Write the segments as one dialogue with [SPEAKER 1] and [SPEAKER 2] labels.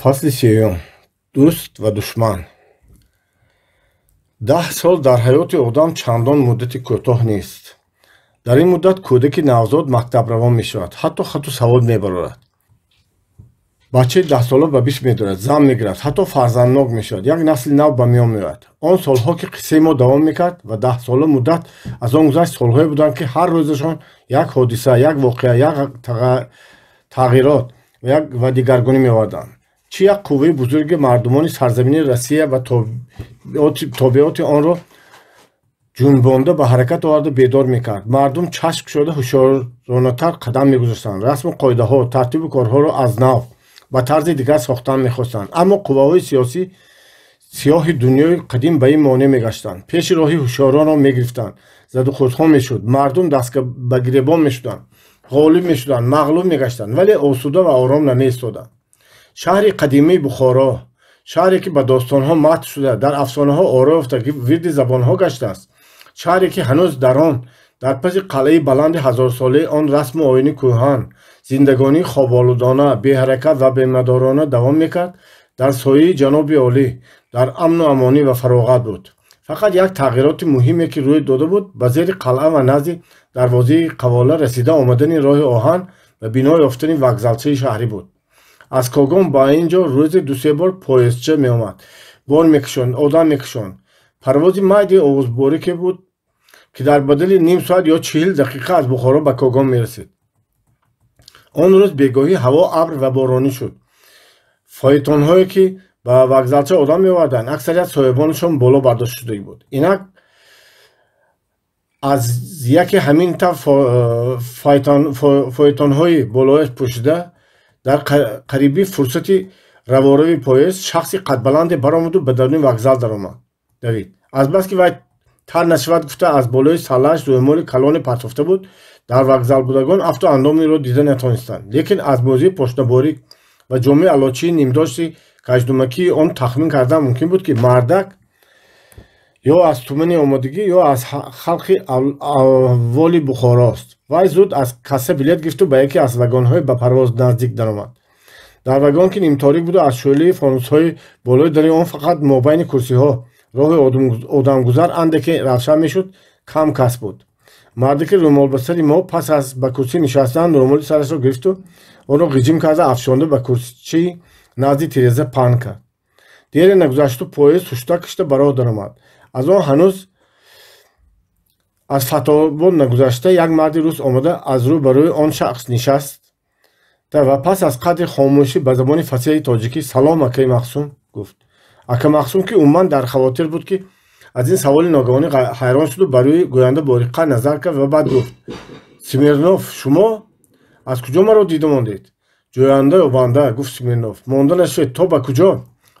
[SPEAKER 1] Фасли сеюм. Дӯст ва душман. 10 сол дар ҳаёти одам чандон муддати кӯтоҳ нест. Дар ин муддат кӯдаки навзод мактабравон мешавад, ҳатто хату савод мебарорад. Бачаи 10-сола ба бис медорад, зан мегирад, ҳатто фарзанднок мешавад, як насли нав ба миён меояд. Он солҳо, ки қиссаи мо давом мекард ва 10-сола муддат аз он гузашт, солҳое буданд, ки ҳар рӯзашон як ҳодиса, як воқеа, як тағйирот ва дигаргунӣ меоварданд. Чӣ як қувваи бузурги мардумони сарзамини Россия ва тобеоти онро ҷунбонда ба ҳаракат оварда бедор мекард. Мардум чашм кушода ҳушёронатар қадам мегузоштанд, расму қоидаҳо, тартибу корҳоро аз нав ба тарзи дигар сохтан мехостанд. Аммо қувваҳои сиёсӣ сиёҳи дунёи қадим ба ин монеъ мегаштанд. Пеши роҳи ҳушёронро мегирифтанд, задухӯрдҳо мешуд, мардум даст ба гиребон мешуданд, ғолиб мешуданд, мағлуб мегаштанд, вале осуда ва ором намеистоданд. Шаҳри қадимии Бухоро, шаҳре ки ба достонҳо матҳ шуда, дар афсонаҳо оро ёфта, вирди забонҳо гаштааст, шаҳре ки ҳанӯз дар он, дар паси қалъаи баланди ҳазорсолаи он расму оини кӯҳан, зиндагонии хоболудона, беҳаракат ва бемадорона давом мекард, дар сояи ҷаноби олӣ, дар амну амонӣ ва фароғат буд. Фақат як тағйироти муҳиме, ки рӯй дода буд, ба зери қалъа ва назди дарвозаи қавола расида омадани роҳи оҳан ва бино ёфтани вокзалчаи шаҳрӣ буд. Аз Когон ба ин ҷо рӯзе ду-се бор поездча меомад, бор мекашонд, одам мекашонд. Парвози майди овозборике буд, ки дар бадали ним соат ё 40 дақиқа аз Бухоро ба Когон мерасид. Он рӯз бегоҳӣ ҳаво абр ва боронӣ шуд. Фойтонҳое, ки ба вокзалча одам меоварданд, аксарият соҳибонашон боло бардошта шуда буд. Инак аз яке ҳамин тавр фойтонҳои болояш пӯшида дар қариби фурсати раворави поезд шахси қадбаланде баромаду ба даруни вокзал даромад. Давид азбаски вай тар нашавад гуфта аз болои саллааш рӯймоли калоне партофта буд, дар вокзалбудагон афту андомиро дида натонистанд. Лекин аз бозии пошнаборик ва ҷомеи алочии нимдошти каждумакии он тахмин кардан мумкин буд, ки мардак ё аз тумани омодагӣ, ё аз халқи авволи Бухорост. Вай зуд аз касса билет гирифту ба яке аз вагонҳои ба парвоз наздик даромад. Дар вагон, ки нимторик буду аз шӯълаи фонусҳои болои дари он фақат мобайни курсиҳо роҳи одамгузар андаке равшан мешуд, кам кас буд. Мардаки рӯмолбасари мо пас аз ба курсӣ нишастан рӯмоли сарашро гирифту онро ғиҷим карда афшонда ба курсичии назди тиреза паҳн кард. Дере нагузашту поезд ҳушта кашида ба роҳ даромад. Аз он ҳанӯз аз Фатҳобод нагузашта як марди рус омада аз рӯ ба рӯи он шахс нишаст ва пас аз қадри хомӯшӣ ба забони фасеҳи тоҷикӣ «Салом, акаи Мақсум» гуфт. Ака Мақсум, ки умуман дар хавотир буд, ки аз ин саволи ногаҳонӣ ҳайрон шуду ба рӯи гӯянда бо диққат назар кард ва баъд гуфт: «Смирнов, шумо аз куҷо маро дида мондед?» «Ҷӯянда ё банда», гуфт Смирнов. «Монда нашавед, то ба куҷо?»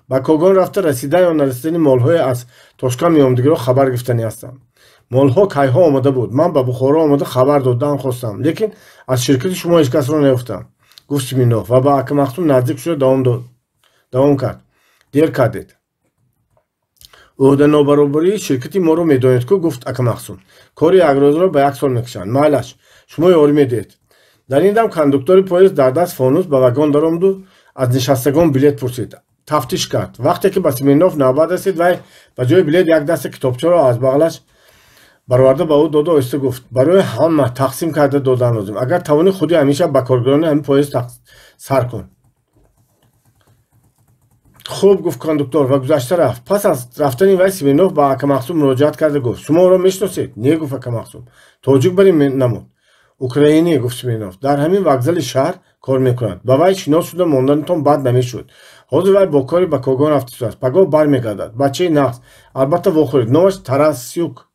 [SPEAKER 1] «Ба Когон рафта расида ё нарасидани молҳое аз Тошканд меомадагиро хабар гирифтанӣ ҳастам. Молҳо кайҳо омада буд. Ман ба Бухоро омада хабар додан хостам, лекин аз ширкати шумо ҳеҷ касро наёфтам», гуфт Смирнов ва ба ака Мақсум наздик шуда давом кард: «Дер кардед. Ӯҳданобаробарии ширкати моро медонед ку», гуфт ака Мақсум. «Кори якрӯзаро ба як сол мекашанд. Майлаш, шумо ёрӣ медиҳед». Дар ин дам кондуктори поезд дар даст фонус ба вагон даромаду аз нишастагон билет пурсид, тафтиш кард. Вақте ки ба Смирнов навбат расид, вай ба ҷои билет як даста китобчаро аз бағалаш бароварда ба ӯ дода оҳиста гуфт: «Барои ҳама тақсим карда додан лозим. Агар тавонӣ, худи ҳамеша ба коргарони ҳамин поезд сар кун». «Хуб», гуфт кондуктор ва гузашта рафт. Пас аз рафтани вай Смирнов ба ака Мақсум муроҷиат карда гуфт: «Шумо ӯро мешиносед?» «Не», гуфт ака Мақсум. «Тоҷик барин намуд?» «Украинӣ», гуфт Смирнов. «Дар ҳамин вокзали шаҳр кор мекунад. Ба вай шинос шуда монданатон бад намешуд. Ҳозир вай бо кори ба Когон рафтааст, пагоҳ бармегардад. Бачаи нағз, албатта вохӯред. Номаш Тарасюк.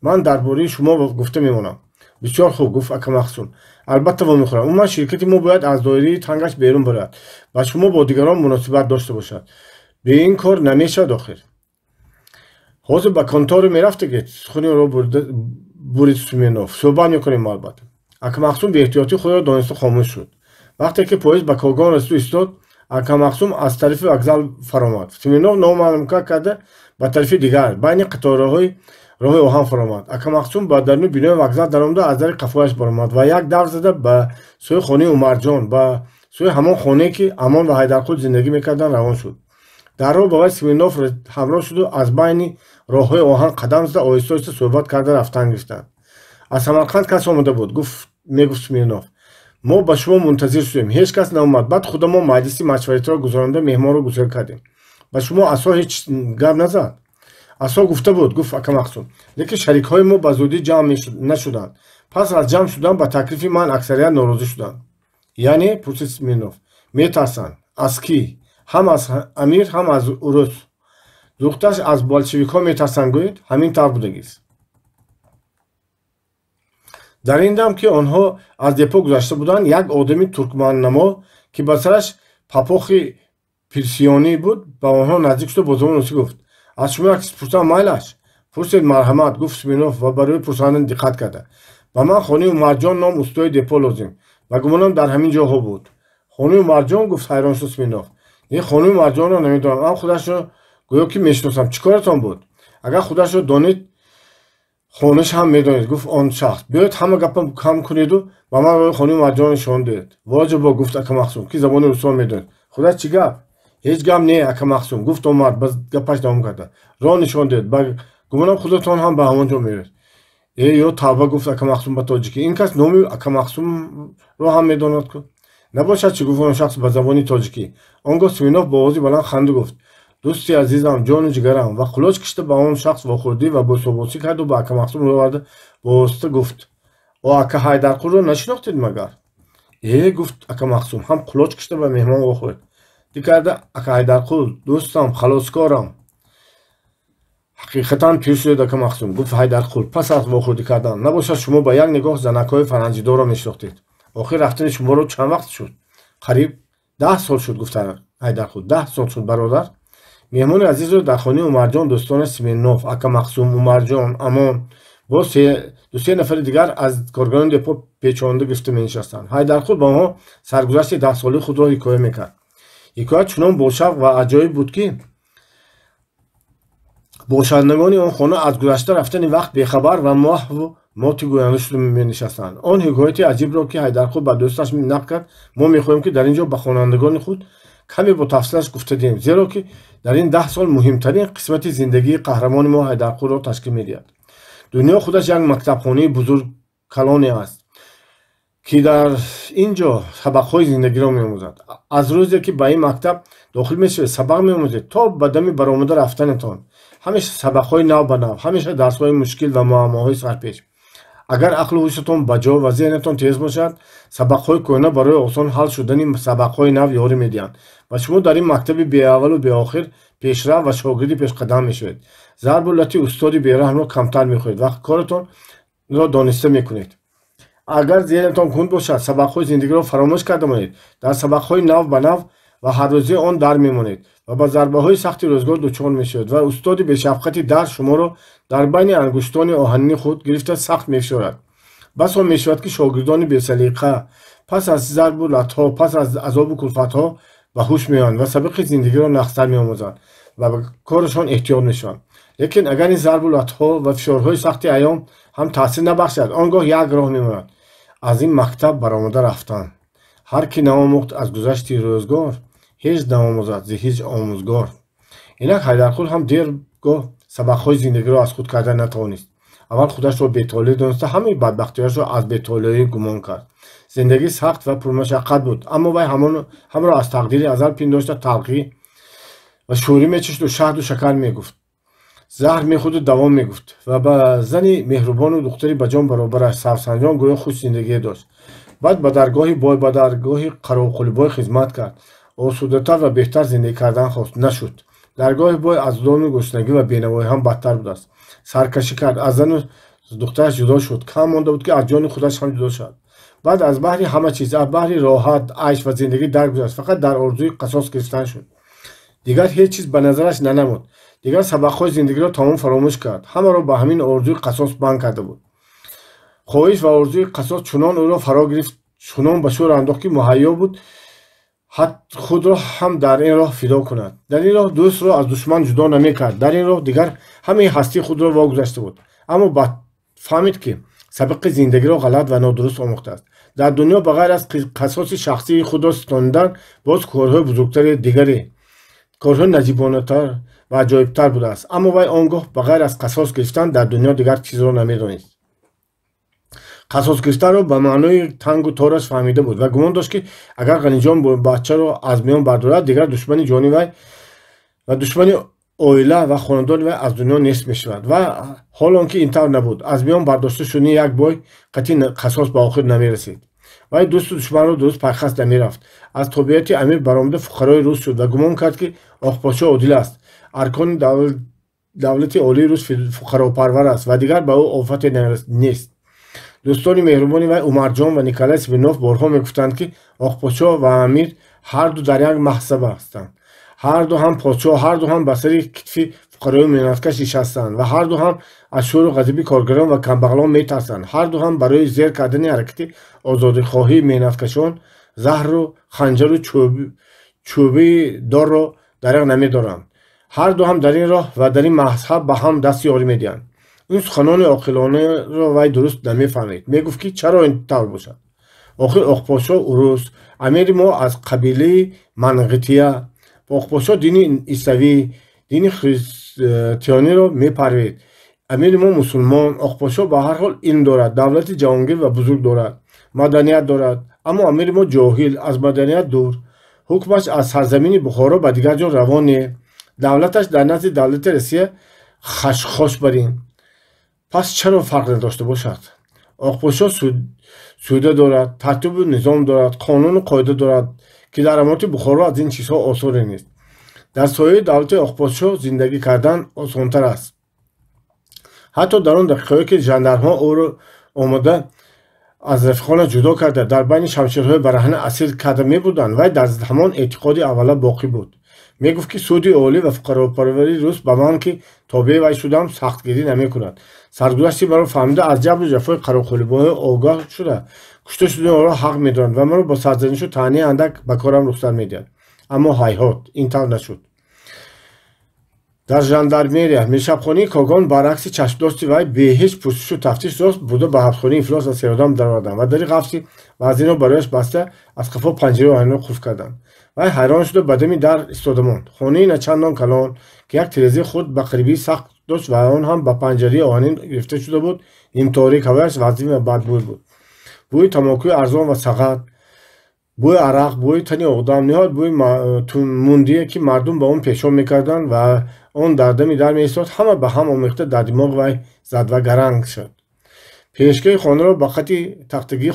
[SPEAKER 1] Ман дар бораи шумо гуфта мемонам». «Бисёр хуб», гуфт ака Мақсум. «Албатта вомехӯрам. Умуман ширкати мо бояд аз доираи тангаш берун барояд ва шумо бо дигарон муносибат дошта бошад. Бе ин кор намешавад охир. Ҳозир ба конторе мерафтагед?» Сухани ӯро бурид Смирнов. «Суҳбат мекунем албатта». Ака Мақсум беэҳтиётии худро дониста хомӯш шуд. Вақте ки поезд ба Когон расиду истод, ака Мақсум аз тарафи вокзал фаромад. Смирнов номаълумкар карда ба тарафи дигар, байни қатораҳои роҳи оҳан фаромад. Ака Мақсум ба даруни бинои вокзал даромада аз дари қафояш баромад ва як давр зада ба сӯи хонаи Умарҷон, ба Сӯи ҳамон хонае, ки Амон ва Ҳайдарқул зиндагӣ мекарданд, равон шуд. Дар роҳ ба вай Смирнов ҳамроҳ шуду аз байни роҳҳои оҳан қадам зада, оҳиста оҳиста суҳбат карда рафтан гирифтанд. Аз Самарқанд кас омада буд, гуфт, мегуфт Смирнов. Мо ба шумо мунтазир шудем, ҳеҷ кас наомад. Баъд худамо маҷлиси машваратиро гузаронда, меҳмонро гусел кардем. Ба шумо Асо ҳеҷ гап назад? Асо гуфта буд, гуфт ака Мақсум. Лекин шарикҳои мо ба зудӣ ҷамъ нашуданд. Пас аз ҷамъ шудан ба таклифи ман аксарият норозӣ шуданд. Яъне, пурсид Смирнов. Метарсанд. Аз кӣ? Ҳам аз амир, ҳам аз урус. Духташ аз болшевикҳо метарсанд, гӯед? Ҳамин тавр будагист. Дар ин дам, ки онҳо аз депо гузашта буданд, як одами туркманнамо, ки ба сараш папохи пирсионӣ буд, ба онҳо наздик шуда бо забони русӣ гуфт: аз шумо як чиз пурсам, майлаш? Пурсед, марҳамат, гуфт Смирнов ва ба рӯи пурсанда диққат карда. Ба ман хонаи Умарҷон ном устои депо лозим. Ба гумонам, дар ҳамин ҷоҳо буд. Хонаи Умарҷон? Гуфт ҳайрон шуд Смирнов. Не, хонаи Умарҷонро намедонам. Ман худашро гӯё ки мешиносам. Чӣ коратон буд? Агар худашро донед, хонаш ҳам медонед, гуфт он шахс. Биёед, ҳама гапа кам кунеду ба ман роҳи хонаи Умарҷон нишон диҳед. Воҷибо, гуфт ака Мақсум, ки забони русиро медонед. Худаш чӣ гап? Ҳеҷ гап не, ака Мақсум, гуфт он мард, ба гапаш давом карда. Роҳ нишон диҳед. Ба гумонам, худатон ҳам ба ҳамон ҷо меравед. Э, ё тавба, гуфт ака Мақсум ба тоҷикӣ. Ин кас номи ака Мақсумро ҳам медонад ку. Набошад чӣ, гуфт он шахс ба забони тоҷикӣ. Он гоҳ Смирнов бо овози баланд ханду гуфт: дӯсти азизам, ҷону ҷигарам, ва кулоч кишида ба он шахс вохӯрдӣ ва бӯсобосӣ карду ба ака Мақсум рӯ оварда бо оҳиста гуфт: о, ака Ҳайдарқулро нашинохтед магар? Э, гуфт ака Мақсум, ҳам кулоч кишида ба меҳмон вохӯрд дикарда. Ака Ҳайдарқул, дӯстам, халоскорам. Ҳақиқатан пир шудед, ака Мақсум, гуфт Ҳайдарқул пас аз вохӯрдӣ кардан. Набошад шумо ба як нигоҳ занакҳои фаранҷидорро мешинохтед. Охир рафтани шуморо чанд вақт шуд? Қариб 10 сол шуд, гуфт Ҳайдарқул. 10 сол шуд, бародар. Меҳмони азизро дар хонаи Умарҷон дӯстонаш Смирнов, ака Мақсум, Умарҷон, Амон бо дусе нафари дигар аз коргарони депо печонда гирифта менишастанд. Ҳайдарқул ба онҳо саргузашти даҳсолаи худро ҳикоя мекард. Ҳикоят чунон бошавқ ва аҷоиб буд, ки бошандагони он хона аз гузашта рафтани вақт бехабар ва маҳву моти гӯянда шуда менишастанд. Он ҳикояти аҷибро, ки Ҳайдарқул ба дӯсташ нақл кард, мо мехоҳем, ки дар ин ҷо ба хонандагони худ каме бо тафсилаш гуфта диҳем, зеро ки дар ин 10 сол муҳимтарин қисмати зиндагии қаҳрамони мо Ҳайдарқулро ташкил медиҳад. Дунё худаш як мактабхонаи бузург калоне аст, ки дар ин ҷо сабақҳои зиндагиро меомӯзад. Аз рӯзе ки ба ин мактаб дохил мешавед, сабақ меомӯзед то ба дами баромада рафтанатон. Ҳамеша сабақҳои нав ба нав, ҳамеша дарсҳои мушкил ва муаммоҳои сарпеч. Агар ақлу ҳушатон ба ҷо ва зеҳнатон тез бошад, сабақҳои кӯҳна барои осон ҳал шудани сабақҳои нав ёрӣ медиҳанд ва шумо дар ин мактаби беаввалу беохир пешрав ва шогирди пешқадам мешавед. Зарбу лати устоди бераҳмро камтар мехӯред ва коратонро дониста мекунед. Агар зеҳнатон кунд бошад, сабақҳои зиндагиро фаромӯш карда монед, дар сабақҳои нав ба нав ва ҳаррӯзаи он дар мемонед ва ба зарбаҳои сахти рӯзгор дучор мешавед ва устоди бешафқати дарс шуморо дар байни ангуштони оҳанини худ гирифта сахт мефишорад. Басо мешавад, ки шогирдони бесалиқа пас аз зарбу латҳо, пас аз азобу кулфатҳо ба ҳуш меоянд ва сабақи зиндагиро нағзтар меомӯзанд ва ба корашон эҳтиёт мешаванд. Лекин агар ин зарбу латҳо ва фишорҳои сахти айём ҳам таъсир набахшад, он гоҳ як роҳ мемонад: аз ин мактаб баромада рафтан. Ҳар ки наомӯхт аз гузашти рӯзгор, ҳеҷ наомӯзад зи ҳеҷ омӯзгор. Инак Ҳайдарқул ҳам дергоҳ сабақҳои зиндагиро аз худ карда натавонист. Аввал худашро бетолеъ дониста, ҳамаи бадбахтиҳояшро аз бетолеъӣ гумон кард. Зиндагӣ сахт ва пурмашаққат буд, аммо вай ҳамаро аз тақдири азал пиндошта, талхӣ ва шӯрӣ мечашиду шаҳду шакар мегуфт, заҳр мехӯрду давом мегуфт ва ба зани меҳрубону духтари ба ҷон баробараш Савсанҷон гӯё хуш зиндагие дошт. Баъд ба даргоҳи бой, ба даргоҳи Қароқулибой хизмат кард. Осудатар ва беҳтар зиндагӣ кардан хост. Нашуд. Даргоҳи бой аз доми гуруснагӣ ва бенавоӣ ҳам бадтар будааст. Саркашӣ кард, аз зану духтараш ҷудо шуд. Кам монда буд, ки аз ҷони худаш ҳам ҷудо шавад. Баъд аз баҳри ҳама чиз, аз баҳри роҳат, айш ва зиндагӣ даргузашт. Фақат дар орзуи қасос гирифтан шуд. Дигар ҳеҷ чиз ба назараш нанамуд. Дигар сабақҳои зиндагиро тамом фаромӯш кард. Ҳамаро ба ҳамин орзуи қасос банд карда буд. Хоҳиш ва орзуи қасос чунон ӯро фаро гирифт, чунон ба шӯр андохт, ки муҳайё буд худро ҳам дар ин роҳ фидо кунад. Дар ин роҳ дӯстро аз душман ҷудо намекард. Дар ин роҳ дигар ҳамаи ҳастии худро вогузашта буд. Аммо фаҳмид, ки Сабиқи зиндагиро ғалат ва нодуруст омӯхтааст. Дар дунё ба ғайр аз қасоси шахсии худро ситонидан боз корҳои бузургтари дигаре, корҳои наҷибонатар ва аҷоибтар будааст. Аммо вай он гоҳ ба ғайр аз қасос гирифтан дар дунё дигар чизро намедонист. Қасос гирифтанро ба маънои тангу тораш фаҳмида буд ва гумон дошт, ки агар Ғаниҷон бачаро аз миён бардорад, дигар душмани ҷони вай ва душмани оила ва хонадони вай аз дунё нест мешавад. Ва ҳол он ки ин тавр набуд. Аз миён бардошта шудани як бой қатъи қасос ба охир намерасид. Вай дӯсту душманро дуруст пайхаст намерафт. Аз тобеияти амир баромада фуқарои рус шуд ва гумон кард, ки Оқподшоҳ одил аст, аркони давлати олии рус фуқаропарвар аст ва дигар ба ӯ офате нест. Дӯстони меҳрубони вай Умарҷон ва Николай Смирнов борҳо мегуфтанд, ки Оқподшоҳ ва амир ҳарду дар як маҳсаб ҳастанд, ҳарду ҳам подшоҳ, ҳарду ҳам ба сари китфи фуқарои меҳнаткаш нишастанд ва ҳарду ҳам аз шӯру ғазаби коргарон ва камбағалон метарсанд. Ҳарду ҳам барои зер кардани ҳаракати озодихоҳии меҳнаткашон заҳру ханҷару чӯбии дорро дариғ намедоранд. Ҳарду ҳам дар ин роҳ ва дар ин мазҳаб ба ҳам даст ёрӣ медиҳанд. Ин суханони оқилонаро вай дуруст намефаҳмид. Мегуфт, ки чаро ин тавр бошад? Охир Оқподшоҳ урус, амири мо аз қабилаи Манғития. Оқподшоҳ дини исавӣ, дини христиёниро мепарвид. Амири мо мусулмон. Оқподшоҳ ба ҳар ҳол илм дорад, давлати ҷаҳонгир ва бузург дорад, маданият дорад. Аммо амири мо ҷоҳил, аз маданият дур. Ҳукмаш аз сарзамини Бухоро ба дигар ҷо равон не. Давлаташ дар назди давлати Россия хашхош барин. Пас чаро фарқ надошта бошад? Оқподшоҳ сӯда дорад, тартибу низом дорад, қонуну қоида дорад, ки дар аморати Бухоро аз ин чизҳо осоре нест. Дар сояи давлати Оқподшоҳ зиндагӣ кардан осонтар аст. Ҳатто дар он дақиқаҳое, ки жандармҳо ӯро омода аз рафиқона ҷудо карда, дар байни шамшерҳои бараҳна асир карда мебурданд, вай дар ҳамон эътиқоди аввала боқӣ буд. Мегуфт, ки суди олӣ ва фуқаропарварии рус ба ман, ки тобеи вай шудам, сахтгирӣ намекунад. Саргузашти маро фаҳмида, аз ҷабру ҷафои қароқулибоҳо огоҳ шуда, кушта шудани онро ҳақ медонад ва маро бо сарзанишу таънияи андак ба корам рухсат медиҳад. Аммо ҳайҳот, ин тавр нашуд. Дар жандармерия миршабхонии Когон баръакси чашмдошти вай бе ҳеҷ пурсишу тафтиш рост бурда ба ҳабсхонаи ифлос ва серодам дароварданд ва дари ғафси вазнинро барояш баста, аз қафо панҷираи оҳанинро қулф карданд. Вай ҳайрон шуда ба дами дар истода монд. Хонаи начандон калон, ки як тирезаи худ ба қарибии сақф дошт ва он ҳам ба панҷараи оҳанин гирифта шуда буд, нимторик, ҳавояш вазнин ва бадбӯй буд. Бӯи тамокуи арзон ва сағат, бӯи арақ, бӯи тани одам, ниҳоят бӯи мундие, ки мардум ба он пешоб мекарданд ва он дар дами дар меистод, ҳама ба ҳам омехта дар димоғи вай зад ва гаранг шуд. Пешгоҳи хонаро ба хати тахтагии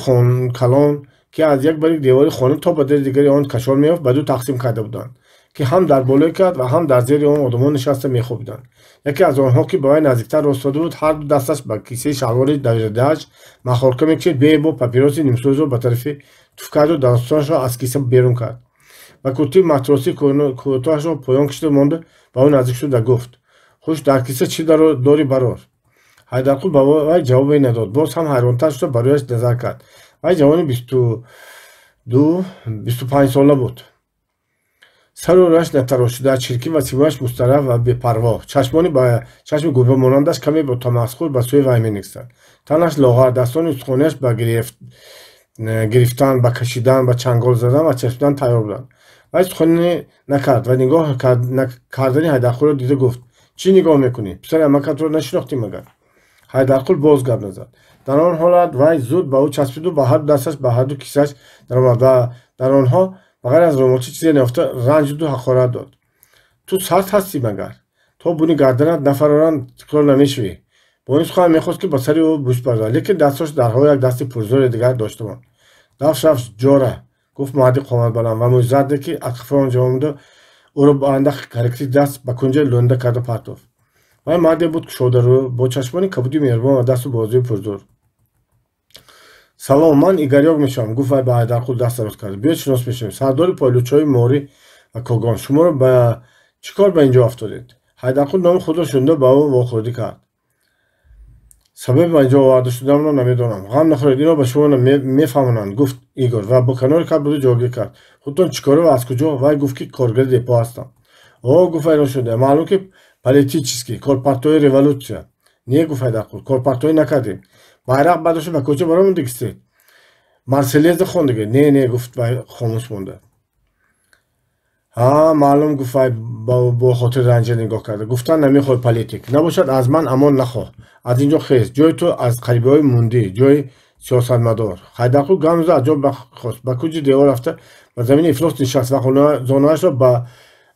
[SPEAKER 1] калон, ки аз як бари девори хона то ба дари дигари он кашол меёфт, ба ду тақсим карда буданд, ки ҳам дар болои кат ва ҳам дар зери он одамон нишаста мехобиданд. Яке аз онҳо, ки ба вай наздиктар ростода буд, ҳарду дасташ ба кисаи шалвори давидааш махорка мекашид, бебо папироси нимсӯзро ба тарафи туф карду дастонашро аз киса берун кард. Ба куртии матросии кӯтоҳашро поён кашида монда, ба ӯ наздик шуд ва гуфт: «Хуш, дар киса чӣ дорӣ, барор?» Ҳайдарқул ба вай ҷавобе надод. Боз ҳам ҳайронтар шуда ба рӯяш назар кард. Вай ҷавони 22-25 сола буд. Сару рӯяш натарошида, чиркин ва симояш мустараф ва бепарво. Чашмони ба чашми гурбамонандаш каме бо тамасхур ба сӯи вай менигистанд. Танаш лоғар, дастони устухониаш ба гирифтан, ба кашидан, ба чангол задан ва часпидан тайёр буданд. Вай сухане накард ва нигоҳ кардани Ҳайдарқулро дида гуфт: «Чӣ нигоҳ мекунӣ? Писари амакатро нашинохтӣ магар?» Ҳайдарқул боз гап назад. Дар он ҳолат вай зуд ба ӯ часпиду ба ҳарду дасташ ба ҳарду кисааш даромад ва дар онҳо ба ғайр аз рӯмолча чизе наёфта, ранҷиду ҳақорат дод: «Ту сард ҳастӣ магар? То буни гарданат нафароранд, тикрор намешавӣ». Бо ин сухан мехост, ки ба сари ӯ мушт бардорад, лекин дасташ дар ҳаво як дасти пурзӯри дигар дошта монд. «Дафт рафт, ҷора», гуфт марди қоматбаланд ва мӯйзарде, ки аз қафои он ҷо омада, ӯро ба андак ҳаракати даст ба кунҷа лӯнда карда партофт. Вай марде буд кушодарӯ, бо чашмони кабуди меҳрубон ва дасту бозуи пурзӯр. «Салом, ман Игорёк мешавам», гуфт вай ба Ҳайдарқул даст дароз кард. «Биё, шинос мешавем. Сардори пойлучҳои Морӣ ва Когон. Шуморо ба чӣ кор ба ин ҷо афтодед?» Ҳайдарқул номи худро шунида, ба ӯ вохӯрдӣ кард. «Сабаби ба инҷо оварда шуданамро намедонам». «Ғам нахӯред, инро ба шумо мефаҳмонанд», гуфт Игор ва бо канори кат бурда ҷойгир кард. «Худтон чӣ кора ва аз куҷо?» Вай гуфт, ки коргари депо ҳастам. «О», гуфт вайрон шуда, «маълум, ки политический, корпартои революция». «Не», гуфт Ҳайдарқул, «корпартоӣ накардем. Байрақ бардошта ба кӯча баромадагистед. Марселеза хондага. Не, не, гуфт вай хомӯш монда. Ҳа, маълум, гуфт вай бо хотири ранҷа нигоҳ карда. Гуфтан намехоҳӣ политик. Набошад, аз ман амон нахоҳ. Аз инҷо хез. Ҷои ту аз қарибиҳои мундӣ, ҷои сиёсатмадор. Ҳайдарқул гамза аз ҷо бархост, ба кунҷи девор рафта ба замини ифлос нишаст ва зонуашро ба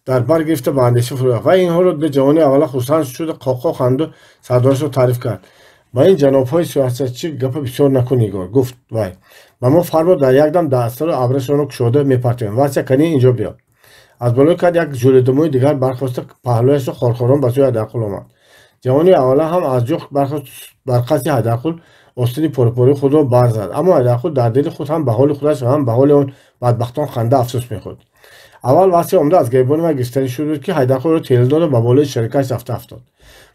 [SPEAKER 1] дар бар гирифта ба андеша фурӯ рафт. Вай инҳоро дида ҷавони аввала хурсанд шуда қоқо ханду сардорашро таъриф кард. Ба ин ҷанобҳои сиёсатчӣ гапа бисёр накун, Игор, гуфт вай. Ба мо фармод, дар як дам дастаро абрашонро кушода мепартоем. Вася, кани инҷо биё. Аз болои кад як ҷӯлидумӯи дигар бархоста паҳлӯяшро хорхорон ба сӯи Ҳайдарқул омад. Ҷавони аввала ҳам аз ҷо бархост, бар қасди Ҳайдарқул остини порупории худро барзад. Аммо Ҳайдарқул дар дили худ ҳам ба ҳоли худаш ва ҳам ба ҳоли он бадбахтон ханда афсӯс мехӯрд. Аввал Вася омада аз гиребони вай гирифтанӣ шуд, ки Ҳайдарқул ӯро тела дода ба болои шарикаш рафта афтод.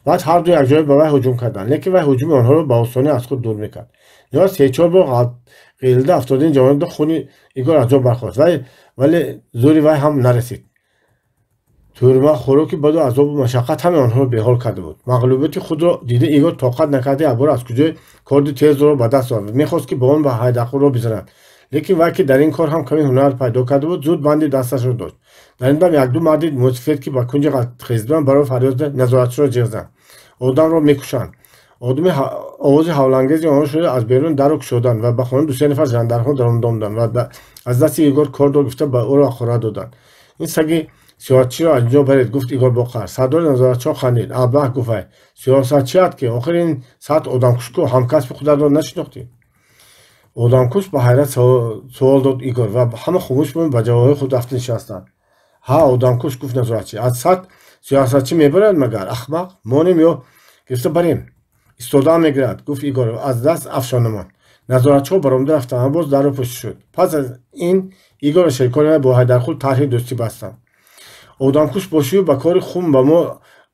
[SPEAKER 1] Баъд ҳарду якҷоя ба вай ҳуҷум карданд, лекин вай ҳуҷуми онҳоро ба осонӣ аз худ дур мекард. Ниҳоят се-чор бор ғелида афтодани ҷавонро хуни Игор аз ҷо бархост, вале зӯри вай ҳам нарасид. Тӯрма, хӯроки баду азобу машаққат ҳамаи онҳоро беҳол карда буд. Мағлубияти худро дида Игор тоқат накарда якбора аз куҷои корди тезро ба даст овард. Мехост, ки ба он ба Ҳайдарқулро бизанад. Лекин вай, ки дар ин кор ҳам каме ҳунар пайдо карда буд, зуд банди дасташро дошт. Дар ин дам якду марди мусафед, ки ба кунҷи хезиданд, барои фарёд назоратчиро ҷеғ заданд. Одамро мекушанд. Одами овози ҳавлангези онҳо шуда аз берун дарро кушоданд ва ба хона ду-се нафар жандармҳо даромада омаданд ва аз дасти Игор кордро гирифта ба ӯро ҳақорат доданд. Ин саги сиёсатчиро аз инҷо баред, гуфт Игор бо қаҳр. Сардори назоратчиҳо хандид. Абаҳ, гуфт вай, сиёсатчиат ки охир ин саат одамкушку ҳамкасби худатро нашинохтӣ. Одамкуш, ба ҳайрат суол дод Игор ва ҳама хомӯш монд, ба ҷавоҳои худ рафта нишастанд. Ҳа, одамкуш, гуфт назоратчӣ. Аз сад сиёсатчӣ мебарад магар, ахмақ? Монем ё гирифта барем? Истодаам мегирад, гуфт Игор, аз даст афшонамон. Назоратчиҳо баромада рафтанд ва боз дарро пушт шуд. Пас аз ин Игор ва шарикони вай бо Ҳайдарқул тарҳи дӯстӣ бастанд. Одамкуш бошию ба кори хун ба мо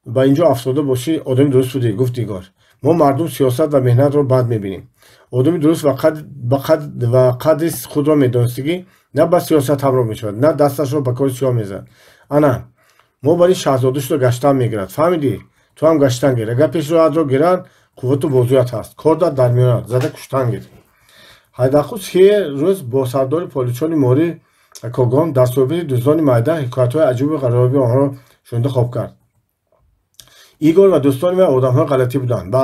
[SPEAKER 1] ба инҷо афтода бошӣ, одами дуруст будӣ, гуфт Игор. Мо мардум сиёсат ва меҳнатро бад мебинем. Одами дуруст ва қадри худро медонистагӣ на ба сиёсат ҳамроҳ мешавад, на дасташро ба кори сиёҳ мезанад. Ана, мо бар ин шаҳзода шуда гаштан мегирад. Фаҳмидӣ? Ту ҳам гаштан гир. Агар пеши роҳатро гиранд, қуввату бозуят ҳаст. Кордат дар миёнат, зада куштан гир. Ҳайдарқул се рӯз бо сардори поличони морӣ Когон дар суҳбати дуздони майда ҳикоятҳои аҷибу ғароиби онҳоро шунида хоб кард. Игор ва дӯстони вай одамҳои ғалатӣ буданд. Ба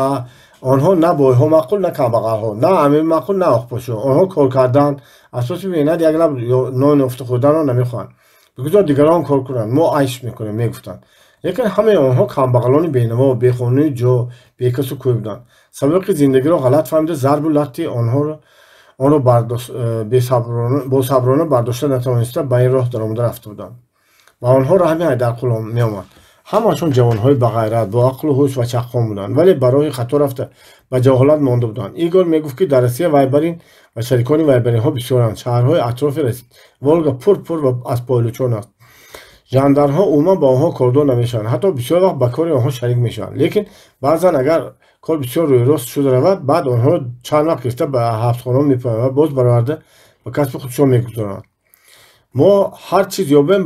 [SPEAKER 1] онҳо на бойҳо маъқул, на камбағалҳо, на амир маъқул, на оқпошиҳо. Онҳо кор кардан, асоси меҳнат як лаб нон ёфта хӯрданро намехоҳанд. Бигузор дигарон кор кунанд, мо айш мекунем, мегуфтанд. Лекин ҳамаи онҳо камбағалони бенаво, бехонаи ҷо, бекасу кӯй буданд. Сабақи зиндагиро ғалат фаҳмида, зарбу латти онҳоро онро босаброна бардошта натавониста ба ин роҳ даромада рафта буданд. Ба онҳо раҳми Ҳайдарқул меомад. Ҳамашон ҷавонҳои бағайрат, бо ақлу ҳуш ва чаққон буданд, вале ба роҳи хато рафта ба ҷаҳолат монда буданд. Игор мегуфт, ки дар Россия вайбарин ва шарикони вайбаринҳо бисёранд. Шаҳрҳои атрофи Волга пур-пур аз пойлучон аст. Жандармҳо умуман ба онҳо кордор намешаванд, ҳатто бисёр вақт ба кори онҳо шарик мешаванд. Лекин баъзан агар кор бисёр рӯйрост шуда равад, баъд онҳоро чанд вақт гирифта ба ҳабсхонаҳо мепоянд ва боз бароварда ба касби худшон мегузоранд. Мо ҳар чиз ёбем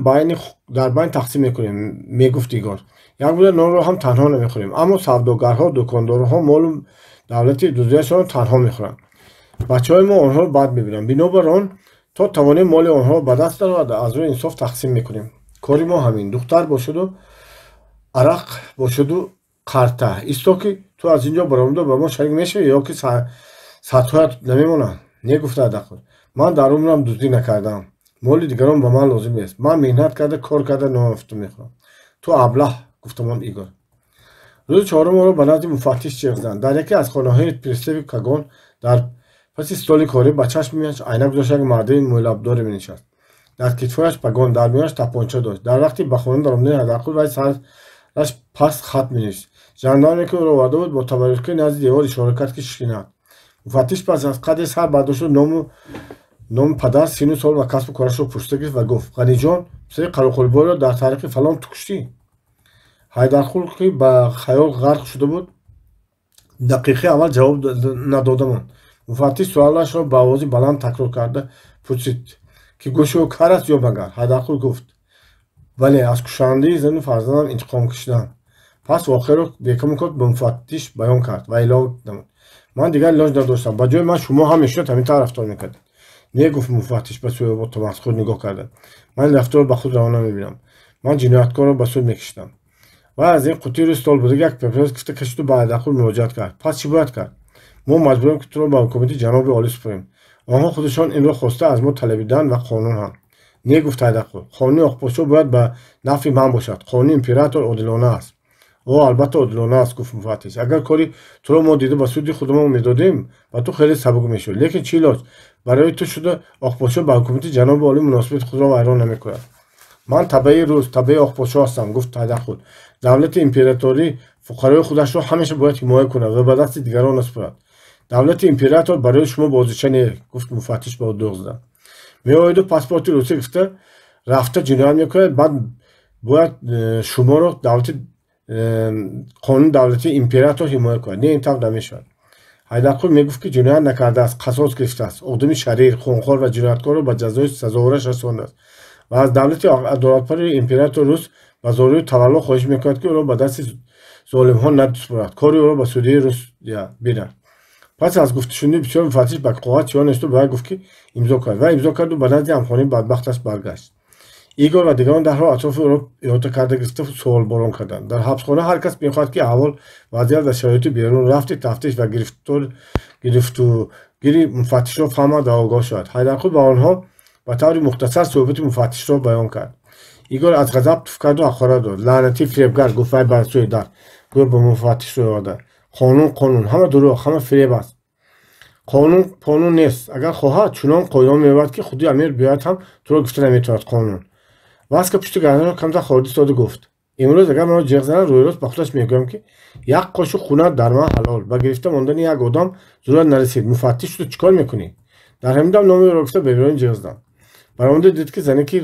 [SPEAKER 1] дар байн тақсим мекунем, мегуфт Игор. Як буда нонро ҳам танҳо намехӯрем, аммо савдогарҳо, дукондорҳо молу давлати дуздияшонро танҳо мехӯранд. Бачаҳои мо онҳоро бад мебинанд. Бинобар он то тавонем моли онҳоро ба даст дароварда аз рӯи инсоф тақсим мекунем. Кори мо ҳамин. Духтар бошаду арақ бошаду қарта. Исто, ки ту аз инҷо баромада ба мо шарик мешавӣ ё ки садҳоят намемонанд? Не, гуфта Ҳайдарқул. Ман дар умрам дуздӣ накардам. Моли дигарон ба ман лозим нест. Ман меҳнат карда, кор карда нон ёфта мехӯрам. Ту аблаҳ, гуфтамон Игор. Рӯзи чорум ӯро ба назди муфаттиш ҷеғ заданд. Дар яке аз хонаҳои пристави Когон дар паси столи корӣ ба чашмиаш айнак гузошта як мардаи мӯйлабдоре менишаст. Дар китфояш пагон, дар миёнаш тапонча дошт. Дар вақти ба хона даромадани Ҳайдарқул вай сараш паст хат меништ. Жандарме, ки ӯро оварда буд, бо табаррукӣ назди девор ишора кард, ки шикинад. Муфаттиш пас аз қадре сар бардошту номи падар, сину сол ва касбу корашро пурсида гирифт ва гуфт: Ғаниҷон, писари Қароқулбойро дар таърихи фалон ту куштӣ? Ҳайдарқул, ки ба хаёл ғарқ шуда буд, дақиқаи аввал ҷавоб надода монд. Муфаттиш суолашро ба овози баланд такрор карда пурсид, ки гӯши ӯ кар аст ё магар? Ҳайдарқул гуфт: бале, аз кушандаи зану фарзандам интиқом кашидам. Пас воқеаро бекаму код ба муфаттиш баён кард ва илова намуд: Ман дигар илоҷ надоштам. Ба ҷои ман шумо ҳам мешуд ҳамин тавр рафтор мекардед. Не, гуфт муфаттиш ба сӯи бо тамасхур нигоҳ карда. Ман ин рафторро ба худ раво намебинам. Ман ҷинояткорро ба суд мекашидам. Ва аз ин қуттии рӯи стол буда як папирос гирифта кашиду ба Ҳайдарқул муроҷиат кард. Пас чӣ бояд кард? Мо маҷбурем, ки туро ба ҳукумати ҷаноби олӣ супорем. Онҳо худашон инро хоста аз мо талабиданд ва қонун ҳам. Не, гуфт Ҳайдарқул. Қонуни Оқподшоҳ бояд ба нафъи ман бошад. Қонуни император одилона аст. О, албатта одилона аст, гуфт муфаттиш. Агар кори туро мо дида ба суди худамон медодем, ба ту хеле сабук мешуд. Лекин чӣ илоҷ? Барои ту шуда Оқподшоҳ ба ҳукумати ҷаноби олӣ муносибати худро вайрон намекунад. Ман табаи рус, табаи Оқподшоҳ ҳастам, гуфт Ҳайдарқул. Давлати императорӣ фуқарои худашро ҳамеша бояд ҳимоя кунад ва ба дасти дигарон насупорад. Давлати император барои шумо бозича не, гуфт муфаттиш ба дӯғ зада. Меоеду паспорти русӣ гирифта рафта ҷиноят мекунад, баъд бояд шуморо давлати қонуни давлати император ҳимоя кунад. Не, ин тавр намешавад. Ҳайдарқул мегуфт, ки ҷиноят накардааст, қасос гирифтааст, одами шарир, хунхор ва ҷинояткорро ба ҷазои сазовораш расондааст ва аз давлати адолатпарвари император рус ба зорию тавалло хоҳиш мекунад, ки ӯро ба дасти золимҳо насупорад, кори ӯро ба судияи рус бинад. Пас аз гуфтушунии бисёр муфаттиш ба коғаз чиё навишту ба вай гуфт, ки имзо кард. Вай имзо карду ба назди ҳамхонаи бадбахташ баргашт. Игор ва дигарон дарҳол атрофи ӯро иҳота карда гирифта суолборон карданд. Дар ҳабсхона ҳар кас мехоҳад, ки аҳвол, вазъият ва шароити берун, рафти тафтиш ва гирифтугири муфаттишро фаҳмад ва огоҳ шавад. Ҳайдарқул ба онҳо ба таври мухтасар суҳбати муфаттишро баён кард. Игор аз ғазаб туф карду ҳақорат дод. Лаънатӣ фиребгар, гуфт вай ба сӯи дар, гӯё ба муфаттиш рӯй оварда. Қонун, қонун, ҳама дурӯғ, ҳама фиреб аст. Қонун қонун нест. Агар хоҳад, чунон қоидаҳо меоварад, ки худи амир биёяд ҳам туро гуфта наметавонад қонун. Васка пушти гарданро камтар хориҷ истоду гуфт: имрӯз агар маро ҷеғ зананд, рӯйрост ба худаш мегӯям, ки як қошуқ хунат дар ман ҳалол. Ба гирифта мондани як одам зурат нарасид. Муфаттиш шуду чӣ кор мекунӣ? Дар ҳамин дам номи ӯро гуфта ба берун ҷеғ задам. Баромада дид, ки зане ки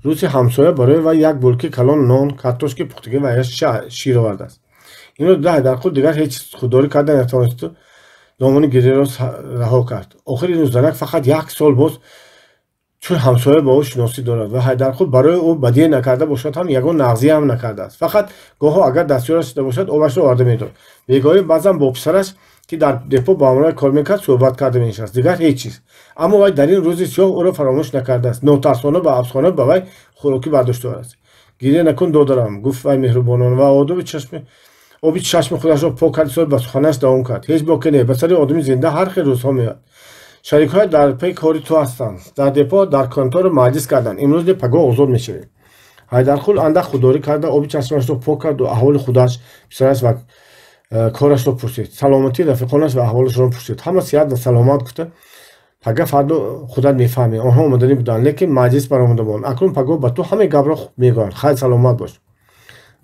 [SPEAKER 1] руси ҳамсоя барои вай як булки калон нон, картошки пухтагӣ ва як шир овардааст. Инро дида Ҳайдарқул дигар ҳеҷ худдорӣ карда натавонисту домони гиряро раҳо кард. Охир ин занак фақат як сол боз чун ҳамсоя бо ӯ шиносӣ дорад ва Ҳайдарқул барои ӯ бадие накарда бошад ҳам, ягон нағзие ҳам накардааст. Фақат гоҳо агар дастёраш шуда бошад, обашро оварда медод. Бегоҳӣ баъзан бо писараш, ки дар депо ба ҳамроҳ кор мекард, суҳбат карда менишаст. Дигар ҳеҷ чиз. Аммо вай дар ин рӯзи сиёҳ ӯро фаромӯш накардааст. Нотарсона ба ҳабсхона ба вай хӯрокӣ бардошта овардааст. Гиря накун, додарам, гуфт вай меҳрубонона ва одоби чашми оби чашми худашро пок кард, ба суханаш давом кард. Ҳеҷ боке не, ба сари одами зинда ҳар хел рӯзҳо меояд. Шарикҳоят дар пай кори ту ҳастанд. Дар депо, дар контора маҷлис карданд. Имрӯз не, пагоҳ озод мешавӣ. Ҳайдарқул андак худдорӣ карда, оби чашмашро пок карду аҳволи худаш, писараш ва корашро пурсид. Саломатии рафиқонаш ва аҳволашро пурсид. Ҳама сиҳат ва саломат гуфта, пага фардо худат мефаҳмӣ. Онҳо омаданӣ буданд, лекин маҷлис баромада буданд. Акнун пагоҳ ба ту ҳамаи гапро мегӯянд. Хайр, саломат бош.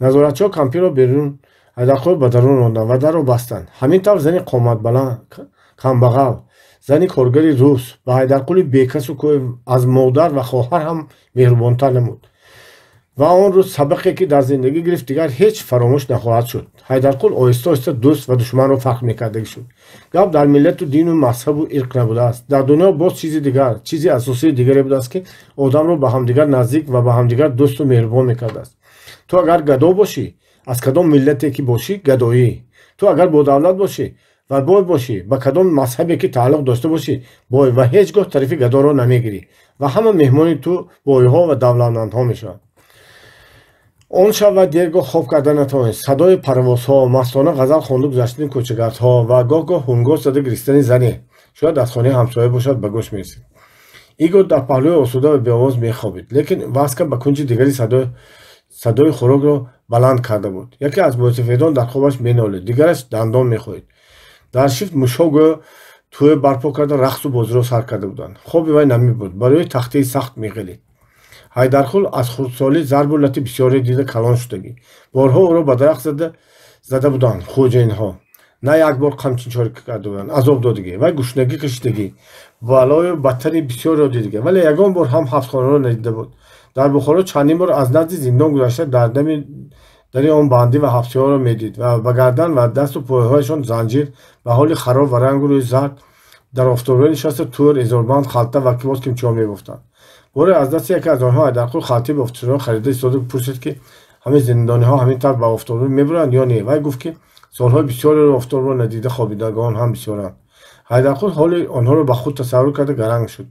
[SPEAKER 1] Назоратчиҳо кампирро берун, Ҳайдарқул ба дарун ронданд ва дарро бастанд. Ҳамин тавр зани қоматбаланд, камбағал, зани коргари рус ба Ҳайдарқули бекасу аз модар ва хоҳар ҳам меҳрубонтар намуд. Ва он рӯз сабақе, ки дар зиндагӣ гирифт, дигар ҳеҷ фаромӯш нахоҳад шуд. Ҳайдарқул оҳиста оҳиста дӯст ва душманро фарқ мекардагӣ шуд. Гап дар миллату дину мазҳабу ирқ набудааст. Дар дунё боз чизи дигар, чизи асосии дигаре будааст, ки одамро ба ҳамдигар наздик ва ба ҳамдигар дӯсту меҳрубон мекардааст. Ту агар гадо бошӣ, аз кадом миллате ки бошӣ, гадоӣ. Ту агар бодавлат бошӣ ва бой бошӣ, ба кадом мазҳабе ки тааллуқ дошта бошӣ, бой, ва ҳеҷ гоҳ тарафи гадоро намегирӣ ва ҳама меҳмони ту бойҳо ва давлатмандҳо мешаванд. Он шаб ва дергоҳ хоб карда натавонист. Садои парвозҳо, мастона ғазал хонду гузаштани кӯчагардҳо ва гоҳ-гоҳ ҳунгос зада гиристани зане, шояд аз хонаи ҳамсоя бошад, ба гӯш мерасид. Игор дар паҳлӯи осуда ва беовоз мехобид, лекин Васка ба кунҷи дигари садои хӯрокро баланд карда буд. Яке аз мӯйсафедон дар хобаш менолид, дигараш дандон мехӯрид. Дар шифт мушҳо гӯё тӯе барпо карда, рақсу бозиро сар карда буданд. Хоби вай намебуд, ба рӯи тахтаи сахт меғелид. Ҳайдарқул аз хурдсолӣ зарбу лати бисёре дида калон шудагӣ. Борҳо ӯро ба дарахт зада буданд хоҷаинҳо. На як бор қамчинчорӣ карда буданд, азоб додагӣ. Вай гушнагӣ кашидагӣ, балою бадтари бисёрро дидагӣ, вале ягон бор ҳам ҳабсхонаро надида буд. Дар Бухоро чандин бор аз назди зиндон гузашта, дар дами дари он бандӣ ва ҳабсиҳоро медид ва ба гардан ва дасту пойҳояшон занҷир, ба ҳоли хароб ва рангу рӯи зард дар офтобрӯ нишаста, тӯр, эзорбанд, халта ва боз кимчиҳо мебофтанд. Боре аз дасти яке аз онҳо Ҳайдарқул халтаи бофташударо харида истода пурсид, ки ҳамин зиндониҳо ҳамин тавр ба офтобрӯ мебуранд ё не. Вай гуфт, ки Солҳои бисёреро офтобро надида хобидагон ҳам бисёранд. Ҳайдарқул ҳоли онҳоро ба худ тасаввур карда гаранг шуд.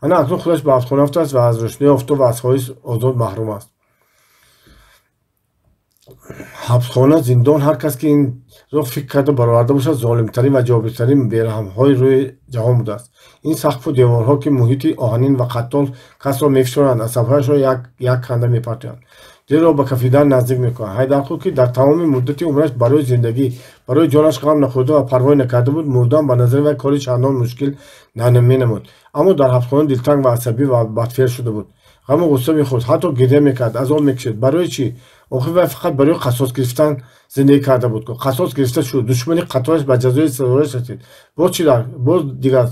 [SPEAKER 1] Ана акнун худаш ба ҳабсхона афтааст ва аз рӯшноии офтоб ва аз ҳавои озод маҳрум аст. Ҳабсхона, зиндон, ҳар кас ки инро фикр карда бароварда бошад, золимтарин ва ҷобиртарин бераҳмҳои рӯи ҷаҳон будааст. Ин сақфу деворҳо, ки муҳити оҳанин ва қаттол касро мефишоранд, асабҳояшро як канда мепартоянд, дилро ба кафидан наздик мекунанд. Ҳайдарқул, ки дар тамоми муддати умраш барои зиндагӣ, барои ҷонаш ғам нахӯрда ва парвоӣ накарда буд, мурдан ба назари вай кори чандон мушкил менамуд. Аммо дар ҳабсхона дилтанг ва асабӣ ва бадфеъл шуда буд. Ғаму ғусса мехӯрд, ҳатто гиря мекард, азоб мекашид. Барои чӣ? Охир вай фақат барои қасос гирифтан зиндагӣ карда буд. Қасос гирифта шуд, душмани қатораш ба ҷазои сазовараш расид. Боз чӣ дар? Боз дигар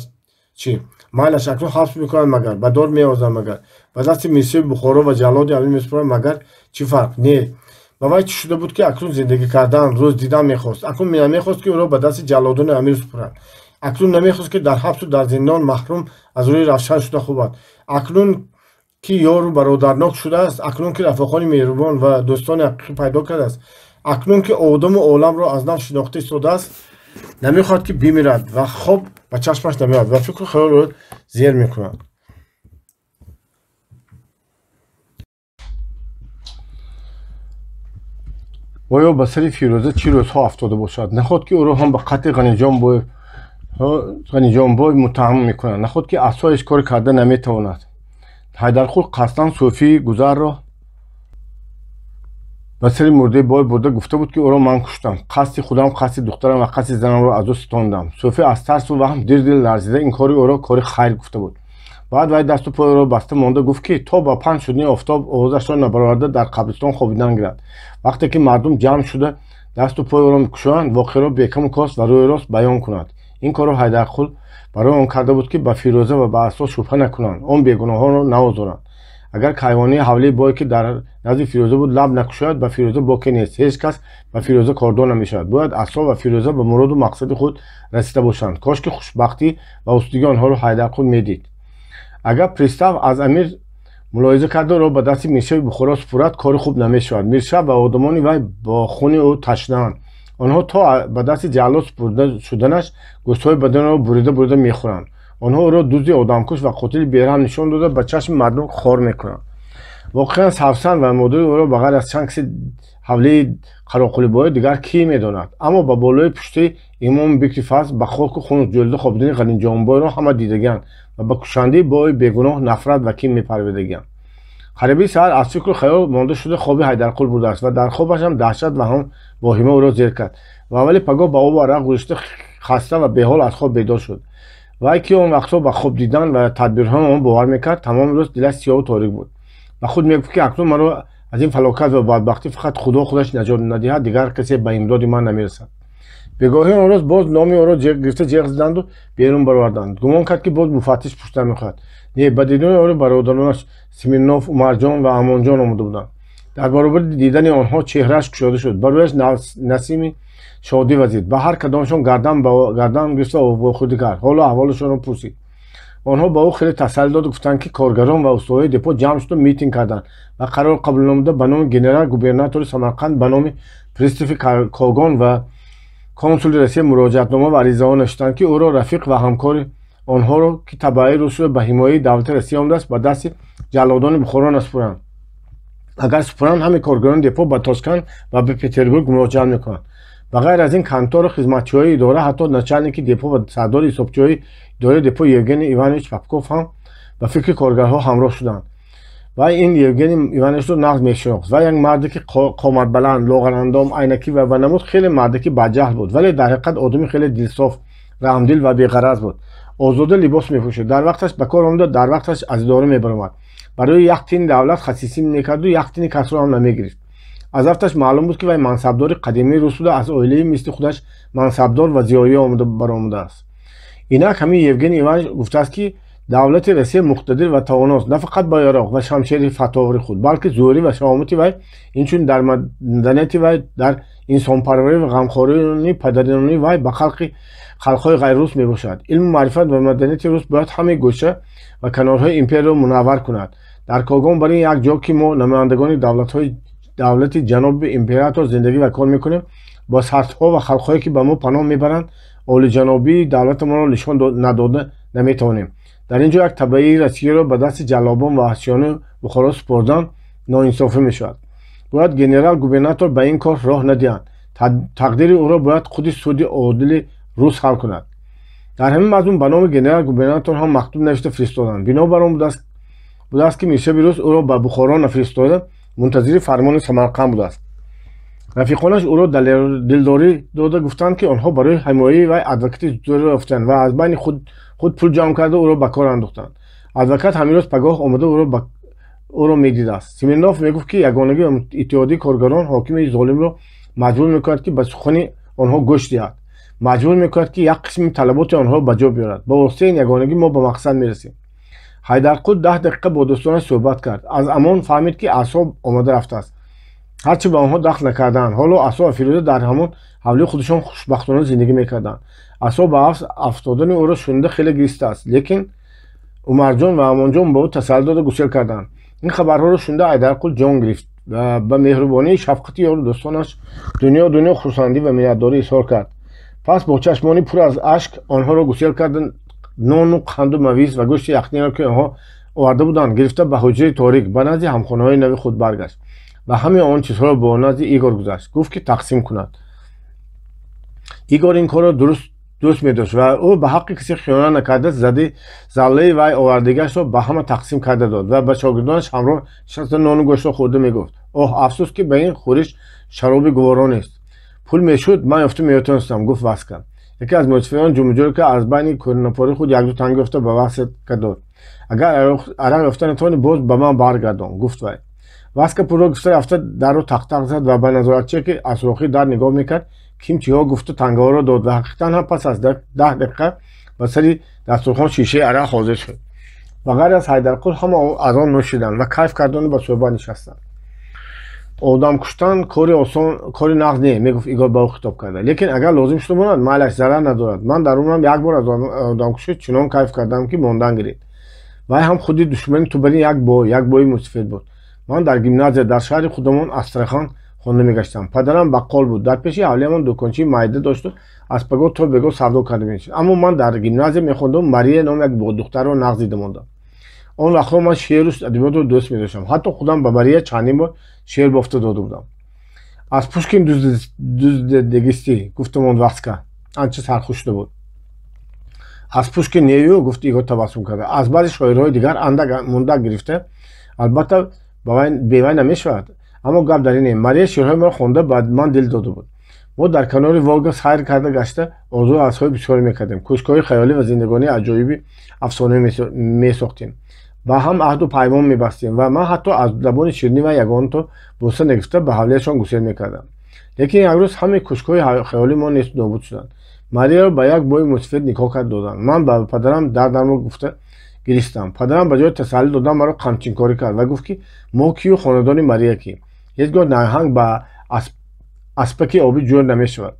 [SPEAKER 1] чӣ? Майлаш, акнун ҳабс мекунанд магар, ба дор меозанд магар, ба дасти мирсиби Бухоро ва ҷаллоди амир месупоранд магар, чӣ фарқ? Не, ба вай чӣ шуда буд, ки акнун зиндагӣ кардан, рӯз дидан мехост? Акнун намехост, ки ӯро ба дасти ҷаллодони амир супоранд. Акнун намехост, ки дар ҳабсу дар зиндон маҳрум аз рӯи равшан шуда хубад. Акнун ки ёру бародарнок шудааст, акнун ки рафиқони меҳрубон ва дӯстони ҳақиқӣ пайдо кардааст, акнун ки одаму оламро аз нав шинохта истодааст, намехоҳад, ки бимирад ва хоб ба чашмаш намеояд ва фикру хаёлро зер мекунад. Оё ба сари Фирӯза чӣ рӯзҳо афтода бошад? Наход ки ӯро ҳам ба қатли Ғаниҷонбой муттаҳам мекунанд. Наход ки асо ҳеҷ кор карда наметавонад. Ҳайдарқул қасдан сӯфии гузарро ба сари мурдаи бой бурда гуфта буд, ки ӯро ман куштам, қасди худам, қасди духтарам ва қасди занамро аз ӯ ситондам. Сӯфӣ аз тарсу ваҳм дирдил ларзида ин кори ӯро кори хайр гуфта буд. Баъд вай дасту пойро баста монда гуфт, ки то ба панҷ шудани офтоб овозашро набароварда дар қабристон хобидан гирад. Вақте ки мардум ҷамъ шуда дасту пойро мекушоянд, воқеаро бекаму кост ва рӯи рост баён кунад. Ин корро Ҳайдарқул барои он карда буд, ки ба Фирӯза ва ба асо шубҳа накунанд, он бегуноҳонро наозоранд. Агар кайвонии ҳавлии бой, ки дар назди Фирӯза буд, лаб накушояд, ба Фирӯза боке нест, ҳеҷ кас ба Фирӯза кордор намешавад. Бояд асо ва Фирӯза ба муроду мақсади худ расида бошанд. Кош ки хушбахтӣ ва усудагии онҳоро Ҳайдарқул медид. Агар пристав аз амир мулоҳиза карда ӯро ба дасти миршаби Бухоро супурад, кори хуб намешавад. Миршаб ва одамони вай бо хуни ӯ ташнаанд. Онҳо то ба дасти ҷаллод супурда шуданаш гӯштҳои баданро бурида бурида мехӯранд. Онҳо ӯро дузди одамкуш ва қотили бераҳм нишон дода ба чашми мардум хор мекунанд. Воқеан Савсан ва модари ӯро ба ғайр аз чанд каси ҳавлии Қароқулибоӣ дигар кӣ медонад? Аммо ба болои пуштаи имоми Бикри Фазл ба хоку хун ҷӯлида хобидани Ғаниҷонбойро ҳама дидагианд ва ба кушандаи бои бегуноҳ нафрат ва кин мепарвидагианд. Қариби саҳар аз фикру хаёл монда шуда хоби Ҳайдарқул бурдааст ва дар хобаш ҳам даҳшат ва ҳам воҳима ӯро зер кард. Ва аввали пагоҳ ба обу арақ гузошта хаста ва беҳол аз хоб бедор шуд. Вай ки он вақтҳо ба хоб дидан ва тадбирҳои он бовар мекард, тамоми рӯз дилаш сиёҳу торик буд. Ба худ мегуфт, ки акнун маро аз ин фалокат ва бадбахтӣ фақат Худо худаш наҷот надиҳад, дигар касе ба имдоди ман намерасад. Бегоҳии он рӯз боз номи ӯро гирифта ҷеғ заданду берун бароварданд. Гумон кард, ки боз муфаттиш пушта мехоҳад. Не, ба дидани ӯро бародаронаш Смирнов, Умарҷон ва Амонҷон омода буданд. Дар баробари дидани онҳо чеҳрааш кушода шуд. Ба рӯяш насими шодӣ вазид. Ба ҳар кадомашон гардан ба гардан гирифта вохӯрдӣ кард. Ҳоло аҳволашонро пурсид. Онҳо ба ӯ хеле тасаллӣ доду гуфтанд, ки коргарон ва устоҳои депо ҷамъ шуду митинг карданд ва қарор қабул намуда ба номи генерал-губернатори Самарқанд, ба номи пристави Когон ва консули Россия муроҷиатнома ва аризаҳо навиштанд, ки ӯро рафиқ ва ҳамкори онҳоро, ки табаъи рус шуда ба ҳимояи давлати Россия омадааст, ба дасти ҷаллодони Бухоро насупуранд. Агар супуранд, ҳамаи коргарони депо ба Тошканд ва ба Петербург муроҷиат мекунанд. Ба ғайр аз ин контору хизматчиҳои идора, ҳатто начальники депо ва сардори ҳисобчиҳои идораи депо Евгений Иванович Попков ҳам ба фикри коргарҳо ҳамроҳ шуданд. Вай ин Евгений Ивановичро нағз мешинохт. Вай як марде ки қоматбаланд, лоғарандом, айнакӣ ва намуд хеле марде ки баҷаҳл буд, вале дар ҳақиқат одами хеле дилсоф, раҳмдил ва беғараз буд. Озода либос мепӯшид, дар вақташ ба кор омада, дар вақташ аз идора мебаромад. Барои як тини давлат хасисӣ мекарду як тини касро ҳам намегирифт. Аз рафташ маълум буд, ки вай мансабдори қадимии рус буда, аз оилаи мисли худаш мансабдор ва зиёӣ омада баромадааст. Инак ҳамин Евгений Иванович гуфтааст, ки давлати Россия муқтадир ва тавоност на фақат ба яроқ ва шамшери фатовари худ, балки зӯрӣ ва шаҳомати вай, инчунин дар маданияти вай, дар инсонпарварӣ ва ғамхории падаринони вай ба халқҳои ғайррус мебошад. Илму маърифат ва маданияти рус бояд ҳамаи гӯша ва канорҳои империяро мунаввар кунад. Дар Когон бар ин як ҷо, ки мо намояндагони давлати ҷаноби император зиндагӣ ва кор мекунем, Бо сартҳо ва халқҳое ки ба мо паноҳ мебаранд, олиҷанобии давлатамонро нишон надода наметавонем. Дар ин ҷо як табаии Россияро ба дасти ҷаллобон ва ваҳшиёни Бухоро супордан ноинсофӣ мешавад. Бояд генерал-губернатор ба ин кор роҳ надиҳанд. Тақдири ӯро бояд худи суди одили рус ҳал кунад. Дар ҳамин мазмун ба номи генерал-губернатор ҳам мактуб навишта фиристоданд. Бинобар он будааст, ки мирсоҳиби рус ӯро ба Бухоро нафиристода, мунтазири фармони Самарқанд будааст. Рафиқонаш ӯро дилдорӣ дода гуфтанд, ки онҳо барои ҳимояи вай адвокати зӯре ёфтанд ва аз байни худ пул ҷамъ карда ӯро ба кор андохтанд. Адвокат ҳамин рӯз пагоҳ омада ӯро медидааст. Смирнов мегуфт, ки ягонагии иттиҳодии коргарон ҳокими золимро маҷбур мекунад, ки ба сухани онҳо гӯш диҳад, маҷбур мекунад, ки як қисми талаботи онҳоро ба ҷо биёрад. Ба воситаи ин ягонагӣ мо ба мақсад мерасем. Ҳайдарқул 10 дақиқа бо дӯстонаш суҳбат кард. Аз Амон фаҳмид, ки асо омада рафтааст. Ҳарчи ба онҳо дахл накардаанд. Ҳоло Асо ва Фирӯза дар ҳамон ҳавлии худашон хушбахтона зиндагӣ мекарданд. Асо ба афтодани ӯро шунида хеле гиристааст, лекин Умарҷон ва Амонҷон ба ӯ тасаллӣ дода гусел карданд. Ин хабарҳоро шунида Ҳайдарқул ҷон гирифт ва ба меҳрубонии шафқати ёру дӯстонаш дунё дунё хурсандӣ ва миннатдорӣ изҳор кард. Пас бо чашмони пур аз ашк онҳоро гусел карда, нону қанду мавиз ва гӯшти яхниро, ки онҳо оварда буданд, гирифта ба ҳуҷраи торик ба назди ҳамхонаҳои нави худ баргашт ва ҳамаи он чизҳоро бо назди Игор гузашт. Гуфт, ки тақсим кунад. Игор ин корро дӯст медошт ва ӯ ба ҳаққи касе хиёнат накарда зади заллаи вай овардагиашро ба ҳама тақсим карда дод ва ба шогирдонаш ҳамроҳ нишаста нону гӯштро хӯрда мегуфт: оҳ, афсӯс, ки ба ин хӯриш шароби гуворо нест. Пул мешуд, ман ёфта метавонистам, гуфт Васка. Яке аз мусофирон ҷумҷӯр ки аз байни кӯрнапори худ якду танга ёфта ба Васка дод. Агар арақ ёфта натавонӣ, боз ба ман баргардон, гуфт вай. Васка пулро гирифта рафта дарро тақтақ зад ва ба назоратчие, ки аз сӯрохи дар нигоҳ мекард, ким чиҳо гуфту тангаҳоро дод ва ҳақиқатан ҳам пас аз 10 дақиқа ба сари дастурхон шишаи арақ ҳозир шуд. Ба ғайр аз Ҳайдарқул ҳама аз он нӯшиданд ва кайф кардану ба суҳбат нишастанд. Одам куштан кори осон, кори нағз не, мегуфт Игор ба ӯ хитоб карда. Лекин агар лозим шуда монад, майлаш, зарар надорад. Ман дар умрам як бор аз одамкушӣ чунон кайф кардам, ки мондан гирид. Вай ҳам худи душмани ту барин як бои мусофир буд. Ман дар гимназия дар шаҳри худамон Астрахан хонда мегаштам. Падарам баққол буд. Дар пеши ҳавлиямон дукончии майда дошту аз пагоҳ то бегоҳ савдо карда мешуд. Аммо ман дар гимназия мехондам, Мария ном як духтарро нағз дида мондам. Он вақтҳо ман шеъру адабиётро дӯст медоштам. Ҳатто худам ба Мария чандин бор шеър бофта дода будам. Аз Пушкин дуздидагистӣ, гуфтамон Васка, анча сархуш шуда буд. Аз Пушкин нею, гуфт Игор табассум карда. Аз баъзе шоирҳои дигар андак мундак гирифта, албатта бевай намешавад. Аммо гап дар ине, Мария шеърҳои маро хонда ба ман дил дода буд. Мо дар канори Волга сайр карда гашта орзую ҳавасҳои бисёре мекардем. Кӯшкҳои хаёлӣ ва зиндагонии аҷоиби афсонавӣ месохтем. Ба ҳам аҳду паймон мебастем ва ман ҳатто аз забони ширинӣ ва ягонто бӯса нагирифта ба ҳавлияшон гусел мекардам. Лекин як рӯз ҳамаи кӯшкҳои хаёлии мо несту нобуд шуданд. Марияро ба як бои мусофир никоҳ кард доданд. Ман ба падарам дардамро гуфта гиристам. Падарам ба ҷои тасаллӣ додан маро қамчинкорӣ кард ва гуфт, ки мо кию хонадони Мария ки. Ҳеҷ гоҳ наҳанг ба аспаки обӣ ҷӯр намешавад.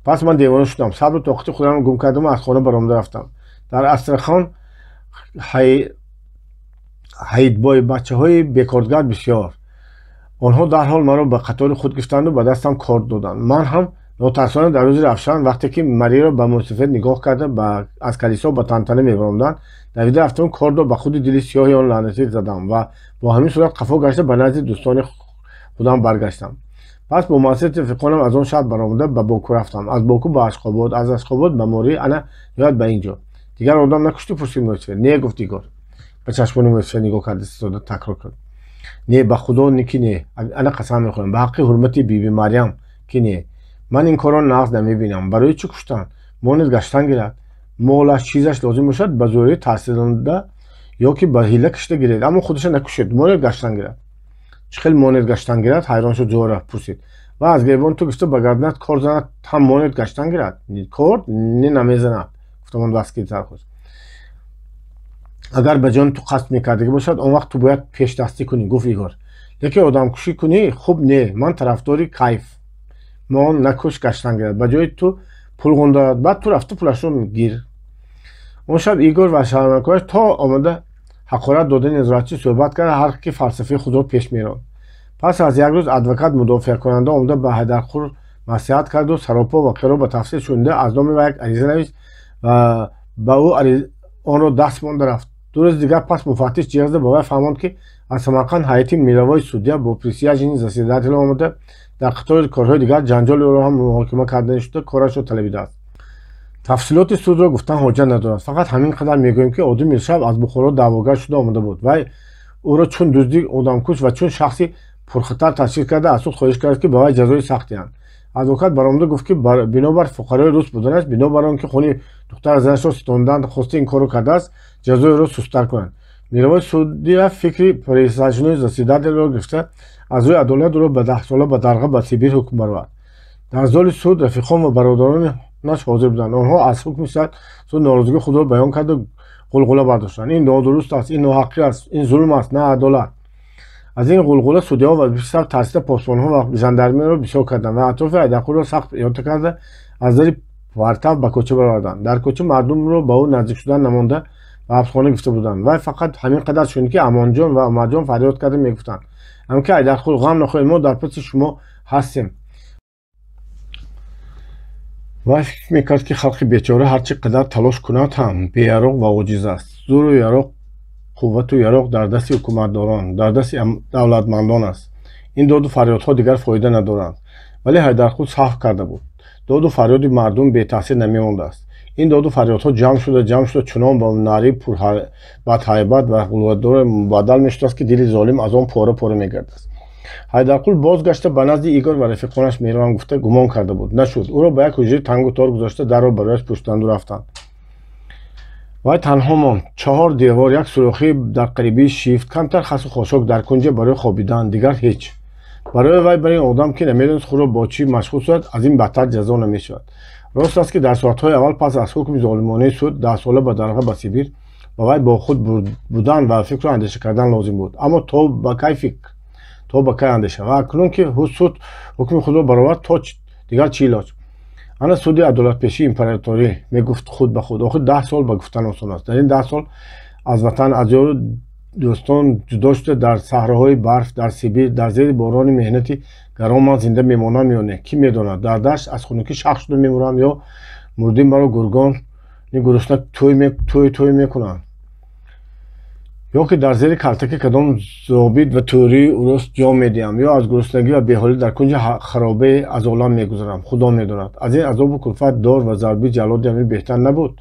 [SPEAKER 1] Пас ман девона шудам. Сабру тоқати худамро гум кардаму аз хона баромада рафтам. Дар Астрахон ҳайдбои бачаҳои бекордгард бисёр. Онҳо дарҳол маро ба қатори худ гирифтанду ба дастам кор доданд. Ман ҳам нотарсона дар рӯзи равшан, вақте ки Марияро ба мусофир нигоҳ карда аз калисо ба тантана мебаромданд, давида рафтам, кордо ба худи дили сиёҳи он лаънатӣ задам ва бо ҳамин сурат қафо гашта ба назди дӯстони худам баргаштам. Пас бо муассисати рафиқонам аз он шаҳр баромада ба Боку рафтам. Аз Боку ба Ашқобод, аз Ашқобод ба Морӣ, ана ниҳоят ба ин ҷо. Дигар одам накуштӣ, пурсид мусофир. Не, гуфт Игор. Ба чашмони мусофир нигоҳ карда истода такрор кард. Не, ба худо ки не, ана қасам мехӯрам, ба ҳаққи ҳурмати биби Марьям ки не. Ман ин корро нағз намебинам. Барои чӣ куштан? Мо низ гаштан гирад. Молаш, чизаш лозим бошад, ба зӯрӣ тарсидонда ё ки ба ҳила кишта гиред, аммо худаша накушед. Монед гаштан гирад. Чӣ хел монед гаштан гирад? Ҳайрон шуд Зуҳра, пурсид. Ва аз гиребон ту гирифта ба гарданат кор занад, ҳам монед гаштан гирад? Кор не намезанад, гуфтамон Васки сархуш. Агар ба ҷони ту қасд мекардагӣ бошад, он вақт ту бояд пешдастӣ кунӣ, гуфт Игор. Лекин одамкушӣ кунӣ хуб не, ман тарафдори кайф. Мон накуш, гаштан гирад. Ба ҷои ту пул ғундарад, баъд ту рафта пулашро гир. Он шаб Игор ва шаҳрмакояш то омада ҳақорат додани назоратчӣ суҳбат карда, ҳар ки фалсафаи худро пеш меронд. Пас аз як рӯз адвокат мудофиакунанда омада ба Ҳайдарқул Маслиҳат карду саропо воқеаро ба тафсил шунида, аз номи вай як ариза навишт ва ба ӯ онро даст монда рафт. 2 рӯзи дигар пас муфаттиш ҷиғ зада ба вай фаҳмонд, ки аз Самарқанд ҳайати мировой судья бо присяжный заседатель омада, дар қатори корҳои дигар ҷанҷоли ӯро ҳам муҳокима карда шуда, корашро талабидааст. Тафсилоти судро гуфтан ҳоҷат надорад. Фақат ҳамин қадар мегӯем, ки Одил Миршаб аз Бухоро даъвогар шуда омада буд. Вай ӯро чун дуздӣ, одамкуш ва чун шахси пурхатар ташхис карда, аз суд хоҳиш кард, ки ба вай ҷазои сахт диҳанд. Адвокат баромада гуфт, ки бинобар фуқарои рус буданаш, бинобар он ки хуни духтар аз занашро ситондан хоста ин корро кардааст, ҷазои ӯро сусттар кунанд. Мировой судья фикри присяжный заседатель ро гирифта, аз рӯи адолат ӯро ба 10 сола ба дарға ба Сибир ҳукм баровард. Дар золи суд рафиқон ва бародаронаш ҳозир буданд. Онҳо аз ҳукми суд норозигии худро баён карда, ғулғула бардоштанд. Ин нодуруст аст, ин ноҳаққӣ аст, ин зулм аст, на адолат. Аз ин ғулғула судяҳо ва бисар тарсида посбонҳо ва жандармеро бисёр карданд ва атрофи Ҳайдарқулро сахт иҳота карда, аз дари партав ба кӯча бароварданд. Дар кӯча мардумро ба ӯ наздик шудан намонда ба ҳабсхона гирифта буданд. Вай фақат ҳамин қадар шунид, ки Амонҷон ва Умарҷон фарёд карда мегуфтанд: ҳамки Ҳайдарқул, ғам нахӯред, мо дар паси шумо ҳастем. Вай фикр мекард, ки халқи бечора ҳар чӣ қадар талош кунад ҳам беяроқ ва оҷиз аст. Зӯру яроқ, қуввату яроқ дар дасти ҳукуматдорон, дар дасти давлатмандон аст. Ин доду фарёдҳо дигар фоида надоранд. Вале Ҳайдарқул саҳв карда буд. Доду фарёди мардум бетаъсир намемондааст. Ин доду фарёдҳо ҷамъ шуда, ҷамъ шуда, чунон ба нари бадҳайбат ва ғулғуладор мубаддал мешудааст, ки дили золим аз он пора пора мегардад. Ҳайдарқул бозгашта ба назди Игор ва рафиқонаш меравам гуфта гумон карда буд. Нашуд. Ӯро ба як ҳуҷраи тангу тор гузошта, дарро барояш пӯшиданду рафтанд. Вай танҳо монд. 4 девор, як сурохӣ дар қарибии шифт, камтар хасу хошок дар кунҷа барои хобидан, дигар ҳеҷ. Барои вай, барои ин одам, ки намедонист худро бо чӣ машғул шавад, аз ин бадтар ҷазо намешавад. Рост аст, ки дар соатҳои аввал пас аз ҳукми золимонаи суд 10 сола ба дарға ба Сибир ба вай бо худ будан ва фикру андеша кардан лозим буд. Аммо то ба кай фикр, то ба кай андеша? Ва акнун ки суд ҳукми худро баровард, то дигар чӣ илоҷ? Ана суди адолатпешии императорӣ, мегуфт худ ба худ. Охир 10 сол ба гуфтан осон аст. Дар ин 10 сол аз ватан, аз ёру дӯстон ҷудо шуда, дар саҳроҳои барф, дар Сибир, дар зери борони меҳнати гарон ман зинда мемонам ё не, кӣ медонад? Дар дашт аз хунукӣ шах шуда мемурам ё мурдим маро гургони гурусна тӯй тӯй мекунанд, ё ки дар зери калтаки кадом зобит ва тӯрии урус ҷо медиҳам, ё аз гуруснагӣ ва беҳолӣ дар кунҷи харобае аз олам мегузарам. Худо медонад. Аз ин азобу кулфат, дор ва зарби ҷаллоди амир беҳтар набуд?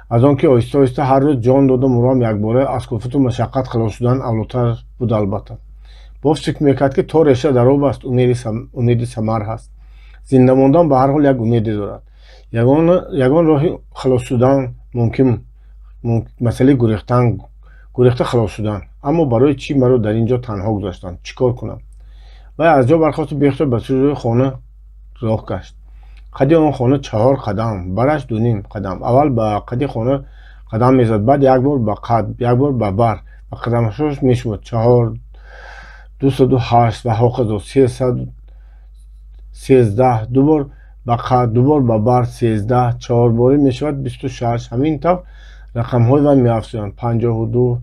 [SPEAKER 1] Аз он ки оҳиста оҳиста ҳар рӯз ҷон дода мурам, якбора аз кулфату машаққат халос шудан авлотар буд. Албатта, боз фикр мекард, ки то реша дар об аст, умеди самар ҳаст. Зинда мондан ба ҳар ҳол як умеде дорад. Ягон роҳи халос шудан мумкин, масъалаи гурехтан, гурехта халос шудан. Аммо барои чӣ маро дар ин ҷо танҳо гузоштанд? Чӣ кор кунам? Вай аз ҷо бархосту бехтор ба сӯи хона роҳ гашт. Қади он хона 4 қадам, бараш 2.5 қадам. Аввал ба қади хона қадам мезад, баъд як бор ба қад, як бор ба бар ва қадамҳояш мешуморд. 4, 208 ва ҳоказо, 313, 2 бор ба қад, 2 бор ба бар, 13, 4 борӣ мешавад 26. Ҳамин тавр рақамҳои вай меафзоянд. 52,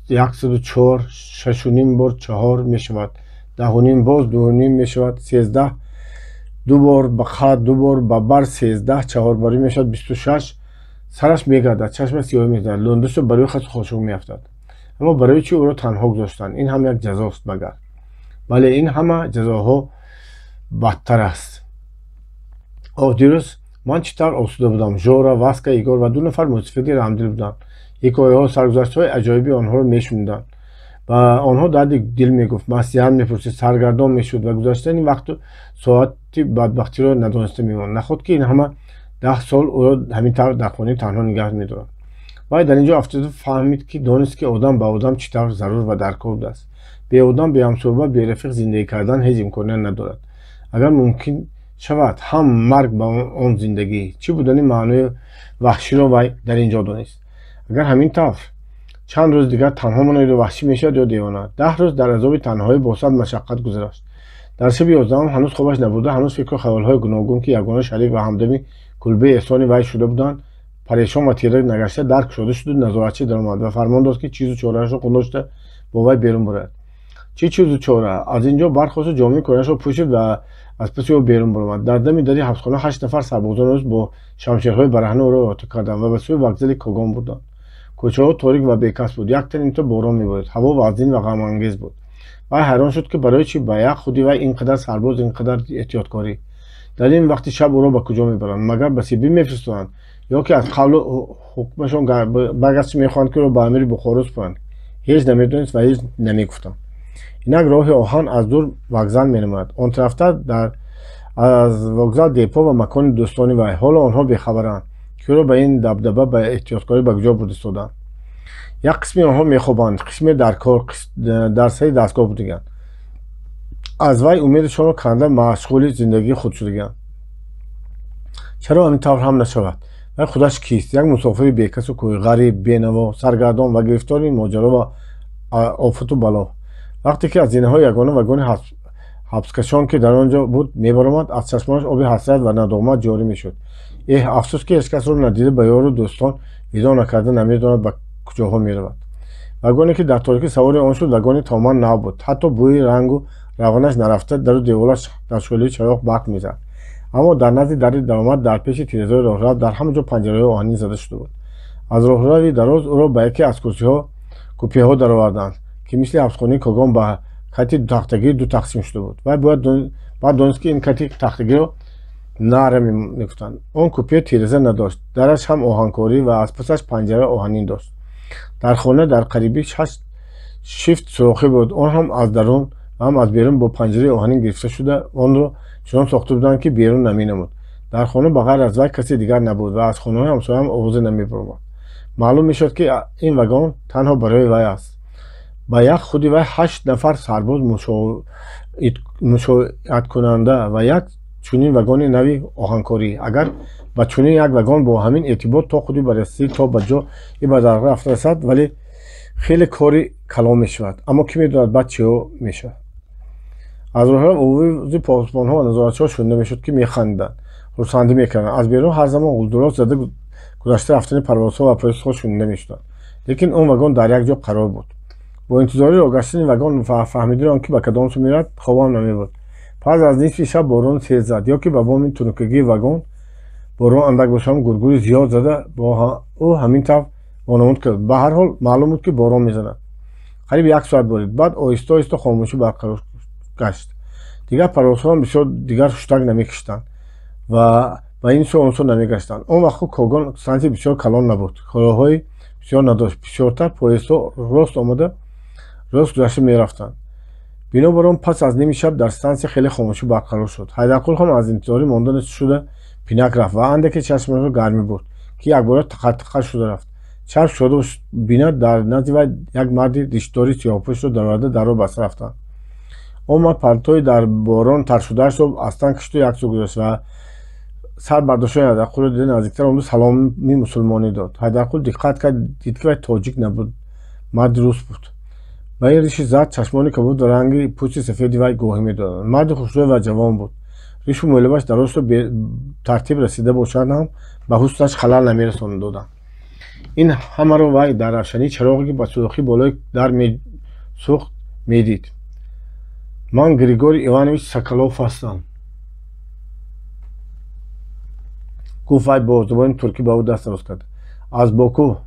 [SPEAKER 1] 104, 6.5 бор 4 мешавад, 10.5, боз 2.5 мешавад, 13, 2 бор ба қад, 2 бор ба бар, 13, 4 борӣ мешавад 26. Сараш мегардад, чашмаш сиёҳ мезанад, лундашро барои хасу хошок меафтад. Аммо барои чӣ ӯро танҳо гузоштанд? Ин ҳам як ҷазост магар? Бале, ин ҳама ҷазоҳо бадтар аст. Оҳ, дирӯз ман чӣ тавр осуда будам. Жора, Васка, Игор ва 2 нафар мусофири раҳмдил буданд. Ҳикояҳо, саргузаштҳои аҷоиби онҳоро мешуниданд. Ба онҳо дарди дил мегуфт, маслиҳат мепурсид, саргардон мешуд ва гузаштани вақту соати бадбахтиро надониста мемонд. Наход ки ин ҳама 10 сол ӯро ҳамин тавр дар хонаи танҳо нигаҳ медорад. Вай дар ин ҷо афтода фаҳмид, ки донист, ки одам ба одам чӣ тавр зарур ва даркор будааст. Беодам, беҳамсӯҳбат, берафиқ зиндагӣ кардан ҳеҷ имконият надорад. Агар мумкин шавад, ҳам марг ба он зиндагӣ. Чӣ будани маънои ваҳширо вай дар ин ҷо донист. Агар ҳамин тавр чанд рӯз дигар танҳо монад, ё ваҳшӣ мешавад, ё девона. 10 рӯз дар азоби танҳоӣ бо сад машаққат гузашт. Дар шаби 11 ҳанӯз хобаш набурда, ҳанӯз фикру хаёлҳои гуногун, ки ягона шарик ва ҳамдами кулбаи эҳсони вай шуда буданд, парешон ва тира нагашта дар кушода шуду назоратчӣ даромад ва фармон дод, ки чизу чораашро қундошта бо вай берун барад. Чӣ чизу чора? Аз ин ҷо бархосту ҷомаи кӯҳнаашро пӯшид ва аз паси ӯ берун баромад. Дар дами дари ҳабсхона 8 нафар сарбозони рус бо шамшерҳои бараҳна ӯро эҳота карданд ва ба сӯи вокзали Когон бурданд. Кӯчаҳо торик ва бекас буд. Як тан инто борон меборид. Ҳаво вазнин ва ғамангез буд. Вай ҳайрон шуд, ки барои чӣ ба як худи вай ин қадар сарбоз, ин қадар эҳтиёткорӣ. Дар ин вақти шаб ӯро ба куҷо мебаранд? Магар ба Сибир мефиристоданд? Ё ки аз қавлу ҳукмашон баргашта мехоҳанд, ки ӯро ба амири Бухоро супоранд? Ҳеҷ намедонист ва ҳеҷ намегуфтанд. Инак роҳи оҳан аз дур вокзал менамояд. Он тарафтар аз вокзал депо ва макони дӯстони вай. Ҳоло онҳо бехабаранд, ки ӯро ба ин дабдаба, ба эҳтиёткорӣ ба куҷо бурда истоданд. Як қисми онҳо мехобанд, қисме дар кор, дар сари дастгоҳ будаганд. Аз вай умедашонро канда машғули зиндагии худ шудаганд. Чаро ҳамин тавр ҳам нашавад? Вай худаш кист? Як мусофири бекасу кӯй, ғариб, бенаво, саргардон ва гирифтори моҷаро ва офату бало. Вақте ки аз зинаҳои ягона вагони ҳабскашон, ки дар он ҷо буд, мебаромад, аз чашмонаш оби ҳасрат ва надомат ҷорӣ мешуд. Эҳ, афсӯс, ки ҳеҷ касро надида, ба ёру дӯстон видо накарда намедонад ба куҷоҳо меравад. Вагоне ки дар торикӣ савори он шуд, вагони тамоман нав буд. Ҳатто бӯи рангу равғанаш нарафта, дару деволаш дар шӯълаи чароғ барқ мезад. Аммо дар назди дари даромад, дар пеши тирезаҳои роҳрав, дар ҳама ҷо панҷараҳои оҳанин зада шуда буд. Аз роҳрави дароз ӯро ба яке аз купеҳо дароварданд, ки мисли ҳабсхонаи Когон ба кати тахтагӣ ду тақсим шуда буд. Вай бояд донист, ки ин кати тахтагиро нара мегуфтанд. Он купе тиреза надошт, дараш ҳам оҳанкорӣ ва аз пасаш панҷара оҳанин дошт. Дар хона дар қариби 6 шифт сурохӣ буд. Он ҳам аз дарун ва ҳам аз берун бо панҷараи оҳанин гирифта шуда, онро чунон сохта буданд, ки берун наменамуд. Дар хона ба ғайр аз вай касе дигар набуд ва аз хонаҳои ҳамсояам овозе намебаромад. Маълум мешуд, ки ин вагон танҳо барои вай аст. Ба як худи вай 8 нафар сарбоз мушоидаткунанда ва як чунин вагони нави оҳанкорӣ. Агар ба чунин як вагон бо ҳамин эътибор то худи баррасӣ то ба ҷои ба дарға рафта расад, вале хеле кори калон мешавад. Аммо кӣ медонад баъд чиҳо мешавад? Аз роҳрав овози посбонҳо ва назоратчиҳо шунида мешуд, ки механдиданд, хурсандӣ мекарданд. Аз берун ҳар замон ғулдурот зада гузашта рафтани парвозҳо ва поездҳо шунида мешуданд. Лекин он вагон дар як ҷо қарор буд. Бо интизори роҳ гаштани вагон ва фаҳмидани он, ки ба кадом сӯ меравад, хобам намебурд. Пас аз нисфи шаб борон сел зад, ё ки ба боми тунукагии вагон борон андак бошам гургури зиёд зада бо ӯ ҳамин тавр вонамуд кард. Ба ҳар ҳол маълум буд, ки борон мезанад. Қариб 1 соат борид. Баъд оҳиста оҳиста хомӯшӣ барқарор гашт. Дигар парвозҳоам бисёр дигар ҳуштак намекиштанд ва ба ин сӯ он сӯ намегаштанд. Он вақтҳо Когон стансия бисёр калон набуд, роҳҳои бисёр надошт. Бисёртар поездҳо рост омада рост гузашта мерафтанд. Бинобар он пас аз ними шаб дар стансия хеле хомӯшӣ барқарор шуд. Ҳайдарқул ҳам аз интизорӣ монда шуда пинак рафт ва андаке чашмашро гармӣ бурд, ки якбора тақар-тақар шуда рафт. Чашм шуда бинад, дар назди вай як марди риштдори сиёҳпӯшро дароварда дарро баста рафтанд. Он мард палтои дар борон таршудаашро аз тан кишиду як сӯ гузошт ва сар бардоштани Ҳайдарқулро дида наздиктар омаду саломи мусулмонӣ дод. Ҳайдарқул диққат кард, дид, ки вай тоҷик набуд, марди рус буд. Ба ин риши зард, чашмони кабуд ва ранги пӯсти сафеди вай гоҳӣ медоданд. Марди хушрӯй ва ҷавон буд. Ришу мӯйлабаш дарозту тартиб расида бошад ҳам ба ҳуснаш халал намерасонидоданд. Ин ҳамаро вай дар равшании чароғе, ки ба сурохи болои дар месӯхт, медид. Ман Григорий Иванович Соколов ҳастам, гуфт вай бо забони туркӣ ба ӯ даст дароз кард. Аз Боку.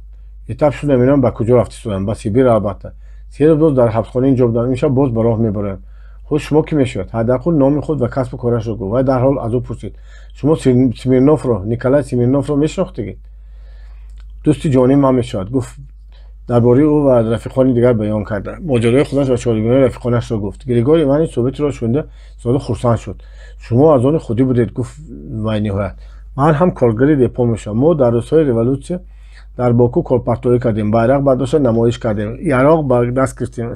[SPEAKER 1] Этап шуд, намедонам ба куҷо рафта истодам. Ба Сибир албатта. 3 рӯз боз дар ҳабсхона инҷо будам. Имшаб боз ба роҳ мебароям. Худ шумо кӣ мешавад? Ҳайдарқул номи худ ва касбу корашро гуфт. Вай дарҳол аз ӯ пурсид: шумо Смирновро, Николай Смирновро мешинохтегед? Дӯсти ҷонии ман мешавад, гуфт. Дар бораи ӯ ва рафиқони дигар баён карда, моҷарои худаш ва чорабиниҳои рафиқонашро гуфт. Григорий Иванович суҳбатро шунида сода хурсанд шуд. Шумо аз они худӣ будед, гуфт вай ниҳоят. Ман ҳам коргари депо мешавам. Мо дар рӯзҳои революсия дар Боку корпартоӣ кардем, байрақ бардошта намоиш кардем, яроқ ба даст гирифтем,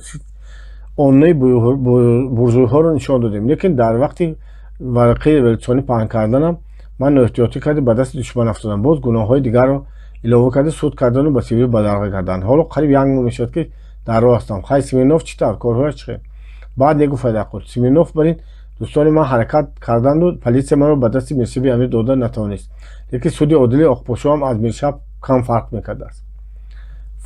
[SPEAKER 1] оннаи буржуйҳоро нишон додем. Лекин дар вақти варақаи революсионӣ паҳн карданам ман ноэҳтиётӣ карда ба дасти душман афтодам. Боз гуноҳҳои дигарро илова карда суд кардану ба Сибир бадарға карданд. Ҳоло қариб як моҳ мешавад, ки дар роҳ ҳастам. Хай, Смирнов чӣ тавр? Корҳояш чӣ хел? Баъд негуфт Ҳайдарқул. Смирнов бар ин дӯстони ман ҳаракат карданду полисия маро ба дасти миршаби амир дода натавонист. Лекин суди одили Оқпошоам аз миршаб кам фарқ мекардааст.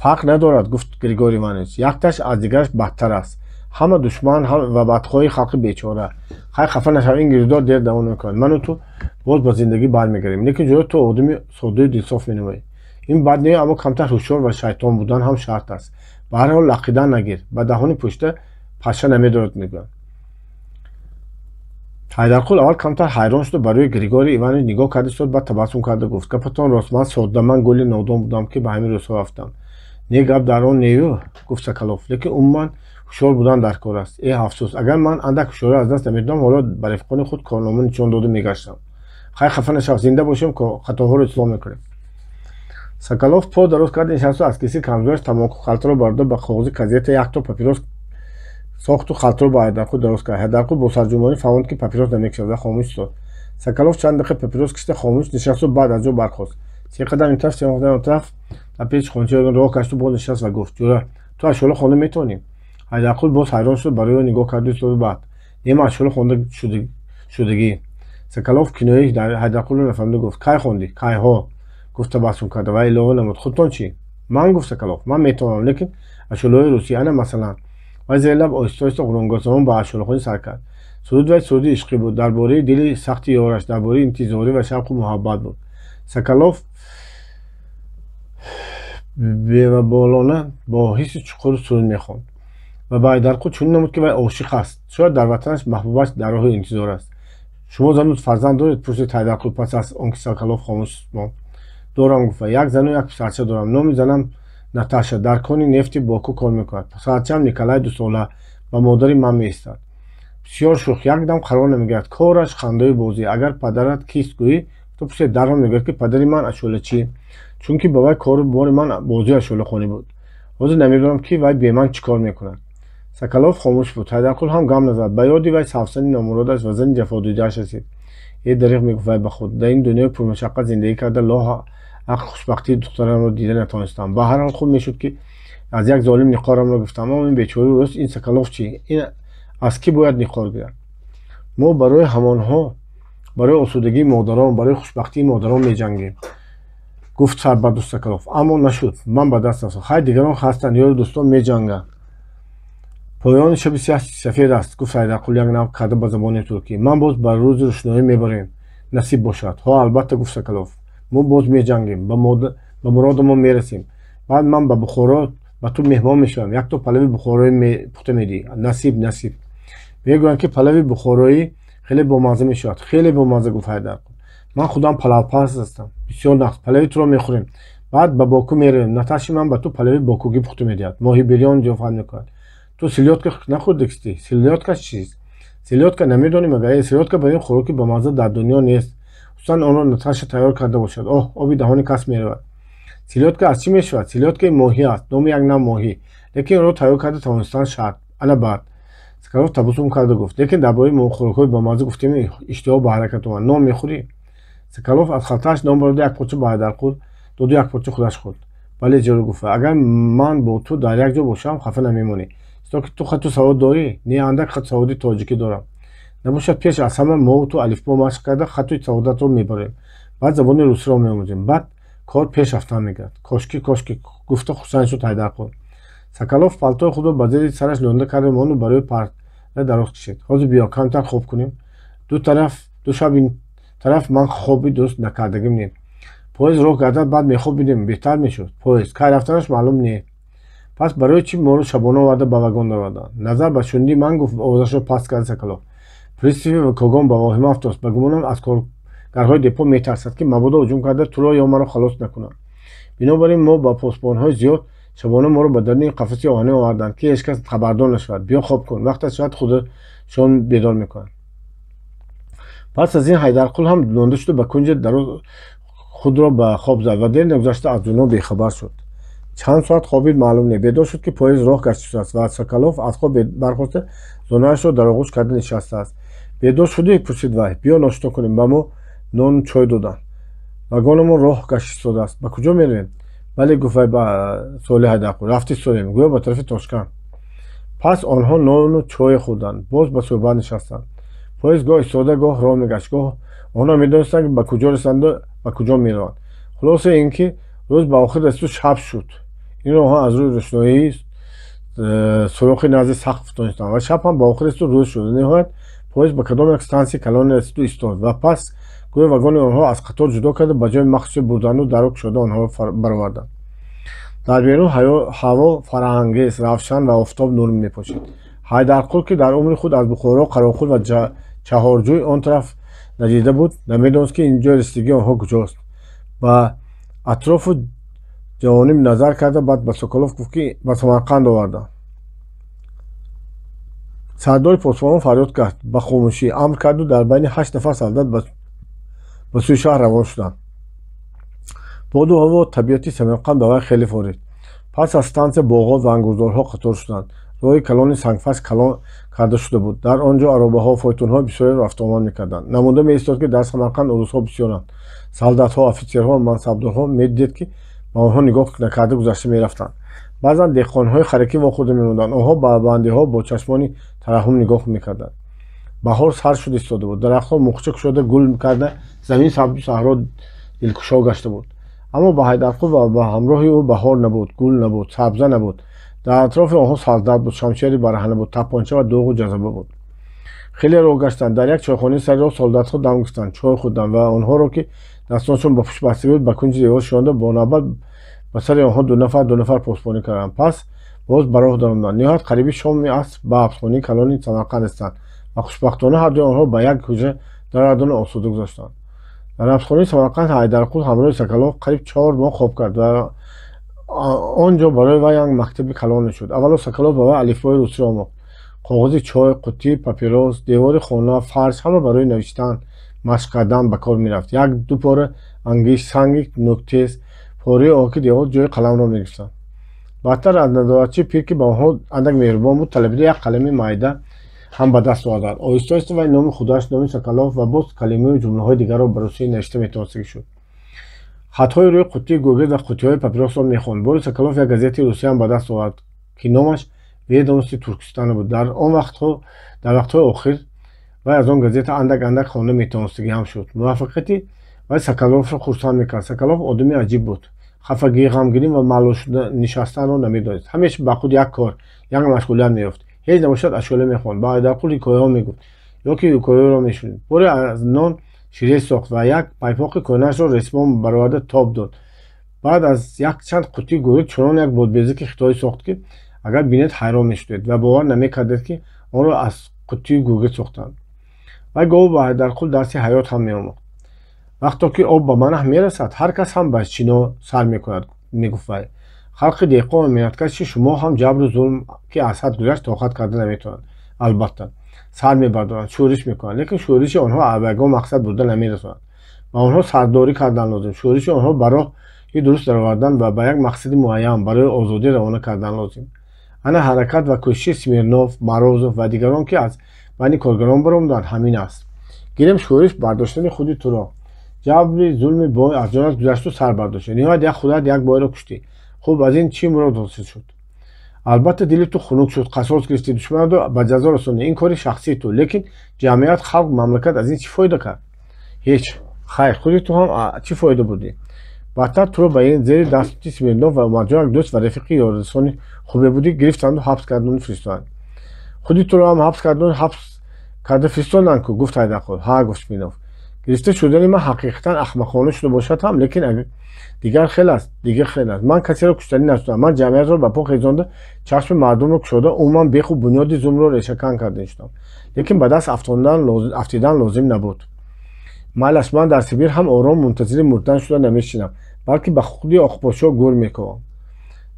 [SPEAKER 1] Фарқ надорад, гуфт Григорий Иванович. Якташ аз дигараш бадтар аст. Ҳама душман ва бадхоҳи халқи бечора. Хай, хафа нашав, ин гирифтор дер давом мекунад. Ману ту боз ба зиндагӣ бармегардем. Лекин ҷои ту одами соддаю дилсоф менамоӣ. Ин бад не, аммо камтар ҳушёр ва шайтон будан ҳам шарт аст. Ба ҳар ҳол лақидан нагир. Ба даҳони пӯшида паша намедорад, мегӯянд. Ҳайдарқул аввал камтар ҳайрон шуду ба рӯи Григорий Иванович нигоҳ карда истод, баъд табассум карда гуфт: гапатон рост, ман содда, ман гули нодон будам, ки ба ҳамин рӯзҳо рафтам. Не, гап дар он нею, гуфт Соколов, лекин умуман ҳушёр будан дар кор аст. Э, афсӯс, агар ман андак ҳушёрӣ аз даст намедодам, ҳоло ба рафиқони худ корнома нишон дода мегаштам. Хай, хафа нашав, зинда бошем, хатоҳоро ислоҳ мекунем. Соколов по дароз карда нишасту аз кисаи камзӯяш тамоку халтаро бардошт, ба коғози газета якто папирос сохту халтаро ба Ҳайдарқул дароз кард. Ҳайдарқул бо сарҷунбонӣ фаҳмонд, ки папирос намекашад ва хомӯш истод. Соколов чанд дақиқа папирос кашида хомӯш нишасту баъд аз ҷо бархост. Се қадам ин тараф, се қадам он тараф дар пеши хончаи роҳ гашту боз нишаст ва гуфт: ҷура, ту ашъола хонда метавонӣ? Ҳайдарқул боз ҳайрон шуд, ба рӯи ӯ нигоҳ карду истоду баъд: не, ман ашъола хонда шудагӣ. Соколов кинояи Ҳайдарқулро нафаҳмида гуфт: кай хондӣ? Кайҳо, гуфт табассум карда ва илова намуд: худтон чӣ? Ман, гуфт Соколов, ман метавонам, лекин ашъолаҳои русӣ, ана масалан. Вай зери лаб оҳиста оҳиста ғурунгоҳзанон ба ашъолахонӣ сар кард. Суруд вай суруди ишқӣ буд, дар бораи дили сахти ёраш, дар бораи интизорӣ ва шавқу муҳаббат буд. Соколов беваболона бо ҳисси чуқур суруд мехонд ва ба Ҳайдарқул чунин намуд, ки вай ошиқ аст. Шояд дар ватанаш маҳбубаш дар роҳи интизор аст. Шумо зану фарзанд доред? Пурсид Ҳайдарқул пас аз он ки Соколов хомӯш монд. Дорам, гуфт вай, як зану як писарча дорам. Номи занам Наташа, дар кони нефти Боку кор мекунад. Писарчаам Николай дусола, ба модари ман меистад. Бисёр шӯх, якдам қарор намегирад. Кораш хандаю бозӣ. Агар падарат кист гӯӣ, ту пурсед, дарҳол мегӯяд, ки падари ман ашъолачӣ, чунки ба вай кору бори ман бозию ашъолахонӣ буд. Ҳозир намедонам, ки вай беман чӣ кор мекунад. Соколов хомӯш буд. Ҳайдарқул ҳам гам назад. Ба ёди вай савсани номуродаш ва зани ҷафодидааш расид. Э, дариғ, мегуфт вай ба худ, дар ин дунёи пурмашаққат зиндагӣ карда, лоҳ ҳақ хушбахтии духтарамро дида натавонистам. Ба ҳар ҳол хуб мешуд, ки аз як золим ниқорамро гирифтам. Аммо ин бечораи рӯс, ин Соколов чӣ? Ин аз кӣ бояд ниқор гирад? Мо барои ҳамонҳо, барои осудагии модарон, барои хушбахтии модарон меҷангем, гуфт сарбарду Соколов. Аммо нашуд, ман ба даст рафтам. Хай, дигарон ҳастанд, ёру дӯстон меҷанганд. Поёни шаби сиёҳ сафед аст, гуфт Ҳайдарқул як нав карда ба забони туркӣ. Ман боз ба рӯзи рӯшноӣ мебарем, насиб бошад. Ҳо, албатта, гуфт Соколов, мо боз меҷангем, ба муродамон мерасем. Баъд ман ба Бухоро ба ту меҳмон мешавам, якто палави бухороӣ пухта медиҳӣ. Насиб, насиб. Мегӯянд, ки палави бухороӣ хеле бомазза мешавад. Хеле бомазза, гуфт Ҳайдарқул. Ман худам палавпаз ҳастам. Бисёр нағз, палави туро мехӯрем. Баъд ба Боку меравем. Наташи ман ба ту палави бокугӣ пухта медиҳад. Моҳи бирён зиёфат мекунад. Ту селёдка нахӯрдикистӣ? Селёдка чист? Селёдка намедонӣ магар? Э, селёдка ба ин хӯроки бамазза дар дунё нест. Хусусан онро Наташа тайёр карда бошад. Оҳ, оби даҳони кас меравад. Селёдка аз чӣ мешавад? Селёдкаи моҳӣ аст, номи як нав моҳӣ. Лекин онро тайёр карда тавонистан шарт. Ана баъд. Соколов табассум карда гуфт: лекин дар бораи хӯрокҳои бамазза гуфтем, иштиҳо ба ҳаракат омад. Нон мехӯрӣ? Соколов аз халтааш нон барода як порча ба Ҳайдарқул доду як порча худаш хӯрд. Бале, ҷаро, гуфт, агар ман бо ту дар як ҷо бошам, хафа намемонӣ. Зеро ки ту хату савод дорӣ? Не, андак хату саводи тоҷикӣ дорам. Набошад, пеш аз ҳама мо ту алифбо машқ карда хату саводатро мебарем. Баъд забони русиро меомӯзем. Баъд кор пеш рафтан мегирад. Кошки, кошки, гуфта хурсанд шуд Ҳайдарқул. Соколов палтои худро ба зери сараш лонда карда монду барои парда дароз кашид. Ҳозир биё, камтар хоб кунем. Ду тараф, ду шаб ин тараф ман хоби дуруст накардагим не. Поезд роҳ гардад, баъд мехобидем, беҳтар мешуд. Поезд кай рафтанаш маълум не. Пас барои чӣ моро шабона оварда ба вагон дароварданд? Назар ба шунидии ман, гуфт овозашро паст карда Соколов, пристави когон ба воҳима афтост. Ба гумонам, аз коргарҳои депо метарсад, ки мабодо ҳуҷум карда туро ё маро халос накунанд. Бинобар ин мо ба посбонҳои зиёд шабона моро ба даруни қафаси оҳанӣ оварданд, ки ҳеҷ кас хабардор нашавад. Биё, хоб кун, вақташ шояд худашон бедор мекунанд. Пас аз ин Ҳайдарқул ҳам монда шуду ба кунҷи дароз худро ба хоб зад ва дер нагузашта аз дунё бехабар шуд. Чанд соат хобид, маълум не. Бедор шуд, ки поезд роҳ гаштааст ва Соколов аз хоб бархоста зонуашро дар оғӯш карда нишастааст. Бедор шудӣ? Пурсид вай. Биё, ношто кунем. Ба мо нону чой доданд. Вагонамон роҳ гаштистодааст. Ба куҷо меравем? Бале, гуфт вай ба суоли Ҳайдарқул, рафтистодем, гӯё ба тарафи Тошканд. Пас онҳо нону чой хӯрданд, боз ба суҳбат нишастанд. Поезд гоҳ истода, гоҳ роҳ мегашт, гоҳ онҳо медонистанд, ки ба куҷо расанду ба куҷо мераванд. Хулоса ин ки рӯз ба охир расиду шаб шуд. Инро онҳо аз рӯи рӯшноии сурохи назди сақф донистанд ва шаб ҳам ба охир расиду рӯз шуд. Ниҳоят поезд ба кадом як стансияи калоне расиду истод ва пас гӯё вагони онҳо аз қатор ҷудо карда, ба ҷои махсусе бурданду даро кушода онҳоро бароварданд. Дар берун ҳаво фараҳангез, равшан ва офтоб нур мепошид. Ҳайдарқул, ки дар умри худ аз Бухоро, Қароқул ва Чаҳорҷӯй он тараф надида буд, намедонист, ки ин ҷои расидагии онҳо куҷост. Ба атрофу ҷавониб назар карда, баъд ба Соколов гуфт, ки ба Самарқанд овардам. Сардори посбонон фарёд кард, ба хомӯшӣ амр карду дар байни 8 нафар солдат ба сӯи шаҳр равон шуданд. Боду ҳаво, табиати Самарқанд ба вай хеле форид. Пас аз стансия боғот ва ангурзорҳо қатор шуданд. Роҳи калони сангфарш калон карда шуда буд. Дар он ҷо аробаҳо, фойтунҳои бисёреро рафтуомад мекарданд. Намуда меистод, ки дар Самарқанд урусҳо бисёранд. Солдатҳо, офитсерҳо ва мансабдорҳо медидед, ки ба онҳо нигоҳ накарда гузашта мерафтанд. Баъзан деҳқонҳои харакӣ вохӯрда мемонданд. Онҳо ба бандиҳо бо чашмони тараҳҳум нигоҳ мекарданд. Баҳор сар шуда истода буд. Дарахтҳо муғча кушода гул карда, замин сабзу саҳро дилкушо гашта буд. Аммо ба Ҳайдарқул ва ба ҳамроҳи ӯ баҳор набуд, гул набуд, сабза набуд. Дар атрофи онҳо солдат буд, шамшери бараҳна буд, тапонча ва доғу ҷазаба буд. Хеле роҳ гаштанд. Дар як чойхонаи сари роҳ солдатҳо дам гирифтанд, чой хӯрданд ва онҳоро, ки дастонашон ба пушт бастагӣ буд, ба кунҷи девор шонда бо навбат ба сари онҳо ду нафар ду нафар посбонӣ карданд. Пас боз ба роҳ даромаданд. Ниҳоят қариби шоми аср ба ҳабсхонаи калони Самарқанд расиданд ва хушбахтона ҳардуи онҳо ба як ҳуҷра даровардану осуда гузаштанд. Дар ҳабсхонаи Самарқанд Ҳайдарқул ҳамроҳи Соколов қариб 4 моҳ хоб кард ва он ҷо барои вай як мактаби калоне шуд. Аввало Соколов ба вай алифбои русиро омӯхт. Коғози чой, қуттии папирос, девори хона, фарш ҳама барои навиштан, машқ кардан ба кор мерафт. Як ду пора ангишт, санги нӯктез, пораи оки девор ҷои қаламро мегирифтанд. Баъдтар аз назоратчии пир, ки ба онҳо андак меҳрубон буд, талабида як қалами майда ҳам ба даст оварданд. Оҳиста оҳиста вай номи худаш, номи Соколов ва боз калимаю ҷумлаҳои дигарро ба русӣ навишта метавонистагӣ шуд. Хатҳои рӯи қуттии гӯгирд ва қуттиҳои папиросро мехонд. Бори Соколов як газетаи русия ҳам ба даст овард, ки номаш «Ведомости Туркистона» буд. Дар он вақтҳо, дар вақтҳои охир вай аз он газета андак андак хонда метавонистагӣ ҳам шуд. Муваффақияти вай Соколовро хурсанд мекард. Соколов одами аҷиб буд. Хафагӣ, ғамгинӣ ва малул нишастанро намедонист. Ҳамеша ба худ як кор, як машғулият меёфт. Ҳеҷ набошад, ашъола мехонд, ба Ҳайдарқул ҳикояҳо мегуфт ё ки ҳикояро мешунид. Боре аз нон ширез сохт ва як пайпоқи кӯҳнаашро ресмон бароварда тоб дод. Баъд аз якчанд қуттии гӯрид чунон як бодбезаки хитоӣ сохт, ки агар бинед, ҳайрон мешудед ва бовар намекардед, ки онро аз қуттии гӯгирд сохтанд. Вай гоҳу ба Ҳайдарқул дарси ҳаёт ҳам меомӯхт. Вақто ки об ба манаҳ мерасад, ҳар кас ҳам ба чино сар мекунад, мегуфт вай. Халқи деҳқон ва меҳнаткаши шумо ҳам ҷабру зулм, ки аз ҳад гузашт, тоқат карда наметавонанд. Албатта, сар мебардоранд, шӯриш мекунанд, лекин шӯриши онҳо ба ягон мақсад бурда намерасонад. Ба онҳо сардорӣ кардан лозим. Шӯриши онҳо ба роҳи дуруст даровардан ва ба як мақсади муайян барои озодӣ равона кардан лозим. Ана ҳаракат ва кӯшиши Смирнов, Морозов ва дигарон, ки аз байни коргарон баромаданд, ҳамин аст. Гирем шӯриш бардоштани худи туро. Ҷабри зулми бой аз ҷонат гузашту сар бардошти. Ниҳоят як худат як бойро куштӣ. Хуб, аз ин чӣ мурод ҳосил шуд? Албатта, дили ту хунук шуд, қасос гирифтӣ, душманатро ба ҷазо расондӣ. Ин кори шахсии ту, лекин ҷамъият, халқ, мамлакат аз ин чӣ фоида кард? Ҳеҷ. Хайр, худи ту ҳам чӣ фоида бурдӣ? Баъдтар туро ба ин зери дасти Смирнов ва Умарҷон, як дӯст ва рафиқи ёррасони хубе будӣ, гирифтанду ҳабс кардану фиристоданд. Худи туро ҳам ҳабс кардану ҳабс карда фиристоданд ку, гуфт Ҳайдарқул. Ҳа, гуфт Смирнов. Гирифта шудани ман ҳақиқатан ахмақона шуда бошад ҳам, лекин дигар хел аст, дигар хел аст. Ман касеро куштанӣ нашудам. Ман ҷамъиятро ба по хезонда, чашми мардумро кушода, умуман беху бунёди зулмро решакан карда шудам. Лекин ба даст афтидан лозим набуд. Майлаш, ман дар Сибир ҳам ором мунтазири мурдан шуда намешинам, балки ба худи Оқподшоҳ гӯр мековам.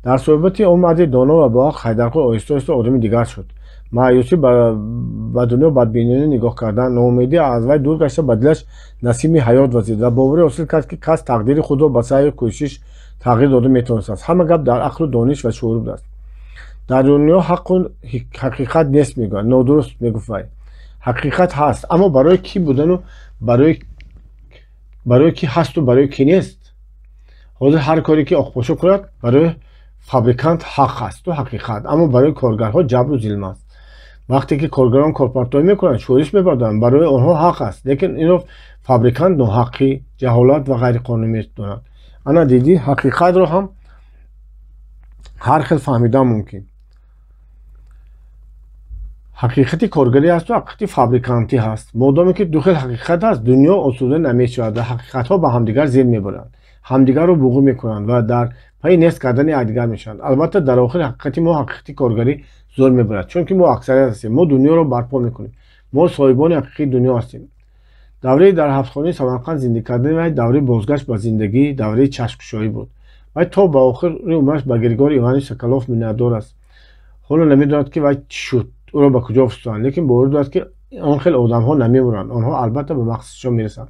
[SPEAKER 1] Дар суҳбати он марди доно ва боақл Ҳайдарқул оҳиста оҳиста одами дигар шуд. Маъюсӣ, ба дунё бадбинона нигоҳ кардан, ноумедӣ аз вай дур гашта, ба дилаш насими ҳаёт вазид ва боварӣ ҳосил кард, ки кас тақдири худро ба саъю кӯшиш тағйир дода метавонистааст. Ҳама гап дар ақлу дониш ва шуур будааст. Дар дунё ҳаққу ҳақиқат нест, мегӯянд. Нодуруст, мегуфт вай. Ҳақиқат ҳаст, аммо барои кӣ будану барои кӣ ҳасту барои кӣ нест. Ҳозир ҳар коре ки Оқпошо кунад, барои фабрикант ҳақ асту ҳақиқат, аммо барои коргарҳо ҷабру зулм аст. Вақте ки коргарон корпартоӣ мекунанд, шӯриш мебардоранд, барои онҳо ҳақ аст, лекин инро фабрикант ноҳаққӣ, ҷаҳолат ва ғайриқонунӣ медонад. Ана дидӣ, ҳақиқатро ҳам ҳар хел фаҳмидан мумкин. Ҳақиқати коргарӣ ҳасту ҳақиқати фабрикантӣ ҳаст. Модоме ки ду хел ҳақиқат ҳаст, дунё осуда намешавад ва ҳақиқатҳо ба ҳамдигар зер мебаранд, ҳамдигарро буғӣ мекунанд ва дар пайи нест кардани якдигар мешаванд. Албатта, дар охир ҳақиқати мо, ҳақиқати коргарӣ зор мебарад, чунки мо аксарият ҳастем, мо дунёро барпо мекунем, мо соҳибони ҳақиқии дунё ҳастем. Давраи дар ҳабсхонаи Самарқанд зиндагӣ кардани вай давраи бозгашт ба зиндагӣ, давраи чашмкушоӣ буд. Вай то ба охири умраш ба Григорий Иванович Соколов миннатдор аст. Ҳоло намедонад, ки вай чӣ шуд, ӯро ба куҷо фиристоданд, лекин боварӣ дорад, ки он хел одамҳо намемуранд, онҳо албатта ба мақсадшон мерасанд.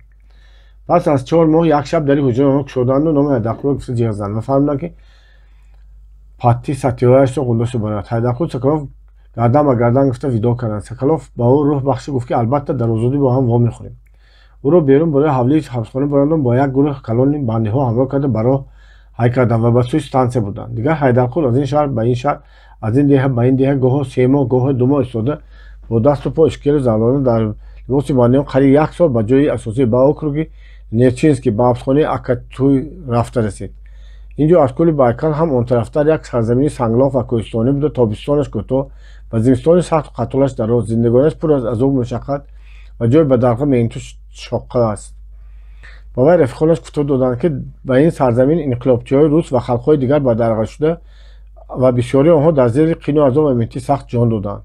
[SPEAKER 1] Пас аз 4 моҳ як шаб дари ҳуҷраи онҳо кушоданду номи Ҳайдарқулро гуфта ҷиғ заданд ва фармуданд, ки патти сатиҳояшро ғундошта барад. Ҳайдарқул Соколов гардан ба гардан гуфта видоъ карданд. Соколов ба ӯ рӯҳ бахшид, гуфт, ки албатта дар озодӣ бо ҳам вомехӯрем. Ӯро берун барои ҳавлии ҳабсхона бурданду бо як гурӯҳи калони бандиҳо ҳамроҳ карда ба роҳ ҳай карданд ва ба сӯи стансия бурданд. Дигар Ҳайдарқул аз ин шаҳр ба ин шаҳр, аз ин деҳа ба ин деҳа гоҳо 3 моҳ, гоҳо 2 моҳ истода бо дасту по ишкелу завлона дар либоси бандиҳо қариб 1 сол ба ҷои асосӣ ба округи Нерчинский ба ҳабсхонаи Акатуй рафта расид. Ин ҷо аз кӯли Байкал ҳам он тарафтар як сарзамини санглох ва кӯҳистонӣ буда, тобистонаш кӯтоҳ ва зимистони сахту қатолаш дароз, зиндагониаш пур аз азобу машаққат ва ҷои ба дарға меҳнату шоққа аст. Ба вай рафиқонаш гуфта доданд, ки ба ин сарзамин инқилобчиҳои рус ва халқҳои дигар ба дарға шуда ва бисёрии онҳо дар зери қину азоб ва меҳнати сахт ҷон доданд.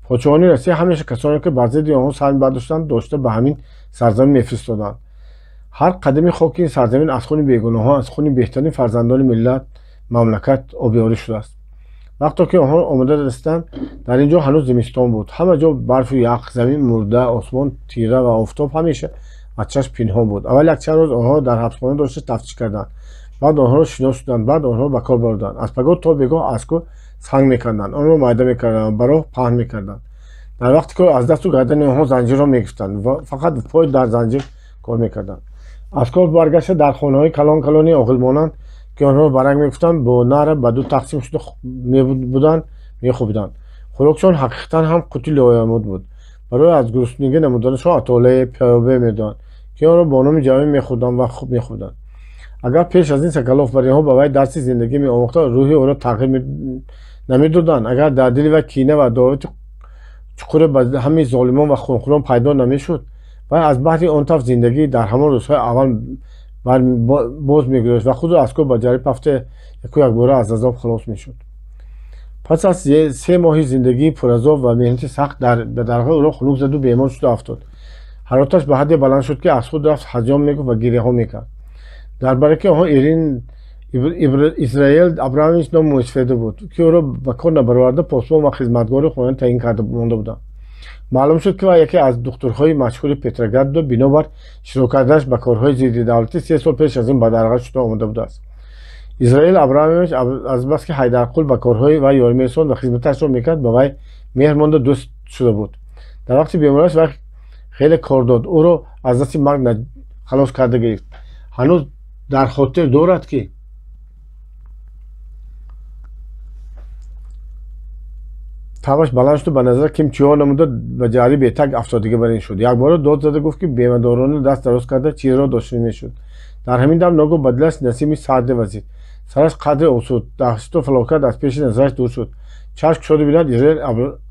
[SPEAKER 1] Подшоҳони Россия ҳамеша касоне, ки бар зидди онҳо сар бардоштанд, дошта ба ҳамин сарзамин мефиристоданд. Ҳар қадами хоки ин сарзамин аз хуни бегуноҳон, аз хуни беҳтарин фарзандони миллат, мамлакат обиёрӣ шудааст. Вақто ки онҳо омода расиданд, дар ин ҷо ҳанӯз зимистон буд. Ҳама ҷо барфу ях, замин мурда, осмон тира ва офтоб ҳамеша аз чашм пинҳон буд. Аввал якчанд рӯз онҳоро дар ҳабсхона дошта тафтиш карданд, баъд онҳоро шинос шуданд, баъд онҳоро ба кор бурданд. Аз пагоҳ то бегоҳ аз кӯҳ санг мекарданд, онро майда мекарданд ва ба роҳ паҳн мекарданд. Дар вақти кор аз дасту гардани онҳо занҷирро мегирифтанд ва фақат пой дар занҷир кор мекарданд. Аз кор баргашта дар хонаҳои калон калони оғилмонанд, ки онҳоро барак мегуфтанд, бо нара ба ду тақсим шуда мебуданд, мехӯбиданд. Хӯрокшон ҳақиқатан ҳам қути лоямуд буд. Барои аз гуруснагӣ намуданашон атолае пиёбе медоданд, ки онро бо номи ҷамъӣ мехӯрданд ва хуб мехӯрданд. Агар пеш аз ин Соколов бар инҳо ба вай дарси зиндагӣ меомӯхта, рӯҳи ӯро тағйир намедоданд. Агар дар дили вай кина ва адовати чуқуре ба ҳамаи золимон ва хунхӯрон пайдо намешуд, вай аз баҳри он тафт зиндагӣ дар ҳамон рӯзҳои аввал боз мегузошт ва худро аз кор ба ҷарӣ пафта яку якбора аз азоб халос мешуд. Пас аз 3 моҳи зиндагии пуразоб ва меҳнати сахт ба дарғои ӯро хунук заду бемор шуда афтод. Ҳарораташ ба ҳадде баланд шуд, ки аз худ рафт, ҳазён мегуфт ва гиряҳо мекард. Дар бараки онҳо Израил Абрамович ном мӯйсафеда буд, ки ӯро ба кор набароварда посбон ва хизматгори хона таъин карда монда буданд. Маълум шуд, ки вай яке аз духтурҳои машҳури Петроград буда, бинобар широк карданаш ба корҳои зидди давлатӣ 3 сол пеш аз ин ба дарға шуда омода будааст. Израил Абрамович азбаски Ҳайдарқул ба корҳои вай ёрӣ мерасонд ва хизматашро мекард, ба вай меҳр монда дӯст шуда буд. Дар вақти бемориаш вай хеле кор дод, ӯро аз дасти марг халос карда гирифт. Ҳанӯз дар хотир дорад, ки табаш баланд шуду ба назар ким чиҳо намуда ба ҷарӣ бетак афтодагӣ бар ин шуд. Якбора дод зада гуфт, ки бемадорона даст дароз карда чизро дошта мешуд. Дар ҳамин дам ногоҳ ба дилаш насими сарде вазид. Сараш қадре осуд, даҳшату фалокат аз пеши назараш дур шуд. Чашм кушода бинад, Израил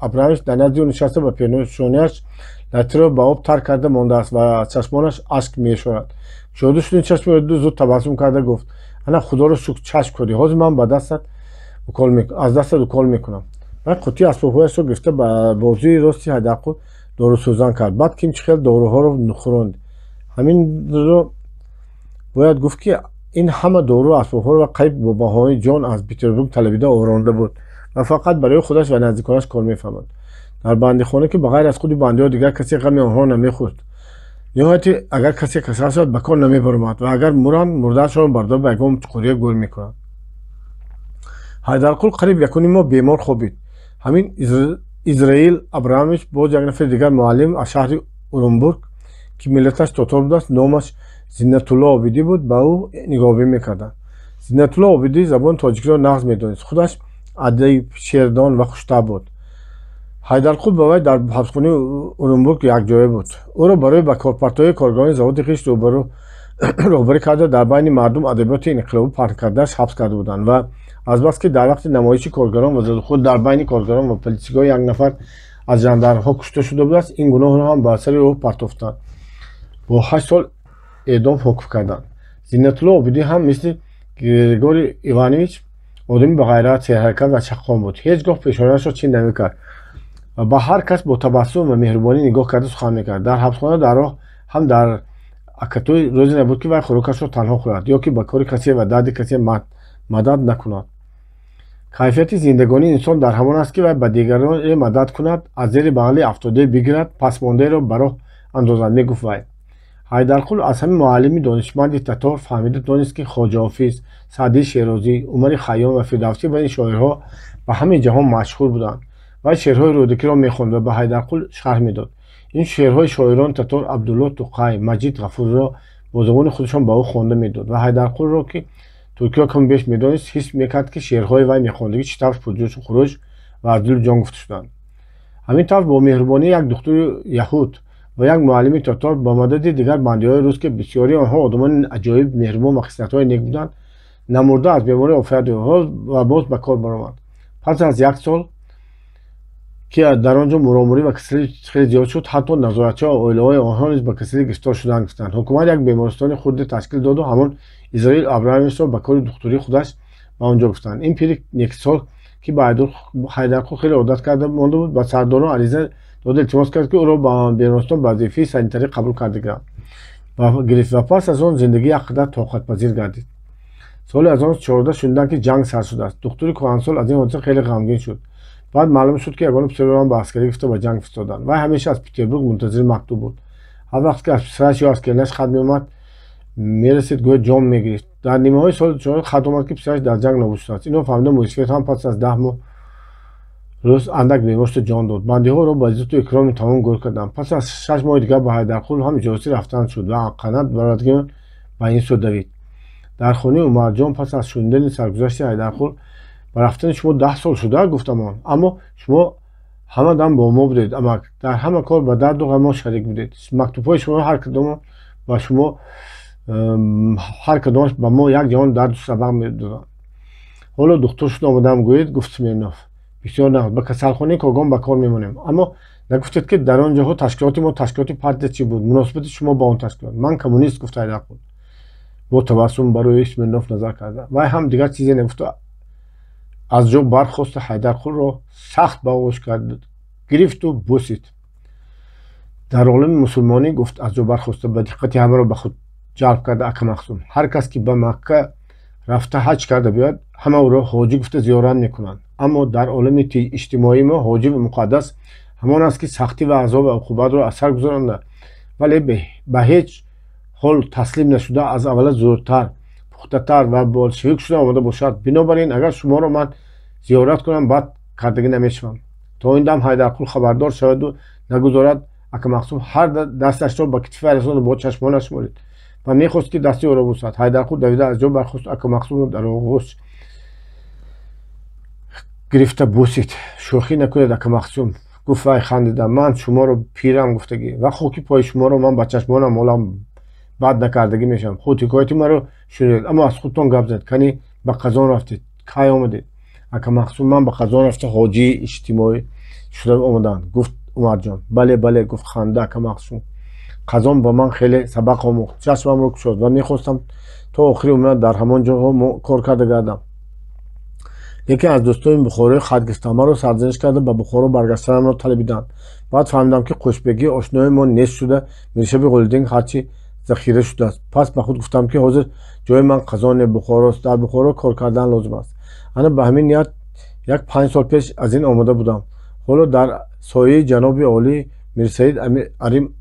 [SPEAKER 1] Абрамович дар назди ӯ нишаста ба пешониаш латиро ба об тар карда мондааст ва аз чашмонаш ашк мешорад. Кушода шудани чашми ӯ зуд табассум карда гуфт: ана худоро шукр, чашм кушодӣ, ҳозир ман аз дастат укол мекунам. Вай қуттии асбобҳояшро гирифта ба бозуи рости Ҳайдарқул дорусӯзан кард. Баъд ким чӣ хел доруҳоро хӯронд. Ҳаминро бояд гуфт, ки ин ҳама дору асбобҳоро ва қариб бо баҳои ҷон аз Петербург талабида оваронда буд ва фақат барои худаш ва наздиконаш кор мефаҳмад. Дар бандихона, ки ба ғайр аз худи бандиҳо дигар касе ғами онҳоро намехӯрд. Ниҳояти агар касе касал шавад, ба кор намебаромад ва агар муранд, мурдаашонро бардор ба ягон чуқурия гӯр мекунанд. Ҳайдарқул қариб 1.5 моҳ бемор хобид. Ҳамин Израил Абрамович боз як нафари дигар муаллим аз шаҳри Оренбург, ки миллаташ тотор будааст, номаш Зиннатулло Обидӣ буд, ба ӯ нигоҳбин мекарданд. Зиннатулло Обидӣ забони тоҷикиро нағз медонист, худаш адиб, шеърдон ва хуштаб буд. Ҳайдарқул ба вай дар ҳабсхонаи Оренбург якҷоя буд. Ӯро барои ба корпартоии коргарони заводи хишт роҳбарӣ карда дар байни мардум адабиёти инқилобӣ паҳн кардааш ҳабс карда буданд ва азбаски дар вақти намоиши коргарон ва задухӯрд дар байни коргарон ва полисиҳо як нафар аз жандармҳо кушта шуда будааст, ин гуноҳро ҳам ба сари ӯ партофтанд, бо 8 сол эъдом ҳукм карданд. Зиннатулло Обидӣ ҳам мисли Григорий Иванович одами бағайрат, серҳаракат ва чаққон буд. Ҳеҷ гоҳ пешонаашро чин намекард ва ба ҳар кас бо табассум ва меҳрубонӣ нигоҳ карда сухан мекард. Дар ҳабсхона, дар роҳ ҳам, дар Акатуй рӯзе набуд, ки вай хӯрокашро танҳо хӯрад ё ки ба кори касе ва дарди касе мадад накунад. Кайфияти зиндагонии инсон дар ҳамон аст, ки вай ба дигароне мадад кунад, аз зери бағали афтодае бигирад, пасмондаеро ба роҳ андозад, мегуфт вай. Ҳайдарқул аз ҳамин муаллими донишманди татор фаҳмида донист, ки Хоҷа Ҳофиз, Саъдии Шерозӣ, Умари Хайём ва Фирдавсӣ ва ин шоирҳо ба ҳамаи ҷаҳон машҳур буданд. Вай шеърҳои Рӯдакиро мехонд ва ба Ҳайдарқул шарҳ медод. Ин шеърҳои шоирони татор Абдулло Туқай, Маҷид Ғафурро бо забони худашон ба ӯ хонда медод ва Ҳайдарқулро, ки туркиро каму беш медонист, ҳис мекард, ки шеърҳои вай мехондагӣ чӣ тавр пурҷӯшу хурӯш ва аз дилу ҷон гуфта шуданд. Ҳамин тавр, бо меҳрубонии як духтури яҳуд ва як муаллими татор, ба мадади дигар бандиҳои рус, ки бисёрии онҳо одамони аҷоиб, меҳрубон ва хислатҳои нек буданд, намурда аз беморӣ офият ва боз ба кор баромад. Пас аз як сол, ки дар он ҷо муромурӣ ва касалӣ хеле зиёд шуд, ҳатто назоратчиҳо ва оилаҳои онҳо низ ба касалӣ гирифтор шуданд гуфтанд, ҳукумат як бемористони хурде ташкил доду ҳамон Израил Абрамовичро ба кори духтурии худаш ба он ҷо гуфтанд. Ин пири нексол, ки ба Ҳайдарқул хеле одат карда монда буд, ба сардорон ариза дода илтимос кард, ки ӯро ба бемористон ба вазифаи санитарӣ қабул карда гиранд ва гирифт ва пас аз он зиндагӣ як қадар тоқатпазир гардид. Соли 1914 шуниданд, ки ҷанг сар шудааст. Духтури кӯҳансол аз ин ҳодиса хеле ғамгин шуд. Баъд маълум шуд, ки ягона писароам ба аскарӣ гирифта ба ҷанг фиристоданд. Вай ҳамеша аз Петербург мунтазири мактуб буд. Ҳар вақт ки аз писараш ё аз келинаш хат меомад, мерасид, гӯё ҷон мегирифт. Дар нимаҳои соли 14 хат омад, ки писараш дар ҷанг нобуд шудааст. Инро фаҳмида, мӯйсафед ҳам пас аз 10 моҳ рӯз андак бемор шуда ҷон дод. Бандиҳоро ба иззату икроми тамом гӯр карданд. Пас аз 6 моҳи дигар ба Ҳайдарқул ҳам иҷозати рафтан шуд ва қанат баровардагиён ба ин сӯ давид. Дар хонаи Умарҷон пас аз шунидани саргузашти Ҳайдарқул: «Ба рафтани шумо 10 сол шуда, — гуфтам он, — аммо шумо ҳама дам бо мо будед, амак, дар ҳама кор ба дарду ғам мо шарик будед. Мактубҳои шумо ҳар кадомо ба шумо, ҳар кадомаш ба мо як ҷаҳон дарду сабақ медоданд. Ҳоло духтур шуда омадам гӯед», — гуфт Смирнов. «Бисёр нағз, ба касалхонаи Когон ба кор мемонем. Аммо нагуфтед, ки дар он ҷоҳо ташкилоти мо, ташкилоти партия чӣ буд, муносибати шумо ба он ташкилот?» «Ман коммунист», — гуфт Ҳайдарқул бо табассум ба рӯи Смирнов назар карда. Вай ҳам дигар чизе нагуфту аз ҷо бархоста, Ҳайдарқулро сахт ба оғӯш кард гирифту бусид. «Дар олами мусулмонӣ, — гуфт аз ҷо бархоста, ба диққати ҳамаро ба худ ҷалб карда ака Мақсум, — ҳар кас ки ба Макка рафта ҳаҷ карда биёяд, ҳама ӯро ҳоҷӣ гуфта зиёрат мекунанд. Аммо дар олами иҷтимоии мо ҳоҷӣ муқаддас ҳамон аст, ки сахтӣ ва азоб ва уқубатро аз сар гузаронда, вале ба ҳеҷ ҳол таслим нашуда, аз аввала зӯртар, пухтатар ва болшевик шуда омода бошад. Бинобар ин, агар шуморо ман зиёрат кунам, бад кардагӣ намешавам». То ин дам Ҳайдарқул хабардор шаваду нагузорад, ака Мақсум ҳар дасташро ба китфи вай расонду бо чашмонаш молид ва мехост, ки дасти ӯро бусад. Ҳайдарқул давида аз ҷо бархост, ака Мақсумро дар оғӯш гирифта бусид. «Шӯхӣ накунед, ака Мақсум, — гуфт вай хандида, — ман шуморо пирам гуфтагӣ ва хоки пои шуморо ман ба чашмонам молам, бад накардагӣ мешавам. Худ ҳикояти маро шунидед, аммо аз худтон гап занед. Кани, ба Қазон рафтед, кай омадед?» «Ака Мақсум, ман ба Қазон рафта, ҳоҷии иҷтимоӣ шуда омадам», — гуфт Умарҷон. «Бале, бале, — гуфт ханда ака Мақсум, — Қазон ба ман хеле сабақ омӯхт, чашмамро кушод ва мехостам то охири умрам дар ҳамон ҷоҳо кор карда гардам. Лекин аз дӯстони бухороӣ хат гирифтам, маро сарзаниш карда, ба Бухоро баргаштанамро талабиданд. Баъд фаҳмидам, ки Қӯшбегӣ ошнои мо нест шуда, Миршаби Ғулиддин ҳарчи захира шудааст. Пас ба худ гуфтам, ки ҳозир ҷои ман Қазоне, Бухорост, дар Бухоро кор кардан лозим аст. Ана ба ҳамин ният як 5 сол пеш аз ин омода будам. Ҳоло дар сояи ҷаноби олӣ Мирсаид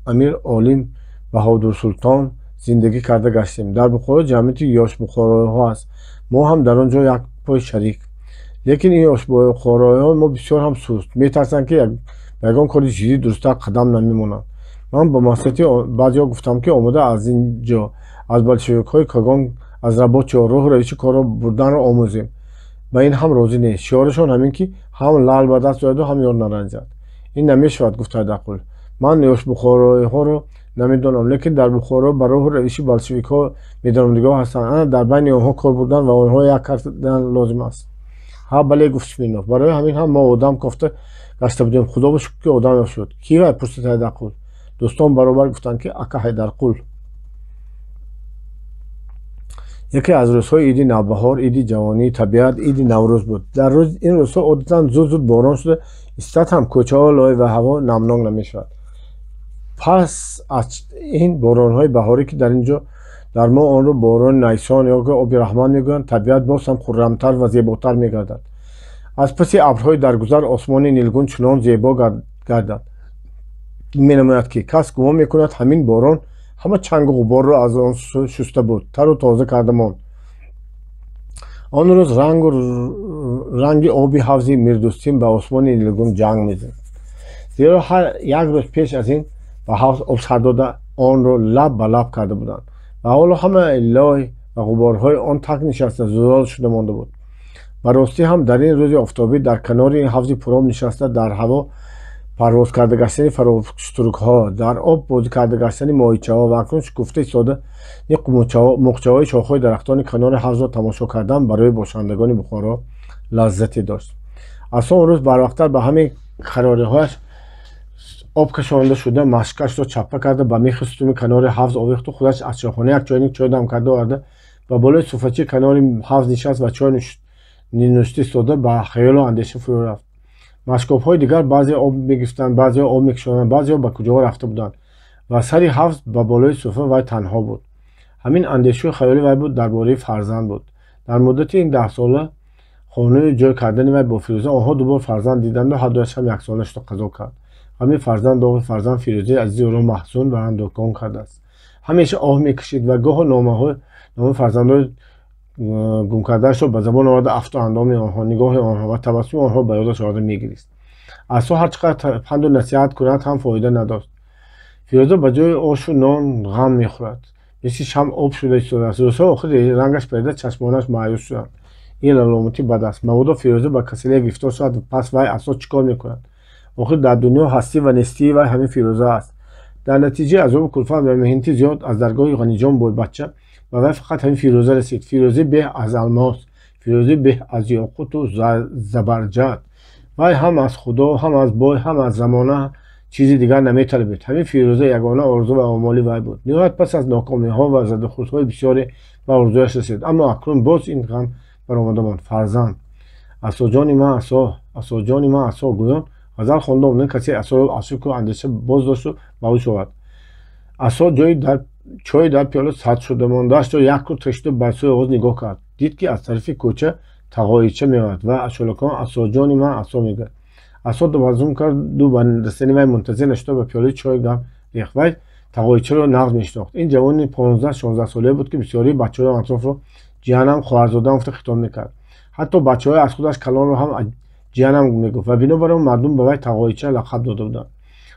[SPEAKER 1] Амир Олим Баҳодурсултон зиндагӣ карда гаштем. Дар Бухоро ҷамъияти ёшбухороиҳо аст, мо ҳам дар он ҷо як пой шарик. Лекин ин ёшбухороиҳои мо бисёр ҳам суст, метарсанд, ки ба ягон кори ҷиддӣ дурусттар қадам намемонанд. Ман ба маслиҳати баъзеҳо гуфтам, ки омода аз ин ҷо аз болшевикҳои Когон, аз рабочиҳо роҳу равиши корро бурданро омӯзем. Ба ин ҳам розӣ нест. Шиорашон ҳамин, ки ҳам лаъл ба даст ояду, ҳам ёр наранҷад. Ин намешавад», — гуфт Ҳайдарқул. «Ман ёшбухороиҳоро намедонам, лекин дар Бухоро ба роҳу равиши болшевикҳо медонамдигоҳ ҳастанд. Ана дар байни онҳо кор бурдан ва онҳо як кардан лозим аст». Ҳа, бале, гуфт Смирнов. Барои ҳамин ҳам мо одам кофта гашта будем. Худо ба шукр, ки одам ёфт шуд. Ки вай? Пурсид Ҳайдарқул. Дӯстон баробар гуфтанд, ки ака Ҳайдарқул. Яке аз рӯзҳои иди навбаҳор, иди ҷавонии табиат, иди Наврӯз буд. Дар ин рӯзҳо одатан зуд-зуд борон шуда истад ҳам кӯчаҳо лой ва ҳаво намнок намешавад. Пас аз ин боронҳои баҳорӣ, ки дар ин ҷо дар мо онро борони найсон ё оби раҳмат мегӯянд, табиат боз ҳам хуррамтар ва зеботар мегардад. Аз паси абрҳои даргузар осмони нилгун чунон зебо гардад менамояд, ки кас гумон мекунад, ҳамин борон ҳама чангу ғуборро аз он шуста буд, тару тоза карда монд. Он рӯз ранги оби ҳавзи Мирдӯстим ба осмони нилгун ҷанг мезад, зеро ҳар як рӯз пеш аз ин ба ҳавз об сар дода, онро лаб ба лаб карда буданд ва ҳоло ҳамаи лой ва ғуборҳои он так нишаста, зулол шуда монда буд. Ба ростӣ ҳам дар ин рӯзи офтобӣ дар канори ин ҳавзи пуроб нишаста, дар ҳаво парвоз карда гаштани фароштуркҳо, дар об бозӣ карда гаштани моҳичаҳо ва акнун шукуфта истодани муқчаҳои шохҳои дарахтони канори ҳавзро тамошо кардан барои бошандагони Бухоро лаззате дошт. Асо он рӯз барвақттар ба ҳамин қарориҳояш об кашонда шуда, машкашро чаппа карда, ба мехи сутуни канори ҳавз овехту худаш аз чойхона як чойник чой дам карда оварда, ба болои суфачи канори ҳавз нишаст ва чой нӯшта истода ба хаёлу андеша фурӯ рафт. Машкобҳои дигар баъзе об мегирифтанд, баъзеҳо об мекашонанд, баъзеҳо ба куҷоҳо рафта буданд ва сари ҳавз ба болои суфа вай танҳо буд. Ҳамин андешаи хаёли вай буд дар бораи фарзанд буд. Дар муддати ин 10 сола хонаю ҷой кардани вай бо Фирӯза онҳо дубор фарзанд диданду ҳардуяш ҳам яксола шуда қазо кард. Ҳамин фарзанд, доғи фарзанд Фирӯзаи азизи ӯро маҳзун ва андӯҳгон кардааст. Ҳамеша оҳ мекашид ва гоҳо номаи фарзандои гумкардаашро ба забон оварда, афту андоми онҳо, нигоҳи онҳо ва табассуми онҳо ба ёдаш оварда мегирист. Асо ҳар чӣ қадр панду насиҳат кунад ҳам фоида надошт. Фирӯза ба ҷои ошу нон ғам мехӯрад, мисли шамъ об шуда истодааст. Рӯзҳои охир рангаш парида, чашмонаш маъюс шуданд. Ин аломати бад аст. Мабодо Фирӯза ба касалие гирифтор шавад, пас вай асо чӣ кор мекунад? Охир дар дунё ҳастӣ ва нестии вай ҳамин Фирӯза аст. Дар натиҷаи азобу кулфат ва меҳнати зиёд аз даргоҳи Ғаниҷон бойбача ба вай фақат ҳамин Фирӯза расид. Фирӯзӣ беҳ аз алмос, Фирӯзӣ беҳ аз ёқуту забарҷад. Вай ҳам аз Худо, ҳам аз бой, ҳам аз замона чизи дигар наметалабид. Ҳамин Фирӯза ягона орзу ва омоли вай буд. Ниҳоят пас аз нокомиҳо ва задухӯрдҳои бисёре ба орзуяш расид, аммо акнун боз ин ғам баромада монд. Фарзанд. Асоҷони ман асо, асоҷони ман асо, гӯён ғазал хонда омадани касе асоро аз фикру андеша боз дошту ба ҳуш овард. Асо чой дар пиёла сард шуда мондаашро як кур кашиду ба сӯи оғоз нигоҳ кард. Дид, ки аз тарафи кӯча тағоича меояд ва ашолакон асоҷони ман асо мегӯяд. Асо табассум карду ба расидани вай мунтазир нашуда, ба пиёлаи чой гам рехт. Вай тағоичаро нағз мешинохт. Ин ҷавони 15-16 солае буд, ки бисёрии бачаҳои атрофро ҷиянам, хоҳарзодаам гуфта хитоб мекард. Ҳатто бачаҳои аз худаш калонро ҳам ҷиянам мегуфт ва бинобар он мардум ба вай тағоича лақаб дода буданд.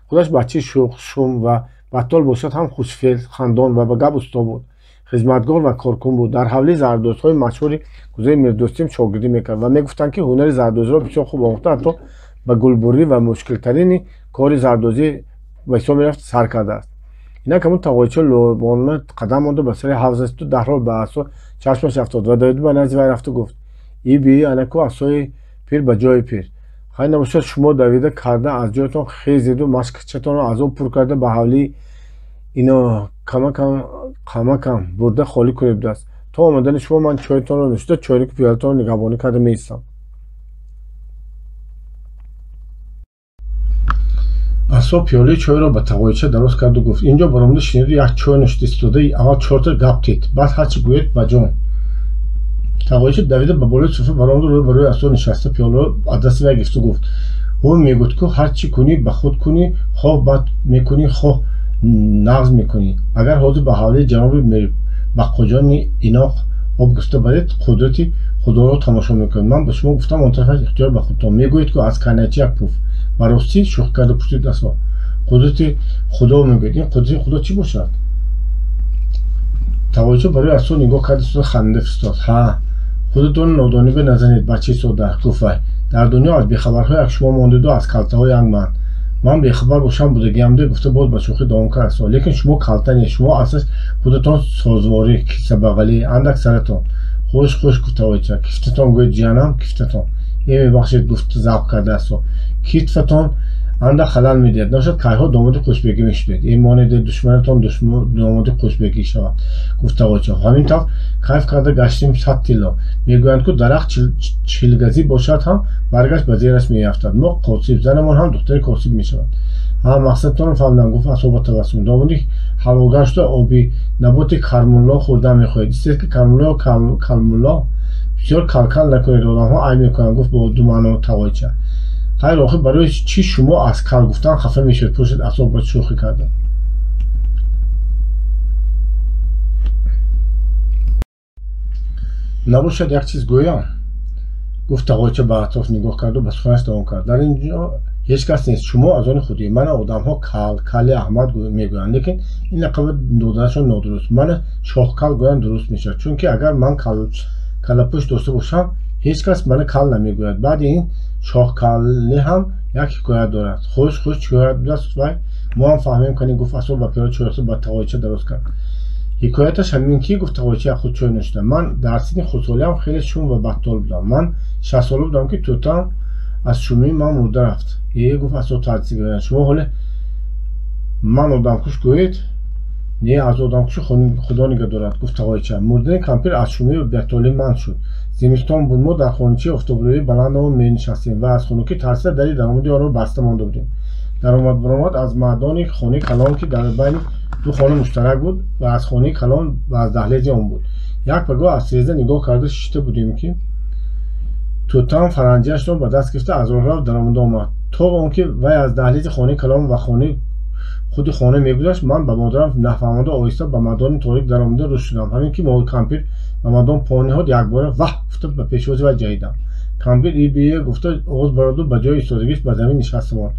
[SPEAKER 1] Худаш бачаи шӯх, шум ва баттол бошад ҳам хушфеъл, хандон ва ба гап усто буд. Хизматгор ва коркун буд. Дар ҳавлии зардӯзҳои машҳури кӯзаи Мирдӯстим шогирдӣ мекард ва мегуфтанд, ки ҳунари зардӯзиро бисёр хуб омӯхта, ҳатто ба гулбурӣ ва мушкилтарини кори зардӯзӣ ба ҳисоб мерафт сар кардааст. Инак ҳамун тағоича лӯбона қадам монда ба сари ҳавз расиду дарҳол ба асо чашмаш афтод ва давида ба назди вай рафту гуфт: «Иби, анаку асои пир ба ҷои пир. Хайр набошад, шумо давида карда аз ҷоятон хезеду машкчатонро аз об пур карда, ба ҳавлии ино камакам бурда холӣ кунед будааст. То омадани шумо ман чойтонро нӯшида, чойнику пиёлатонро нигаҳбонӣ карда меистам». Асо пиёлаи чойро ба тағоича дароз карду гуфт: «Инҷо баромада шиниду як чой нӯшида истода, аввал чорта гап тед, баъд ҳар чӣ гӯед ба ҷон». Тағоича давида ба болои суфра баромаду рӯ ба рӯи асо нишаста, пиёларо аз дасти вай гирифту гуфт: «Ҳу, мегӯд ку, ҳар чӣ кунӣ ба худ кунӣ, хоҳ бад мекунӣ, хоҳ нағз мекунӣ. Агар ҳозир ба ҳавлии ҷаноби Мирбаққоҷони Иноқ об гирифта баред, қудрати Худоро тамошо мекунед. Ман ба шумо гуфтам, он тарафаш ихтиёр ба худтон. Мегӯед ку, аз карнайчи як пуф». «Ба ростӣ?» — шӯхӣ карда пурсид асо. «Қудрати Худо мегӯед, ин қудрати Худо чӣ бошад?» Тағоича барои асо нигоҳ карда истода ханда фиристод. «Ҳа, худатонро нодонӣ назанед, бачаи сода, — гуфт вай. — Дар дунё аз бехабарҳо як шумо мондеду аз калтаҳо як ман. Ман бехабар бошам будагиамде, — гуфта боз ба шӯхӣ давом кард асо. — Лекин шумо калта нест, шумо аслаш худатон созворӣ, кисабағалӣ, андак саратон». «Хуш, хуш, — гуфт тағоича. — Кифтатон гӯед, ҷиянам, кифтатон». Мебахшед, гуфт завқ кардааст. Китфатон андак халал медиҳад. Набошад кайҳо домоди қӯшбегӣ мешудед. Монеде душманатон домоди қӯшбегӣ шавад, гуфт тағойча. Ҳамин тавр кайф карда гаштем 100 тилло. Мегӯянд ку дарахт чилгазӣ бошад ҳам баргаш ба зераш меафтад. Мо косиб, занамон ҳам духтари косиб мешавад. Ҳа, мақсадтонро фаҳмидам, гуфт асо ба табассум. Домоди ҳалвогар шуда оби наботи кармулло хӯрдан мехоҳед. Истед ки кармулло калмулло бисёр калкал накунед, одамҳо айб мекунанд, гуфт бо думаъно тағойча. Хайр, охир барои чӣ шумо аз кал гуфтан хафа мешавед? Пурсид асо ба шӯхӣ карда. Набошад як чиз гӯям, гуфт тағойча ба атроф нигоҳ карду ба суханаш давом кард. Дар ин ҷо ҳеҷ кас нест, шумо аз они худӣ. Мана одамҳо кал, кали Аҳмад мегӯянд, лекин ин лақаба доданашон нодуруст. Мана шоҳкал гӯянд дуруст мешавад, чунки агар ман каллапӯш дошта бошам, ҳеҷ кас мана кал намегӯяд. Баъди ин шоҳкалӣ ҳам як ҳикоят дорад. Хуш хуш ҳикоят будааст вай, мо ҳам фаҳмем кани, гуфт асо ба пиёла чойхӯр ба тағойча дароз кард. Ҳикояташ ҳамин ки, гуфт тағойча худ чой нӯшида, ман дар синни хурдсолиам хеле шум ва баттол будам. Ман 6 сола будам ки тӯтаам аз шумии ман мурда рафт. Э, гуфт асо таъсиргиранда, шумо ҳоле ман одамкуш гӯед? Не, аз одамкуши худо нигаҳ дорад, гуфт тағойча. Мурдани кампир аз шумии баттолии ман шуд. Зимистон буд, мо дар хоначаи офтобрӯи баландамон менишастем ва аз хунукӣ тарсида дари даромади онро баста монда будем. Даромад баромад аз маъдони хонаи калон, ки дар байни ду хона муштарак буд, ва аз хонаи калон ва аз даҳлези он буд. Як пагоҳ аз тиреза нигоҳ карда шишта будем ки тӯтаам фаранҷиашро ба даст гирифта аз роҳрав даромада омад. То он ки вай аз даҳлези хонаи калон ва хонаи худи хона мегузашт, ман ба модарам нафаҳмода оҳиста ба мадони торик даромада рӯз шудам. Ҳамин ки кампир ба мадон по ниҳод, якбора ваҳ гуфта ба пешвози вай ҷаҳидам. Кампир ибие гуфта оғоз бароду ба ҷои истодагиш ба замин нишаста монд.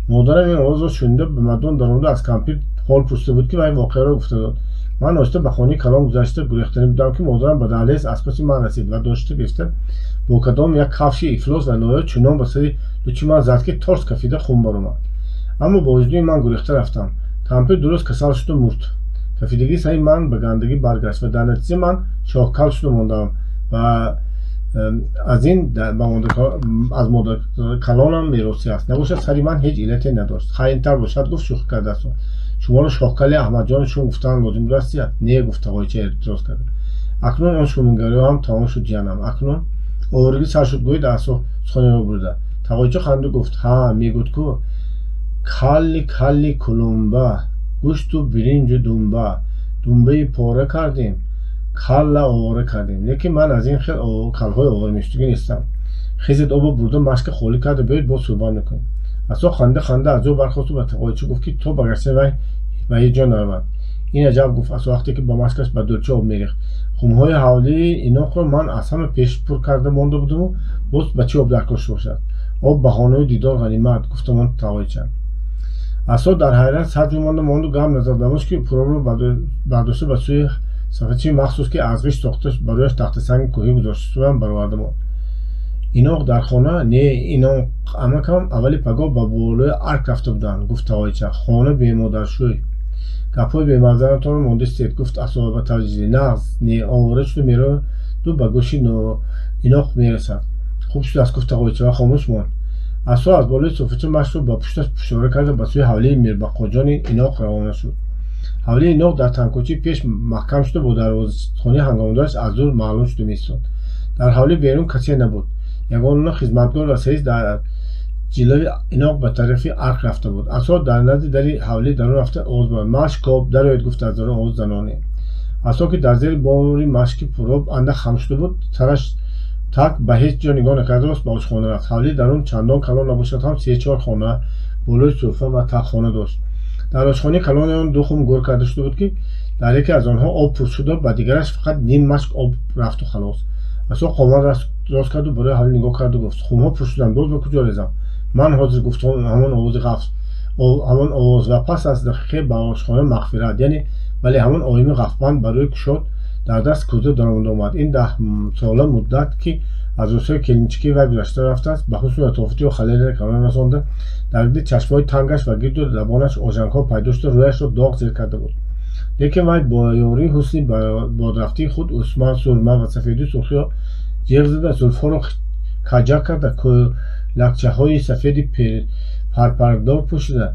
[SPEAKER 1] Модарам ин овозро шунида ба мадон даромада аз кампир ҳол пурсида буд, ки вай воқеаро гуфта дод. Ман оҳиста ба хонаи калон гузашта гурехтанӣ будам, ки модарам ба даҳлез аз паси ман расид ва дошта гирифта бо кадом як кафши ифлос ва лоя чунон ба сари лучи ман зад, ки торс кафида хун баромад. Аммо бо вуҷуди ман гурехта рафтам. Кампир дуруст касал шуду мурд. Кафидагии сари ман ба гандагӣ баргашт ва дар натиҷа ман шоҳкал шуда мондам ва аз ин аз модаркалонам меросӣ аст. Набошад сари ман ҳеҷ иллате надошт. Хайр, бошад, гуфт шӯхӣ кардааст. Шуморо шоҳкали Аҳмадҷони шум гуфтан лозим будааст? Не, гуфт тағойча эътироз карда. Акнун он шумингариҳо ҳам тамом шуд, ҷанам. Акнун овораги сар шуд, гӯед асо суханеро бурда. Тағойча ханду гуфт: ҳа, мегӯд ку калли калли кулумба, гӯшту биринҷу думба, думбаи пора кардем, калла овора кардем. Лекин ман аз ин хел калҳои овора мешудагӣ нестам. Хезед обо бурда машка холӣ карда биёед, боз суҳбат мекунем. Асо ханда ханда аз ҷо бархосту ба тағойча гуфт, ки то ба гаштани вай ба ҳеҷ ҷо наравад. Ин аҷаб, гуфт асо вақте ки ба машкаш ба дӯлча об мерехт. Хумҳои ҳавлии иноқро ман аз ҳама пеш пур карда монда будаму боз ба чӣ об даркор шуда бошад? Об баҳонаи дидор ғанимат, гуфтамон тағойча. Асо дар ҳайрат сар ҷумонда монду гам назар дамошт, ки пуробро бардошта ба сӯи сафачии махсус, ки аз ғишт сохта барояш тахтасанги кӯҳӣ гузошта бароварда монд. Иноқ дар хона не, иноқ амакам аввали пагоҳ ба болои арк рафта буданд, гуфт тағойча. Хона бемодаршӯй. Гапҳои бемаззаратонро мондистед, гуфт асо ба тавҷиҳ. Нағз не, овора шуду мероду ба гӯши иноқ мерасад. Хуб шудааст, гуфт тағойча ва хомӯш монд. Асо аз болои суфача машкро ба пушташ пуштора карда ба сӯи ҳавлии мирбақоҷони иноқ равона шуд. Ҳавлии иноқ дар танкӯчаи пеш маҳкам шуда бо дарвозахонаи ҳангомадораш аз дур маълум шуда меистод. Дар ҳавлӣ берун касе набуд. Ягона хизматгор ва саис дар ҷилави иноқ ба тарафи арк рафта буд. Асо дар назди дари ҳавлӣ дарун рафта овоз бард: машкоб, дароед, гуфт аз дарун овоз заноне. Асо ки дар зери бори машки пуроб андак хам шуда буд, сараш так ба ҳеҷ ҷо нигоҳ накарда рост ба ошхона рафт. Ҳавлии дарун чандон калон набошад ҳам 3-4 хона болои суфра ва таххона дошт. Дар ошхонаи калони он ду хум гӯр карда шуда буд, ки дар яке аз онҳо об пур шуда ба дигараш фақат ним машк об рафту халос. Асо қомат рост карду барои ҳавлӣ нигоҳ карду гуфт: хумҳо пур шуданд, боз ба куҷо резам? Ман ҳозир, гуфт ҳамон овози ғафс, ҳамон овоз ва пас аз дақиқе ба ошхона мағфират, яъне бале ҳамон оими ғафбанд барои кушод дар даст кӯза даромада омад. Ин 10 сола муддат, ки аз рӯзҳои келинчикӣ вай гузашта рафтааст, ба ҳусну латофати ӯ халале калон расонда, дар гирди чашмҳои тангаш ва гирду лабонаш ожангҳо пайдо шуда рӯяшро доғ зер карда буд. Лекин вай бо ёрии ҳусни бодрафтии худ усман, сурма ва сафедию сурхиро ҷеғ зада зулфҳоро каҷа карда, лакчаҳои сафеди парпардор пӯшида,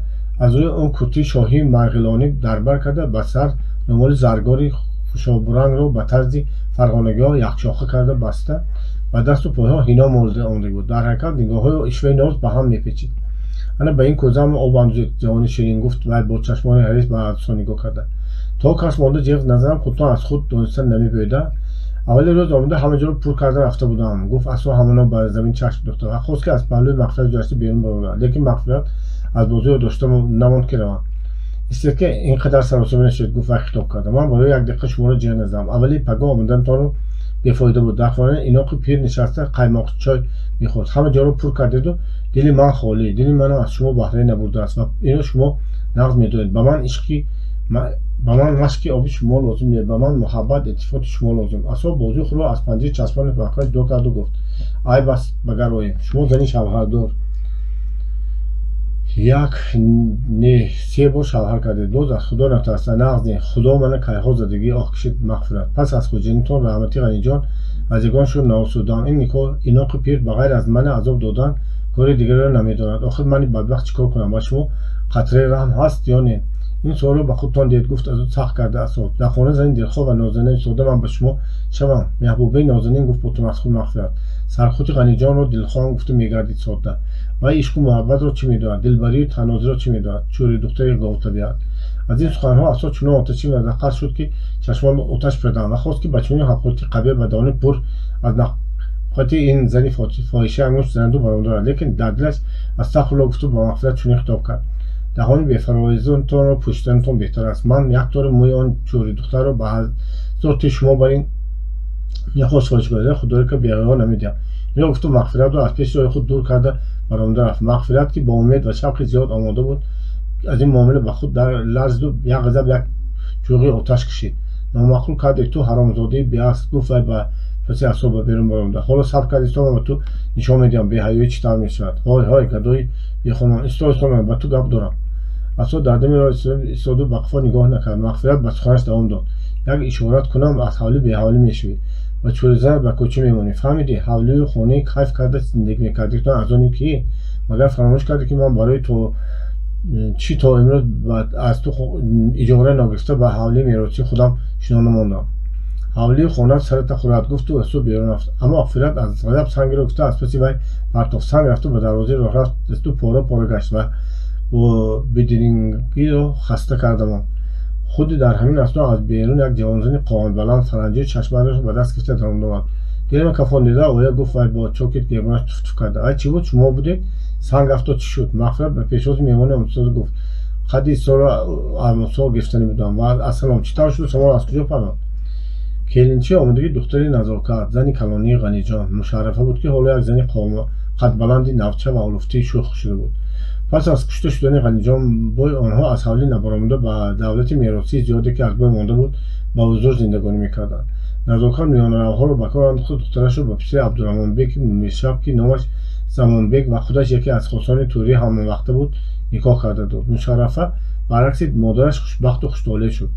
[SPEAKER 1] аз рӯи он куртии шоҳии марғилонӣ дарбар карда, ба сар румоли заргори хушобурангро ба тарзи фарғонагиҳо якшоха карда баста, ба дасту пойҳо ҳино молида омада буд. Дар ҳаракат нигоҳҳои ишваи ноз ба ҳам мепечид. Ана ба ин кӯзаам об андозед, ҷавони ширин, гуфт вай бо чашмони ҳарис ба Асо нигоҳ карда. То кас монда ҷиғ назарам худтон аз худ дониста намебиёда. Аввали рӯз омада ҳама ҷоро пур карда рафта будам, гуфт Асо ҳамоно ба замин чашм духта ва хост, ки аз паҳлӯи Мағфират гузашта берун барояд, лекин Мағфират аз бозиро дошта намонд, ки равам. Истед, ки ин қадар саросима нашед, гуфт вай хитоб карда. Ман барои як дақиқа шуморо ҷиғ назадам. Аввали пагоҳ омаданатонро бефоида буд. Дар хона иноқи пир нишаста қаймоқчой мехӯрд. Ҳама ҷоро пур кардеду дили ман холӣ, дили манам аз шумо баҳрае набурдааст ва ино шумо нағз медонед. Ба ман ишқи ба ман машки оби шумо лозим не, ба ман муҳаббат, илтифоти шумо лозим. Асо бозии худро аз панҷаи часпони Мағфират ҷудо карду гуфт: айб аст, ба гар оем. Шумо зани шавҳардор, як не, се бор шавҳар кардед, боз аз Худо натарса. Нағз не, Худо мана кайҳо задагӣ, оҳ кашид Мағфират. Пас аз хоҷинитон раҳмати Ғаниҷон аз ягон шур наосудам. Ин никоҳ иноқи пир ба ғайр аз мана азоб додан кори дигареро намедонад. Охир мани бадбахт чӣ кор кунам? Ба шумо қатраи раҳм ҳаст ё не? Ин суолро ба худтон диҳед, гуфт аз ӯ сахт карда Асо. Дар хона зани дилхоҳ ва нозанин истода, ман ба шумо шавам меҳбубаи нозанин, гуфт бо тамасхур Мағфират. Сархути Ғаниҷонро дилхоҳам гуфта мегардид содда. Вай ишқу муҳаббатро чӣ медонад? Дилбарию танозиро чӣ медонад? Чӯри духтари говтабиат. Аз ин суханҳо Асо чунон оташин ва даққат шуд, ки чашмон оташ парданд ва хост, ки ба чунин ҳақорати қабеҳ ба даҳони пур аз нақоти ин зани фоҳиша ангушт занаду баромада равад, лекин дар дилаш астағфирулло гуфту ба Мағфират чунин хитоб кард: даҳони бефароизонтонро пӯшиданатон беҳтар аст. Ман як тори мӯи он чӯри духтарро ба ҳазор ти шумо бар ин мехост фоҳиш кунад, худоро ки беҳаё намедиҳам. Инро гуфту Мағфиратро аз пеши роҳи худ дур карда баромада рафт. Мағфират, ки бо умед ва шавқи зиёд омода буд, аз ин муомила ба худ ларзиду як ғазаб як чӯғи оташ кашид. Номаъқул кардӣ ту, ҳаромзодаи беасл, гуфт вай ба паси Асо ба берун баромада. Ҳоло сабр кард, исто, ман ба ту нишон медиҳам беҳаёӣ чӣ тавр мешавад. Ҳой, ҳой, гадои бехонон, исто, исто, ман ба ту гап дорам. Асо дар дами роҳ истоду ба қафо нигоҳ накард. Мағфират ба суханаш давом дод: як ишорат кунам, аз ҳавлӣ беҳавлӣ мешавӣ ва чӯризанат ба кӯча мемонӣ. Фаҳмидӣ? Ҳавлию хонаи кайф карда зиндагӣ мекардӣ аз оне ки магар фаромӯш кардӣ, ки ман барои то чӣ то имрӯз аз ту иҷора нагирифта ба ҳавлии меросии худам шино мондам. Ҳавлию хонат сарата хӯрад, гуфту аз сӯ берун рафт. Аммо Мағфират аз ғазаб сангеро гуфта аз паси вай партофт. Санг рафту ба дарвозаи роҳ рафт, дасту пора пора гашт ва бо бедирингиро хаста карда монд. Худи дар ҳамин асно аз берун як ҷавонзани қоматбаланд, фаранҷию чашмандашро ба даст гирифта даромада омад. Дилама кафон дида оя, гуфт вай бо чоки гиребонаш туфтуф карда. Ай, чӣ буд? Шумо будед? Санг афтод, чӣ шуд? Мағфират ба пешвози меҳмони омадсоз гуфт: қадди исторро алмосҳо гирифтанӣ будам. Ва ассалом, чӣ тавр шуд? Самол аз куҷо паронд? Келинчи омадагӣ духтари Назокат, зани калонии Ғаниҷон, Мушаррафа буд, ки ҳоло як зани қадбаланди навча ва олуфтии шӯх шуда буд. Пас аз кушта шудани Ғаниҷон бой онҳо аз ҳавлӣ набаромада ба давлати меросии зиёде, ки аз бой монда буд, ба ҳузур зиндагонӣ мекарданд. Назокат миёнаравҳоро ба кор андохту духтарашро ба писари Абдураҳмонбеки Миршаб, ки номаш Замонбек ва худаш яке аз хосони Турӣ ҳамонвақта буд, никоҳ карда дод. Мушаррафа баръакси модараш хушбахту хуштолеъ шуд.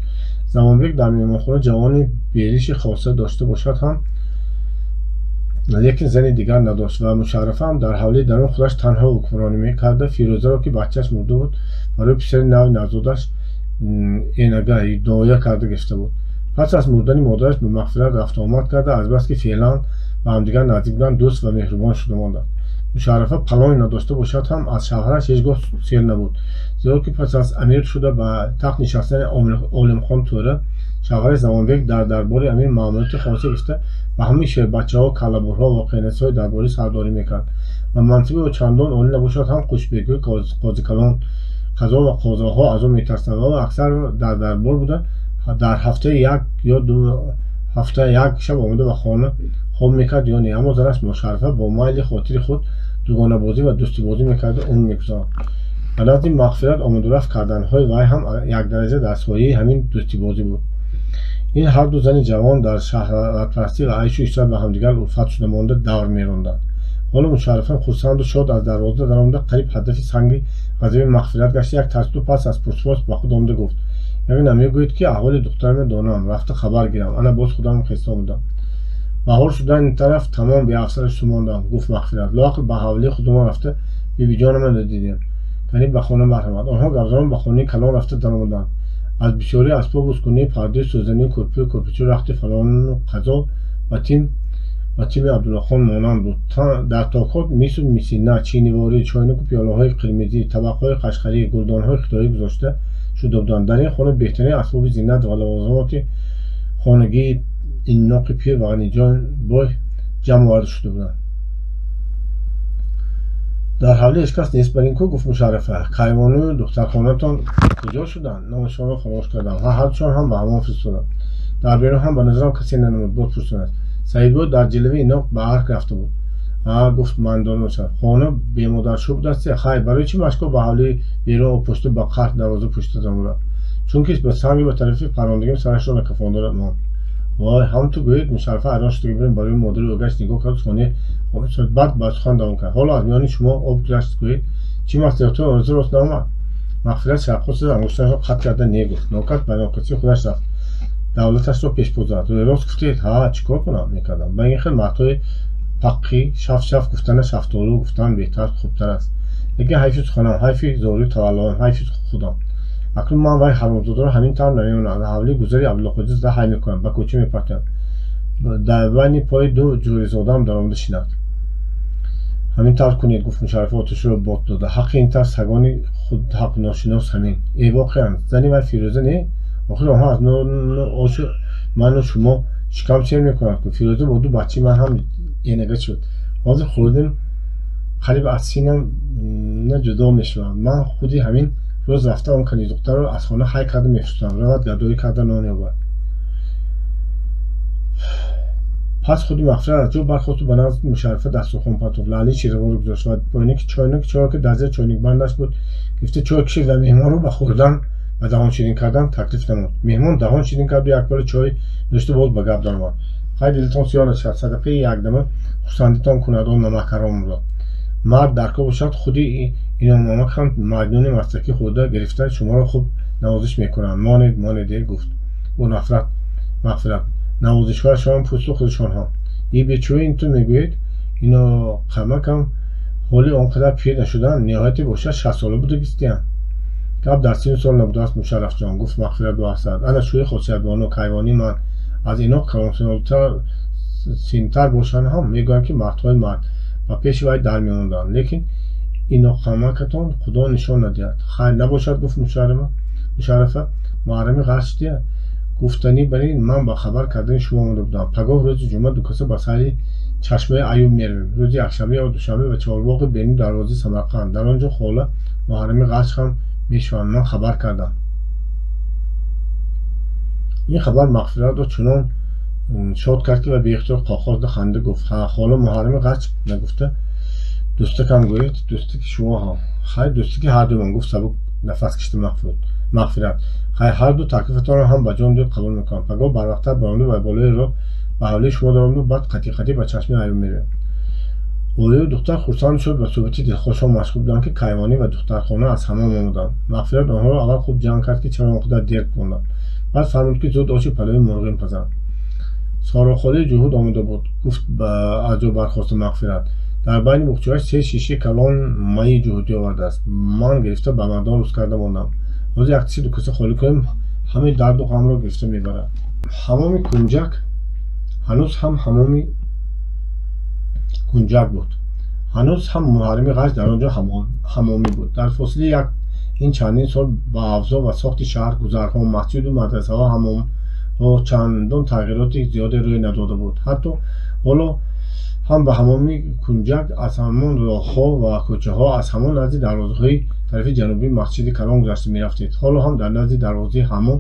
[SPEAKER 1] Замонбек дар меҳмонхона ҷавони бериши хоса дошта бошад ҳам, лекин зани дигар надошт ва Мушаррафа ҳам дар ҳавлии дарун худаш танҳо ҳукмронӣ мекарда, Фирӯзаро, ки бачааш мурда буд, барои писари нави навзодаш энага ҳидоя карда гирифта буд. Пас аз мурдани модараш ба Мағфират рафтуомад карда, азбаски феълан ба ҳамдигар наздик буданд, дӯст ва меҳрубон шуда монданд. Мушаррафа палоне надошта бошад ҳам, аз шавҳараш ҳеҷ гоҳ сер набуд, зеро ки пас аз амир шуда ба тахт нишастани Олимхон Тӯра, шавҳари Замонбек дар дарбори амир маъмурияти хоса гирифта, ба ҳамаи шербачаҳо, каллабурҳо, воқеанасиҳои дарборӣ сардорӣ мекард ва мансиби ӯ чандон олӣ набошад ҳам, қӯшбегиҳои қозикалон, қазо ва қозоҳо аз ӯ метарсанд ва ӯ аксар дар дарбор буда, дар ҳафтаи як ё ду ҳафта як шаб омада ба хона хоб мекард ё не. Аммо занаш Мушаррафа бо майли хотири худ дугонабозӣ ва дӯстибозӣ мекарду умр мегузаронд. Ба назди Мағфират омадурафт карданҳои вай ҳам якдараҷа дар сояи ҳамин дӯстибозӣ буд. Ин ҳарду зани ҷавон дар шаҳватпарастӣ ва айшу ишрат ба ҳамдигар улфат шуда монда давр меронданд. Ҳоло Мушаррафа хурсанду шод аз дарвоза даромада, қариб ҳадафи санги ғазаби Мағфират гашта, як тарсиду пас аз пурсупос ба худ омада гуфт: ягона мегӯед, ки аҳволи духтарамро донам, рафта хабар гирам. Ана боз худам хеста омадам. Баҳор шудан ин тараф тамом беафсараш сумондам, гуфт Мағфират. Лоақал ба ҳавлии худамон рафта бибиҷонамонро дидем. Кани ба хона марҳамат. Онҳо гапзанон ба хонаи калон рафта даромаданд. Аз бисёрии асбобу ускунаи пардаи сӯзанӣ, кӯрпию кӯрпичу, рахти фалону қазо ба тими Абдуллохон монанд буд. Дар токҳо мису мисина, чиниворӣ, чойнику пиёлаҳои қирмизӣ, табақҳои қашқарӣ, гулдонҳои хитоӣ гузошта шуда буданд. Дар ин хона беҳтарин асбоби зинат ва лавозимоти хонагии инноқи пир ва ғаниҷон бой ҷамъ оварда шуда буданд. Дар ҳавлӣ ҳеҷ кас нест бар ин ку, гуфт Мушаррафа. Кайвону духтархонатон куҷо шуданд? Номашонро фаромӯш кардам. Ҳардушон ҳам ба ҳамон фиристодам. Дар берун ҳам ба назарам касе нанамуд, боз пурсонад. Саидбой дар ҷилави инноқ ба арк рафта буд. Гуфт мандона шав. Хона бемодаршӯ будаст. Хайр, барои чӣ машко ба ҳавлии берун обпушта ба қарх дарвоза пушта даромад? Чунки ба санги ба тарафи паррондагим сарашро накафонда монд. Вой, ҳам ту гӯед. Мушаррафа ҳайрон шуда бирем барои модари ӯгаш нигоҳ кард, хонаи баъд ба сухан давом кард. Ҳоло аз миёни шумо об гузашт, гӯед, чӣ маслиҳатҳои орзу рост наомад? Мағфират шавқот зада ангушташро қатъ карда не гуфт. Нокас ба нокасии худаш рафт. Давлаташро пешпо зад. Рост гуфтед, ҳа, чӣ кор кунам мекардам? Ба ин хел мардҳои паққӣ шаф-шаф гуфтана шафтолу гуфтан беҳтар, хубтар аст. Лекин ҳайфи суханам, ҳайфи зории таваллуам, ҳайфи худам. Акнун ман вай ҳаромзодаро ҳамин тавр намемонам. Аз ҳавлии гузари Абдуллоҳоҷа зада ҳай мекунам, ба кӯча мепартоям. Дар байни пои ду ҷӯризодаам даромада шинад. Ҳамин тавр кунед, гуфт Мушаррафа оташро бод дода. Ҳаққи ин тавр сагони худҳақношинос ҳамин. Э, воқеан, зани вай Фирӯза не? Охир онҳо аз нону ошу ману шумо шикам сер мекунанд ку. Фирӯза бо ду бачаи ман ҳам енага шуд. Ҳозир хӯрдем, қариб аз синам на ҷудо мешаванд. Ман худи ҳамин рӯз рафта он каниздухтарро аз хона ҳай карда мефиристодам, равад гадоӣ карда нон ёбад. Пас худи Мағфират аз ҷо бархосту ба назди Мушаррафа дастурхон партофт. Лаъли шираворо гузошт ва бойники чойник чойро ки дар зери чойникбандаш буд гирифта чой кашид ва меҳмонро ба хӯрдан ва даҳон ширин кардан таклиф намуд. Меҳмон даҳон ширин карду як пиёла чой нӯшта боз ба гап даромад. Хай, дилтон сиёҳ нашавад, садақаи якдама хурсандитон кунад он намакаромро. Мард дар кор бошад, худи иномамак ҳам маҷнуни мастакӣ хӯрда гирифта шуморо хуб навозиш мекунанд. Монед, монед, гуфт бо нафрат Мағфират. Навозишҳояшон пӯсту худашон ҳам. И бечӯи ин ту мегӯед, ино қамакам ҳоли он қадар пир нашуданд, ниҳояте бошад 60 сола будагистиянд. Гап дар сину сол набудааст, Мушаррафҷон, гуфт Мағфират бо ҳасрат. Ана шӯи хосиятбону кайвонии ман аз ино калонсинтар синтар бошанд ҳам мегӯянд ки мардҳои мард ба пеши вай дар мемонданд. Лекин иноқамакатон худо нишон надиҳад. Хайр набошад, гуфт Мушаррафа. Муҳаррами ғарч диҳад. Гуфтанӣ бар ин ман ба хабар кардани шумо омада будам. Пагоҳ рӯзи ҷумъа дукаса ба сайри чашмаи Аюб меравем. Рӯзи якшанбе ё душанбе ба чорбоғи беруни дарвозаи Самарқанд. Дар он ҷо хола Муҳаррами ғарч ҳам мешаванд. Ман хабар кардам. Ин хабар Мағфиратро чунон шод кард ки ва беихтиёр қоқоз ханда гуфт: ҳа, хола Муҳаррами ғарч нагуфта дӯстакам гӯед, дӯстаки шумо ҳам. Хайр, дӯстаки ҳардуямон, гуфт сабук нафас кашида Мағфират. Хайр, ҳарду таклифатонро ҳам ба ҷон дил қабул мекунам. Пагоҳ барвақттар баромада ва болои роҳ ба ҳавлии шумо даромаду баъд қатӣ-қатӣ ба чашмаи Аюб меравем. Ояю духтар хурсанд шуд, ба суҳбати дилхошон машғул буданд ки кайвонӣ ва духтархона аз ҳамом омаданд. Мағфират онҳоро аввал хуб ҷанг кард ки чаро он қадар дер монданд. Баъд фармуд ки зуд оши палови мурғин пазанд. Сорохолии ҷуҳуд омода буд, гуфт аз ҷо бархоста Мағфират. Дар байни буғчаҳояш се шишаи калон майи ҷуҳудӣ овардааст. Ман гирифта ба мардон рӯз карда мондам. Ҳозир як тиси дукаса холӣ кунем, ҳамаи дарду ғамро гирифта мебарад. Ҳамоми кунҷак ҳанӯз ҳам ҳамоми кунҷак буд. Ҳанӯз ҳам Муҳаррами ғарч дар он ҷо ҳамомӣ буд. Дар фосилаи як ин чандин сол ба авзоъ ва сохти шаҳр, гузарҳо, масҷиду мадрасаҳо, ҳамомҳо чандон тағйироти зиёде рӯй надода буд. Ҳатто ҳоло ҳам ба ҳамоми кунҷак аз ҳамон роҳҳо ва кӯчаҳо, аз ҳамон назди дарвозаҳои тарафи ҷанубии масҷиди калон гузашта мерафтед. Ҳоло ҳам дар назди дарвозаи ҳамом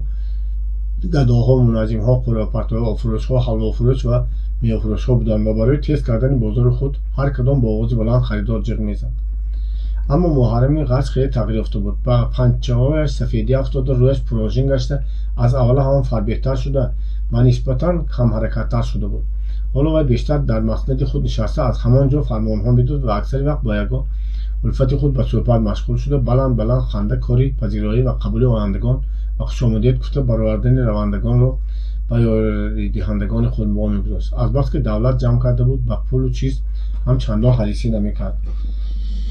[SPEAKER 1] гадоҳо, мунаҷимҳо, қуръапартоҳо, обфурӯшҳо, ҳалвофурӯш ва мевафурӯшҳо буданд ва барои тез кардани бозори худ ҳар кадом бо овози баланд харидор ҷиғ мезад. Аммо Муҳаррами ғарч хеле тағйир ёфта буд. Ба панҷаҳояш сафедӣ афтода, рӯяш пурожин гашта, аз аввала ҳам фарбеҳтар шуда ва нисбатан камҳаракаттар шуда буд. Ҳоло вай бештар дар маснади худ нишаста аз ҳамон ҷо фармонҳо медод ва аксари вақт бо ягон улфати худ ба суҳбат машғул шуда, баланд баланд ханда, кори пазироӣ ва қабули ояндагон ва хушомадид гуфта баровардани равандагонро ба ёридиҳандагони худ во мегузошт. Азбаски давлат ҷамъ карда буд, ба пулу чиз ҳам чандон ҳарисӣ намекард.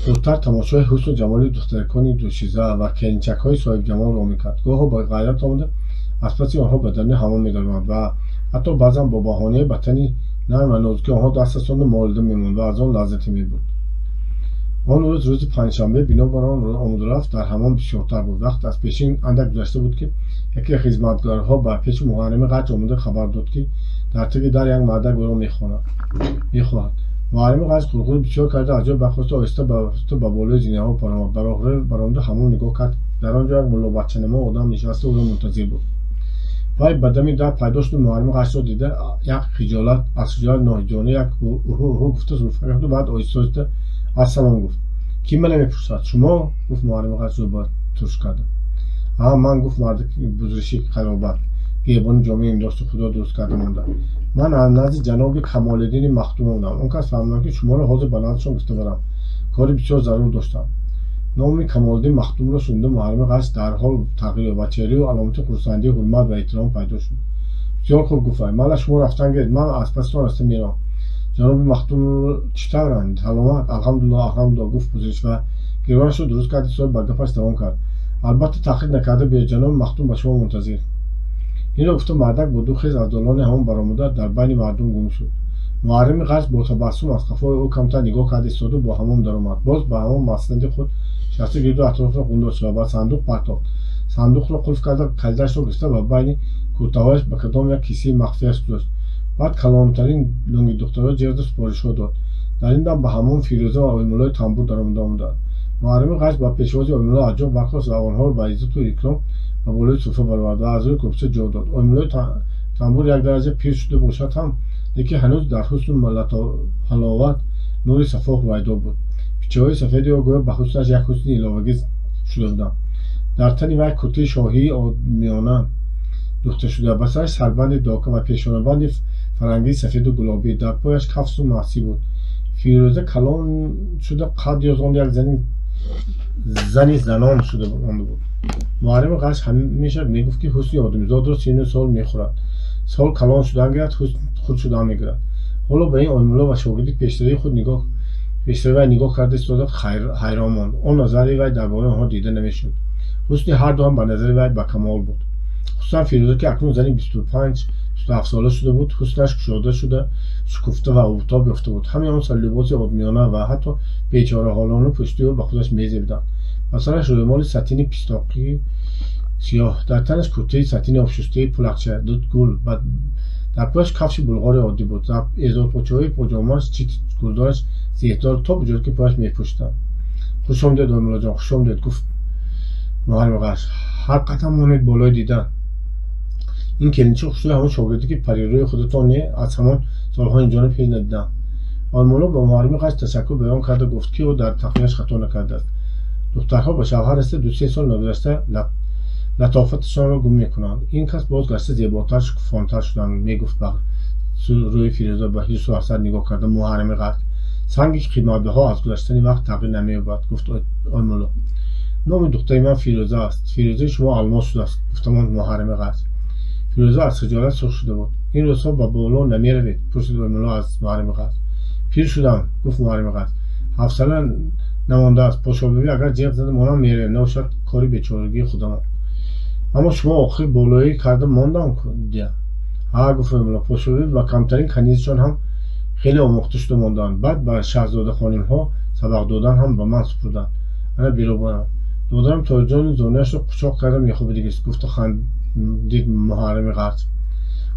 [SPEAKER 1] Хурдтар тамошои ҳусну ҷамоли духтаракони дӯшиза ва келинчакҳои соҳибҷамолро мекард. Гоҳо ба ғайрат омада аз паси онҳо ба даруни ҳамом медаромад ва ҳатто баъзан бо баҳонаи ба тани нарм ва нозуки онҳо даст расонда молида мемонд ва аз он лаззате мебурд. Он рӯз рӯзи панҷшанбе, бинобар он омадурафт дар ҳамом бисёртар буд. Вақт аз пешин андак гузашта буд, ки яке хизматгарҳо ба пеши Муҳаррами Ғач омада хабар дод, ки дар таги дар як мардак ӯро мехоҳад. Муҳаррами Ғач ғурғури бисёр карда аз ҷой бархоста оҳиста ба болои зинаҳо паромад. Ба роҳрав баромада ҳамом нигоҳ кард. Дар он ҷо як муллобаччанамо одам нишаста ӯро мунтазир буд. Вай ба дами дар пайдо шуду Муҳаррами Ғачро дида як хиҷолат аз хиҷолат ноҳиҷона як уҳу уҳу гуфта зулфа рехту баъд оҳиста оҳиста ассалом гуфт. Кӣ мана мепурсад? Шумо? Гуфт Муҳаррами Ғач рӯ ба турш карда. Ҳа, ман, гуфт марди бузриши қаробат, гиребони ҷомеи имдошти худо дуруст карда монда. Ман аз назди ҷаноби Камолиддини Махдум омадам. Он кас фаҳмидам, ки шуморо ҳозир ба наздишон гуфта барам. Кори бисёр зарур доштам. Номи Камолиддин Махдумро шунида Муҳаррами Ғач дарҳол тағйир ёфт ва чеҳраи ӯ аломати хурсандӣ, ҳурмат ва эҳтиром пайдо шуд. Бисёр хуб, гуфт вай, мана шумо рафтан гиред, ман аз паситон раста меравам. Ҷаноби Махдум чӣ тавранд? Саломат? Алҳамдулиллоҳ, алҳамдулиллоҳ, гуфт бузриш ва гиребонашро дуруст кард, соҳиб ба гапаш давом кард. Албатта таъхир накарда биёед, ҷаноби Махдум ба шумо мунтазир. Инро гуфта мардак бо ду хез аз долони ҳамон баромада дар байни мардум гум шуд. Муҳаррами Ғач бо табассум аз қафои ӯ камтар нигоҳ карда истоду бо ҳамом даромад. Боз ба ҳамон маснади худ шаста гирду атрофро ғундошт ва ба сандуқ партофт. Сандуқро қулф карда калидашро гирифта ба байни куртаҳояш ба кадом як кисаи махфияш гузошт. Баъд калонтарин лунги духтарро ҷиғда супоришҳо дод. Дар ин дам ба ҳамом Фирӯза ва Оймуллои тамбур даромада омаданд. Муҳаррами Ғач ба пешвози Оймулло аз ҷо бархост ва онҳоро ба иззату икром ба болои суфра баровард ва аз рӯи кӯрпача ҷо дод. Оймуллои тамбур як дараҷа пир шуда бошад ҳам, лекин ҳанӯз дар ҳусну ҳаловат нури сафо ҳувайдо буд. Пичаҳои сафеди ӯ гӯё ба ҳуснаш як ҳусни иловагӣ шуда буданд. Дар тани вай куртаи шоҳии миёна духта шуда, ба сараш сарбанди дока ва пешонабанди фарангии сафеду гулобӣ, дар пояш кафсу маҳсӣ буд. Фирӯза калон шуда қад ёзонда як зани занон шуда монда буд. Муҳаррами Ғач ҳамеша мегуфт, ки ҳусни одамизодро сину сол мехӯрад. Сол калон шудан гирад, ҳусн хурд шудан мегирад. Ҳоло ба ин Оймулло ва шогирди пештараи худ пештараи вай нигоҳ карда истода ҳайрон монд. Он назари вай дар бораи онҳо дида намешуд. Ҳусни ҳарду ҳам ба назари вай ба камол буд. Хусусан Фирӯза, ки акнун зани 25-27 сола шуда буд, ҳуснаш кушода шуда, шукуфта ва обутоб ёфта буд. Ҳамаи он сарлибоси одмиёна ва ҳатто бечораҳолону пӯштии ӯ ба худаш мезебиданд. Ба сараш рӯймоли сатини пистоқии сиёҳ, дар танаш куртаи сатини обшустаи пулакча, дудгул, дар пояш кафши булғори оддӣ буд. Эзорпочаҳои поҷомааш чити гулдораш зеҳдор то ба ҷое ки пояш мепӯшиданд. Хуш омадед, Оймуллоҷон, хуш омадед, гуфт Муҳаррами Ғач. Ҳар қадам монед болои дидан. Ин келинчи хушрӯи ҳамон шогирде, ки парирӯи худатон не, аз ҳамон солҳо инҷониб ҳеҷ надидам. Оймулло ба Муҳаррами Ғач ташаккур баён карда гуфт, ки ӯ дар тахминаш хато накардааст. Духтарҳо ба шавҳар расида ду-се сол нагузашта латофаташонро гум мекунанд. Ин кас боз гашта зеботар, шукуфонтар шуданд, мегуфт ба рӯи Фирӯза ба ҳирсу ҳасад нигоҳ карда Муҳаррами Ғач. Санги қиматбаҳо аз гузаштани вақт тағйир намеёбад, гуфт Оймулло. Номи духтари ман Фирӯза аст. Фирӯзаи шумо алмос шудааст, гуфтамон Муҳаррами Ғач. Фирӯза аз хиҷолат сурх шуда буд. Ин рӯзҳо ба боло намеравед, пурсид Оймулло аз Муҳаррами Ғач. Пир шудам, гуфт Муҳаррами Ғач. Ҳавсала намондааст. Подшоҳбибӣ агар ҷиғ зада монам меравем, набошад кори бечорагии худамон. Аммо шумо охир болоӣ карда мондам дия. Ҳа, гуфт Оймулло, подшоҳбибӣ ба камтарин канизашон ҳам хеле омӯхта шуда монданд. Баъд ба шаҳзода хонимҳо сабақ додан ҳам ба ман супурданд. Ана биробарам. Додарам Тоҷони зонуяшро қучоқ карда мехобидигист, гуфту хандид Муҳаррами Ғач.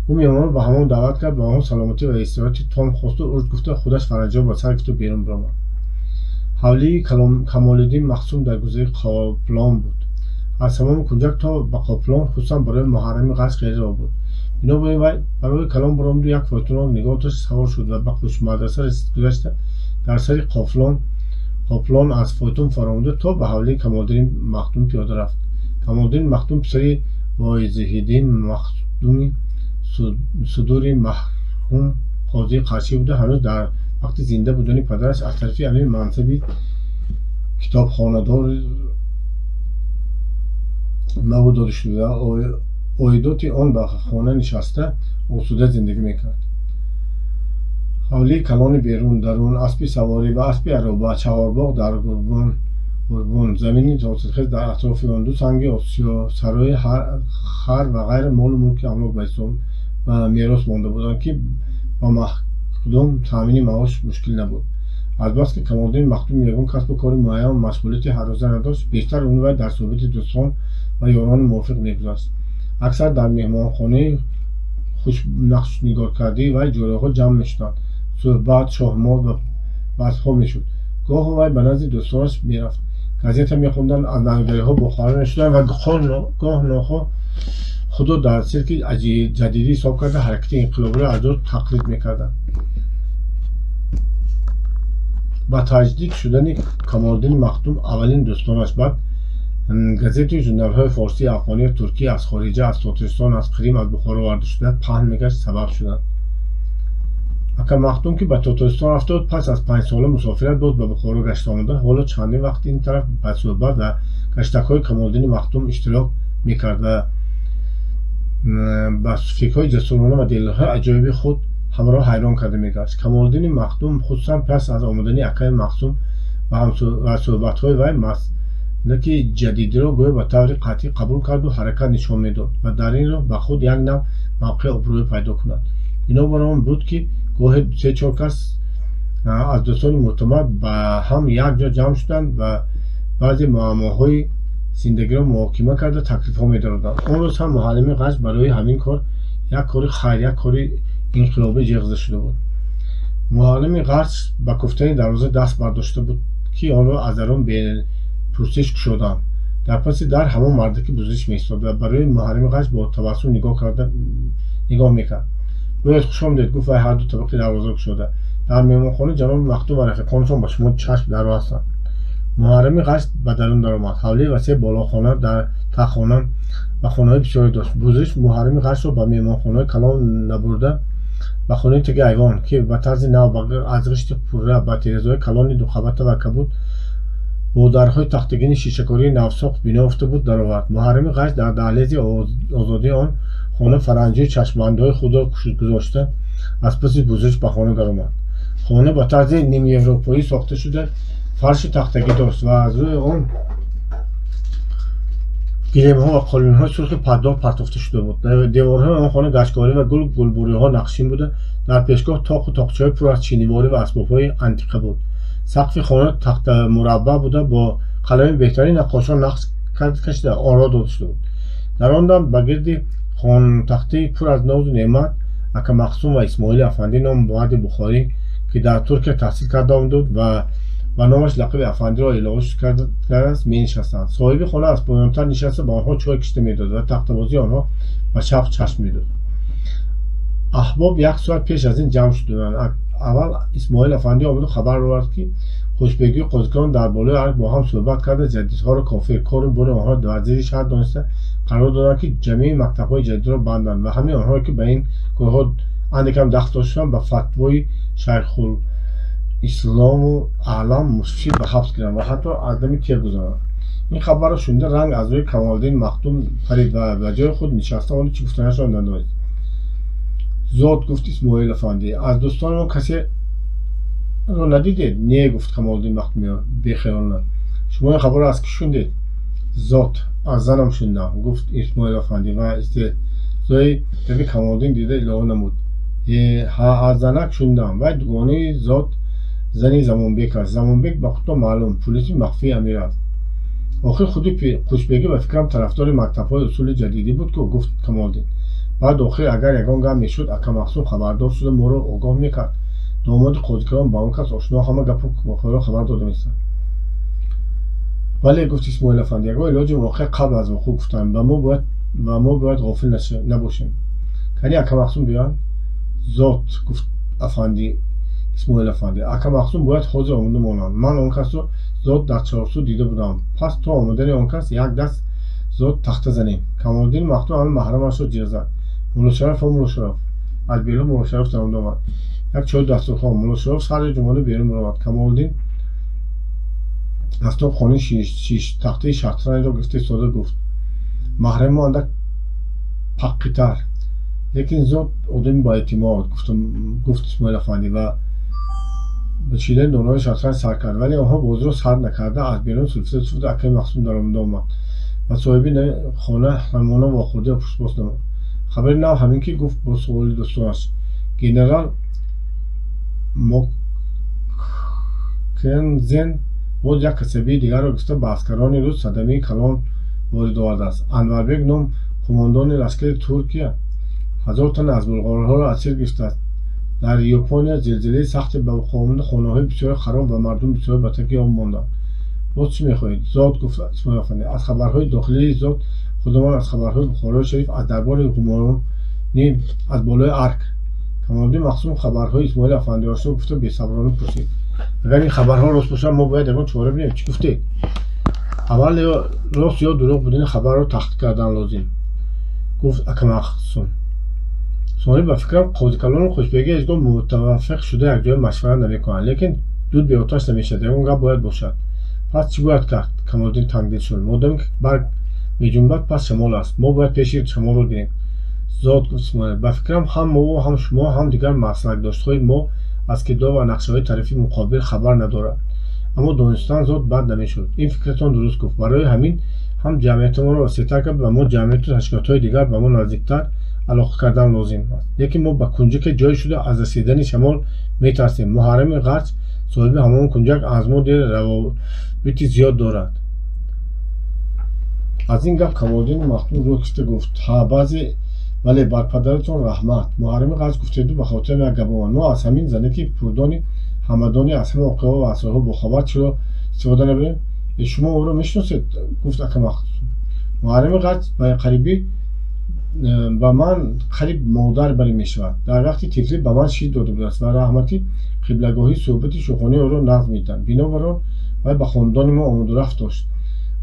[SPEAKER 1] Ӯ меҳмонро ба ҳамом даъват кард, ба онҳо саломатӣ ва истироҳати том хосту урд гуфта худаш фаранҷо ба сар гирифту берун баромад. Ҳавлии Камолиддин Махдум дар гузари Қоплон буд. Аз ҳамоми кунҷак то ба Қоплон хусусан барои Муҳаррами Ғач хеле роҳ буд. Бинобар ин вай барои калон баромаду як фойтунро нигоҳ дошт, савор шуд ва ба Қушмадраса гузашта дар сари Қоплон аз фойтун фаромада то ба ҳавлии Камолиддини Махдум пиёда рафт. Камолиддин Махдум писари Воизиҳиддин Махдуми судури марҳум қозии Қаршӣ буда, ҳанӯз дар вақти зинда будани падараш аз тарафи амир мансаби китобхонадор мабуд дода шуда. Оидоти он ба хона нишаста осуда зиндагӣ мекард. Ҳавлии калони берун, дарун, аспи саворӣ ва аспи ароба, чаҳорбоғ дар гурбун, замини ҳосилхез дар атрофи он, ду санги осиё, сарои хар ва ғайра молу мулки амлок ба ҳисоб ба мерос монда буданд, ки ба махдум таъмини маош мушкил набуд. Азбаски Камолиддини Махдум ягон касбу кори муайян машғулияти ҳаррӯза надошт, бештар умри вай дар суҳбати дӯстон ва ёрони мувофиқ мегузашт. Аксар дар меҳмонхонаи хушнақшнигоркардаи вай ҷӯраҳо ҷамъ мешуданд, суҳбат, шоҳмот ва баҳсҳо мешуд. Гоҳо вай ба назди дӯстонаш мерафт, газета мехонданд, аз навгариҳо бохабар мешуданд ва гоҳ нохоҳ худро дар сирки ҷадидӣ ҳисоб карда, ҳаракати инқилобиро аз дур тақлид мекарданд. Ба таҷдид шудани Камолиддини Махдум аввалин дӯстонаш, баъд газету журналҳои форсӣ, афғонӣ, туркӣ аз хориҷа, аз Тоҷикистон, аз Қрим, аз Бухоро оварда шуда паҳн мегашт, сабаб шуданд. Ака Махдум, ки ба Тотористон рафта буд, пас аз 5 сола мусофират боз ба Бухоро гашта омада, ҳоло чандин вақт ин тараф ба суҳбат ва гаштакҳои Камолиддини Махдум иштирок мекард ва ба фикрҳои ҷасурона ва далелҳои аҷоиби худ ҳамаро ҳайрон карда мегашт. Камолиддини Махдум хусусан пас аз омадани акаи Махсум ва суҳбатҳои вай маслаки ҷадидиро гӯё ба таври қатъӣ қабул карду ҳаракат нишон медод ва дар ин роҳ ба худ як нав мавқеи обрӯӣ пайдо кунад. Бинобар он буд, ки гоҳе се-чор кас аз дӯстони мӯътамад ба ҳам як ҷо ҷамъ шуданд ва баъзе муаммоҳои зиндагиро муҳокима карда таклифҳо медоданд. Он рӯз ҳам Муҳаррами Ғашт барои ҳамин кор як кори хайр, як кори инқилобӣ ҷиғ зада шуда буд. Муҳаррами Ғашт ба куфтани дарвоза даст бардошта буд, ки онро аз дарун бепурсиш кушоданд. Дар паси дар ҳамон мардаки бузиш меистод ва барои Муҳаррами Ғашт бо табассум нигоҳ мекард. «Биёед, хушомадед», гуфт вай ҳарду табақи дарвозаро кушода. «Дар меҳмонхона ҷаноби Махдум ва рафиқонашон ба шумо чашм даро ҳастанд». Муҳаррами Ғашт ба дарун даромад. Ҳавлии васеъ болохона, таххона ва хонаҳои бисёре дошт. Бузиш Муҳаррами Ғаштро ба меҳмонхонаи калон набурда, ба хонаи таги айвон, ки ба тарзи нав аз ғишти пурра, ба тирезаҳои калони дуқабата ва кабуд, бо дарҳои тахтагини шишакории навсохт бино ёфта буд, даровард. Муҳаррами Ғашт дар даҳлези озодии он хона фаранҷии чашмбандҳои худро гузошта, аз паси бузиш ба хона даромад. Хона ба тарзи нимевропоӣ сохта шуда, фарши тахтагӣ дошт ва аз рӯи он гилемҳо ва қолинҳои сурхи паддор партофта шуда буд. Деворҳои он хона гачкорӣ ва гул гулбуриҳо нақшин буда, дар пешгоҳ тоқу тоқчаҳои пур аз чиниворӣ ва асбобҳои антиқа буд. Сақфи хона тахтамураббаъ буда, бо қалами беҳтарин наққошон нақш кашида оро дода шуда буд. Дар он дам ба гирди хонтахтаи пур аз нозу неъмат ака Махсум ва Исмоили афандӣ ном марди бухорӣ, ки дар Туркия таҳсил карда омада буд ва ба номаш лақаби афандиро илова кардааст, менишастанд. Соҳиби хона аз поёнтар нишаста, ба онҳо чой кашида медод ва тахтабозии онҳо ба шавқ чашм медод. Аҳбоб як соат пеш аз ин ҷамъ шуда буданд. Аввал Исмоил афандӣ омаду хабар овард, ки хушбегию қозикалон дар болои арк бо ҳам суҳбат карда, ҷадидҳоро кофир, кору бори онҳоро дар зери шаҳр дониста, қарор доданд, ки ҷамеи мактабҳои ҷадидро банданд ва ҳамаи онҳое, ки ба ин корҳо андекам дахл доштанд, ба фатвои Шайхулислому Аълам муфтӣ ба ҳабс гиранд ва ҳатто аз дами тир гузаронанд. Ин хабарро шунида, ранг аз рӯи Камолиддин Махдум парид ва ба ҷои худ нишаста омаду чӣ гуфтанашро надонист. «Зод», гуфт Исмоил афандӣ, «аз дӯстони мо касеро надидед?» «Не», гуфт Камолиддин Махдум бехаёлона. «Шумо ин хабарро аз кӣ шунидед?» «Зод, аз занам шунидам», гуфт Исмоил афандӣ ва истеҳзои гапи Камолиддин дида илова намуд: «Ҳа, аз занак шунидам. Вай дугонаи зод зани Замонбек аст. Замонбек ба худтон маълум, пулиси махфии амир аст». «Охир худи Хушбегӣ, ба фикрам, тарафдори мактабҳои усули ҷадидӣ буд ку», гуфт Камолиддин. «Баъд охир агар ягон гап мешуд, ака Махсум хабардор шуда моро огоҳ мекард. Домоди қозикалон ба он кас ошно, ҳама гапу воқеаро хабар дода месад». «Бале», гуфт Исмоил афандӣ, «ягон илоҷи воқеа қабл аз вуқӯъ гуфтанд ва мо бояд ғофил набошем. Кани ака Махсум биёянд?» «Зод», гуфт афандӣ Исмоил афандӣ, «ака Махсум бояд ҳозир омода монанд. Ман он касро зод дар Чорсу дида будам. Пас то омадани он кас як даст зод тахта занем». Камолиддини Махдум аввал маҳрамашро ҷиғ зад: «Муллошараф, о Муллошараф!» Аз берун Муллошараф даромада омад. «Як чою дастурхон». Муллошараф сари ҷумода берун баромад. Камолиддин аз тоқ хонаи шиштахтаи шатранҷро гирифта истода гуфт: «Маҳрами мо андак Паққитар, лекин зод одами боэътимод, гуфт Исмоил афандӣ ва ба чидани донаҳои шатранҷ сар кард. Вале онҳо бозиро сар накарда, аз берун сулфида сулфида акаи Мақсум даромада омад ва соҳиби хона ҳамона вохӯрда пурсупос намуд. Хабари нав ҳамин ки, гуфт бо суоли дӯстонаш, генерал Мокензен боз як касабии дигарро гирифта, ба аскарони рус садамаи калон ворид овардааст. Анварбек ном қумондони лашкари Туркия 1000 тан аз булғорҳоро асир гирифтааст. Дар Япония зилзилаи сахте ба вуқӯъ омада, хонаҳои бисёре хароб ва мардум бисёре ба таги об монданд. Боз чӣ мехоҳед? Зод, гуфт Исмоил афандӣ, аз хабарҳои дохилии зод худамон, аз хабарҳои Бухорои шариф, аз дарбори ҳумоюнӣ, аз болои арк. Камолиддин Мақсум хабарҳои Исмоил афандиро гуфта, бесаброна пурсид: агар ин хабарҳо рост бошанд, мо бояд ягон чора бинем. Чӣ гуфтед? Аввал рост ё дурӯғ будани хабарро таҳқиқ кардан лозим, гуфт ака Мақсум. Сони ба фикрам, қозикалону хушбегӣ ҳеҷ гоҳ мутаваффиқ шуда якҷоя машварат намекунанд, лекин дуд беоташ намешавад, ягон гап бояд бошад. Пас чӣ бояд кард? Камолиддин тангдил шуд. Модоме ки барг меҷунбад, пас шамол аст. Мо бояд пеши шамолро гирем. Зод, гуфт Исмоил, ба фикрам, ҳам мову ҳам шумо, ҳам дигар маслакдоштҳои мо аз кирдор ва нақшаҳои тарафи муқобил хабар надорад. Аммо донистан зод бад намешуд. Ин фикратон дуруст, гуфт. Барои ҳамин ҳам ҷамъиятамонро васеътар кард, ба мо ҷамъияту ташкилотҳои дигар ба мо наздиктар алоқа кардан лозим аст. Лекин мо ба кунҷаке ҷой шуда, аз расидани шамол метарсем. Муҳаррами Ғарч, соҳиби ҳамон кунҷак, аз мо дер равобити зиёд дорад. Аз ин гап Камолиддини Махтум рӯ кифта гуфт: ҳа, баъзе, вале бар падаратон раҳмат. Муҳаррами Ғарч гуфтеду ба хотирам як гап омад. Мо аз ҳамин занаки пурдони ҳамадони, аз ҳама воқеаҳо ва асрорҳо бохабар чиро истифода набарем? Шумо ӯро мешиносед? Гуфт ака Махтум. Муҳаррами Ғарч ба қарибӣ ба ман қариб модар барӣ мешавад. Дар вақти тифлӣ ба ман шир дода будааст ва раҳмати қиблагоҳӣ суҳбати шӯхонии ӯро нағз медиданд. Бинобар он вай ба хонадони мо омадурафт дошт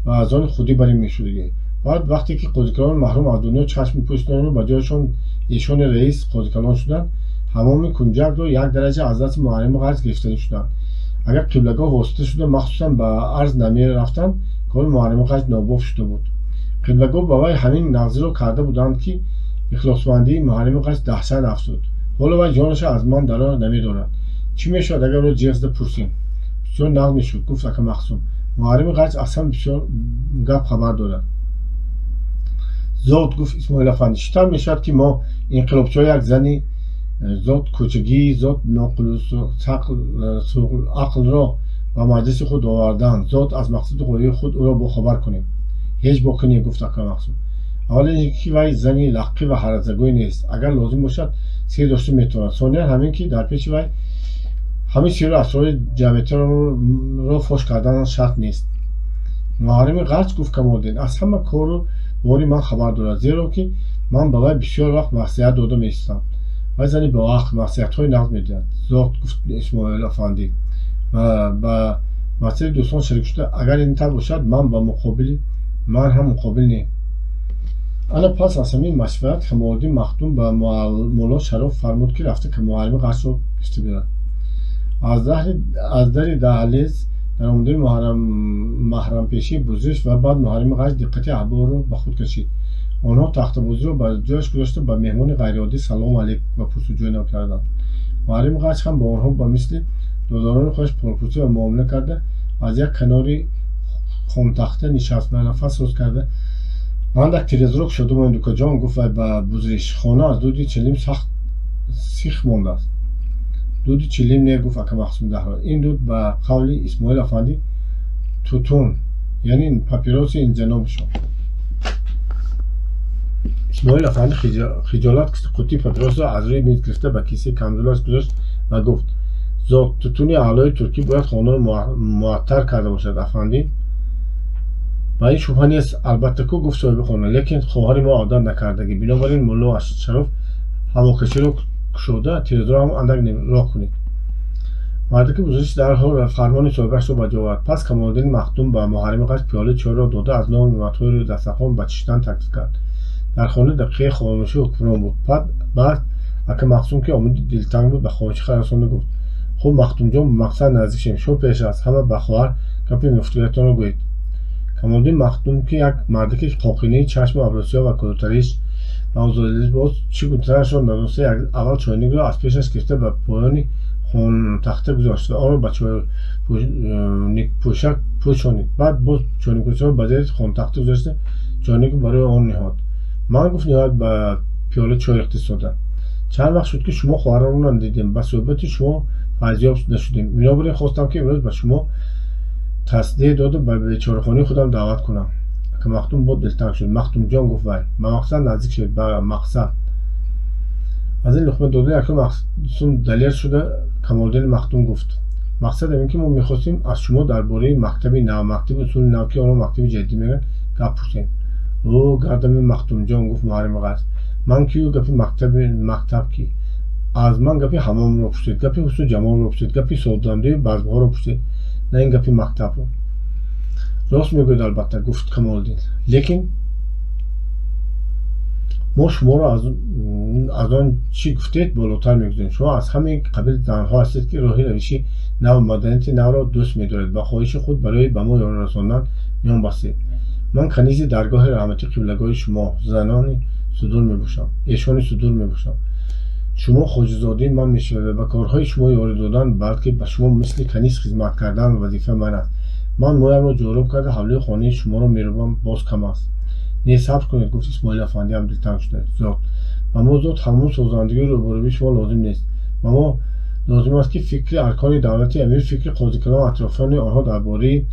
[SPEAKER 1] ва аз они худӣ барӣ мешудагӣ. Баъд вақте ки қозикалон маҳрум аз дунё чашм пӯшиданду ба ҷояшон эшони раис қозикалон шуданд, ҳамоми кунҷакро як дараҷа аз дасти муҳаррами Ғарч гирифтанӣ шуданд. Агар қиблагоҳ восита шуда, махсусан ба арз намерафтанд, кори муҳаррами Ғарч нобоф шуда буд. Қиблагоҳ ба вай ҳамин нағзиро карда буданд, ки ихлосмандии муҳаррами Ғарч даҳшат афзуд. Ҳоло вай ҷонаша аз ман даро намедорад. Чӣ мешавад, агар ӯро ҷеғ зада пурсем? Бисёр нағз мешуд, гуфт ака Мақсум. Муҳаррами Ғарч аз ҳам бисёр гап хабар дорад. Зод, гуфт Исмоил афандӣ, чӣ тавр мешавад, ки мо инқилобчиҳо як зани зод кӯчагии, зод ноқилусақлро ба маҷлиси худ оварданд, зод аз мақсаду ғояи худ ӯро бохабар кунем? Ҳеҷ боке не, гуфт ака Мақсум. Аввал ин ки вай зани лаққӣ ва ҳаразагӯй нест, агар лозим бошад, сир дошта метавонад. Сониян ҳамин ки дар пеши вай ҳамин сиру асрори ҷамъиятро фош кардан шарт нест. Муҳаррами Ғарч, гуфт Камолиддин, аз ҳама кору бори ман хабар дорад, зеро ки ман ба вай бисёр вақт маслиҳат дода меистам. Вай зани боақл, маслиҳатҳои нағз медиҳад. Зод, гуфт Исмоил афандӣ ва ба маслиҳати дӯстон шарик шуда, агар ин тавр бошад, ман ба муқобили ман ҳам муқобил не. Ана пас аз ҳамин машварат Камолиддин Махтум ба мулло Шароф фармуд, ки рафта муҳаррами Ғарчро гирифта биёрад. Аз дари даҳлез даромадани маҳрампешии бузриш ва баъд муҳаррами Ғарч диққати аҳборро ба худ кашид. Онҳо тахтабозиро ба ҷояш гузошта, ба меҳмони ғайриоддӣ салому алейк ва пурсуҷӯй карданд. Муҳаррами Ғарч ҳам бо онҳо ба мисли додарони худаш порпурсӣ ва муомила карда, аз як канори хомтахта нишаст ва нафас рост карда, андак тирезаро кушода монд. Дукаҷон, гуфт вай ба бузриш, хона аз дуди чилим сахт сих мондааст. Дуди чилим не, гуфт ака Мақсум даҳро. Ин дуд ба қавли Исмоил афандӣ тутун, яъне папироси ин ҷанобшон. Исмоил афандӣ хиҷолат қуттии папиросро аз рӯи миз гирифта, ба кисаи камзулаш гузошт ва гуфт: зод тутуни аълои туркӣ бояд хонаро муаттар карда бошад, афандӣ. Ба ин шубҳа нест, албатта ку, гуфт соҳиби хона, лекин хоҳари мо одат накардагӣ. Бинобар ин мулло Шароф ҳавокаширо кушода, тирезаро ҳам андак роҳ кунед. Мардаки бузургиш дарҳол фармони соҳибашро ба ҷо овард. Пас Камолиддини Махтум ба муҳаррами Ғарч пиёлаи чойро дода, аз номи неъматҳои рӯи дастархон ба чишидан таклиф кард. Дар хона дақиқаи хомӯшӣ ҳукмрон буд. Баъд ака Мақсум, ки омиди дилтанг буд, ба хомӯшӣ расонда гуфт: хуб, Махтумҷон, ба мақсад наздик шем. Шумо пеш аз ҳама ба хоҳар гапи муфтиятонро гӯед. Камолиддин Махтум, ки як мардаки қоқинаи чашму абрӯсиёҳ ва кӯлутариш Ба озодӣ боз чӣ гуфтанашро надониста, аввал чойникро аз пешаш гирифта ба поёни хонтахта гузошт ва онро ба чойникпӯшак пӯшонид. Баъд боз чойникпӯшакро ба зери хонтахта гузошта чойникро барои он ниҳод. Ман, гуфт, ниҳоят ба пиёла чой рехта истодам. Чанд вақт шуд, ки шумо хоҳаронро надидем, ба суҳбати шумо файзёб нашудем. Бинобар ин хостам, ки имрӯз ба шумо тасдеҳ дода ба бечорахонаи худам даъват кунам. Ака Махдум боз дилтанг шуд. Махдумҷон, гуфт вай, ба мақсад наздик шавед, ба мақсад. Аз ин луқма додани ака Махдум далер шуда Камолиддини Махдум гуфт: мақсадам ин ки мо мехостем аз шумо дар бораи мактаби нав, мактаби усули нав, ки онро мактаби ҷадидӣ мегӯянд, гап пурсем. О, гардами Махдумҷон, гуфт Муҳаррими Ғарз, ман кию гапи мактаб ки? Аз ман гапи ҳамомро пурсед, гапи ҳусну ҷамолро пурсед, гапи созандагию базмҳоро пурсед, на ин гапи мактабро. Рост мегӯед, албатта, гуфт Камолиддин, лекин мо шуморо аз он чӣ гуфтед болотар мегузорем. Шумо аз ҳамаи қабил занҳо ҳастед, ки роҳи равиши нав, маданияти навро дӯст медоред, ба хоҳиши худ барои ба мо ёрӣ расондан миён бастед. Ман канизи даргоҳи раҳмати қиблагоҳи шумо занони судур мебошам, эшони судур мебошам. Шумо хоҷизодаи ман мешавед ва ба корҳои шумо ёрӣ додан, балки ба шумо мисли каниз хизмат кардан вазифаи ман аст. Ман мӯямро ҷоруб карда ҳавлии хонаи шуморо мерӯбам, боз кам аст. Не, сабр кунед, гуфт Исмоил афандӣ ҳам дилтанг шуда. Зод ба мо зод ҳамон созандагию рӯбарӯии шумо лозим нест. Ба мо лозим аст, ки фикри аркони давлати амир, фикри қозикалон, атрофиёни онҳо дар бораи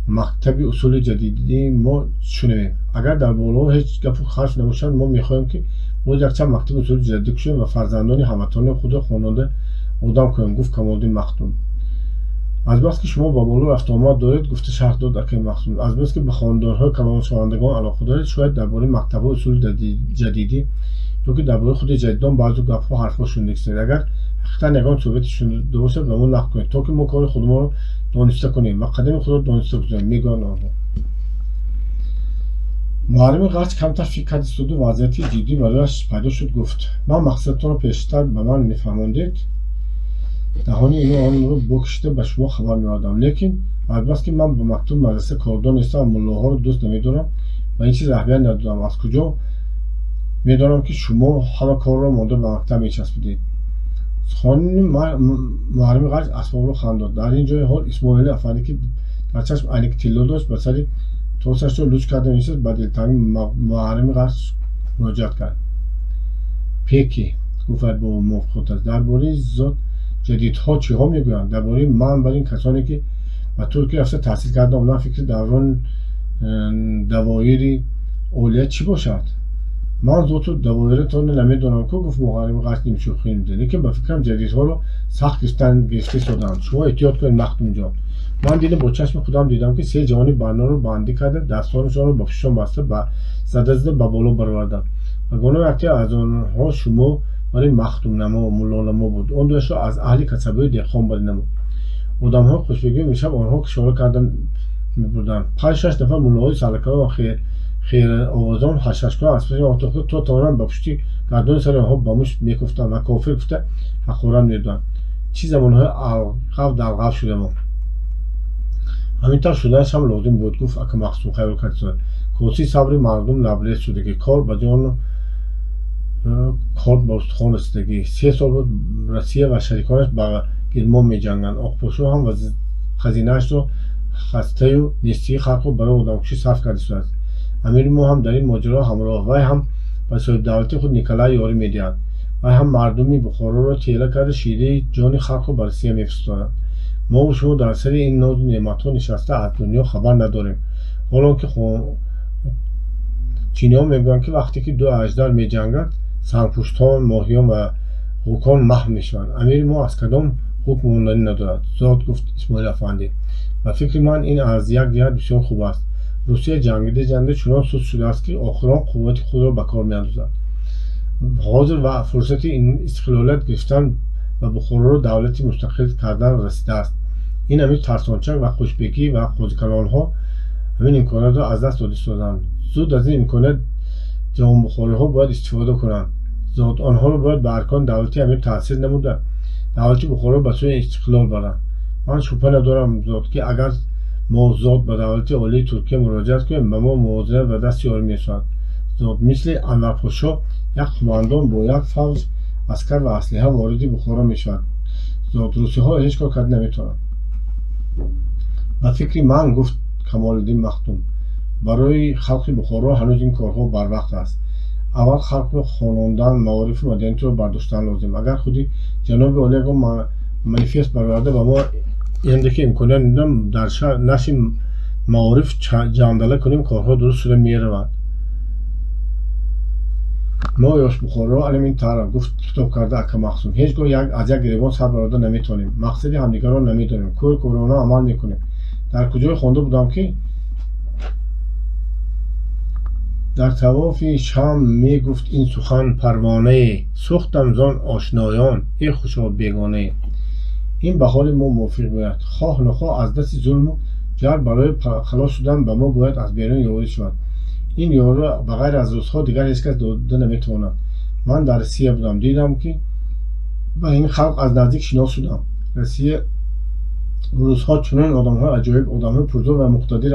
[SPEAKER 1] мактаби усули ҷадидии мо шунавем. Агар дар болоҳо ҳеҷ гапу ҳарф набошад, мо мехоҳем, ки боз якчанд мактаби усули ҷадидӣ кушоем ва фарзандони ҳамватанони худро хононда одам кунем, гуфт Камолиддин Махдум. Азбаски шумо ба боло рафтуомад доред, гуфта шарҳ дод акаи Махдум, азбаски ба хонадонҳои калоншавандагон алоқа доред, шояд дар бораи мактабҳои усули ҷадидӣ ё ки дар бораи худи ҷадидон баъзу гапҳо ҳарфҳо шунидагистед. Агар ҳақиқатан ягон суҳбате шунида бошад, ба мо нақл кунед, то ки мо кори худамонро дониста кунем ва қадами худро дониста гузорем, мегӯянд онҳо. Муҳаррими Ғарч камтар фикр кард истоду вазъияти ҷиддӣ барояш пайдо шуд, гуфт: ман мақсадатонро пештар ба ман мефаҳмондед, даҳони ину онро бокишида ба шумо хабар меовардам. Лекин азбаски ман ба мактабу мадраса кордор нестам ва муллоҳоро дӯст намедорам, ба ин чиз аҳамият надодам. Аз куҷо медонам, ки шумо ҳама корро монда ба мактаб мечаспидед? Суханони Муҳаррими Ғарч асбобро хандод. Дар ин ҷои ҳол Исмоили афандӣ, ки дар чашм айнаки тилло дошт, ба сари тосашро луч карда мешист, ба дилтангӣ Муҳаррими Ғарч муроҷиат кард. Пеки, гуфт вай бо мувофиқат, дар бораи зот ҷадидҳо чиҳо мегӯянд? Дар бораи ман бар ин касоне, ки ба Туркия рафта таҳсил карда омадан, фикри даврон давоири олия чӣ бошад? Ман зоту давоиратонро намедонам ку, гуфт Муҳаррими Ғарч нимшӯхӣ намуда, лекин ба фикрам ҷадидҳоро сахт гирифта истодаанд. Шумо эҳтиёт кунед, Махдумҷон. Ман дидам, бо чашми худам дидам, ки се ҷавони банноро бандӣ карда, дастонашонро ба пуштшон баста, зада зада ба боло бароварданд. Ба гуноҳи яке аз онҳо шумо барои махдумнамо, муллонамо буд. Он дуяшро аз аҳли касабаи деҳқон барӣ намуд. Одамҳои хушбегӣ имшаб онҳо кишора карда мебурданд. Панҷ-шаш нафар муллоҳои сарлакалон ва херовозон ҳашашкунон аз паси онҳо тохта то тавонанд ба пушти гардони сари онҳо ба мушт мекуфтанд ва кофир гуфта ҳақорат медоданд. Чӣ замонҳои алғав далғав шуда мо. Ҳамин тавр шуданаш ҳам лозим буд, гуфт ака Махдум хаёл кард. Косаи сабри мардум лабрез шудагӣ, кор ба ҷону кор ба устухон расидагӣ. 3 сол буд Россия ва шариконаш ба гилмон меҷанганд. Оқпошо ҳам хазинаашро хастаю нестии халқро барои одамкушӣ сарф карда истодааст. Амири мо ҳам дар ин моҷаро ҳамроҳ, вай ҳам ба соҳибдавлати худ Николай ёрӣ медиҳад. Вай ҳам мардуми Бухороро тела карда шираи ҷони халқро ба Россия мефиристоданд. Мову шумо дар сари ин нозу неъматҳо нишаста аз дунё хабар надорем. Ҳолон ки чиниҳо мегӯянд, ки вақте ки ду аждар меҷангад, сангпуштон, моҳиён ва ғукон маҳв мешаванд. Амири мо аз кадом ҳукм монданӣ надорад. Зод, гуфт Исмоил афандӣ, ба фикри ман ин аз як ҷиҳат бисёр хуб аст. Русия ҷангида ҷангида чунон суст шудааст, ки охирон қуввати худро ба кор меандозад. Ҳозир ва фурсати истиқлолият гирифтан ва Бухороро давлати мустақил кардан расидааст. Ин амир тарсончак ва хушбекӣ ва қозикалонҳо ҳамин имкониятро аз даст дода истоданд. Зуд аз ин имконият ҷавонбухориҳо бояд истифода кунанд. Зод онҳоро бояд ба аркони давлати амир таъсир намуда давлати Бухоро ба сӯи истиқлол баранд. Ман шубҳа надорам, зод, ки агар мо зод ба давлати олии Туркия муроҷиат кунем, ба мо мувозинат ба даст ёрӣ мерасонад. Зод мисли Анварподшоҳ як қумандон бо як фавз аскар ва аслиҳа вориди Бухоро мешавад. Зод русиҳо ҳеҷ кор карда наметавонанд. Ба фикри ман, гуфт Камолиддин Махдум, барои халқи Бухоро ҳанӯз ин корҳо барвақт аст. Аввал халқро хонондан, маорифу маданиятро бардоштан лозим. Агар худи ҷаноби олӣ ягон манифест бароварда ба мо янде ки имконият медодам дар нашри маориф ҷандала кунем, корҳо дуруст шуда меравад. Мо ёшбухороро алам ин тавр, гуфт хитоб карда ака Махсум, ҳеҷ гоҳ аз як гиребон сар бароварда наметавонем. Мақсади ҳамдигарро намедонем, кӯр кӯрона амал мекунем. Дар куҷое хонда будам, ки дар тавофи шам мегуфт ин сухан парвонае, сӯхтам зон ошноён, э хушо бегонае. Ин ба ҳоли мо мувофиқ меояд. Хоҳ нохоҳ аз дасти зулму ҷабр барои халос шудан ба мо бояд аз берун ёрӣ шавад. Ин ёриро ба ғайр аз русҳо дигар ҳеҷ кас дода наметавонад. Ман дар Россия будам, дидам, ки ба ин халқ аз наздик шинос шудам. Россия русҳо чунон одамҳои аҷоиб, одамҳои пурзур ва муқтадир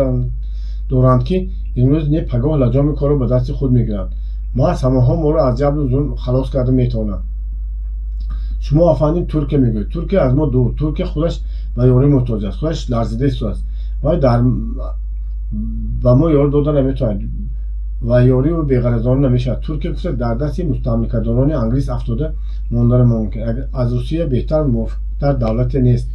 [SPEAKER 1] доранд, ки имрӯз не пагоҳ лаҷоми корро ба дасти худ мегиранд. Маҳз ҳамонҳо моро аз ҷабру зулм халос карда метавонанд. Шумо афандим Туркия мегӯед. Туркия аз мо дур. Туркия худаш ба ёрӣ муҳтоҷ аст, худаш ларзида истодааст. Вай дар ба мо ёрӣ дода наметавонад ва ёрию беғаразона намешавад. Туркия гуфта дар дасти мустамликадорони англис афтода мондана мумкин. Аз Русия беҳтар мувофиқтар давлате нест.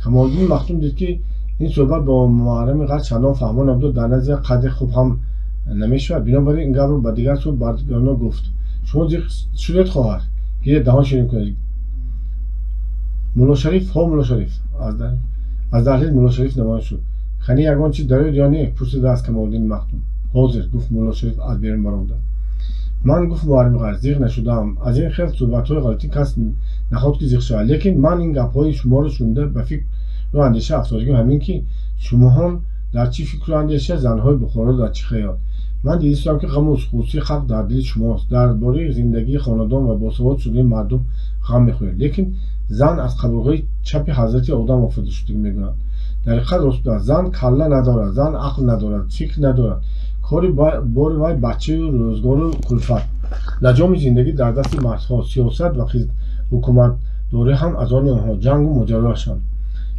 [SPEAKER 1] Камолиддин Махдум дид, ки ин суҳбат бо муаррами ғарб чандон фаҳмо набуда, дар назди қадри хуб ҳам намешавад. Бинобар ин гапро ба дигар сӯ бардона гуфт: шумо зиқ шудед, хоҳар, гиред даҳон ширин кунед. Мулло Шариф, ҳо Мулло Шариф. Аз даҳлиз Мулло Шариф намоён шуд. Кани ягон чиз дарёд ё не? Пурсида аз Камолиддин Махдум. Ҳозир, гуфт Мулло Шариф аз берун баромада. Ман, гуфт муаррими ғарб, зиқ нашудаам. Аз ин хел суҳбатҳои ғалатӣ кас нахоҳад ки зиқ шавад. Лекин ман ин гапҳои шуморо шунида ба фикру андеша афтодагим ҳамин, ки шумоҳон дар чӣ фикру андеша, занҳои Бухоро дар чӣ хаёл. Ман дидистам, ки ғаму ғуссаи халқ дар дили шумост. Дар бораи зиндагии хонадон ва босавод шудани мардум ғам мехӯред. Лекин зан аз қабрҳои чапи ҳазрати Одам офарида шудагӣ мегӯянд. Дар ҳақиқат рост будааст. Зан калла надорад, зан ақл надорад, фикр надорад. Кори бори вай бачаю рӯзгору кулфат. Лаҷоми зиндагӣ дар дасти мардҳо, сиёсат ва ҳукуматдорӣ ҳам аз они онҳо, ҷангу моҷароашон.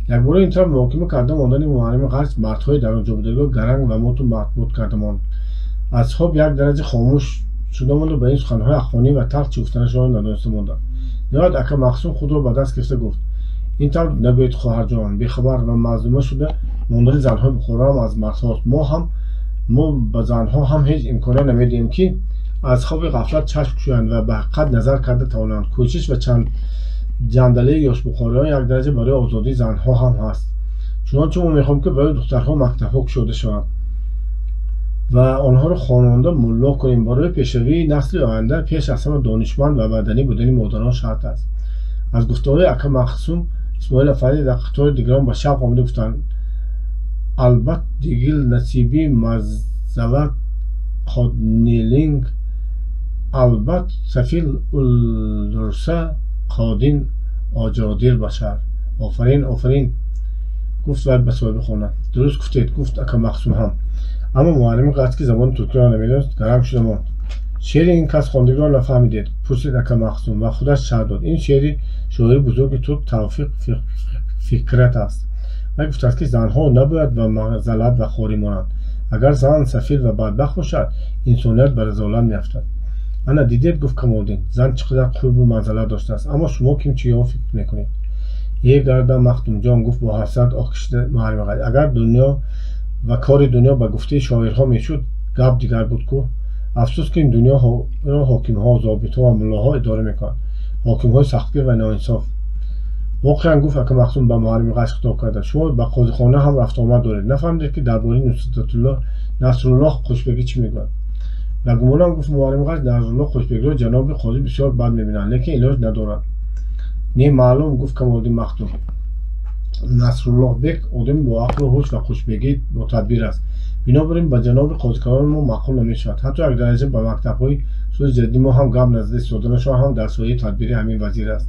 [SPEAKER 1] Якбора ин тараф муҳокима карда мондани муаррими ғарб мардҳои дар он ҷо будагиро гаранг ва моту матбут карда монд. Асҳоб як дараҷа хомӯш шуда монду ба ин суханҳои ҳаққонӣ ва талх чӣ гуфтанашонро надониста монданд. Ниҳоят ака Махсум худро ба даст гирифта гуфт: ин тавр нагӯед, хоҳарҷон, бехабар ва мазлума шуда мондани занҳои Бухоро ҳам аз мардҳост. Мо ба занҳо ҳам ҳеҷ имконият намедиҳем, ки аз хоби ғафлат чашм кушоянд ва ба ҳақиқат назар карда тавонанд. Кӯшиш ва чанд ҷандалаи ёшбухориён як дараҷа барои озодии занҳо ҳам ҳаст. Чунончи мо мехоҳем, ки барои духтарҳо мактабҳо кушода шаванд ва онҳоро хононда мулло кунем. Барои пешравии насли оянда пеш аз ҳама донишманд ва маданӣ будани модарон шарт аст. Аз гуфтаҳои ака Махсум Исмоил афанди дар қатори дигарон ба шавқ омада гуфтанд: албат дигил насиби маззалат қоднилинг албат сафил улдурса қодин оҷодир башар. Офарин, офарин, гуфт вай ба соҳиби хона. Дуруст гуфтед, гуфт ака Махсум ҳам. Аммо муаррими ғарб, ки забони туркиро намедонист, гаранг шуда монд. Шеъри ин кас хондагиро нафаҳмидед? Пурсид ака Махсум ва худаш шарҳ дод: ин шеъри шоири бузурги турк Тавфиқ Фикрат аст. Вай гуфтааст, ки занҳо набояд ба мазалат ва хорӣ монанд. Агар зан сафил ва бадбахт бошад, инсоният ба разолат меафтад. Ана дидед, гуфт Камолиддин, зан чӣ қадар қурбу манзалат доштааст. Аммо шумо ким чиҳо фикр мекунед? Е гарда Махдумҷон, гуфт бо ҳасрат оҳ кашида муаррими ғарб, агар дунё ва кори дунё ба гуфтаи шоирҳо мешуд, гап дигар буд ку. Афсӯс, ки ин дунёро ҳокимҳо, зобитҳо ва муллоҳо идора мекунанд, ҳокимҳои сахтгир ва ноинсоф. Воқеан, гуфт ака Махсум ба муаррими ғарб хитоб карда, шумо ба қозихона ҳам рафтуомад доред. Нафаҳмидед, ки дар бораи Насруллоҳ Қӯшбегӣ чӣ мегӯяд? Ба гумонам, гуфт муаррими ғарб, Насруллоҳ Қӯшбегиро ҷаноби қозӣ бисёр бад мебинанд, лекин илоҷ надорад. Не, маълум, гуфт Камолиддин Махдум. Насруллоҳбек одами бо ақлу ҳуш ва хушбегӣ ботадбир аст. Бинобар ин ба ҷаноби қозикалони мо маъқул намешавад. Ҳатто як дараҷа ба мактабҳои сӯи ҷадиди мо ҳам гап назада истоданашон ҳам дар сояи тадбири ҳамин вазир аст.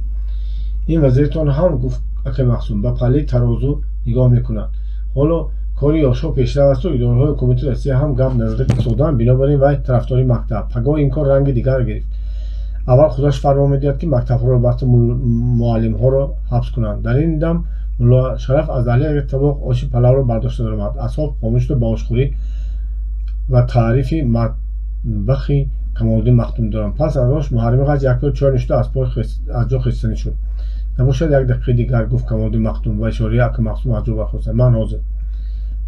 [SPEAKER 1] Ин вазиртон ҳам, гуфт акай Махсум, ба паллаи тарозу нигоҳ мекунад. Ҳоло Кори ёшҳо пешрав асту идораҳои ҳукумати Россия ҳам гап назада кисоданд, бинобар ин вай тарафдори мактаб. Пагоҳ ин кор ранги дигар гирифт. Аввал худаш фармон медиҳад, ки мактабҳоро баста, муаллимҳоро ҳабс кунанд. Дар ин дам Мулло Шараф аз дале як табоқ оши палавро бардошта даромад. Асҳоб хомӯш шуда ба ошхӯрӣ ва таърифи матбахи Камолиддин Махдум доранд. Пас аз ош Муҳаррими Ғач як пиёла чой нӯшида аз пой аз ҷо хестанӣ шуд. Набошад, як дақиқаи дигар, гуфт Камолиддин Махдум ва ишораи ака Мақсум аз ҷо бархоста. Ман ҳозир.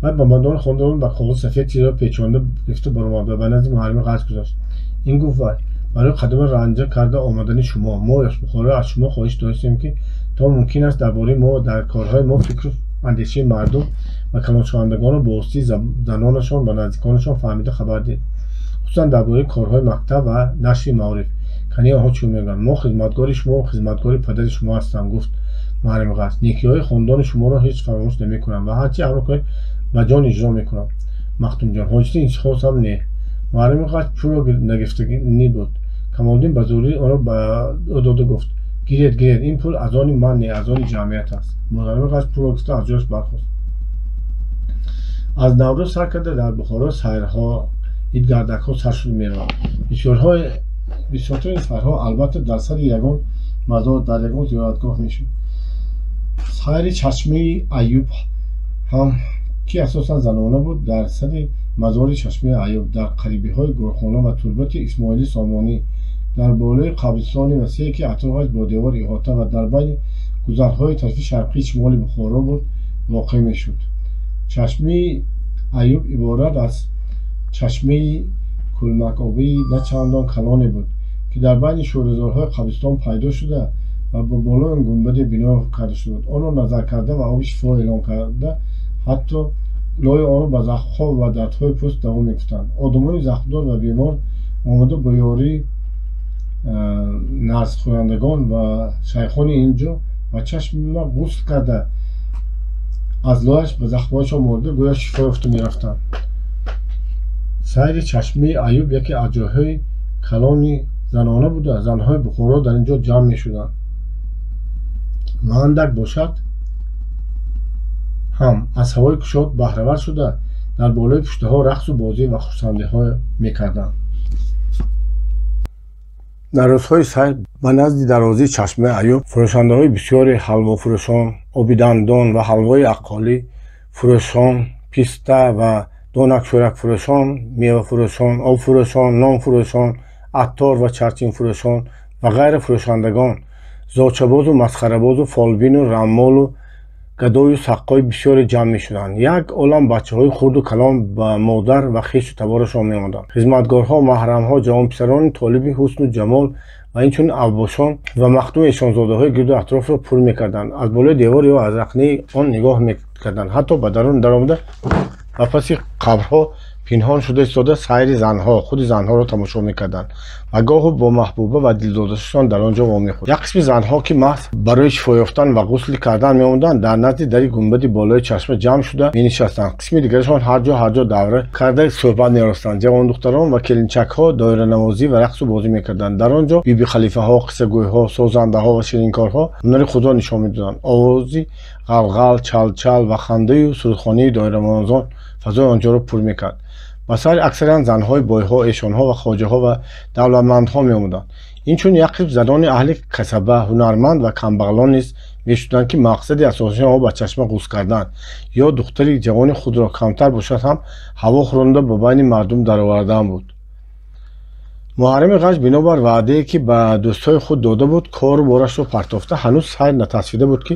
[SPEAKER 1] Вай ба мадори хонадон ба коғази сафед чизеро печонда гирифта баромад ва ба назди Муҳаррими Ғач гузошт. Ин, гуфт вай, барои қадами ранҷа карда омадани шумо. Мо ёшбухоро аз шумо хоҳиш доштем, ки то мумкин аст дар бораи мо, дар корҳои мо фикру андешаи мардум ва калоншавандагонро бо воситаи занонашон ва наздиконашон фаҳмида хабар диҳед, хусусан дар бораи корҳои мактаб ва нашри маориф. Кани онҳо чӣ мегӯянд? Мо хизматгори шумо, хизматгори падари шумо ҳастам, гуфт Муҳаррими Ғач. Некиҳои хонадони шуморо ҳеҷ фаромӯш намекунам ва ҳарчи амр кунед, ба ҷон иҷро мекунам. Махдумҷон, ҳоҷати интихоб ҳам не. Муҳаррими Ғач пулро нагирифтанӣ буд. Камолиддин ба зӯрӣ онро ба ӯ дода гуфт: гиред, гиред, ин пул аз они ман не, аз они ҷамъият аст. Муҳаррими Ғач пулро гирифта аз ҷояш бархост. Аз Наврӯз сар карда дар Бухоро сайрҳо, идгардакҳо сар шуда мераванд. Бисёртари сайрҳо албатта дар сари ягон мазор, дар ягон зиёратгоҳ мешуд. Сайри Чашмаи Аюб ҳам, ки асосан занона буд, дар сари мазори Чашмаи Аюб, дар қарибиҳои гурхона ва турбати Исмоили Сомонӣ, дар болои қабристони васее, ки атрофаш бо девор иҳота ва дар байни гузарҳои тарафи шарқии шимоли Бухоро буд, воқеъ мешуд. Чашмаи Аюб иборат аз чашмаи кӯлмакобии на чандон калоне буд, ки дар байни шӯразорҳои қабристон пайдо шуда ва ба болои он гунбаде бино карда шуда буд. Онро назар карда ва оби шифо эълон карда, ҳатто лои онро ба захмҳо ва дардҳои пӯст даво мегуфтанд. Одамони захмдор ва бемор омада бо ёрии назрхӯрандагон ва шайхони ин ҷо ба чашма ғусл карда, аз лояш ба захмҳояшон молида, гӯё шифо ёфта мерафтанд. Сайри Чашмаи Аюб яке аз ҷойҳои калони занона буда, занҳои Бухоро дар ин ҷо ҷамъ мешуданд. Ва андак бошад ҳам аз ҳавои кушод баҳравар шуда, дар болои пуштаҳо рақсу бозӣ ва хурсандиҳо мекарданд. Дар рӯзҳои сайр ба назди дарвозаи Чашмаи Аюб фурӯшандаҳои бисёре, ҳалвофурӯшон, оби дандон ва ҳалвои аққолӣ фурӯшон, писта ва донакшӯракфурӯшон, мевафурӯшон, обфурӯшон, нонфурӯшон, аттор ва чарчинфурӯшон ва ғайра фурӯшандагон, зочабозу масхарабозу фолбину раммолу гадою саққои бисёре ҷамъ мешуданд. Як олам бачаҳои хурду калон ба модар ва хешу таборашон меомаданд. Хизматгорҳо, маҳрамҳо, ҷавонписарони толиби ҳусну ҷамол ва инчунин авбошон ва махдуми эшонзодаҳои гирду атрофро пур мекарданд. Аз болои девор ё аз рахнаи он нигоҳ мекарданд, ҳатто ба дарун даромада, ба паси қабрҳо пинҳон шуда истода, сайри занҳо, худи занҳоро тамошо мекарданд ва гоҳу бо маҳбуба ва дилдодашон дар он ҷо вомехӯрд. Як қисми занҳо, ки маҳз барои шифо ёфтан ва ғусл кардан меомаданд, дар назди дари гунбади болои чашма ҷамъ шуда менишастанд. Қисми дигарашон ҳар ҷо ҳар ҷо давра карда суҳбат меростанд. Ҷавондухтарон ва келинчакҳо доиранавозӣ ва рақсу бозӣ мекарданд. Дар он ҷо бибихалифаҳо, қиссагӯйҳо, созандаҳо ва ширинкорҳо ҳунари худро нишон медоданд. Овози ғалғал, чалчал ва хандаю сурудхонии доиранавозон фазои он ҷоро пур мекард. Ба сайр аксаран занҳои бойҳо, эшонҳо ва хоҷаҳо ва давлатмандҳо меомаданд. Инчунин як қисм занони аҳли касаба, ҳунарманд ва камбағалон низ мешуданд, ки мақсади асосии онҳо ба чашма ғусл кардан ё духтари ҷавони худро камтар бошад ҳам ҳаво хӯронда ба байни мардум даровардан буд. Муҳаррими Ғач бинобар ваъдае, ки ба дӯстҳои худ дода буд, кору борашро партофта, ҳанӯз сайр натасфида буд, ки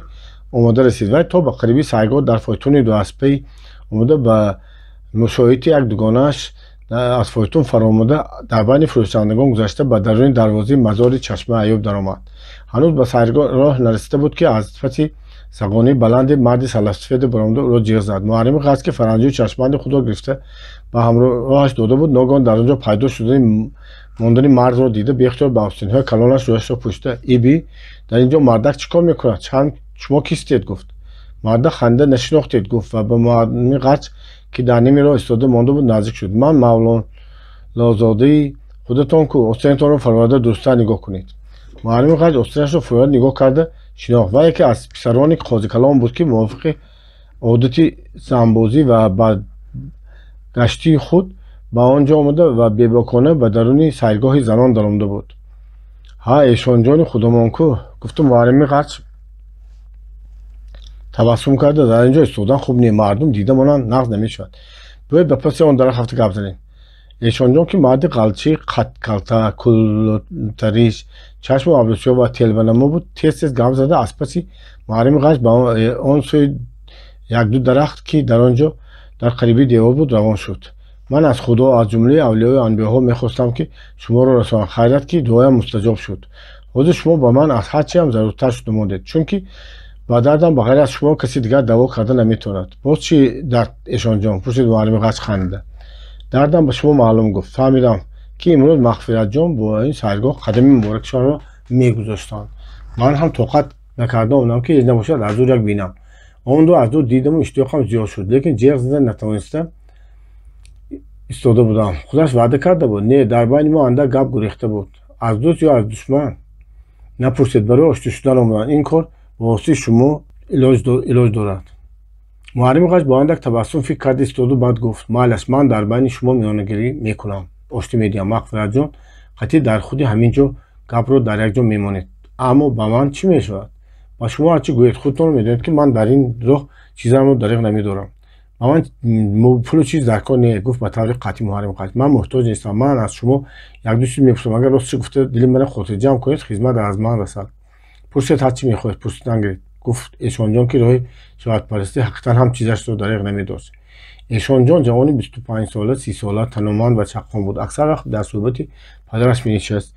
[SPEAKER 1] омода расид. Вай то ба қариби сайргоҳ дар фойтуни дуаспаи омода, ба мушоҳидати як дугонааш аз фойтун фаромада, дар байни фурӯшандагон гузашта, ба даруни дарвозаи мазори Чашмаи Аюб даромад. Ҳанӯз ба сайргоҳ роҳ нарасида буд, ки аз паси сағонаи баланде марди салафсафеде баромада ӯро ҷиғ зад. Муҳаррими Ғач, ки фаранҷию чашмбанди худро гирифта ба ҳамроҳаш дода буд, ногоҳон дар он ҷо пайдо шудани мондани мардро дида, беихтиёр ба остинҳои калонаш рӯяшро пӯшида: «Иби, дар ин ҷо мардак чӣ кор мекунад? Шумо кистед?» — гуфт. Мардак хандида: «Нашинохтед?» — гуфт ва ба Муҳаррими Ғач, ки дар ними роҳ истода монда буд, наздик шуд. «Ман мавлонозодаи худатон ку, остинатонро фароварда дурусттар нигоҳ кунед». Муҳаррими Ғач остинашро фуроварда нигоҳ карда шинохт. Вай яке аз писарони қозикалон буд, ки мувофиқи Одати занбозӣ ва бадгаштии худ ба он ҷо омада ва бебокона ба даруни сайргоҳи занон даромада буд. Ҳа, эшонҷони худомон ку, гуфту Муҳаррами Ғач табассум карда, дар ин ҷо истодан хуб не, мардум дида монанд, нағз намешавад. Биёед ба паси он дарахт рафта гап занем. Эшонҷон, ки марди ғалчӣ, қадкалта, култариш, чашму абрӯсиёҳ ва телбанамо буд, тез тез гап зада аз паси Муҳаррами Ғач ба он сӯи якду дарахт, ки дар он ҷо дар қариби девор буд, равон шуд. Ман аз Худо, аз ҷумлаи авлиёю анбиёҳо мехостам, ки шуморо расонам. Хайрат, ки дуоям мустаҷоб шуд. Ҳозир шумо ба ман аз ҳар чиам заруртар шуда мондед, чунки ба дардам ба ғайр аз шумо каси дигар даво карда наметавонад. Боз чӣ дард, эшонҷон? Пурсид Муҳаррами Ғач хандида. Дардам ба шумо маълум, гуфт. Фаҳмидам, ки имрӯз Мағфиратҷон бо ин сайргоҳ қадами муборакшонро мегузоштанд. Ман ҳам тоқат накарда омадам, ки ҳеҷ набошад, аз дур як бинам. Он ду аз дур дидаму иштиёқам зиёд шуд, лекин ҷеғ зада натавониста истода будам. Худаш ваъда карда буд? Не, дар байни мо андак гап гурехта буд. Аз дӯст ё аз душман? Напурсед, барои оштӣ шудан омаданд. Ин кор ба воситаи шумо илоҷ дорад. Муҳаррими Ғач бо андак табассум фикр карда истоду баъд гуфт: майлаш, ман дар байни шумо миёнагирӣ мекунам, оштӣ медиҳам. Мағфиратҷон қатъӣ дар худи ҳамин ҷо гапро дар як ҷо мемонед. Аммо ба ман чӣ мешавад? Ба шумо ҳарчи гӯед, худтон медонед, ки ман дар ин роҳ чизамро дариғ намедорам. Ба ман пулу чиз дар кор не, гуфт ба таври қатъӣ Муҳаррими Ғач. Ман муҳтоҷ нестам. Ман аз шумо якду чиз мепурсам. Агар ростчи гуфта дили мана хотирҷамъ кунед, хизмат аз ман расад. Пурсед, ҳар чӣ мехоҳед, пурсидан гиред, гуфт эшонҷон, ки роҳи шоҳатпарастӣ ҳақиқатан ҳам чизашро дариғ намедошт. Эшонҷон ҷавони 25-сола, 30-сола, таноманд ва чаққон буд. Аксар вақт дар суҳбати падараш менишаст.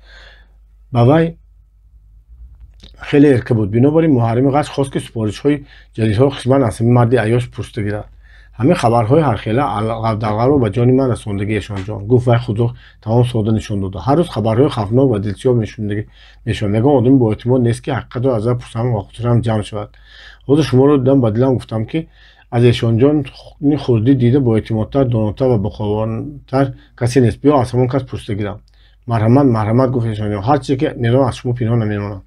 [SPEAKER 1] Ба вай хеле эрка буд. Бинобар ин Муҳаррими Ғач хост, ки супоришҳои ҷадидҳоро қисман аз ҳамин марди айёш пурсида гирад. Ҳамин хабарҳои ҳархела алғавдалғавро ба ҷони ман расондагӣ, эшонҷон, гуфт вай худро тамом сода нишон дода. Ҳар рӯз хабарҳои хавфнок ва дилсиёҳ мешавам. Ягон одами боэътимод нест, ки ҳақиқатро аз вай пурсам ва хотирам ҷамъ шавад. Ҳозир шуморо дидам, ба дилам гуфтам, ки аз эшонҷони хурдӣ дида боэътимодтар, донотар ва бохабартар касе нест. Биё аз ҳамон кас пурсида гирам. Марҳамат, марҳамат, гуфт эшонҷон. Ҳар чизе ки медонам, аз шумо пинҳон намемонам.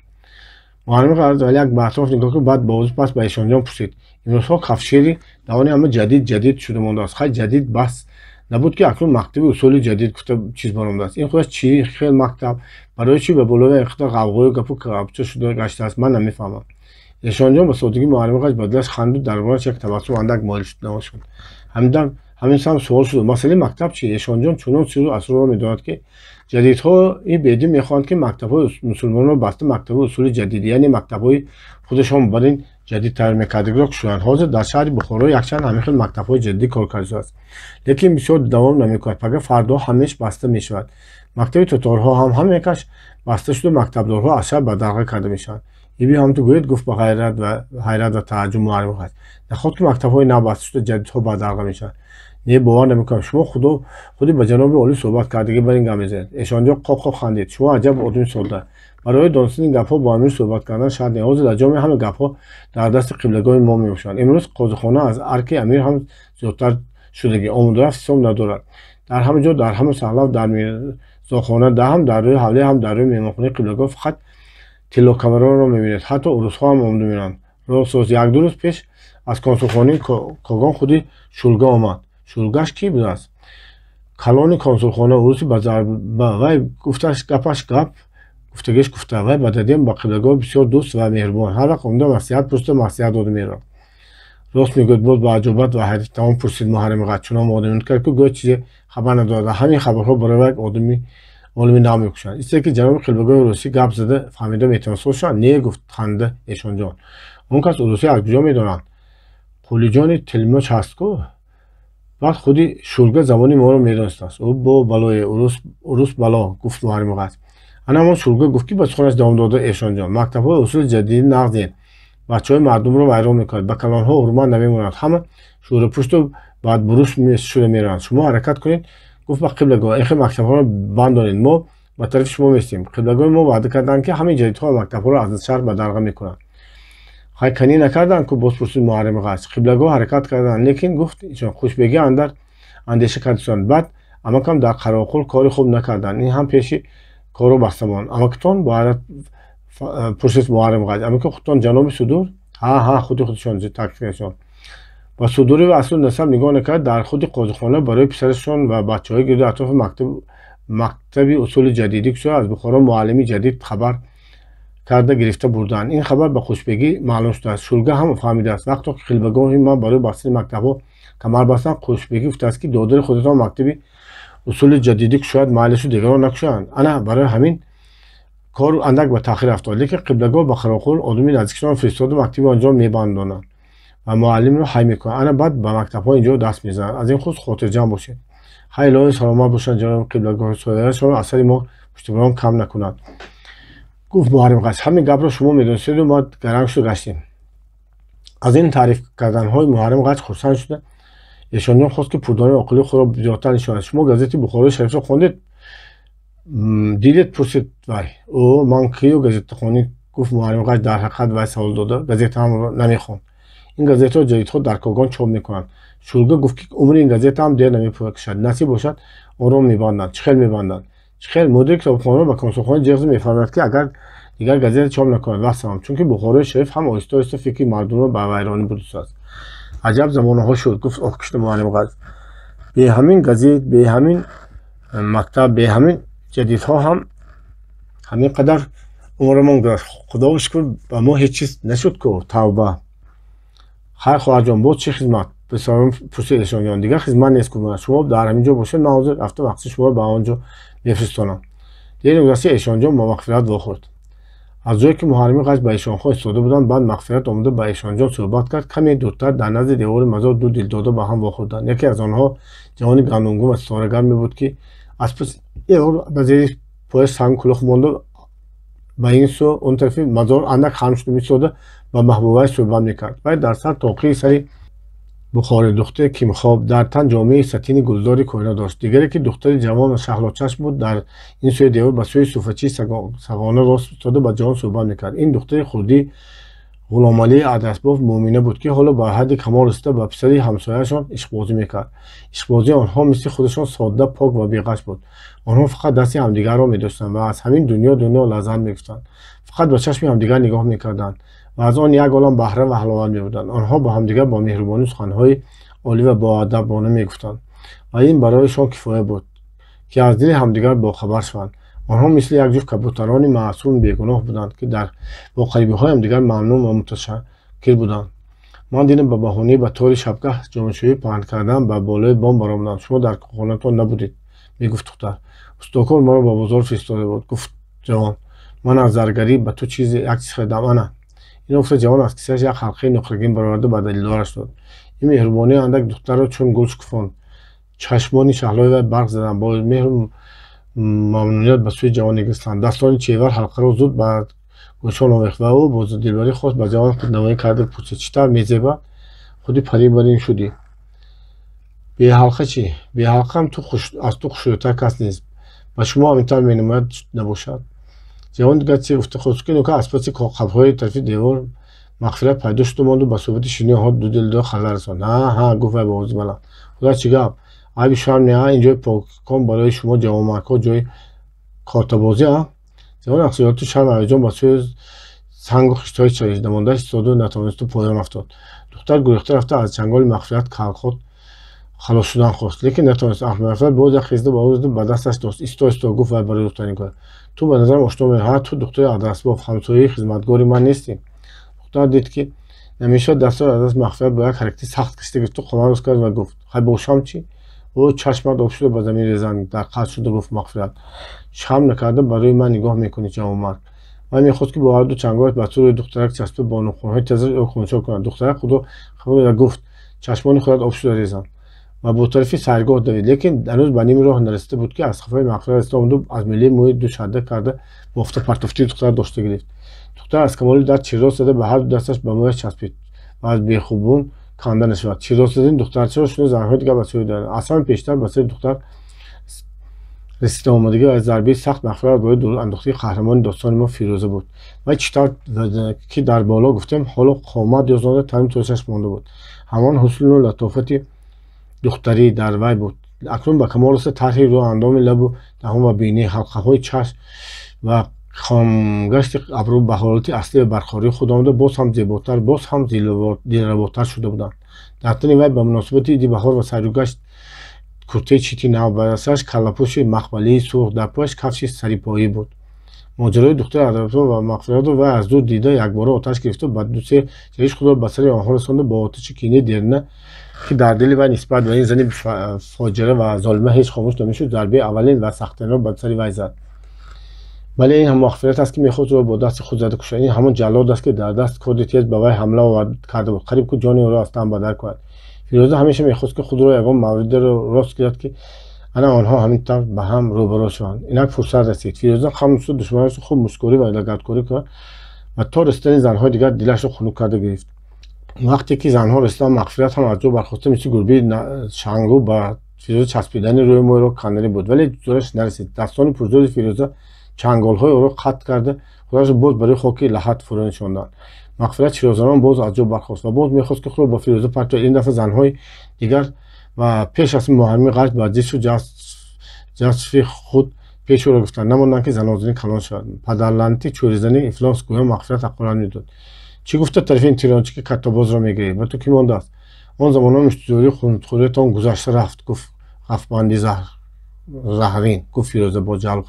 [SPEAKER 1] Муҳаррими Ғач вале як ба атроф нигоҳ кард, баъд ба пас ба эшонҷон пурсид: имрӯзҳо кафшери давони ҳама ҷадид ҷадид шуда мондааст. Хай, ҷадид бас набуд, ки акнун мактаби усули ҷадид гуфта чиз баромадааст. Ин худаш чӣ хел мактаб? Барои чӣ ба болои ин қадар ғавғою гапу гапча шуда гаштааст, ман намефаҳмам. Эшонҷон ба содагӣ Муҳаррими Ғач ба дилаш ханду дар борааш як табассум андак моил шуд. Ҳамдам ҳамин сам суол шуд: масъалаи мактаб чӣ? Эшонҷон чунон сирру асрорро медонад, ки ҷадидҳои бедин мехоҳанд, ки мактабҳои мусулмонро баста мактабҳои усули ҷадид, яъне мактабҳои худашон бар ин ҷадид тайёр мекардагиро кушоянд. Ҳозир дар шаҳри Бухоро якчанд ҳамин хел мактабҳои ҷадидӣ кор карда шудааст, лекин бисёр давом намекунад. Пага фардо ҳамеш баста мешавад. Мактаби тоторҳо ҳам ҳамекаш баста шуда, мактабдорҳо аз шаҳр бадарға карда мешаванд. Иби ҳамту гӯед, гуфт ба ғайрат ва ҳайрат ва тааҷҷуб Муҳаррими Ғач. Наход ки мактабҳои нав баста шуда, ҷадидҳо бадарға мешаванд? Не, бовар намекунам. Шумо худо худи ба ҷаноби олӣ суҳбат кардагӣ бар ин гап мезанед. Эшонҷон қоқ-қоқ хандид. Шумо аҷаб одами содда. Барои донистани гапҳо бо амир суҳбат кардан шарт не. Ҳозир дар ҷомеа ҳама гапҳо дар дасти қиблагоҳи мо мебошанд. Имрӯз қозихона аз арки амир ҳам зиёдтар шудагӣ, омудрафт ҳисоб надорад. Дар ҳама ҷо, дар ҳама саҳлав, дар мирзохона, ҳам дар рӯи ҳавлӣ, ҳам дар рӯи меҳмонхонаи қиблагоҳ фақат тиллокамаронро мебинед. Ҳатто урусҳо ҳам омада мераванд. Рост, рост, якду рӯз пеш аз консулхонаи Когон худи Шулга омад. Шулгаш кӣ будааст? Калони консулхона, уруси ба зарба. Вай гуфташ гапаш гап, гуфтагиш гуфта. Вай ба дадем, ба қиблагоҳ бисёр дӯст ва меҳрубон. Ҳар вақт омада маслиҳат пурсида, маслиҳат дода меравад. Рост мегӯяд? Боз ба аҷобат ва ҳайрати тамом пурсид Муҳаррими Ғач, чунон одамӣ кард, ки гӯё чизе хабар надорад. Ҳамин хабарҳо барои як одами олими нав мекушанд. Исте ки ҷаноби қиблагоҳи русӣ гап зада фаҳмида метавонист бошанд? Не, гуфт ханда эшонҷон. Он кас урусӣ аз куҷо медонанд? Қулиҷони тилмоч ҳаст ку. Баъд худи Шулга забони моро медонистааст. Ӯ бо балое урус бало, гуфт Муҳаррими Ғач. Ана ҳамон Шулга гуфт, ки ба суханаш давом дода эшонҷон: мактабҳои усули ҷадидӣ нағзен, бачаҳои мардумро вайрон мекунад, ба калонҳо ҳурмат намемонад, ҳама шӯрапушту бадбуруш шуда мераванд. Шумо ҳаракат кунед, гуфт ба қиблагоҳ, ин хел мактабҳоро банд донед, мо ба тарафи шумо местем. Қиблагоҳи мо ваъда карданд, ки ҳамаи ҷадидҳо мактабҳоро аз шаҳр бадарға мекунанд. Хай, канӣ накарданд ку? Боз пурсид Муҳаррими Ғач. Қиблагоҳ ҳаракат карданд, лекин, гуфт ишон, хушбегӣ андар андеша кардисанд. Баъд амакам дар Қароқул кори хуб накарданд, ин ҳам пеши корро баста монд. Амакитон? Бо ҳайрат пурсид Муҳаррими Ғач. Амаки худтон, ҷаноби Судур? Ҳа, ҳа, худи худшон, таъкид кардшон. Ба судурӣ ва аслу насаб нигоҳ накард, дар худи қозихона барои писарашон ва бачаҳои гирду атрофи мактаби усули ҷадидӣ кушода, аз Бухоро муаллими ҷадид хабар карда гирифта бурданд. Ин хабар ба Қӯшбегӣ маълум шудааст. Шулга ҳам фаҳмидааст. Вақто ки қилбагоҳи ман барои бастани мактабҳо камар бастанд, Қӯшбегӣ гуфтааст, ки додари худатон мактаби усули ҷадидӣ кушояд, майлашу дигарон накушоянд. Ана барои ҳамин кор андак ба таъхир афтод. Лекин қиблагоҳ ба Қароқул одами наздикшон фиристоду мактаби онҷо мебандонанд ва муаллимро ҳай мекунанд. Ана баъд ба мактабҳо инҷо даст мезананд. Аз ин худ хотирҷамъ бошед. Хай, илоҳи саломат бошанд, ҷаноби қиблагоҳи сояашон аз сари мо пуштибонон кам накунад. Гуфт Муҳаррим Ғач. Ҳамин гапро шумо медонистеду ма гаранг шуда гаштем. Аз ин таъриф карданҳои Муҳаррим Ғач хурсанд шуда, Эшонҷон хост, ки пурдони оқилии худро зиёдтар нишонад. Шумо газети Бухорои шарифро хондед, дидед? Пурсид вай. Ӯ ман кию газетахонӣ, гуфт Муҳаррим Ғач. Дар ҳақиқат вай савол дода газетаамро намехонд. Ин газетаро ҷадидҳо дар Когон чоп мекунанд. Шулга гуфт, ки умри ин газета ҳам дер намекашад. Насиб бошад, онро мебанданд. Чӣ хел мебанданд? Чӣ хел? Мудири китобхонаро ба консулхона ҷиғ зада мефармояд, ки агар дигар газета чоп накунад, вассалом. Чунки Бухорои шариф ҳам оҳиста оҳиста фикри мардумро ба вайронӣ бурдааст. Аҷаб замонаҳо шуд, гуфт оҳкушта Муҳаррим Ғач. Бе ҳамин газет, бе ҳамин мактаб, бе ҳамин ҷадидҳо ҳам ҳамин қадар умрамон гузашт. Худоро шукр, ба мо ҳеҷ чиз нашуд ку, тавба. Хайр, хоҳарҷон, боз чӣ хизмат? Пурсид Эшонҷон. Дигар хизмат нест, ку. Шумо дар ҳамин ҷо бошед, ман ҳозир рафта мақсади шуморо ба он ҷо мефиристонам. Дери гузашта Эшонҷон бо Мағфират вохӯрд. Аз ҷое ки Муҳаррими Ғач ба Эшонхон истода буданд, баъд Мағфират омада ба Эшонҷон суҳбат кард. Каме дуртар дар назди девори мазор ду дилдода ба ҳам вохӯрданд. Яке аз онҳо ҷавони гандумгум ва ситорагар мебуд, ки аз паси девор ба зери пояш санг кулух монда, ба ин сӯ он тарафи мазор андак хам шуда меистода, ба маҳбубааш суҳбат мекард. Вай дар сар тоқии сари бухоридухте кимхоб, дар тан ҷомеи сатини гулдори кӯҳна дошт. Дигаре, ки духтари ҷавон ва шаҳлочашм буд, дар ин сӯи девор ба сӯи суфачии сағона рост истода, ба ҷавон суҳбат мекард. Ин духтари хурдии Ғуломалии адрасбоф Муъмина буд, ки ҳоло ба ҳадди камол расида, ба писари ҳамсояашон ишқбозӣ мекард. Ишқбозии онҳо мисли худашон содда, пок ва беғаш буд. Онҳо фақат дасти ҳамдигарро медоштанд ва аз ҳамин дунё дунё лаззат мегуфтанд. Фақат ба чашми ҳамдигар нигоҳ мекарданд ва аз он як олам баҳра ва ҳаловат мебурданд. Онҳо ба ҳамдигар бо меҳрубонӣ суханҳои олӣ ва боадабона мегуфтанд ва ин барояшон кифоя буд, ки аз дили ҳамдигар бохабар шаванд. Онҳо мисли як ҷуфт кабӯтарони маъсуму бегуноҳ буданд, ки дар бо қарибиҳои ҳамдигар мамнун ва муташаккир буданд. Ман дидам, ба баҳонаи ба тори шабгаҳ ҷомашӯӣ паҳн кардан ба болои бом баромадам. Шумо дар хонатон набудед, мегуфт духтар. Устокор маро ба бозор фиристода буд, гуфт ҷавон. Ман аз заргарӣ ба ту чизе як чиз харидам. Ана ин гуфта, ҷавон аз кисааш як ҳалқаи нуқрагин бароварда, ба дилдораш дод. Ин меҳрубонии андак духтарро чун гул шукуфонд. Чашмони шаҳлои вай барқ заданд, бо меҳру мамнуният ба сӯи ҷавон нигаристанд. Дастони чевар ҳалқаро зуд ба гӯшон овехт ва ӯ бо дилбарӣ хост ба ҷавон худнамоӣ карда пурсид: чӣ тавр мезебад? Худи парӣ барин шудӣ. Беҳалқа чӣ? Беҳалқаам аз ту хушрӯйтар кас нест. Ба шумо ҳам ин тавр менамояд набошад? Ҷавон дигар чӣ гуфта хост, ки нука аз паси қабрҳои тарафи девор Мағфират пайдо шуду монду ба суҳбати ширини онҳо ду дилдор халал расонд. Ҳа, ҳа, гуфт вай бо овози баланд. Худо, чӣ гап? Айби шарм не, ҳа, ин ҷои покон барои шумо ҷавонмардҳо ҷои кортабозӣ, а? Ҷавон аз хиёлату шарм ҳаяҷон ба сӯи сангу хиштҳои чаридамондааш истоду натавонисту поён афтод. Духтар гурехта рафта аз чанголи Мағфират калхот халос шудан хост, лекин натавонист. Мағфират боз як хезда ба ӯ ба дасташ дошт. Исто, исто, гуфт вай барои духтар нигоҳ. Ту ба назарам ошно ме. Ҳа, ту духтари адрасбоф, ҳамсояи хизматгори ман нестӣ? Духтар дид, ки намешавад, дастро аз даст Мағфират бо як ҳаракати сахт кашида гирифту қомат рост кард ва гуфт: хай бошам чӣ? Ӯ чашмат об шуда ба замин резанд, дар қатл шуда, гуфт Мағфират. Шарм накарда ба рӯи ман нигоҳ мекунӣ, ҷавонмард. Вай мехост, ки бо ҳарду чанголаш ба сӯи духтарак часпида, бо нохунҳои тезаш ӯро хунчо кунад. Духтарак худро хабар гуфт: чашмони худат об шуда резанд, ва бо тарафи сайргоҳ давид. Лекин ҳанӯз ба ними роҳ нарасида буд, ки аз қафои Мағфират расида омаду аз миллии мӯи ду шадда карда бофта партофтии духтар дошта гирифт. Духтар аз камоли дард чиррост зада, ба ҳарду дасташ ба мӯяш часпид ва аз бехубун канда нашавад. Чиррост задани духтарчаро шунида, занҳои дигар ба сӯи давиданд. Аз ҳама пештар ба сари духтар расида омадагӣ ва зарбаи сахт Мағфират барои дур андохтагии қаҳрамони достони мо Фирӯза буд. Вай чӣ тавр ки дар боло гуфтем, ҳоло қомат ёзонда, тану тӯшаш монда буд. Ҳамон ҳусну латофати духтарӣ дар вай буд. Акнун ба камол расида, тарҳи рӯ, андоми лабу даҳон ва бинӣ, ҳалқаҳои чашм ва хомгашти абрӯ ба ҳолати аслӣ ва барқарории худ омада, боз ҳам зеботар, боз ҳам дилработар шуда буданд. Дар тани вай ба муносибати иди баҳор ва сайругашт куртаи чити нав, ба сараш каллапӯши махмалии сурх, дар пояш кафши сарипоӣ буд. Моҷарои духтари Адрасбоф ва Мағфиратро вай аз дур дида якбора оташ гирифту ба дусе ҷаҳиш худро ба сари онҳо расонда бо оташи кинаи дерина, ки дар дили вай нисбат ба ин зани фоҷира ва золима ҳеҷ хомӯш намешуд, зарбаи аввалин ва сахттаринро ба сари вай зад. Бале, ин Мағфират аст, ки мехост ӯро бо дасти худ зада кушад. Ин ҳамон ҷаллод аст, ки дар даст корди тез ба вай ҳамла карда буд, қариб ку ҷони ӯро аз тан бадар кунад. Фирӯза ҳамеша мехост, ки худро ягон мавридеро рост гирад, ки ана онҳо ҳамин тавр ба ҳам рӯбарӯ шаванд. Инак фурсат расид. Фирӯза хамсу душманашро хуб мушткорӣ ва лагадкорӣ кард ва то расидани занҳои дигар дилашро хунук карда гирифт. Вақте ки занҳо расиданд, Мағфират ҳам аз ҷо бархоста мисли гурбаи шангу ба Фирӯза часпидани рӯи мӯйро канданӣ буд, вале зӯраш нарасид. Дастони пурзӯри Фирӯза чанголҳои ӯро қатъ карда худашро боз барои хоки лаҳат фурӯ нишонданд. Мағфират широзанон боз аз ҷо бархост ва боз мехост, ки худро ба Фирӯза партояд. Ин дафъа занҳои дигар ва пеш аз муҳаррими ғаҷ ба ҷису ҷасфи худ пеш ӯро гуфтанд, намонданд, ки занозанӣ калон шавад. Падарланти чӯризанӣ ифлос гӯё Мағфират ҳақорат медод. Чӣ гуфта тарафи ин тирончики каттобозро мегирӣ? Ба ту кӣ мондааст? Он замонҳо муштзӯрию хунхӯриятон гузашта рафт, гуфт ғафбанди заҳрин, гуфт Фирӯза бо ҷалб.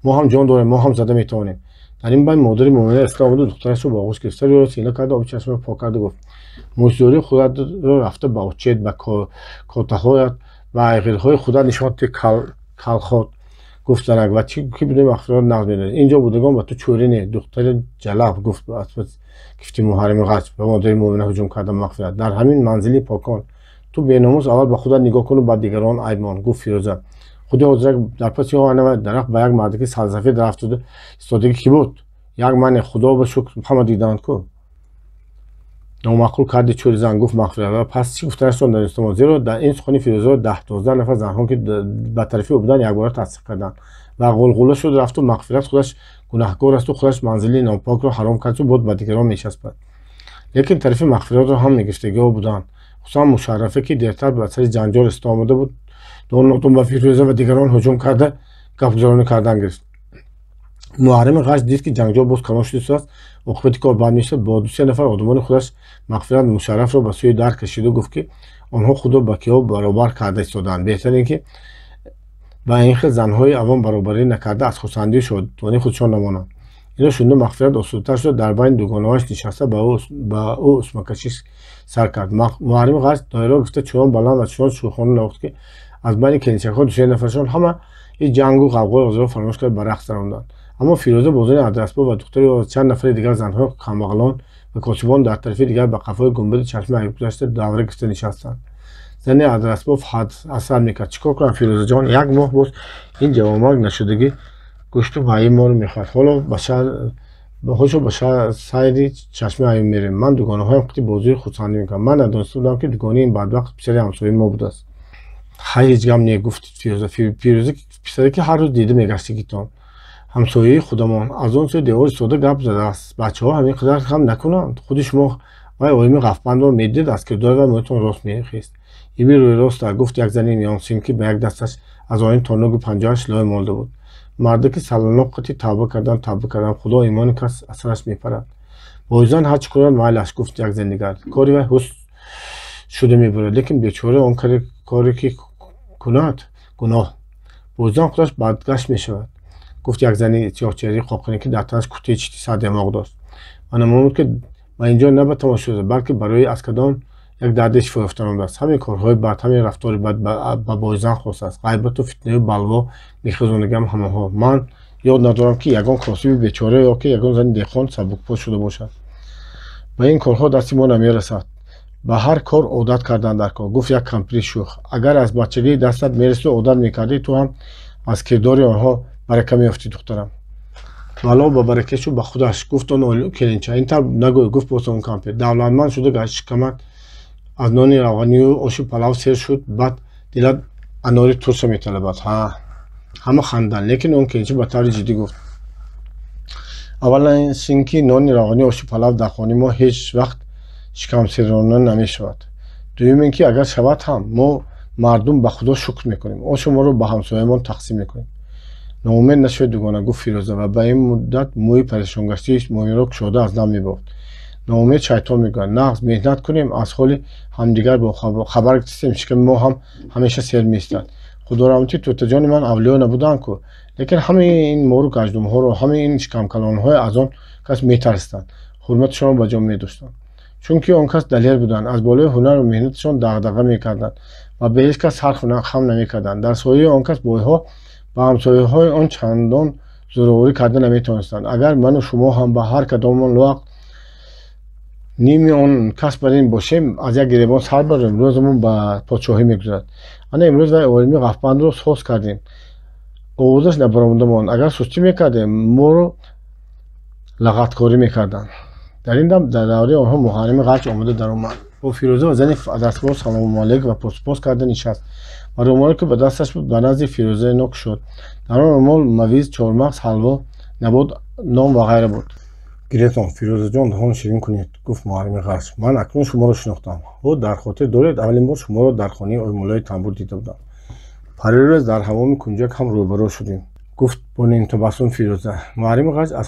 [SPEAKER 1] Мо ҳам ҷон дорем, мо ҳам зада метавонем. Дар ин байн модари мӯмина расида омаду духтарашро ба оғӯш гирифт, сари ӯро сина карда, оби чашмаро пок карда гуфт: муштзӯрии худатро рафта ба очет, ба котаҳоят ва айғирҳои худат нишон ти, калхот, гуфт занак. Ва кӣ будем Мағфиратро нағз медонед. Инҷо будагон ба ту чӯрӣ не, духтари ҷалаб, гуфт аз пас кифти муҳаррими ғаҷ ба модари мӯмина ҳуҷум карда Мағфират. Дар ҳамин манзили покон ту беномус аввал ба худат нигоҳ куну баъд дигарон айбмон, гуфт Фирӯза. Худи ҳозирак дар паси ана дарахт ба як мардаки салсафед рафтуда истодагӣ кӣ буд? Як мане, худо ба шукр, ҳама диданд ку. Номаъқул карди, чӯризан, гуфт Мағфират ва пас чӣ гуфтанашро надонистам, зеро дар ин сухани Фирӯзаро 10-12 нафар занҳо, ки ба тарафи ӯ буданд, якбора тасдиқ карданд ва ғулғула шуд рафту Мағфират худаш гунаҳкор асту худаш манзили нопокро ҳаром карду боз ба дигарон мечаспад. Лекин тарафи Мағфиратро ҳам мегирифтагиҳо буданд, хусусан Мушаррафа, ки дертар ба сари ҷанҷол расида омада буд, доннодон ба Фирӯза ва дигарон ҳуҷум карда гапгузаронӣ кардан гирифт. Муҳаррими ғаҷ дид, ки ҷанҷол боз калон шудааст, оқибати кор бад мешавад. Бо дусе нафар одамони худаш Мағфират Мушаррафро ба сӯи дар кашиду гуфт, ки онҳо худро ба киҳо баробар карда истодаанд. Беҳтар ин ки ба ин хел занҳои авом баробарӣ накарда аз хурсандию шодмонии худшон намонанд. Инро шунида Мағфират осудатар шуда дар байни дугонаҳояш нишаста ба ӯ усмакашӣ сар кард. Муҳаррими ғаҷ доираро гирифта чунон баланд ва чунон шӯхона навохт, ки аз байни келинчакҳо дусе нафаршон ҳама ин ҷангу ғавғои ҳозирро фаромӯш карда ба рақс даромаданд. Аммо Фирӯза бо зани Адрасбоф ва духтари ӯ ва чанд нафари дигар занҳои камбағалон ва косибон дар тарафи дигар ба қафои гунбади чашми Аюб гузашта давра гирифта нишастанд. Зани Адрасбоф ҳасрат мекард: чӣ кор кунам, Фирӯзаҷон, як моҳ боз ин ҷавонмарг нашудагӣ гӯшту майи моро мехоҳад. Ҳоло ҳошо ба сайри чашми Аюб мерем. Ман дугонаҳоям қити бозии хурсандӣ мекунам. Ман надониста будам, ки дугонаи ин бадбахт писари ҳамсояи мо будааст. Хай, ҳеҷ гап не, гуфт Фирӯза. Фирӯза писаре, ки ҳар рӯз дида мегаштагитон, ҳамсояи худамон, аз он сӯи девор истода гап задааст. Бачаҳо ҳамин қадар ҳам накунанд. Худи шумо вай оими ғафбандро медидед, аз кирдори вай мӯятон рост мехест. Иби рӯи рост, гуфт як зани миёнсин, ки ба як дасташ аз оин то нуги панҷоҳаш лой молда буд. Мардаки салоноқ қити тавба кардан, тавба кардан, худо имони кас аз сараш мепарад. Бойзан ҳар чӣ кунад майлаш, гуфт як зани дигар. Кори вай ҳусн шуда мебурад, лекин бечора он коре ки кунад гуноҳ. Бойзан худаш бадгашт мешавад, гуфт як зани сиёҳчеҳраи қоқинӣ, ки дар танаш куртаи чити сардямоғ дошт ва намуд, ки ба инҷо на ба тамошо, балки барои аз кадом як дарде шифо ёфтан омадааст. Ҳамин корҳои бад, ҳамин рафтори бад ба бойзан хос аст. Ғайбату фитнаю балво мехӯзонагиам ҳамаҳо. Ман ёд надорам, ки ягон косиби бечора ё ки ягон зани деҳқон сабукпо шуда бошад. Ба ин корҳо дасти мо намерасад. Ба ҳар кор одат кардан дар кор, гуфт як кампири шӯх. Агар аз бачагии дастат мерасиду одат мекардӣ, ту ҳам аз кирдори онҳо барака меёфтӣ, духтарам. Бало ба баракашу ба худаш, гуфт он келинча. Ин тавр нагӯй, гуфт боз он кампир. Давлатманд шуда гашт, шикамат аз нони равғанию оши палав сер шуд, баъд дилат анори турша металабад. Ҳа, ҳама ханданд, лекин он келинча ба таври ҷиддӣ гуфт: аввалан ин ки нони равғанию оши палав дар хонаи мо ҳеҷ вақт шикамсерона намешавад. Дуюм ин ки агар шавад ҳам, мо мардум ба худо шукр мекунем, оши моро ба ҳамсоямон тақсим мекунем. Ноумед нашавед, дугона, гуфт Фирӯза ва ба ин муддат мӯи парешонгаштаи мӯминро кушода аз дам мебофт. Ноумед шайтон мегӯяд. Нағз меҳнат кунем, аз ҳоли ҳамдигар бо хабар гирифтем. Шиками мо ҳам ҳамеша сер меистад. Худораҳматӣ, тӯтаҷони ман авлиё набуданд ку, лекин ҳамаи ин мору гаҷдумҳоро, ҳамаи ин шикамкалонҳое аз он кас метарсиданд, ҳурматашонро ба ҷо медоштанд. Чунки он кас далер буданд, аз болои ҳунару меҳнаташон дағдаға мекарданд ва ба ҳеҷ кас сар хам намекарданд. Дар сояи он кас бойҳо ба ҳамсояҳои он чандон зӯроварӣ карда наметавонистанд. Агар ману шумо ҳам ба ҳар кадомон лоақ ними он кас бар ин бошем, аз як гиребон сар барем, рӯзамон ба подшоҳӣ мегузарад. Ана имрӯз вай олими ғафбандро соз кардем, овозаш набаромада монд. Агар сустӣ мекардем, моро лағаткорӣ мекарданд. Дар ин дам дар давраи онҳо Муҳаррами Ғарч омода даромад. Бо Фирӯза ва зани дастбор салому алейк ва пурсупос карда нишаст ва румоле ки ба дасташ буд, ба назди Фирӯза нок шуд. Дар он румол мавиз, чормағз, ҳалво, набот, нон ва ғайра буд. Гиретон, Фирӯзаҷон, даҳон ширин кунед, гуфт Муҳаррами Ғарч. Ман акнун шуморо шинохтам. Ҳо, дар хотир доред, аввалин бор шуморо дар хонаи оймуллои тамбур дида будам. Парирӯз дар ҳамоми кунҷак ҳам рӯбарӯ шудем, гуфт бо нимтабассум Фирӯза. Муҳаррими Ғарч аз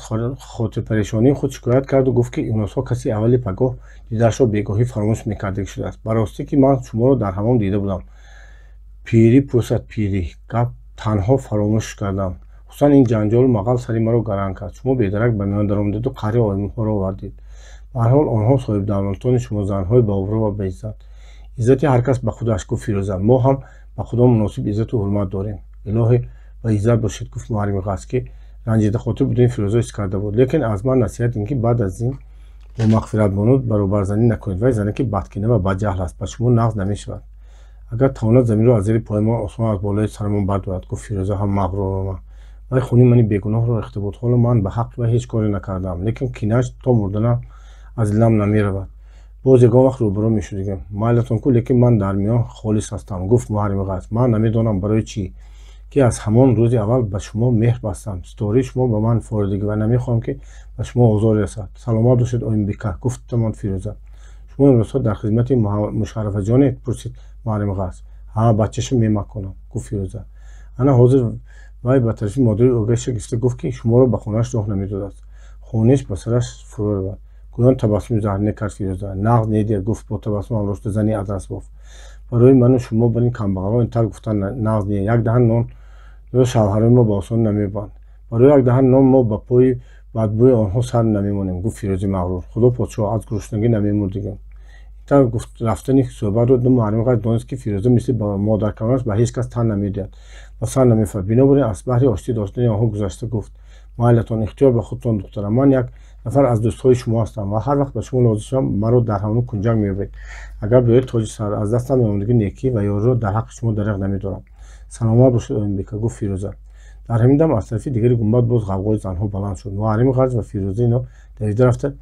[SPEAKER 1] хотирпарешонии худ шикоят карду гуфт, ки имрӯзҳо касе аввали пагоҳ дидаашро бегоҳӣ фаромӯш мекардагӣ шудааст. Ба ростӣ ки ман шуморо дар ҳамом дида будам. Пирӣ пурсад пирӣ, гап танҳо фаромӯш кардам. Хусусан ин ҷанҷолу мағал сари маро гаранг кард. Шумо бедарак ба миён даромадеду қаҳри олимҳоро овардед. Ба ҳар ҳол онҳо соҳибдавлатони шумо, занҳои баобрӯ ва беиззат. Иззати ҳар кас ба худаш, гуфт Фирӯза. Мо ҳам ба худо муносиб иззату ҳурмат дорем. Илоҳӣ ба иззат бошед, гуфт Муҳаррими Ғарч, ки ранҷидахотир будани Фирӯза ҳис карда буд. Лекин аз ман насиҳат ин ки баъд аз ин бо Мағфиратбону баробарзанӣ накунед. Вай занаки бадкина ва бадҷаҳл аст, ба шумо нағз намешавад. Агар тавонад заминро аз зери поямон, осмон аз болои сарамон бардорад, гуфт Фирӯза ҳам мағрурона. Вай хуни мани бегуноҳро рехта буд. Ҳоло ман ба ҳаққи вай ҳеҷ коре накардаам, лекин кинааш то мурданам аз дилам намеравад. Боз ягон вақт рӯбарӯ мешудем. Майлатон ку, лекин ман дар миён холис ҳастам, гуфт Муҳаррими Ғарч. Ман намедонам барои чӣ ки аз ҳамон рӯзи аввал ба шумо меҳр бастам. Ситораи шумо ба ман форидагӣ ва намехоҳам ки ба шумо озоре расад. Саломат бошед, оимбика, гуфтамон Фирӯза. Шумо имрӯзҳо дар хизмати Мушаррафаҷонед? Пурсид Муҳаррими Ғарч. Ҳа, бачаашо мемаконам, гуфт Фирӯза. Ана ҳозир вай ба тарафи модари огаша гирифта гуфт, ки шуморо ба хонааш роҳ намедодааст. Хониш ба сараш фурӯ равад. Гӯён табассуми заҳрина кард Фирӯза. Нағз недия, гуфт бо табассум ҳамрошта зани адрасбоф. Барои ману шумо бар ин камбағалон интар гуфтан нағз не. Як даҳан нон шавҳарои мо ба осонӣ намебанд. Барои як даҳан нон мо ба пои бадбӯи онҳо сар намемонем, гуфт Фирӯзи мағрур. Худо подшоҳ, аз гуруснагӣ намемурдигем. Интар гуфт рафтани суҳбатро Муҳаррими Ғарч донист, ки Фирӯза мисли модаркалонаш ба ҳеҷ кас тан намедиҳад ва сар намефарад. Бинобар ин аз баҳри оштӣ доштани онҳо гузашта гуфт: майлатон, ихтиёр ба худтон, духтарам. Ман як нафар аз дӯстҳои шумо ҳастам ва ҳар вақт ба шумо лозим шавам, маро дар ҳамон кунҷак меёбед. Агар биёед, тоҷи сар, аз дастам меомадагӣ некӣ ва ёриро дар ҳаққи шумо дареғ намедорам. Саломат бошед, оимбека, гуфт Фирӯза. Дар ҳамин дам аз тарафи дигари гунбад боз ғавғои занҳо баланд шуд. Муҳаррими Ғарч ва Фирӯза ино давида рафта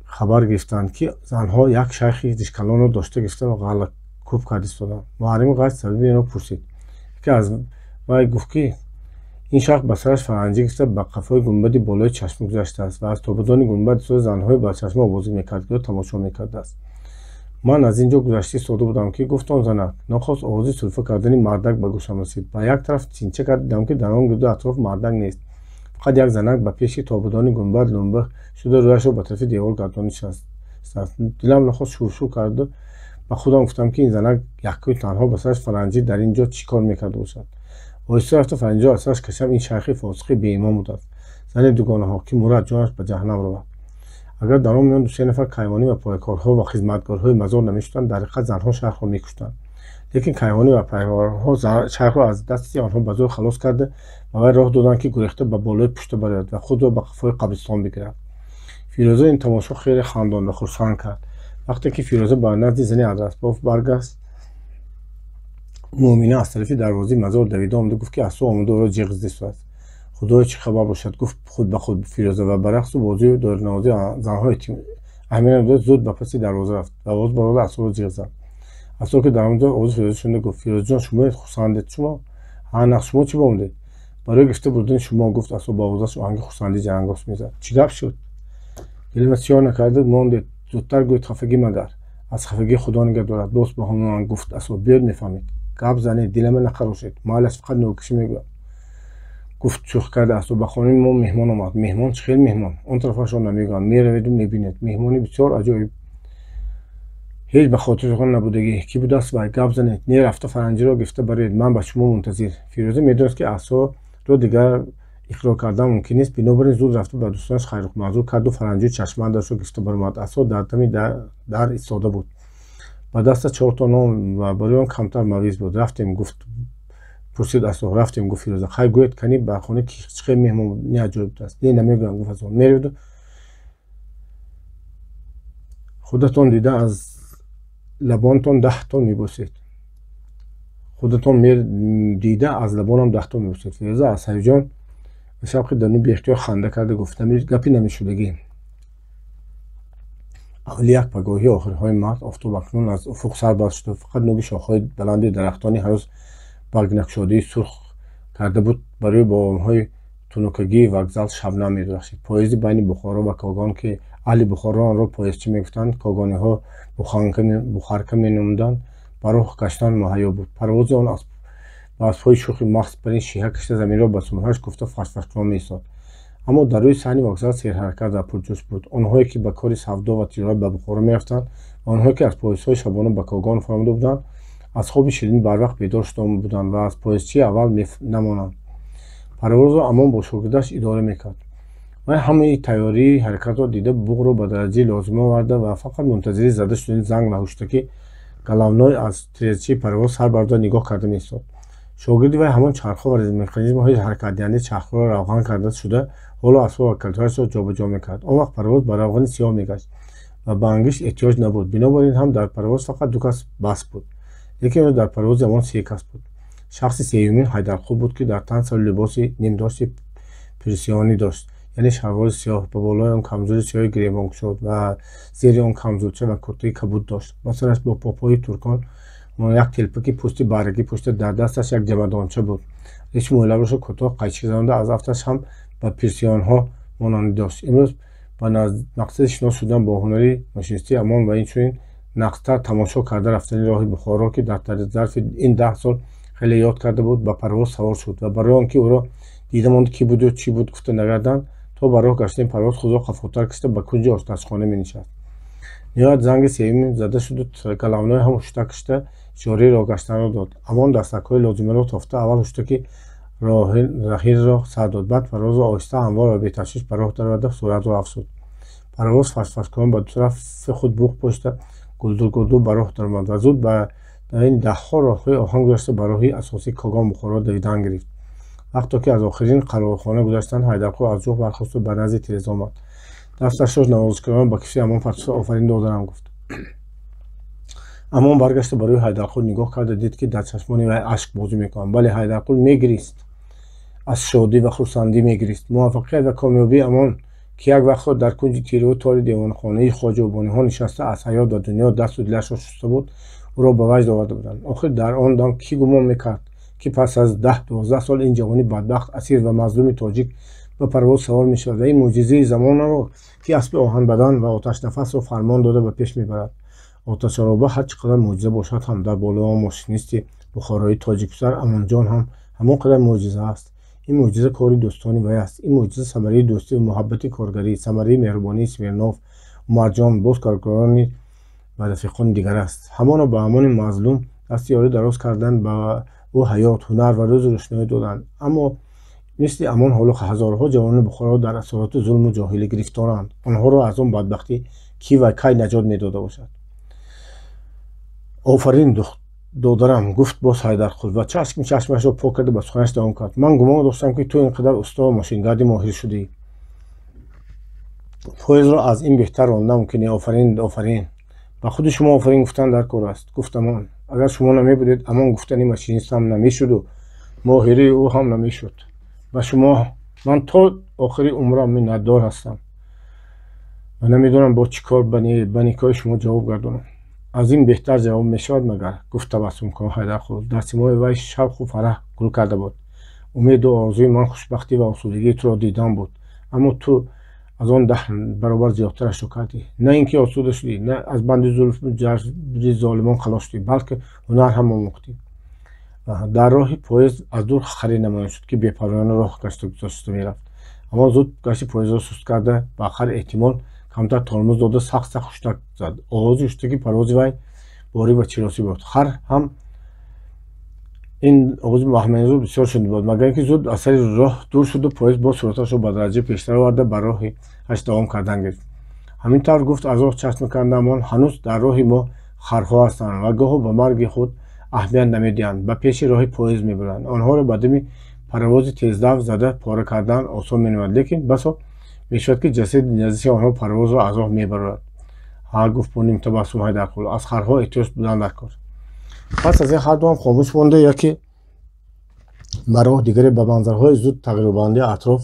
[SPEAKER 1] хабар гирифтанд, ки занҳо як шайхи ришкалонро дошта гирифта ва ғаллакӯб карда истоданд. Муҳаррими Ғарч сабаби инро пурсид. Яке аз вай гуфт, ки ин шайх ба сараш фаранҷӣ гирифта ба қафои гунбади болои чашма гузаштааст ва аз тобудони гунбад истода занҳои ба чашма овозӣ мекард, тамошо мекардааст. Ман аз ин ҷо гузашта истода будам, ки гуфт он занак, нохост овози сулфа кардани мардак ба гӯшам расид. Ба як тараф тинча кард, дидам, ки дар он гирду атроф мардак нест. Фақат як занак ба пеши тобудони гунбад лумба шуда рӯяшро ба тарафи девор гардон нишастааст. Дилам нохост шуршур карду ба худам гуфтам, ки ин занак яккаю танҳо ба сараш фаранҷӣ дар ин ҷо чӣ кор мекарда бошад. Оҳиста рафта фаранҷиро аз сараш кашам, ин шайхи фосиқи беимон будааст. Зани дугонаҳо, ки мурад ҷонаш ба ҷаҳаннам равад. Агар дар он миён ду-се нафар кайвонӣ ва пойкорҳо ва хизматгорҳои мазор намешуданд, дар ҳақиқат занҳо шайхро мекуштанд. Лекин кайвонӣ ва пайкорҳо шайхро аз дасти онҳо ба зӯр халос карда ба вай роҳ доданд, ки гурехта ба болои пушта барояд ва худро ба қафои қабристон бигирад. Фирӯза ин тамошо хеле хандон ва хурсанд кард. Вақте ки Фирӯза ба назди зани адрасбоф баргашт, Муъмина аз тарафи дарвозаи мазор давида омада гуфт, ки аз ту омада ӯро ҷиғ зистааст. Худоё, чӣ хабар бошад, гуфт худ ба худ Фирӯза ва ба рақсу бозию доирнавозии занҳо аҳамият надода зуд ба паси дарвоза рафт. Дарвоза барода асоро ҷиғ зад. Асо ки дар он ҷо овози Фирӯза шунида гуфт: Фирӯзаҷон, шумоед? Хурсандед шумо? Ҳа, нағз, шумо чӣ бомдед? Барои гирифта бурдани шумо, гуфт асо ба овозаш оҳанги хурсандӣ ҷарангос мезад. Чӣ гап шуд? Дилама сиёҳ накарда мондед. Зудтар гӯед, хафагӣ магар? Аз хафагӣ Худо нигаҳ дорад. Боз ба ҳамон гуфт асо: биёед, мефаҳмед. Гап занед, дилама нақарошед. Майлаш, фақат нокишӣ мегӯям. Гуфт шӯхӣ карда Асо, ба хонаи мо меҳмон омад. Меҳмон? Чӣ хел меҳмон? Он тарафашро намегӯям, мераведу мебинед. Меҳмони бисёр аҷоиб, ҳеҷ ба хотиртон набудагӣ. Кӣ будааст вай? Гап занед. Не, рафта фаранҷиро гирифта бароед, ман ба шумо мунтазир. Фирӯза медонист, ки Асоро дигар иқрор кардан мумкин нест, бинобар ин зуд рафта ба дӯстонаш хайрмазур карду фаранҷию чашмандашро гирифта баромад. Асо дар дами дар истода буд. Ба дасташ чорто нон ва барои он камтар мавиз буд. Рафтем, гуфт, пурсид Асо. Рафтем, гуфт Фирӯза. Хай, гӯед, кани ба хона чӣ хел меҳмони аҷоиб будааст? Не, намегӯям, гуфт Асо. Мераведу худатон дида аз лабонтон 10 то мебӯсед. Худатон дида аз лабонам 10 то мебӯсед. Фирӯза аз ҳаяҷон ва шавқи дарунӣ беихтиёр ханда карда гуфт: гапи намешудагӣ. Аввали як пагоҳии охирҳои март офтоб акнун аз уфуқ сар бар шуда, фақат нуги шохҳои баланди дарахтони ҳанӯз баргнакушодаи сурх карда буд, барои бомҳои тунукагии вокзал шабнам медурахшид. Поезди байни Бухоро ва Когон, ки аҳли Бухоро онро поездчӣ мегуфтанд, когониҳо бухарка меномуданд, ба роҳ гаштан муҳайё буд. Парвози он ба аспҳои шӯхи маст бар ин шиҳа кашида, заминро ба сумҳояш куфта фашфашкунон меистод. Аммо дар рӯи саҳни вокзал серҳаракат ва пурҷӯш буд. Онҳое, ки ба кори савдо ва тиҷорат ба Бухоро мерафтанд ва онҳое, ки аз поездҳои шабона ба Когон фаромада буданд, аз хоби ширин барвақт бедор шуда буданд ва аз поездчии аввал намонанд. Парвозро Амон бо шогирдаш идора мекард. Вай ҳамаи тайёрии ҳаракатро дида, буғро ба дараҷаи лозима оварда ва фақат мунтазири зада шудани занг ва ҳуштаки головной аз тирезачаи парвоз сар бардода нигоҳ карда меистод. Шогирди вай ҳамон чархҳо ва механизмҳои ҳаракатдиҳандаи чархҳоро равған карда шуда, ҳоло асбоб ва калидҳояшро ҷобаҷо мекард. Он вақт парвоз ба равғани сиёҳ мегашт ва ба ангишт эҳтиёҷ набуд. Бинобар ин ҳам дар парвоз фақат ду кас бас буд. Лекин ӯ дар парвози Амон се кас буд. Шахси сеюмин Ҳайдарқул буд, ки дар тан сару либоси нимдошти пирсионӣ дошт, яъне шалвори сиёҳ, ба болои он камзули сиёҳи гиребонкушод ва зери он камзулча ва куртаи кабуд дошт. Ба сараш бо попои туркон як телпаки пӯсти барагӣ пӯшида, дар дасташ як ҷамадонча буд. Риши мӯйлабашро кӯтоҳ қайчӣ занонда, аз афташ ҳам ба пирсионҳо монандӣ дошт. Имрӯз ба мақсади шинос шудан бо ҳунари машинистии Амон ва инчунин нақдтар тамошо карда рафтани роҳи Бухоро, ки дар зарфи ин 10 сол хеле ёд карда буд, ба парвоз савор шуд ва барои он ки ӯро дида монд, кӣ буду чӣ буд гуфта нагарданд, то ба роҳ гаштани парвоз худро қафотар кашида ба кунҷи ошпазхона менишаст. Ниҳоят занги сеюм зада шуду головной ҳам ҳуштак кашида ишораи роҳ гаштанро дод. Амон дастакҳои лозимаро тофта, аввал ҳуштаки раҳилро сар дод, баъд парвозро оҳиста, ҳамвор ва беташвиш ба роҳ дароварда, суръатро афзуд. Парвоз фашфашкунон ба ду тарафи худ буғ пошида, гулдур-гулдур ба роҳ даромад ва зуд ба ин даҳҳо роҳҳои оҳан гузашта, ба роҳи асосии Когон Бухоро давидан гирифт. Вақто ки аз охирин қарорхона гузаштанд, Ҳайдарқул аз ҷӯх бархосту ба назди тиреза омад. Дасташро навозишкунон ба кифти Амон партофта, офарин, додарам, гуфт. Амон баргашта ба рӯи Ҳайдарқул нигоҳ карда, дид, ки дар чашмони вай ашк бозӣ мекунанд. Бале, Ҳайдарқул мегирист, аз шодӣ ва хурсандӣ мегирист. Муваффақият ва комёбии Амон, ки як вақтҳо дар кунҷи тиру тори девонхонаи хоҷобониҳо нишаста, аз ҳаёт ва дунё дасту дилашро шуста буд, ӯро ба ваҷд оварда буданд. Охир дар он дам кӣ гумон мекард, ки пас аз 10-12 сол ин ҷавони бадбахт, асир ва мазлуми тоҷик ба парвоз савор мешавад ва ин мӯъҷизаи замонро, ки аспи оҳанбадан ва оташнафасро фармон дода ба пеш мебарад. Оташароба ҳар чӣ қадар мӯъҷиза бошад ҳам, дар болои он мошинисти бухороии тоҷикписар Амонҷон ҳам ҳамон қадар мӯъҷиза аст. Ин мӯъҷиза кори дӯстони вай аст. Ин мӯъҷиза самараи дӯстӣ ва муҳаббати коргарӣ, самараи меҳрубонии Смирнов, Умарҷон, боз коргарони ва рафиқони дигар аст. Ҳамоно ба Амони мазлум дасти ёрӣ дароз карданд, ба ӯ ҳаёт, ҳунар ва рӯзу рӯшноӣ доданд. Аммо мисли Амон ҳоло ҳазорҳо ҷавонони Бухоро дар асорати зулму ҷоҳилӣ гирифторанд. Онҳоро аз он бадбахтӣ кӣ ва кай наҷот медода бошад? Офарин, додарам, гуфт боз Ҳайдарқул ва чашми чашмашро пок карда, ба суханаш давом кард. Ман гумон доштам, ки ту ин қадар усто ва мошингарди моҳир шудӣ. Поездро аз ин беҳтар ронда мумкин не. Офарин, офарин. Ба худи шумо офарин гуфтан дар кор аст, гуфт Амон. Агар шумо намебудед, Амон гуфтани машинист ҳам намешуду моҳирии ӯ ҳам намешуд. Ба шумо ман то охири умрам миннатдор ҳастам ва намедонам бо чӣ кор ба никоҳи шумо ҷавоб гардонам. Аз ин беҳтар ҷавоб мешавад магар? Гуфт табассумкунон Ҳайдарқул. Дар симои вай шавқу фараҳ гул карда буд. Умеду орзуи ман хушбахтӣ ва осудагии туро дидан буд, аммо ту аз он 10 баробар зиёдтарашро кардӣ. На ин ки осуда шудӣ, на аз банди зулфу ҷабри золимон халос шудӣ, балки ҳунар ҳам омӯхтӣ. Дар роҳи поезд аз дур харе намоён шуд, ки бепарвоёна роҳ гашта гузошта мерафт. Амон зуд гашти поездро суст карда, ба хар эҳтимол камтар тормоз дода, сахт сахт ҳуштак зад. Оғози ҳуштаки парвози вай борик ва чиросӣ буд. Хар ҳам ин овози ваҳмангезро бисёр шунида буд, магар ин ки зуд аз сари роҳ дур шуду поезд боз суръаташро ба дараҷаи пештар оварда, ба роҳи ҳаш давом кардан гирифт. Ҳамин тавр, гуфт аз роҳ чашм канда Амон, ҳанӯз дар роҳи мо харҳо ҳастанд ва гоҳо ба марги худ аҳамият намедиҳанд, ба пеши роҳи поезд мебаранд. Онҳоро ба дами паровози тездав зада пора кардан осон менамояд, лекин басо мешавад, ки ҷасади наздики онҳо парвозро аз роҳ мебарорад. Ҳа, гуфт бо нимтабассум Ҳайдарқул, аз харҳо эҳтиёҷ будан дар кор. Пас аз ин ҳардуам хомӯш монда, яке ба роҳ, дигаре ба манзарҳои зуд тағйирёбандаи атроф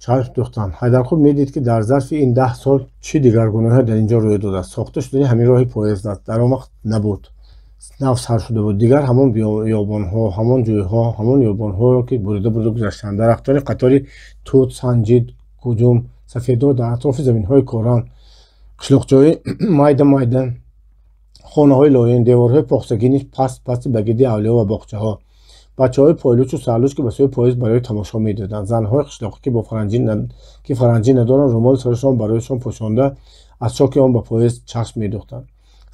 [SPEAKER 1] чашм дӯхтанд. Ҳайдарқул медид, ки дар зарфи ин 10 сол чӣ дигаргуниҳо дар ин ҷо рӯй додааст. Сохта шудани ҳамин роҳи поезд аст, дар он вақт набуд, нав сар шуда буд. Дигар ҳамон биёбонҳо, ҳамон ҷӯйҳо, ҳамон ёбонҳоро, ки бурида бурида гузаштанд, дарахтони қатори тут, санҷид, гуҷум, сафедор дар атрофи заминҳои коран, қишлоқчаҳои майда майда, хонаҳои лоин, деворҳои похтагини паст пасти ба гирди авлиё ва боғчаҳо, бачаҳои пойлучу сарлуч, ки ба сӯи поезд барои тамошо медоданд, занҳои қишлоқӣ, ки бо ки фаранҷӣ надоранд, румоли сарашон барояшон пӯшонда, аз чоки он ба поезд чашм медӯхтанд.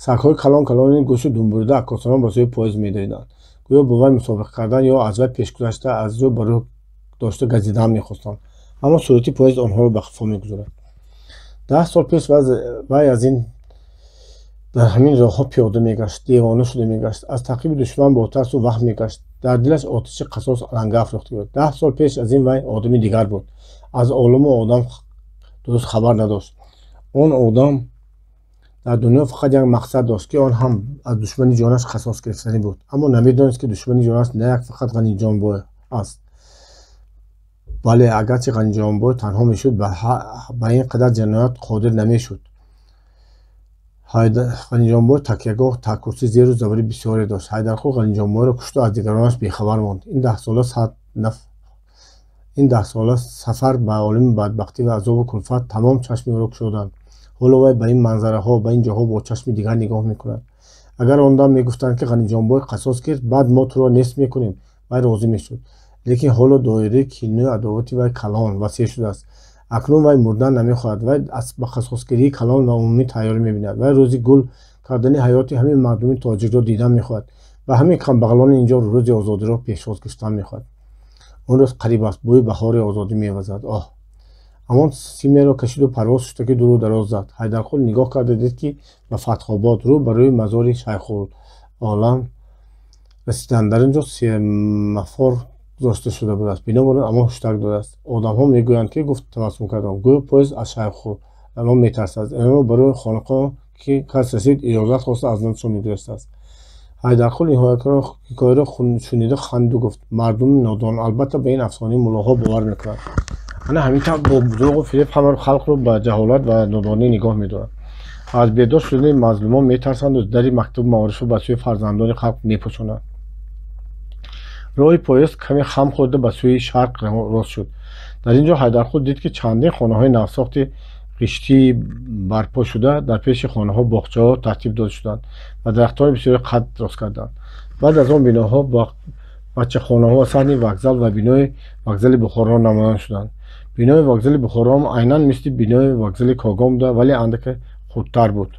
[SPEAKER 1] Сагҳои калон калони гӯшу думбурида аккосонон ба сӯи поезд медоиданд, гӯё бо вай мусобиқа кардан ё аз вай пешгузашта аз рӯ ба рӯ дошта газидан мехостанд, аммо суръати поезд онҳоро ба қафо мегузорад. 10 сол пеш вай аз ин дар ҳамин роҳҳо пиёда мегашт, девона шуда мегашт, аз таъқиби душман бо тарсу ваҳм мегашт, дар дилаш оташи қасос аланга афрохта буд. 10 сол пеш аз ин вай одами дигар буд, аз оламу одам дуруст хабар надошт. Он одам дар дунё фақат як мақсад дошт, ки он ҳам аз душмани ҷонаш қасос гирифтанӣ буд, аммо намедонист, ки душмани ҷонаш на як фақат Ғаниҷонбой аст. Бале, агарчи Ғаниҷонбой танҳо мешуд, ба ин қадар ҷиноят қодир намешуд. Ғаниҷонбой такягоҳ, такурсӣ, зеру забари бисёре дошт. Ҳайдарқул Ғаниҷонбойро кушту аз дигаронаш бехабар монд. Ин 10сола сафар ба олами бадбахтӣ ва азобу кулфат тамом чашми ӯро кушоданд. Ҳоло вай ба ин манзараҳо, ба ин ҷоҳо бо чашми дигар нигоҳ мекунад. Агар он дам мегуфтанд, ки Ғаниҷонбой қасос гирифт, баъд мо туро нест мекунем, вай розӣ мешуд. Лекин ҳоло доираи кину адовати вай калон васеъ шудааст. Акнун вай мурдан намехоҳад, вай ба қасосгирии калон ва умумӣ тайёрӣ мебинад. Вай рӯзи гул кардани ҳаёти ҳамин мардуми тоҷикро дидан мехоҳад ва ҳамин камбағалони инҷо рӯзи озодиро пешвоз гирифтан мехоҳад. Он рӯз қариб аст, бӯи баҳори озодӣ мевазад. Оҳ! Амон симеро кашиду парвоз шуштаки дуру дароз зад. Ҳайдарқул нигоҳ карда дид, ки ба Фатҳобод, рӯ ба рӯи мазори Шайхулолам расиданд. Дар ин ҷо семафор гузошта шуда будааст, бинобар ин Амон ҳуштак додааст. Одамҳо мегӯянд, ки, гуфт табассум кардам, гӯё поезд аз Шайхулалом метарсад. Инро барои хонақоҳ, ки кас расид, иҷозат хоста, аз наздишон мегузаштааст. Ҳайдарқул ин ҳикояро шунида ханду гуфт: мардуми нодон албатта ба ин афсонаи муллоҳо бовар мекунанд. Ана ҳамин тавр бо дурӯғу фиреб ҳама халқро ба ҷаҳолат ва нодонӣ нигоҳ медоранд. Аз бедор шудани мазлумон метарсанду дари мактабу маорифро ба сӯи фарзандони халқ мепӯшонанд. Роҳи поезд каме хам хӯрда ба сӯи шарқ рост шуд. Дар ин ҷо Ҳайдарқул дид, ки чандин хонаҳои навсохти ғиштии барпо шуда, дар пеши хонаҳо боғчаҳо тартиб дода шуданд ва дарахтони бисёре қад рост карданд. Баъд аз он биноҳо бачахонаҳо ва саҳни вокзал ва бинои вокзали Бухоро намоён шуданд. Бинои вокзали Бухоро айнан мисли бинои вокзали Когон буда, вале андаке хурдтар буд.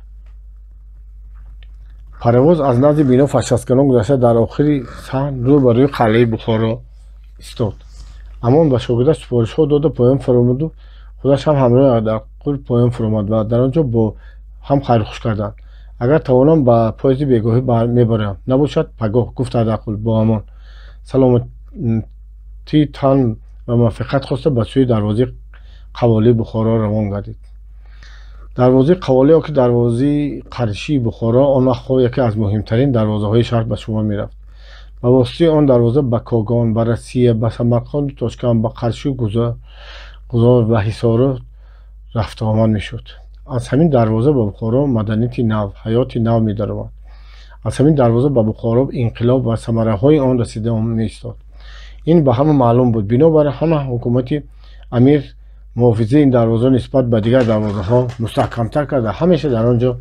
[SPEAKER 1] Паровоз аз назди бино фашастганон гузашта, дар охири саҳн рӯ ба рӯи қалъаи Бухоро истод. Амон ба шогирдаш супоришҳо дода поён фаромаду худаш ҳам ҳамроҳи Ҳайдарқул поён фуромад ва дар он ҷо бо ҳам хайрухуш карданд. Агар тавонам, ба поезди бегоҳӣ мебарам, набошад, пагоҳ, гуфт Ҳайдарқул бо Амон. Саломатии тан ва муваффақият хоста, ба сӯи дарвозаи қаволии Бухоро равон гардид. Дарвозаи қаволӣ ё ки дарвозаи қаршии Бухоро он вақтҳо яке аз муҳимтарин дарвозаҳои шаҳр ба шумор мерафт. Ба воситаи он дарвоза ба Когон, ба Россия, ба Самарқанду Тошканд, ба Қаршу Гузор ва Ҳисоро рафтуомад мешуд. Аз ҳамин дарвоза ба Бухоро маданияти нав, ҳаёти нав медаромад. Аз ҳамин дарвоза ба Бухоро инқилоб ва самараҳои он расида меистод. Ин ба ҳама маълум буд. Бинобар ҳама ҳукумати амир муҳофизаи ин дарвоза нисбат ба дигар дарвозаҳо мустаҳкамтар карда, ҳамеша дар он ҷо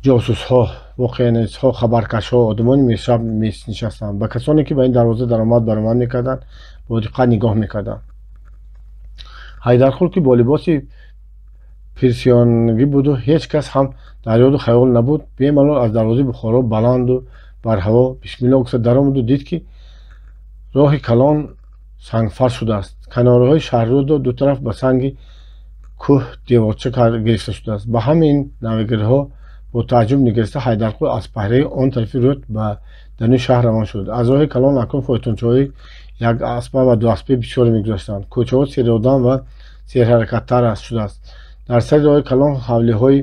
[SPEAKER 1] ҷосусҳо воқеанависҳо, хабаркашҳо, одамони мешаб менишастанд. Ба касоне ки ба ин дарвоза даромад баромад мекарданд, бо диққат нигоҳ мекарданд. Ҳайдарқул, ки бо либоси пирсиёнгӣ буду ҳеҷ кас ҳам дар ёду хаёл набуд, бемалол аз дарвозаи Бухоро баланду барҳаво бисмилло гуфта даромаду дид, ки роҳи калон сангфарш шудааст. Канораҳои шаҳррӯдро ду тараф ба санги кӯҳ деворча гирифта шудааст. Ба ҳамин навигирҳо бо тааҷҷуб нигариста, Ҳайдарқул аз паҳраи он тарафи рӯд ба даруни шаҳр равон шуд. Аз роҳи калон акнун фойтунчаҳои як аспа ва дуаспаи бисёре мегузаштанд. Кӯчаҳо серодам ва серҳаракаттар шудааст. Дар сари роҳи калон ҳавлиҳои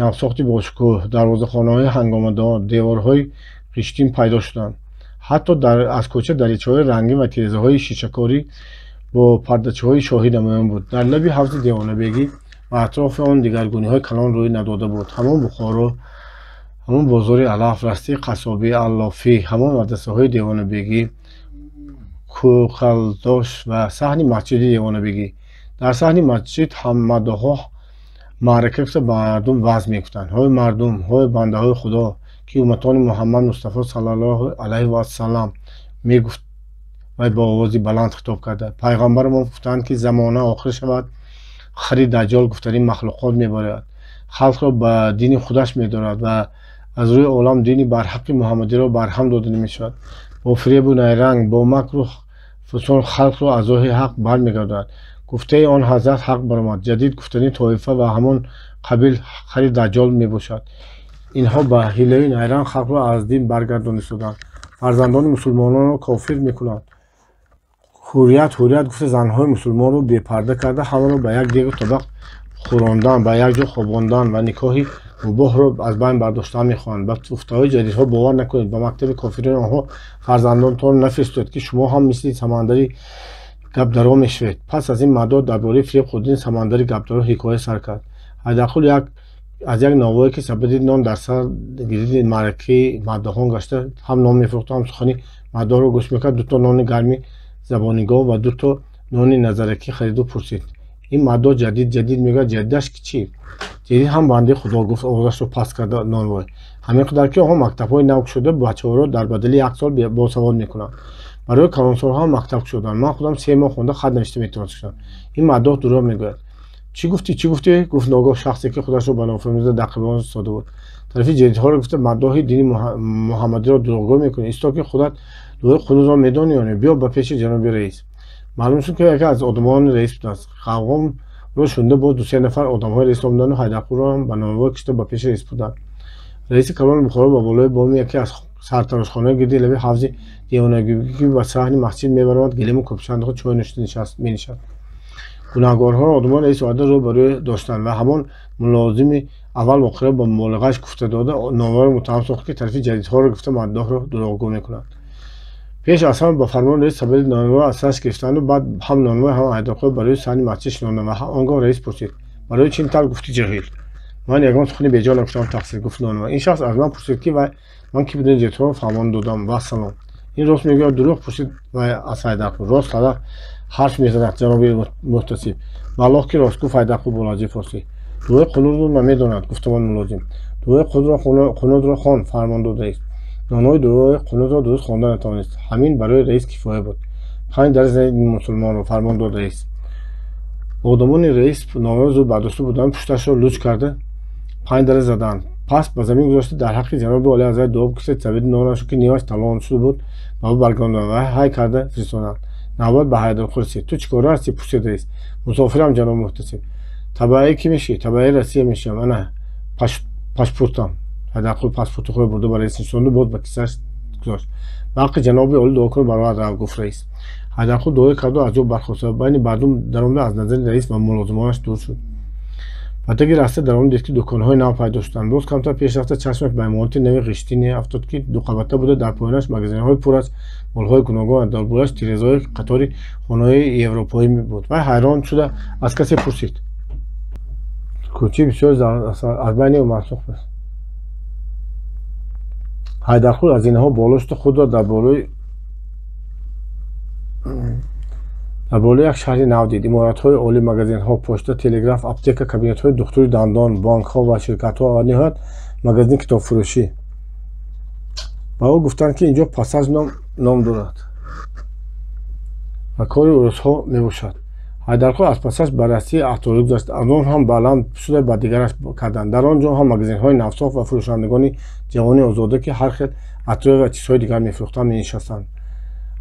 [SPEAKER 1] навсохти бошукӯҳ, дарвозахонаҳои ҳангомадор, деворҳои қиштин пайдо шуданд. Ҳатто аз кӯча даричаҳои рангин ва тирезаҳои шишакорӣ бо пардачаҳои шоҳӣ намоён буд. Дар лаби ҳавзи Девонабегӣ ва атрофи он дигаргуниҳои калон рӯй надода буд. Ҳамон Бухоро, ҳамон бозори алаф, растаи қассобӣ, аллофӣ, ҳамон мадрасаҳои Девонабегӣ, кӯхалдош ва саҳни масҷиди Девонабегӣ. Дар саҳни масҷид маддоҳҳо маърака гуфта ба мардум ваъз мегуфтанд. Ҳой мардум, ҳой бандаҳои Худо, ки умматони Муҳаммад Мустафо саллаллоҳу алайҳи вассалам, мегуфт вай бо овози баланд хитоб карда. Пайғамбарамон гуфтанд, ки замона охир шавад, хари даҷҷол гуфтани махлуқот мебарояд, халқро ба дини худаш медорад ва аз рӯи олам дини барҳаққи муҳаммадиро барҳам дода намешавад. Бо фиребу найранг, бо макру фусон халқро аз роҳи ҳақ бармегардонад. Гуфтаи он ҳазрат ҳақ баромад. Ҷадид гуфтани тоифа ва ҳамон қабил хари даҷҷол мебошад. Инҳо ба ҳилаю найранг халқро аз дин баргардонистоданд. Фарзандони мусулмононро кофир мекунанд. Ҳуррият, ҳуррият гуфта занҳои мусулмонро бепарда карда, ҳамаро ба як дегу табақ хӯрондан, ба як ҷо хобондан ва никоҳи мубоҳро аз байн бардоштан мехоҳанд. Ба гуфтаҳои ҷадидҳо бовар накунед. Ба мактаби кофирони онҳо фарзандонтон нафиристед, ки шумо ҳам мисли Самандари гапдаро мешавед. Пас аз ин маддоҳ дар бораи фиреб хӯрдани Самандари гапдаро ҳикоя сар кард. Ҳайдарқул аз як новое, ки сабади нон дар сар гириди маъракаи маддоҳон гашта, ҳам нон мефурӯхту, ҳам сухани маддоҳро гӯш мекард, дуто нони гарми забонигоҳ ва дуто нони назаракӣ хариду пурсид: ин маддоҳ ҷадид ҷадид мегӯяд, ҷадидаш чӣ? Ҷадид ҳам бандаи Худо, гуфт овозашро паст карда нонвой. Ҳамин қадар, ки онҳо мактабҳои нав кушода, бачаҳоро дар бадали як сол босавод мекунанд. Барои калонсолҳо ҳам мактаб кушоданд. Ман худам 3 моҳ хонда хат навишта метавонистам. Ин маддоҳ дурӯғ мегӯяд. Чӣ гуфтӣ, чӣ гуфтӣ? Гуфт ногоҳ шахсе, ки худашро ба нофаҳмида дар қибла истода буд. Тарафи ҷадидҳоро гуфта маддоҳи дини муҳаммадиро дурӯғгӯ мекунӣ. Исто, ки худат дуои қунутро медонӣ ё не? Биё ба пеши ҷаноби раис. Маълум шуд, ки яке аз одамони раис будааст. Ғавғомро шунида боз ду-се нафар одамҳои раис омаданду Ҳайдарқулро ҳам ба нонвой кишида ба пеши раис буданд. Раиси калони Бухоро ба болои боми яке аз сартарошхонаи гирди лаби ҳавзи Девонабегӣ, ки ба саҳни масҷид мебаромад, гилему кӯпча андохта чой нӯшида менишаст. Гунаҳгорҳоро одамони раис оварда рӯ ба рӯ доштанд ва ҳамон мулозими аввал воқеаро ба муболиғааш гуфта дода, нонвойро муттаҳам сохт, ки тарафи ҷадидҳоро гуфта маддоҳро дурӯғгӯ мекунад. Пеш аз ҳама ба фармони раис сабади нонвойро аз сараш гирифтанду баъд ҳам нонвой, ҳам Ҳайдарқул ба рӯи саҳни масҷид шинонданд ва он гоҳ раис пурсид: барои чӣ ин тавр гуфтӣ, ҷоҳил? Ман ягон сухани беҷо нагуфтам, тақсир, гуфт нонвой. Ин шахс аз ман пурсид, ки вай ман ки будани ҷадидҳоро фаҳмон додам. Вассалом. Ин рост мегӯяд, дурӯғ? Пурсид вай аз Ҳайдарқул. Рост ҳала ҳарф мезанад, ҷаноби муҳтасиб. Валлоҳ, ки рост, гуфт Ҳайдарқул бо лаҳҷаи форсӣ. Дуои қунутро намедонад, гуфтамон мулозим. Дуои қунутро хон, фармон дод раис. Нонвой дуои қунутро дуруст хонда натавонист. Ҳамин барои раис кифоя буд. 5 дар занед ин мусулмонро, фармон дод раис. Одамони раис нонвойро зуд бардошта буданд, пушташро луч карда 5 дара заданд. Пас ба замин гузошта дар ҳаққи ҷаноби олӣ ҳазрат дуо бикушта, сабади нонашро, ки нимаш талон шуда буд, ба ӯ баргардонданд ва ҳай карда фиристоданд. Навбат ба Ҳайдарқул расид. Ту чӣ кора ҳастӣ? Пурсид раис. Мусофирам, ҷаноб муҳтасиб. Табаъи кӣ мешӣ? Табаъи Россия мешавам. Ана пашпуртам. Ҳайдарқул паспорти худро бурда ба раис нишонду боз ба кисааш гузошт. Ба ҳаққи ҷаноби олӣ дуо кун, барояд рав, гуфт раис. Ҳайдарқул дуое карду аз ҷо бархоста ва байни мардум даромада аз назари раис ва мулозимонаш дур шуд. Ба таги раста даромада дид, ки дуконҳои нав пайдо шуданд. Боз камтар пеш рафта чашмаш ба иморати нави ғиштине афтод, ки дуқабата буда, дар поёнаш магазинҳои пур аз молҳои гуногун ва дар болояш тирезаҳои қатори хонаҳои европоӣ буд. Вай ҳайрон шуда аз касе пурсид: кӯчаи бисёр аз байни мансух аст. Ҳайдарқул аз инҳо боло шуда худро дар болои як шаҳри нав дид. Иморатҳои олӣ, магазинҳо, почта, телеграф, аптека, кабинетҳои духтури дандон, бонкҳо ва ширкатҳо ва ниҳоят магазини китобфурӯшӣ. Ба ӯ гуфтанд, ки инҷо пассаж ном дорад ва кори урусҳо мебошад. Ҳайдарқул аз пассаж ба растаи аттори гузашт, аз он ҳам баланд шуда ба дигараш карданд. Дар он ҷо ҳам магазинҳои навсохт ва фурӯшандагони ҷавони озода, ки ҳар хел атроя ва чизҳои дигар мефурӯхтанд, менишастанд.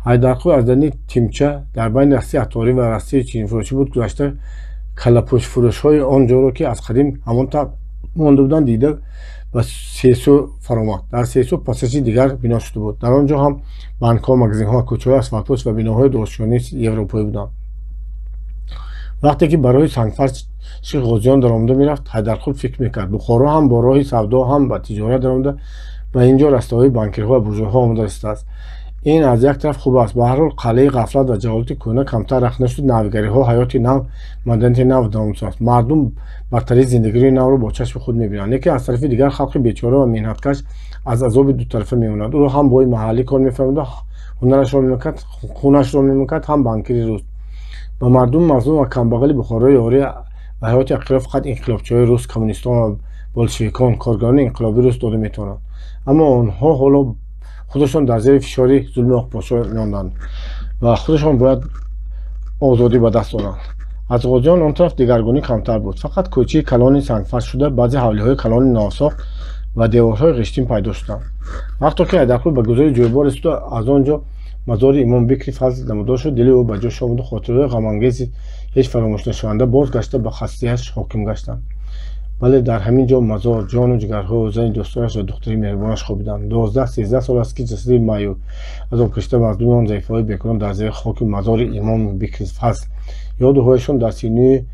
[SPEAKER 1] Ҳайдарқул аз дарни тимча дар байни растаи атторӣ ва растаи чинифурӯшӣ буд гузашта, каллапӯшфурӯшҳои он ҷоро, ки аз қадим ҳамон тавр монда буданд, дида ба сесӯ фаромад. Дар сесӯ пассажи дигар бино шуда буд. Дар он ҷо ҳам банкҳо, магазинҳо, кӯчаҳои асфалтпӯш ва биноҳои дошёнии европоӣ буданд. Вақте ки ба роҳи сангфарши ғозиён даромада мерафт, Ҳайдарқул фикр мекард: Бухоро ҳам бо роҳи савдо, ҳам ба тиҷорат даромада ба ин ҷо растаҳои банкирҳо ва буржуҳо омада расидааст. Ин аз як тараф хуб аст. Ба ҳар ҳол қалъаи ғафлат ва ҷаҳолати кӯҳна камтар рахт нашуд, навигариҳо, ҳаёти нав, маданияти нав давом шудааст. Мардум бартарии зиндагии навро бо чашми худ мебинанд. Лекин аз тарафи дигар халқи бечора ва меҳнаткаш аз азоби дутарафа мемонад. Ӯро ҳам бои маҳаллӣ кор мефаҳмиду ҳунарашро мемакад, хунашро мемакад, ҳам банкири рус. Ба мардуми мазлум ва камбағали Бухорои ёрӣ ва ҳаёти ҳақиқиро фақат инқилобчиҳои рус, коммунистон ва болшевикон, коргарони инқилобии рус дода метавонанд. Аммо онҳо ҳоло худашон дар зери фишори зулми оқпошо меонданд ва худашон бояд озодӣ ба даст оранд. Аз ғозиён он тараф дигаргунӣ камтар буд. Фақат кӯчаи калони сангфарш шуда, баъзе ҳавлиҳои калони навсохт ва деворҳои ғиштин пайдо шуданд. Вақто ки Ҳайдарқул ба гузари ҷӯйбор расиду аз он ҷо мазори имом Бикри Фазл намудор шуд, дили ӯ ба ҷош омаду хотираҳои ғамангези ҳеҷ фаромӯшнашаванда боз гашта ба хастиаш ҳоким гаштанд. Бале, дар ҳамин ҷо мазор, ҷону ҷигарҳо, зани дӯстдораш ва духтари меҳрубонаш хобиданд. 12-13 сол аст, ки ҷасади маъюб азобкашида мазлуми он заифаҳои бекунон дар зери хоки мазори имом Бикри Фазл ёду ҳояшон дар синаи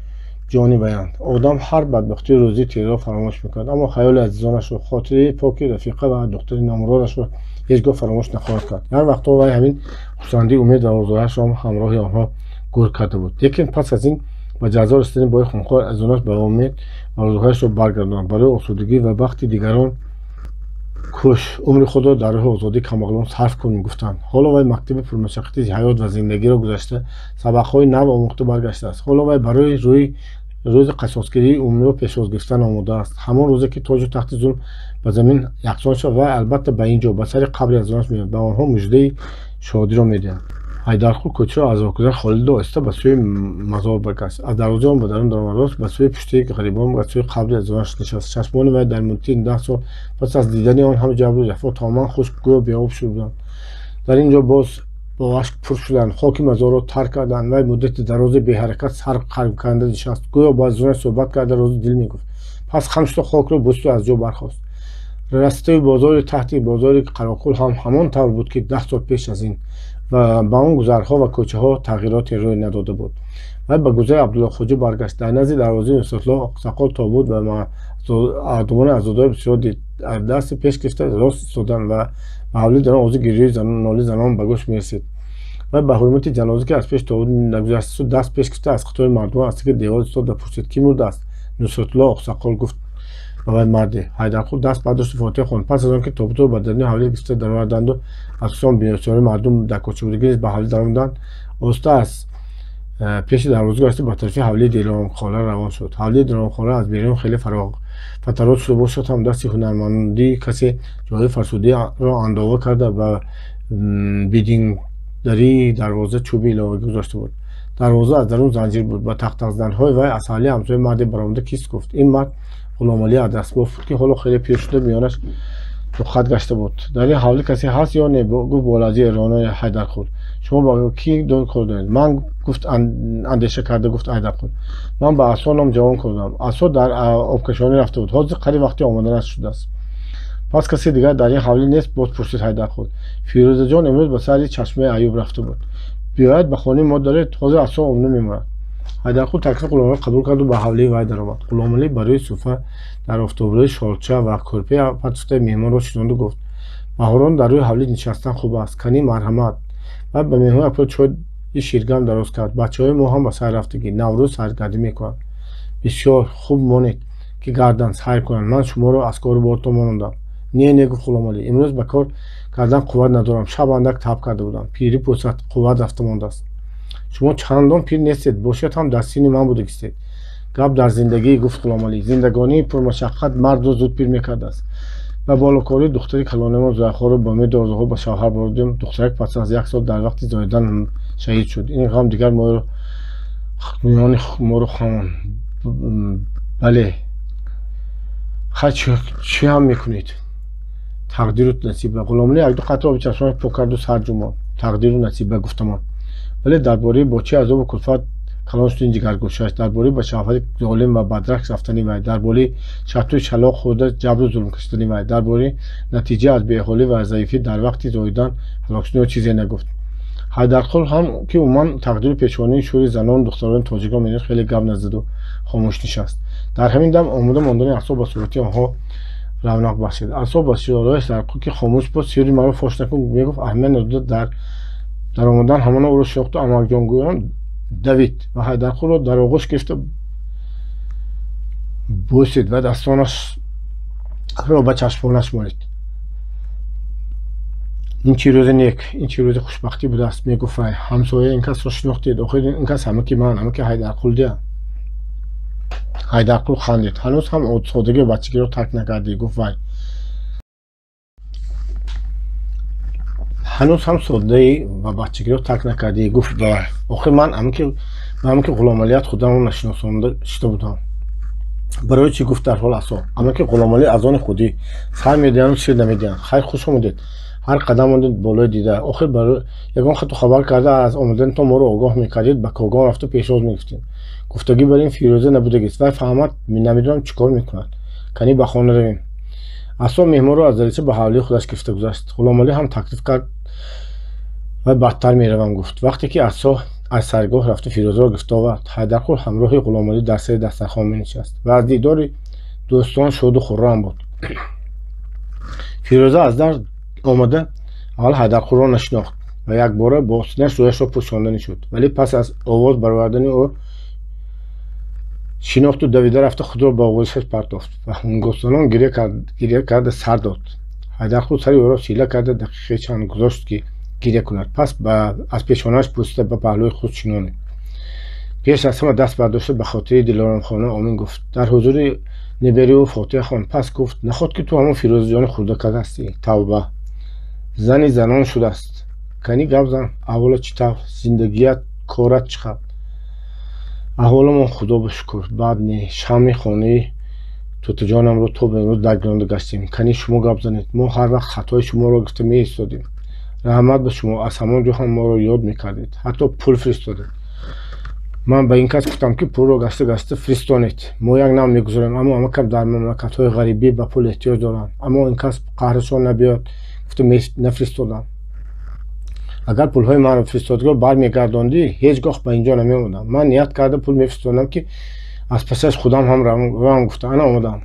[SPEAKER 1] ҷони ваянд. Одам ҳар бадбахтии рӯзии тирро фаромӯш мекунад, аммо хаёли азизонашро, хотираи поки рафиқа ва духтари номуродашро ҳеҷ гоҳ фаромӯш нахоҳад кард. Як вақтҳо вай ҳамин хурсандии умед ва орзуҳояшро ҳамроҳи онҳо гӯр карда буд. Лекин пас аз ин ба ҷазо расидани бои хунхор азизонаш ба умед ва орзуҳояшро баргардонад. Барои осудагӣ ва бахти дигарон кӯш, умри худро дар роҳи озодии камбағалон сарф кун, гуфтанд. Ҳоло вай мактаби пурмашаққати ҳаёт ва зиндагиро гузашта, сабақҳои нав омӯхта баргаштааст. Ҳоло вай барои рӯзи қасосгирии умумиро пешвоз гирифтан омода аст. Ҳамон рӯзе ки тоҷу тахти зулм ба замин яксон шавад, вай албатта ба ин ҷо, ба сари қабри азизонаш меояд, ба онҳо муждаи шодиро медиҳад. Ҳайдарқул кӯчаро аз роҳгузар холӣ оҳиста ба сӯи мазор баргашт. Аз дарвозаи он ба дарун даромад, рост ба сӯи пуштаи ғарибон, ба сӯи қабри азизонаш нишаст. Чашмони вай дар муддати 10 сол пас аз дидани он ҳама ҷабру ҷафо тамоман хушк, гӯё беоб шуда буданд. Дар ин ҷо боз бо ашк пур шуданд, хоки мазорро тар карданд. Вай муддати дарозе беҳаракат сар қарм канда нишаст, гӯё бо азизонаш суҳбат карда рози дил мегуфт. Пас хам шуда хокро бусиду аз ҷо бархост. Растаи бозори таҳти бозори Қароқул ҳам ҳамон тавр буд, ки 10 сол пеш аз ин, ва ба он гузарҳо ва кӯчаҳо тағйироте рӯй надода буд. Вай ба гузари Абдуллоҳхоҷа баргашт. Дар назди дарвозаи Нусратулло оқсақол тобут ва мардумони азодори бисёр дид. Дасти пеш гирифта рост истоданд ва ба ҳавлӣ дарон овози гирёи ноли занон ба гӯш мерасид. Вай ба ҳурмати ҷаноза, ки аз пеш тобут нагузаштасу даст пеш гирифта аз қатори мардумон аз таги девор истод ва пурсид: «Кӣ мурдааст?» «Нусратулло оқсақол», гуфт ба вай марде. Ҳайдарқул даст бардошту фотиҳа хонд. Пас аз он ки тобутро ба даруни ҳавлӣ гирифта дароварданду асосан бисёри мардум дар кӯчабудагӣ низ ба ҳавлӣ даромаданд, оҳиста аз пеши дарвоза гузашта ба тарафи ҳавлии Диловамхона равон шуд. Ҳавлии Диловамхона аз берун хеле фароғ шуда бошад ҳам, дасти ҳунармандии касе ҷойҳои фарсудиро андова карда, ба бидиндарии дарвоза чӯби иловагӣ гузошта буд. Дарвоза аз дарун занҷир буд. Ба тақтақзанҳои вай аз ҳавлии ҳамсоя марде баромада «Кист?» гуфт. Ин мард Ғуломалии адрасбоф буд, ки ҳоло хеле пир шуда, миёнаш духат гашта буд. «Дар ин ҳавлӣ касе ҳаст ё не?» гуфт бо лаҳҷаи эронаи Ҳайдарқул. «Шумо ба кӣ кор доред?» «Ман», гуфт, андеша карда гуфт Ҳайдарқул, «ман ба Асо ном ҷавон кор дорам. Асо дар обкашонӣ рафта буд, ҳозир қариб вақти омаданаш шудааст». «Пас касе дигар дар ин ҳавлӣ нест?» боз пурсид Ҳайдарқул. «Фирӯзаҷон имрӯз ба сари чашмаи Аюб рафта буд. Биёяд, ба хонаи мо дароед, ҳозир Асо омада мемонад». Ҳайдарқул таклифи Ғуломалиро қабул карду ба ҳавлии вай даромад. Ғуломалӣ ба рӯи суфра дар офтобрӯи шолча ва кӯрпаи партофта меҳмонро шинонду гуфт: «Баҳорон дар рӯи ҳавлӣ нишастан хуб аст. Канӣ, марҳамат». Вай ба меҳмон як пиёла чойи ширгарм дароз кард. «Бачаҳои мо ҳам ба сайр рафтагӣ, Наврӯз сайргардӣ мекунанд. Бисёр хуб, монед, ки гарданд, сайр кунанд. Ман шуморо аз кору бортон мондам». «Не, не», гуфт Ғуломалӣ, «имрӯз ба кор кардан қувват надорам. Шаб андак таб карда будам. Пирӣ пурсад, қувват рафта мондааст». «Шумо чандон пир нестед, бошад ҳам дар синни ман будагистед». «Гап дар зиндагӣ», гуфт Ғуломалӣ. «Зиндагонии пурмашаққат мардро зуд пир мекардааст». Ба болокории духтари калонамон Зулайхоро ба умеду орзуҳо ба шавҳар бурдем. Духтарак пас аз як сол дар вақти зоидан шаҳид шуд. Ин ғам дигар миёни моро хамон. Бале, хай чӣ ҳам мекунед? Тақдиру насиба. Ғуломалӣ якду қатра оби чашмонаш пок карду сар ҷумонд. Тақдиру насиба, гуфтамон. Вале дар бораи бо чӣ азобу кулфат калон шудани ҷигаргӯшааш, дар бораи ба шавҳари золим ва бадрахш рафтани вай, дар бораи шарту шалоқ хӯрда ҷабру зулм кашидани вай, дар бораи натиҷа аз беҳолӣ ва заифӣ дар вақти зоидан ҳалок шудани ӯ чизе нагуфт. Ҳайдарқул ҳам ки умуман тақдиру пешонии шӯри занону духтарони тоҷикро медид, хеле гап назаду хомӯш нишаст. Дар ҳамин дам омода мондани асо ба сурати онҳо равнақ бахшид. Асо ба сиёрояш Зарқул, ки хомӯш буд, сиёри маро фош накун мегуфт, аҳамият надода дар омадан ҳамона ӯро шинохту амакҷонгӯён давид ва Ҳайдарқулро дар оғӯш гирифта бӯсид ва дастонашро ба чашмонаш молид. Ин чӣ рӯзи нек, ин чӣ рӯзи хушбахтӣ будааст, мегуфт вай. Ҳамсоя, ин касро шинохтед? Охир ин кас ҳамаки ман, ҳамаки Ҳайдарқул дия. Ҳайдарқул хандид. Ҳанӯз ҳам содагию бачагиро тарк накардӣ, гуфт вай. Ҳанӯз ҳам содаи ва бачагиро тарк накардӣ, гуфт вай. Охир ман ҳамаки Ғуломалият худамро нашиносонда шида будам. Барои чӣ, гуфт дарҳол Асо. Ҳамаки Ғуломалӣ аз они худӣ сар медиҳанду шир намедиҳанд. Хайр, хуш омадед. Ҳар қадам мондед болои дида. Охир ягон хату хабар карда аз омаданатон моро огоҳ мекардед, ба Когон рафту пешвоз мегирифтем. Гуфтагӣ бар ин Фирӯза набудагист. Вай фаҳмад, намедонам чӣ кор мекунад. Канӣ ба хона равем. Асо меҳмонро аз дарича ба ҳавлии худаш гирифта гузашт. Ғуломалӣ ҳам таклиф кард, вай бадтар меравам, гуфт. Вақте ки Асо аз саргоҳ рафту Фирӯзаро гирифта овард, Ҳайдарқул ҳамроҳи Ғуломалӣ дар сари дастархон менишаст ва аз дидори дӯстон шоду хуррам буд. Фирӯза аз дар омада аввал Ҳайдарқулро нашинохт ва якбора бо синаш рӯяшро пӯшонданӣ шуд. Вале пас аз овоз баровардани ӯ шинохту давида рафта худро ба оғӯшаш партофт ва ҳунгосонон гиря карда сар дод. Ҳайдарқул сари ӯро сила карда дақиқаи чанд гузошт, ки гиря кунад. Пас аз пешонааш пӯсида ба паҳлӯи худ шинонид. Пеш аз ҳама даст бардошта ба хотири Дилоромхона омин гуфт. Дар ҳузури небери ӯ фотиҳа хонд. Пас гуфт: наход ки ту ҳамон Фирӯзаҷони хурдакак ҳастӣ. Тавба, зани занон шудааст. Канӣ гап зан, аҳволат чӣ тавр? Зиндагият, корат чӣ қадр? Аҳволамон худо ба шукр, бад не. Шамъи хонаи тутаҷонамро то ба имрӯз даргиронда гаштем. Канӣ шумо гап занед. Мо ҳар вақт хатои шуморо гирифта меистодем. Раҳмат ба шумо, аз ҳамон ҷо ҳам моро ёд мекардед. Ҳатто пул фиристодед. Ман ба ин кас гуфтам, ки пулро гашта гашта фиристонед. Мо як нав мегузорем, аммо ҳамакам дар мамлакатҳои ғарибӣ ба пул эҳтиёҷ доранд. Аммо ин кас қаҳрашон набиёд, гуфта нафиристодам. Агар пулҳои маро фиристодагиро бармегардондӣ, ҳеҷ гоҳ ба инҷо намеомадам. Ман ният карда пул мефиристодам, ки аз пасаш худам ҳам равам, гуфта ана омадам.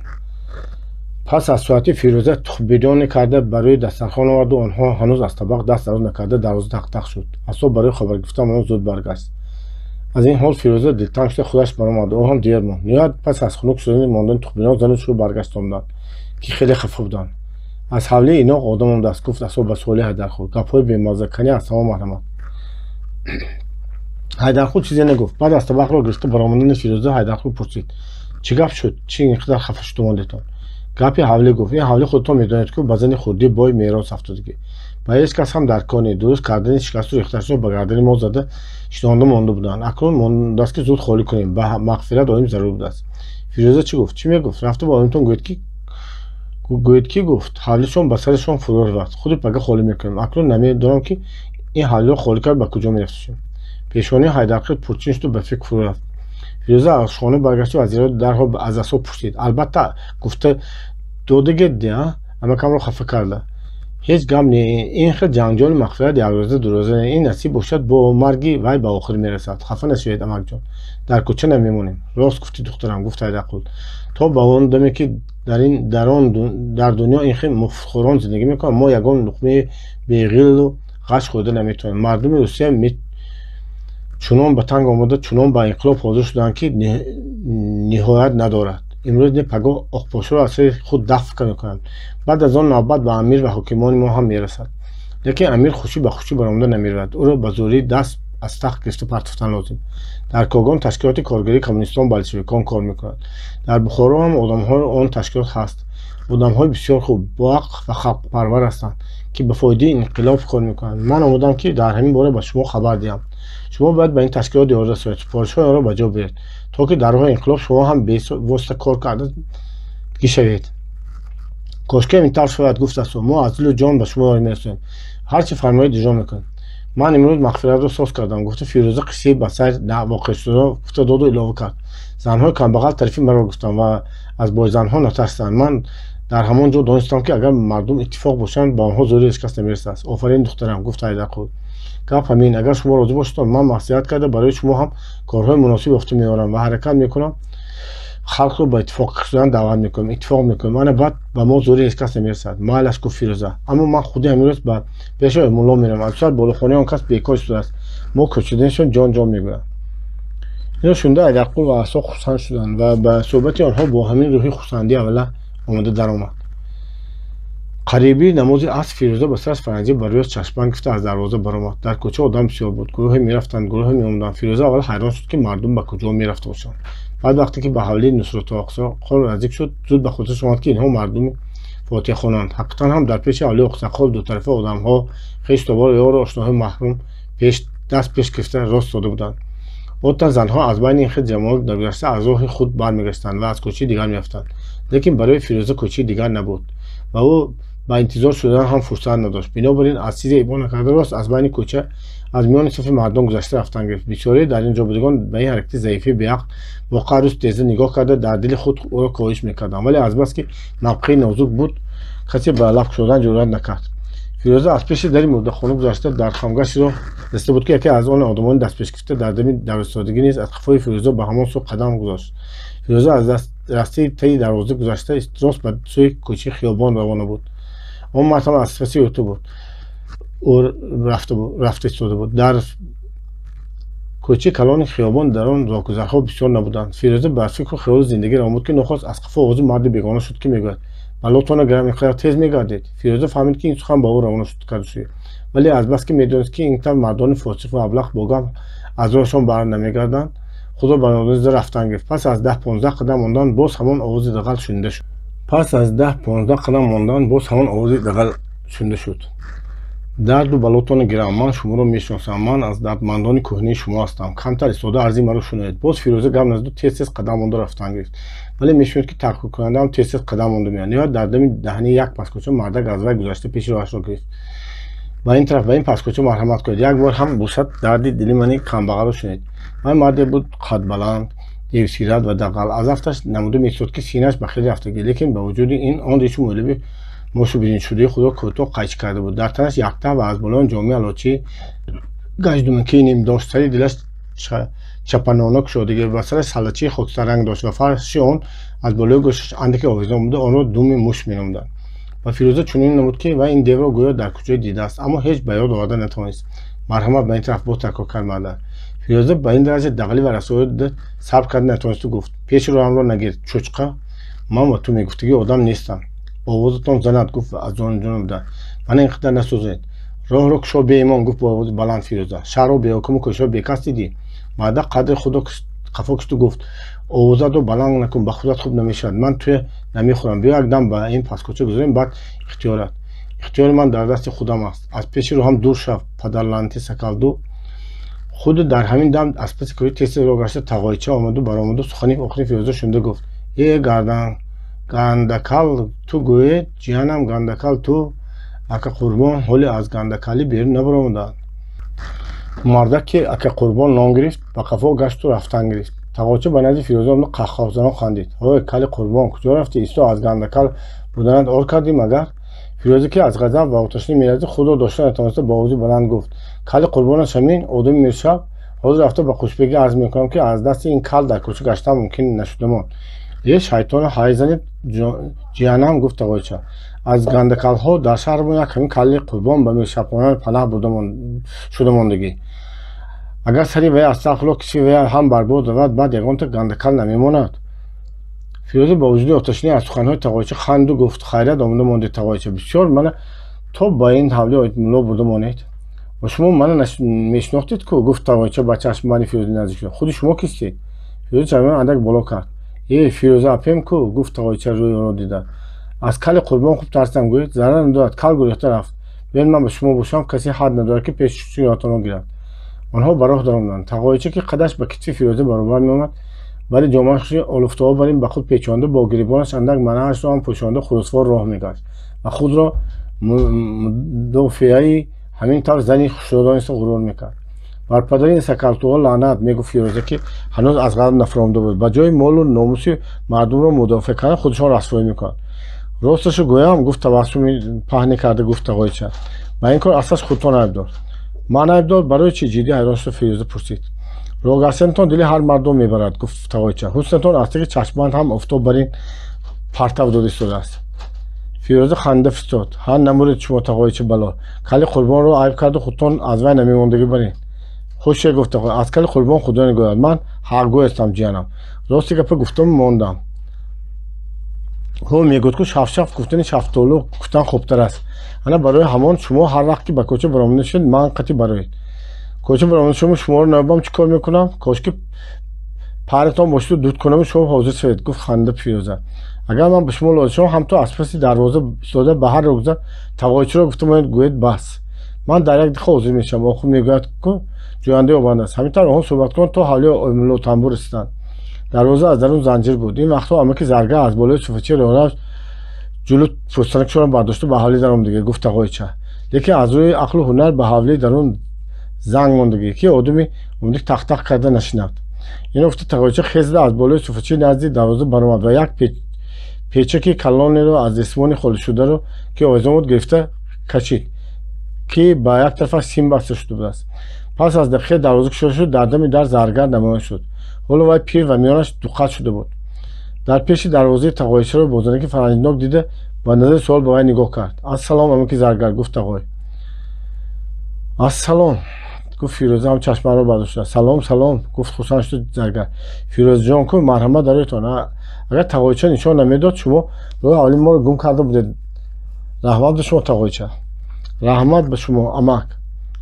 [SPEAKER 1] Пас аз соати Фирӯза тухбирёне карда ба рӯи дастархон оварду онҳо ҳанӯз аз табақ даст дароз накарда дарвоза тақ-тақ шуд. Асо барои хабар гирифтан он зуд баргашт. Аз ин ҳол Фирӯза дилтанг шуда худаш баромад. Ӯ ҳам дер монд. Ниҳоят пас аз хунук шудани мондани тухбирён зану шӯ баргашт омаданд, ки хеле хафа буданд. Аз ҳавлии иноқ одам омадааст, гуфт Асо ба суоли Ҳайдарқул. Гапҳои бемазза, канӣ аз ҳаво марҳамат. Ҳайдарқул чизе нагуфт. Баъд аз табақро гирифта баромадани Фирӯза Ҳайдарқул пурсид: чӣ гап шуд? Чӣ ин қадар хафа шуда мондетон? Гапи ҳавлӣ, гуфт. Ин ҳавлӣ худатон медонед, ку ба зани хурдӣ бой мерос афтодагӣ. Ба ҳеҷ кас ҳам дар кор не. Дуруст кардани шикасту рехташро ба гардани мо зада шинонда монда буданд. Акнун мондааст, ки зуд холӣ кунем. Ба мағфират оим зарур будааст. Фирӯза чӣ гуфт? Чӣ мегуфт? Рафта ба оимтон гӯед, ки гуфт ҳавлишон ба сарашон фурӯ равад. Худи пага холӣ мекунем. Акнун намедонам, ки ин ҳавлиро холӣ кард ба куҷо мерафташем. Пешонии Ҳайдарқул пурчин шуду ба фикр фурӯ рафт. Фирӯза аз хона баргашту вазирро дарҳол аз Асо пурсид: албатта гуфта додагед, амакамро хафа карда. Ҳеҷ гап не. Ин хел ҷанҷоли мағфират якрӯза дурӯза не. Ин насиб бошад, бо марги вай ба охир мерасад. Хафа нашавед, амакҷон, дар кӯча намемонем. Рост гуфтӣ, духтарам, гуфт Ҳайдарқул. То ба он даме, ки дар дунё ин хел муфтхӯрон зиндагӣ мекунанд, мо ягон луқмаи беғиллу ғаш хӯрда наметавонем. Мардуми Русия чунон ба танг омада, чунон ба инқилоб ҳозир шуданд, ки ниҳоят надорад. Имрӯз не, пагоҳ оқпошоро аз сари худ дафъ мекунанд. Баъд аз он навбат ба амир ва ҳокимони мо ҳам мерасад. Лекин амир хушӣ ба хушӣ баромада намеравад. Ӯро ба зӯрӣ даст аз тахт гирифта партофтан лозим. Дар Когон ташкилоти коргарии коммунистон, болшевикон кор мекунад. Дар Бухоро ҳам одамҳои он ташкилот ҳаст. Одамҳои бисёр хуб, боақл ва халқпарвар ҳастанд, ки ба фоидаи инқилоб кор мекунанд. Ман омадам, ки дар ҳамин бора ба шумо хабар диҳам. Шумо бояд ба ин ташкилот ёрӣ расонед, супоришҳои онро ба ҷо биёред, то ки дар роҳи инқилоб шумо ҳам бевосита кор карда гишавед. Кошки ин тавр шавад, гуфт Расо. Мо аз дилу ҷон ба шумо ёрӣ мерасонем. Ҳар чӣ фармоед, иҷро мекунем. Ман имрӯз мағфиратро соз кардам, гуфта Фирӯза қиссаи ба сайр воқеъшударо гуфта доду илова кард. Занҳои камбағал тарафи маро гуфтанд ва аз бойзанҳо натарсиданд. Ман дар ҳамон ҷо донистам, ки агар мардум иттифоқ бошанд, ба онҳо зӯри ҳеҷ кас намерасад. Офарин, духтарам, гуфт Ҳайдарқул. Гап ҳамин. Агар шумо розӣ бошед, ман маслиҳат карда барои шумо ҳам корҳои муносиб ёфта меорам ва ҳаракат мекунам, халқро ба иттифоқ шудан даъват мекунем, иттифоқ мекунем. Ана баъд ба мо зӯри ҳеҷ кас намерасад. Майлаш, гуфт Фирӯза. Аммо ман худи ҳамин рӯз ба пеши мулло меравам. Аз сурат болохонаи он кас бекор истодааст. Мо кӯчиданашон ҷон ҷон мегӯянд. Инро шунида Ҳайдарқул ва Асо хурсанд шуданд ва ба суҳбати онҳо бо ҳамин рӯҳи хурсандӣ аввала омода даромад. Қариби намози аср Фирӯза ба сараш фаранҷӣ ба рӯяш чашмбанд гирифта аз дарвоза баромад. Дар кӯча одам бисёр буд. Гурӯҳе мерафтанд, гурӯҳе меомаданд. Фирӯза аввал ҳайрон шуд, ки мардум ба куҷо мерафта бошанд. Баъд вақте ки ба ҳавлии Нусратулло Оқсоқол наздик шуд, зуд ба хотираш омад, ки инҳо мардуми фотиҳахонанд. Ҳақиқатан ҳам дар пеши ҳавлии Оқсоқол дутарафа одамҳо, хештобор, ёру ошноҳои маҳрум пеш даст пеш гирифта рост дода буданд. Одатан занҳо аз байни ин хел ҷамоат нагузашта аз роҳи худ бармегаштанд ва аз кӯчаи дигар мерафтанд. Лекин барои Фирӯза кӯчаи дигар набуд ва ӯ ба интизор шудан ҳам фурсат надошт. Бинобар ин аз чизе ибо накарда рост аз байни кӯча аз миёни сафи мардум гузашта рафтан гирифт. Бисёре дар ин ҷо будагон ба ин ҳаракати заифи беақл бо қаҳру теза нигоҳ карда дар дили худ ӯро коҳиш мекарданд, вале азбаски мавқеи нозук буд, касе ба лаб кушодан ҷуръат накард. Фирӯза аз пеши дари мурдахона гузашта дар хамгаши роҳ расида буд, ки яке аз он одамони дастпешгирифта дар дами дарвозасодагӣ низ аз қафои Фирӯза ба ҳамон сӯ қадам гузошт. Фирӯза аз растаи таи дарвоза гузашта рост ба сӯи кӯчаи хиёбон равона буд. Он мард ҳам аз паси ӯ буд. Ӯ рафта истода буд. Дар кӯчаи калони хиёбон дар он роҳгузарҳо бисёр набуданд. Фирӯза ба фикру хиёли зиндагӣ равон буд, ки нохост аз қафо овози марди бегона шуд, ки мегӯяд: балотона гирам, ин қадар тез мегардед. Фирӯза фаҳмид, ки ин сухан ба ӯ равона карда шуд, вале азбаски медонист, ки ин тавр мардони фосиқ ва аблаҳ бо гап аз роҳашон бар намегарданд, худро ба нодониста рафтан гирифт. Пас аз 10-15 қадам мондан боз ҳамон овози дағал шунида шуд. Пас аз 10-15 қадам мондан боз ҳамон овози дағал шунида шуд. Дарду балотона гирам, ман шуморо мешиносам, ман аз дардмандони кӯҳнаи шумо ҳастам. Камтар истода арзи маро шунавед. Боз Фирӯза гап назаду тез-тез қадам монда рафтан гирифт, вале мешунид, ки таъқибкунандаам тез-тез қадам монда меояд. Ниҳоят дар дами даҳани як паскӯча мардак аз вай гузашта пеши роҳашро гирифт. Ба ин тараф, ба ин паскӯча марҳамат кунед, як бор ҳам бошад дарди дили мани камбағалро шунед. Вай марде буд қадбаланд, девсират ва дағал. Аз афташ намуда месуд, ки синаш ба хеле рафтагӣ, лекин ба вуҷуди ин он решу мӯйлаби мошу биринҷшудаи худро кӯтоҳ қайчӣ карда буд. Дар танаш якта ва аз болои ҷомеи алочии гаҷдумакии ним дошт. Сари дилаш чапанона кушодагӣ ва сараш салачии хокистарранг дошт ва фарши он аз болои гӯшаш андаке овезон буда, онро думи муш меномиданд. Ба Фирӯза чунин намуд, ки вай ин девро гӯё дар куҷое дидааст, аммо ҳеҷ ба ёд оварда натавонист. Марҳамат, ба ин тараф, боз такрор кард мардак. Фирӯза ба ин дараҷа дағалӣ ва расвоӣ дида сабр карда натавонисту гуфт: пеши роҳамро нагир, чӯчқа, ман ба ту мегуфтагӣ одам нестам. Овозатон занад, гуфт аз ҷону буда. Мана ин қадар насӯзонед. Роҳро кушо, беимон, гуфт бо овози баланд Фирӯза. Шаҳрро беҳокиму кӯчаро бекас дидӣ? Мардак қадри худро қафо кишиду гуфт: овозатро баланд накун, ба худат хуб намешавад. Ман туя намехӯрам. Биё як дам ба ин паскӯча гузарем, баъд ихтиёрат. Ихтиёри ман дар дасти худам аст. Аз пеши роҳам дур шав, падарланти сакалду. Худ дар ҳамин дам аз паси кӯҳи тез-тез роҳ гашта тағоича омаду баромаду сухани охири Фирӯза шунида гуфт: э гардан гандакал ту гӯед, ҷиянам гандакал ту, ака Қурбон ҳоле аз гандакалӣ берун набаромаданд. Мардак, ки ака Қурбон ном гирифт, ба қафо гашту рафтан гирифт. Тағоча ба назди Фирӯза омаду қаҳқаҳзанон хандид. Ҳой, кали Қурбон, куҷо рафтӣ? Исто, аз гандакал буданат ор кардӣ магар? Фирӯза, ки аз ғазаб ва оташнӣ меларзид, худро дошта натавониста бо овози баланд гуфт: кали Қурбонаш ҳамин одами миршаб? Ҳозир рафта ба Хушбегӣ арз мекунам, ки аз дасти ин кал дар кӯча гаштан мумкин нашуда монд. Е шайтоно ҳай занед, ҷиянам, гуфт тағоича. Аз гандакалҳо дар шаҳрмон як ҳамин кали Қурбон ба миршабхона панаҳ бурда шуда мондагӣ. Агар сари вай аз сахло киши вай ҳам барбод равад, баъд ягонта гандакал намемонад. Фирӯза ба вуҷуди оташинӣ аз суханҳои тағоича ханду гуфт: хайрат омада мондед, тағоича, бисёр мана то ба ин ҳавли мулло бурда монед. Ва шумо мана мешинохтед ку, гуфт тағоича ба чашмбанди Фирӯза наздик шуда. Худи шумо кистед? Фирӯза чашмбанд андак боло кард. Э, Фирӯза апем ку, гуфт тағоича рӯи ӯро дида. Аз кали Қурбон хуб тарсам, гӯед, зарар надорад, кал гурехта рафт. Биёед, ман ба шумо бошам, касе ҳад надорад, ки пеши роҳатонро гирад. Онҳо ба роҳ даромаданд. Тағоича, ки қадаш ба китфи Фирӯза баробар меомад, вале ҷомаашро олуфтаҳо бар ин ба худ печонда, бо гирибонаш андак манаашро ҳам пӯшонда, хурусвор роҳ мегашт ва худро мудофиаи ҳамин тавр зани хушрӯ дониста ғурур мекард. Бар падари ин сакалтуҳо лаънат, мегуфт Фирӯза, ки ҳанӯз аз ғазаб нафаромда буд. Ба ҷои молу номуси мардумро мудофиа кардан, худашон расвоӣ мекунанд. Росташо гӯям, гуфт, табассуми паҳне карда гуфт тағоича, ба ин кор аслаш худтон айбдор. Ман айбдор? Барои чӣ? Ҷиддӣ ҳайрон шуда Фирӯза пурсид. Роҳгаштанатон дили ҳар мардум мебарад, гуфт тағоича. Ҳуснатон аз таги чашмбанд ҳам офтоб бар ин партав дода истодааст. Фирӯза ханда фистод. Ҳа, намуред шумо, тағоича бало. Кали Қурбонро айб карду худтон аз вай намемондагӣ барин. Хуше, гуфт тағой, аз кали Қурбон худо нигоҳад. Ман ҳақгӯ ҳастам, ҷиянам. Рости гапа гуфтам, мондам. Ҳо, мегӯд ку, шафшаф гуфтани шафтолу гуфтан хубтар аст. Ана барои ҳамон шумо ҳар вақт ки ба кӯча баромада шуд, ман қатӣ бароед. Кӯча баромада шумо, шуморо наёбам, чӣ кор мекунам? Кошки паратон бошиду дуд кунаму шумо ҳозир шавед, гуфт ханда Фирӯза. Агар ман ба шумо лозим шавам, ҳам то аз паси дарвоза истода ба ҳар рӯгза тағоичиро гуфта моед, гӯед бас. Ман дар як дақиқа ҳозир мешавам. Охир мегӯяд ку ҷӯяндаи обанд аст. Ҳамин тавр онҳо суҳбат кунанд, то ҳавлии Оймулло Тамбур расиданд. Дарвоза аз дарун занҷир буд. Ин вақтҳо амаки Заргар аз болои суфачаи роҳрав ҷулу пӯстанакшонро бардошта ба ҳавлӣ даромадагӣ, гуфт тағоича. Лекин аз рӯи ақлу ҳунар ба ҳавлии дарун занг мондагӣ, ки одами омадӣ тақ-тақ карда нашинад. Ино гуфта тағоича хезда аз болои суфачаи назди дарвоза баромад ва як печаки калонеро аз ресмони холишударо, ки овезон буд, гирифта кашид, ки ба як тарафаш сим баста шуда будааст. Пас аз дақиқе дарвоза кушода шуд, дар дами дар Заргар намоён шуд. Ҳоло вай пир ва миёнаш дуқат шуда буд. Дар пеши дарвозаи тағоичаро бо занаки фаранҷнок дида, ба назари суол ба вай нигоҳ кард. Ассалом, амаки Заргар, гуфт тағой. Ассалом, гуфт Фирӯза ҳам чашмаро бардошта. Салом, салом, гуфт хурсанд шуд Заргар. Фирӯзаҷон ку, марҳамат дароятон. Агар тағоича нишон намедод, шумо роҳи ҳавлии моро гум карда будед. Раҳмат ба шумо, тағоича. Раҳмат ба шумо, амак,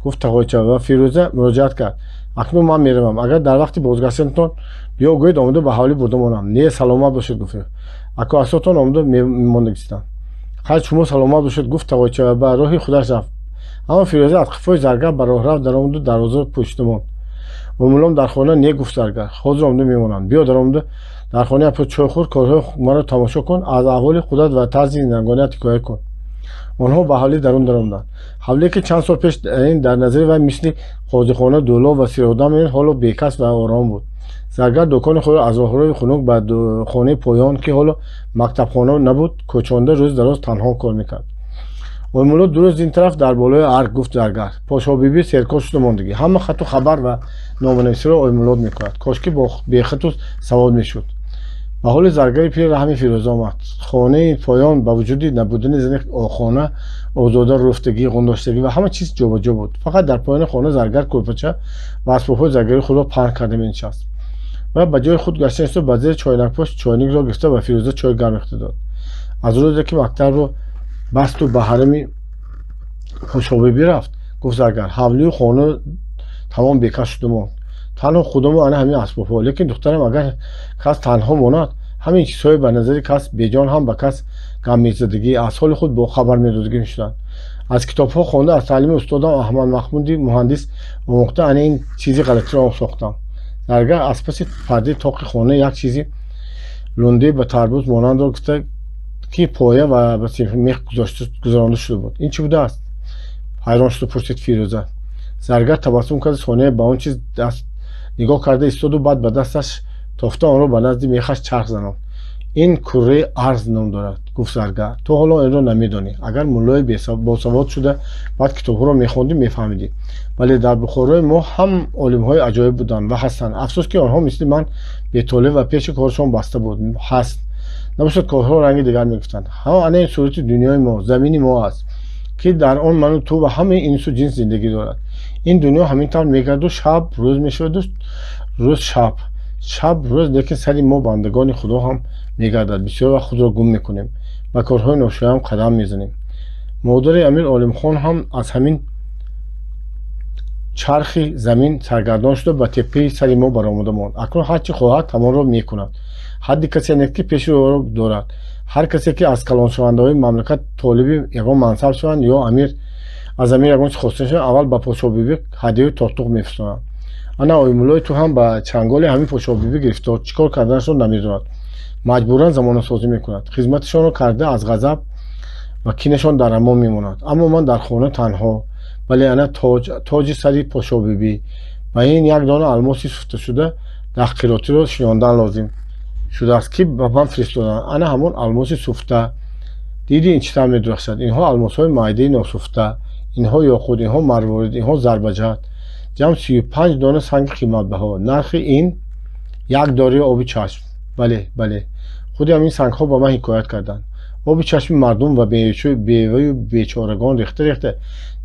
[SPEAKER 1] гуфт тағоича ва Фирӯза муроҷиат кард. Акнун ман меравам. Агар дар вақти бозгаштанатон биё гӯед, омода ба ҳавлӣ бурда монам. Не, саломат бошед, гуфт. Аку асотон омода мемондагистанд. Хайр, шумо саломат бошед, гуфт тағоича ва ба роҳи худаш рафт. Аммо Фирӯза аз қифои Заргар ба роҳрав даромаду дарвозаро пӯшида монд. Мумулом дар хона не, гуфт Заргар. Ҳозир омода мемонанд. Биё даромада дар хонаи апо чой хӯр, корҳои маро тамошо кун, аз аҳволи худат ва тарзи зиндагоният ҳикоя кун. Онҳо ба ҳавлӣ дарун даромаданд. Ҳавлие ки чанд сол пеш дар назари вай мисли қозихона, дӯлоб ва сиродам ҳоло бекас ва ором буд. Заргар дукони худро аз роҳрои хунук ба хонаи поён, ки ҳоло мактабхона набуд, кӯчонда рӯз дароз танҳо кор мекард. Оймулло ду рӯз ин тараф дар болои арк, гуфт Заргар. Подшоҳбибӣ серкор шуда мондагӣ. Ҳама хату хабар ва номанависиро Оймулло мекунад. Кошки бехату савод мешуд. Ба ҳоли Заргари пир раҳми Фирӯза омад. Хонаи поён ба вуҷуди набудани зани хона озода, руфтагӣ, ғундоштагӣ ва ҳама чиз ҷобаҷо буд. Фақат дар поёни хона Заргар кӯрпача ва асбобҳои заргарии худро паҳн карда менишаст. Ва ба ҷои худ гашта истода ба зери чойнакпош чойникро гирифта ба Фирӯза чой гарм рехта дод. Аз рӯзе ки мактабро басту ба ҳарами Хушобибӣ рафт, гуфт Заргар, ҳавлию хона тамом бекас шуда монд. Танҳо худому ана ҳамин асбобҳо. Лекин духтарам, агар кас танҳо монад, ҳамин чизҳое ба назари кас беҷон ҳам ба кас гаммезадагӣ, аз ҳоли худ бохабар медодагӣ мешуданд. Аз китобҳо хонда, аз таълими устодам Аҳмад Маҳмуди муҳандис омӯхта, ана ин чизи ғалатиро сохтам. Заргар аз паси пардаи тоқи хона як чизи лунде ба тарбуз монандро гуфта, ки поя ва ба мех гузаронда шуда буд. Ин чӣ будааст? Ҳайрон шуда пурсид Фирӯза. Заргар табассум карда сония ба он чиз даст нигоҳ карда истоду баъд ба дасташ тофта онро ба назди мехаш чарх занон. Ин курраи арз ном дорад, гуфт Заргар. Ту ҳоло инро намедонӣ. Агар муллои босавод шуда баъд китобҳоро мехондӣ, мефаҳмидӣ. Вале дар Бухорои мо ҳам олимҳои аҷоиб буданд ва ҳастанд. Афсӯс ки онҳо мисли ман бетолеъ ва пеши коршон баста буд. Ҳаст. Набошад, корҳоро ранги дигар мегуфтанд. Ҳама ана ин сурати дунёи мо, замини мо аст, ки дар он ману ту ва ҳамаи инсу ҷинс зиндагӣ дорад. Ин дунё ҳамин тавр мегарду, шаб рӯз мешаваду рӯз шаб, шаб рӯз, лекин сари мо бандагони Худо ҳам мегардад. Бисёр вақт худро гум мекунем, ба корҳои ношоям қадам мезанем. Модари Амир Олимхон ҳам аз ҳамин чархи замин саргардон шуда ба теппаи сари мо баромада монд. Акнун ҳар чӣ хоҳад, ҳамонро мекунад. Ҳадди касе нест, ки пеши ӯро дорад. Ҳар касе ки аз калоншавандаҳои мамлакат толиби ягон мансаб шаванд ё амир аз амир ягон чиз хоста шаванд, аввал ба подшоҳбибӣ ҳадияю тортуқ мефиристонанд. Ана Оймуллои ту ҳам ба чанголи ҳамин подшоҳбибӣ гирифтор, чӣ кор карданашро намедонад. Маҷбуран замонасозӣ мекунад. Хизматашонро карда аз ғазаб ва кинашон дар амон мемонад. Аммо ман дар хона танҳо. Бале, ана тоҷ, тоҷи сари подшоҳбибӣ. Ба ин як дона алмоси суфташуда 10 қиротиро шинондан лозим шудааст, ки ба ман фиристоданд. Ана ҳамон алмоси суфта. Диди, ин чӣ тавр медурахшад? Инҳо алмосҳои майдаи носуфта, инҳо ёқут, инҳо марворид, инҳо зарбаҷад. Ҷамъ 35 дона санги қиматбаҳо. Нархи ин як дораи оби чашм. Бале, бале, худи ҳамин сангҳо ба ман ҳикоят карданд. Оби чашми мардум ва беваю бечорагон рехта рехта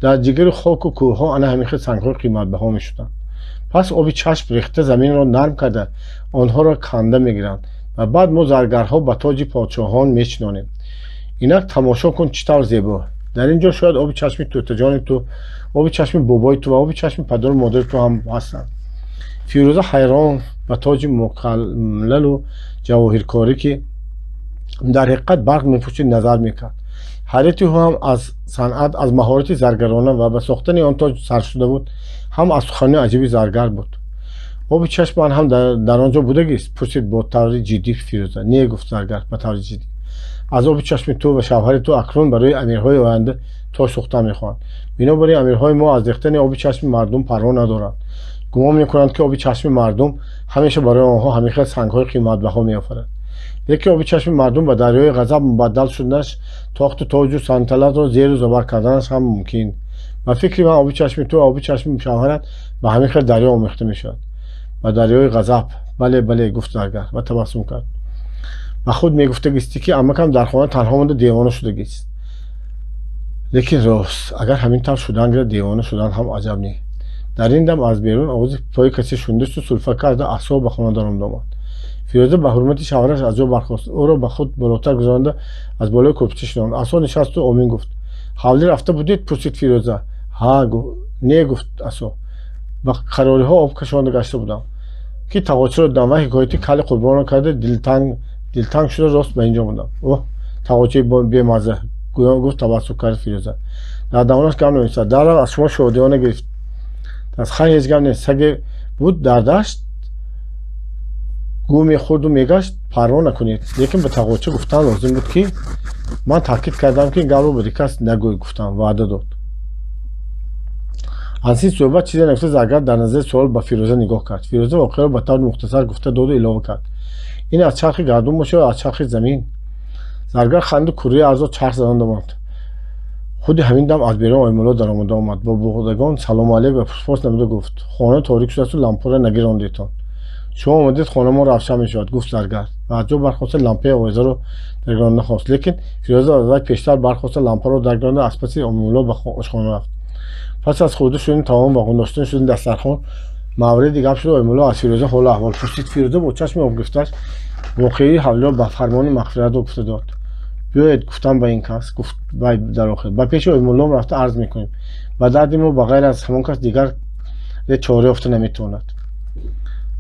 [SPEAKER 1] дар ҷигари хоку кӯҳҳо ана ҳамин хел сангҳои қиматбаҳо мешуданд. Пас оби чашм рехта заминро нарм карда, онҳоро канда мегиранд ва баъд мо заргарҳо ба тоҷи подшоҳон мечинонем. Инак тамошо кун, чӣ тавр зебо. Дар ин ҷо шояд оби чашми тӯтаҷони ту, оби чашми бобои ту ва оби чашми падару модари ту ҳам ҳастанд. Фирӯза ҳайрон ба тоҷи мукаллалу ҷавоҳиркорӣ, ки дар ҳақиқат барқ мепӯшид, назар мекард. Ҳайрати ӯ ҳам аз санъат, аз маҳорати заргарона ва ба сохтани он тоҷ сар шуда буд, ҳам аз суханони аҷиби заргар буд. Оби чашми ман ҳам дар он ҷо будагист? Пурсид бо таври ҷиддӣ Фирӯза. Не, гуфт заргар ба таври ҷиддӣ. Аз оби чашми ту ва шавҳари ту акнун барои амирҳои оянда тоҷ сохтан мехоҳанд. Бинобар ин амирҳои мо аз рехтани оби чашми мардум парво надоранд. Гумон мекунанд, ки оби чашми мардум ҳамеша барои онҳо ҳамин хел сангҳои қиматбаҳо меофарад. Лекин оби чашми мардум ба дарёи ғазаб мубаддал шуданаш, тохту тоҷу салтанатро зеру забар карданаш ҳам мумкин. Ба фикри ман, оби чашми ту ва оби чашми шавҳарат ба ҳамин хел дарё омехта мешавад, ба дарёи ғазаб. Бале, бале, гуфт заргар ва табассум кард. Ба худ мегуфтагистӣ, ки амакам дар хона танҳо монда девона шудагист. Лекин рост, агар ҳамин тавр шудан гирад, девона шудан ҳам аҷаб не. Дар ин дам аз берун овози пои касе шунида сулфа карда Асо ба хона даромада омад. Фирӯза ба ҳурмати шавҳараш аз ҷо бархост, ӯро ба худ болотар гузаронда, аз болои кӯрпича шинонд. Асо нишасту омин гуфт. Ҳавлӣ рафта будед? Пурсид Фирӯза. Ҳа, не, гуфт Асо, ба қарориҳо об кашонда гашта будам, ки тағочаро дидам ва ҳикояти кали қурбонро карда дилтанг шуда рост ба инҷо омадам. Оҳ, тағочаи бемазза, гӯён гуфт, табассум кард Фирӯза. Дар давонаш гап намешавад. Даррав аз шумо шодиёна гирифт аз. Хай, ҳеҷ гап нест. Саге буд дар дашт, гӯ мехӯрду мегашт. Парво накунед. Лекин ба тағоча гуфтан лозим буд, ки ман таъкид кардам, ки ин гапро ба дикас нагӯй. Гуфтам, ваъда дод. Аз ин суҳбат чизе нагуфта, заргар дар назари суол ба Фирӯза нигоҳ кард. Фирӯза воқеаро ба таври мухтасар гуфта доду илова кард: ин аз чархи гардун бошад ё аз чархи замин? Заргар ханду курраи арзо чарх занонда монд. Худи ҳамин дам аз берун Оймулло даромада омад. Бо буғдагон салому алейк ва пурспос намуда гуфт: хона торик шудасту лампаро нагирондетон. Шумо омадед, хона мо равшан мешавад, гуфт заргар ва аз ҷо бархоста лампаи овезаро даргиронда хост. Лекин Фирӯза аз вай пештар бархоста, лампаро даргиронда, аз паси Омиулло ба ошхона рафт. Пас аз хӯрда шудани таом ва гундошта шудани дастархон мавриди гап шуд. Оймулло аз Фирӯза ҳолу аҳвол пурсид. Фирӯза бо чашми обгирифтааш воқеаи ҳавлиро ба фармони мағфиратро гуфта дод. Биёед, гуфтам, ба ин кас, гуфт вай дар охир, ба пеши Оймуллом рафта арз мекунем. Ба дарди мо ба ғайр аз ҳамон кас дигар чора ёфта наметавонад.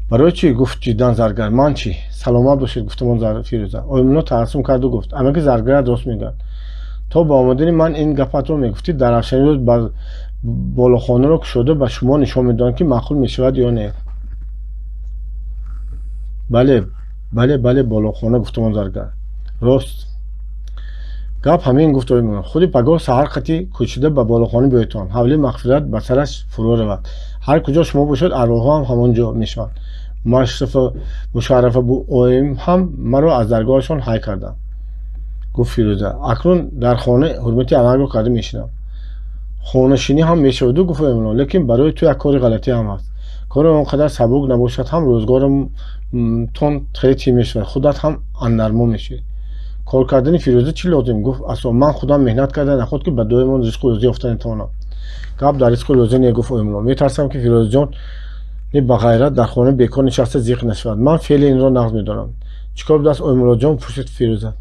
[SPEAKER 1] Барои чӣ? Гуфт ҷиддан заргар. Ман чӣ? Саломат бошед, гуфтамон Фирӯза. Оймулло таъассум карду гуфт: амаки заргарат рост мегӯяд. То ба омадани ман ин гапатро мегуфтӣ, дар равшани рӯз болохонаро кушода ба шумо нишон медодам, ки маъқул мешавад ё не. Бале, бале, бале, болохона, гуфтамон заргар. Рост гап ҳамин, гуфт Оймулло. Худи пагоҳ саҳар қати кӯчида ба болохона биёедтон. Ҳавлии мағфират ба сараш фурӯ равад. Ҳар куҷо шумо бошед, арвоҳҳо ҳам ҳамон ҷо мешаванд. Мушаррафа оим ҳам маро аз даргоҳашон ҳай карданд, гуфт Фирӯза. Акнун дар хона ҳурмати амакро карда мешинам. Хонашинӣ ҳам мешаваду, гуфт Оймулло, лекин барои ту як кори ғалатӣ ҳам ҳаст. Кори он қадар сабук набошад ҳам, рӯзгоратон хеле тир мешавад, худат ҳам андармон мешавӣ. Кор кардани Фирӯза чӣ лозим? Гуфт Асо. Ман худам меҳнат карда наход ки ба доимон ризқу рӯзӣ ёфта натавонам. Гап дар ризқу рӯзӣ не, гуфт Оймулло. Метарсам, ки Фирӯзаҷон не ба ғайрат дар хона бекор нишаста зиқ нашавад. Ман феъли инро нағз медонам. Чӣ кор будааст, Оймуллоҷон? Пурсид Фирӯза.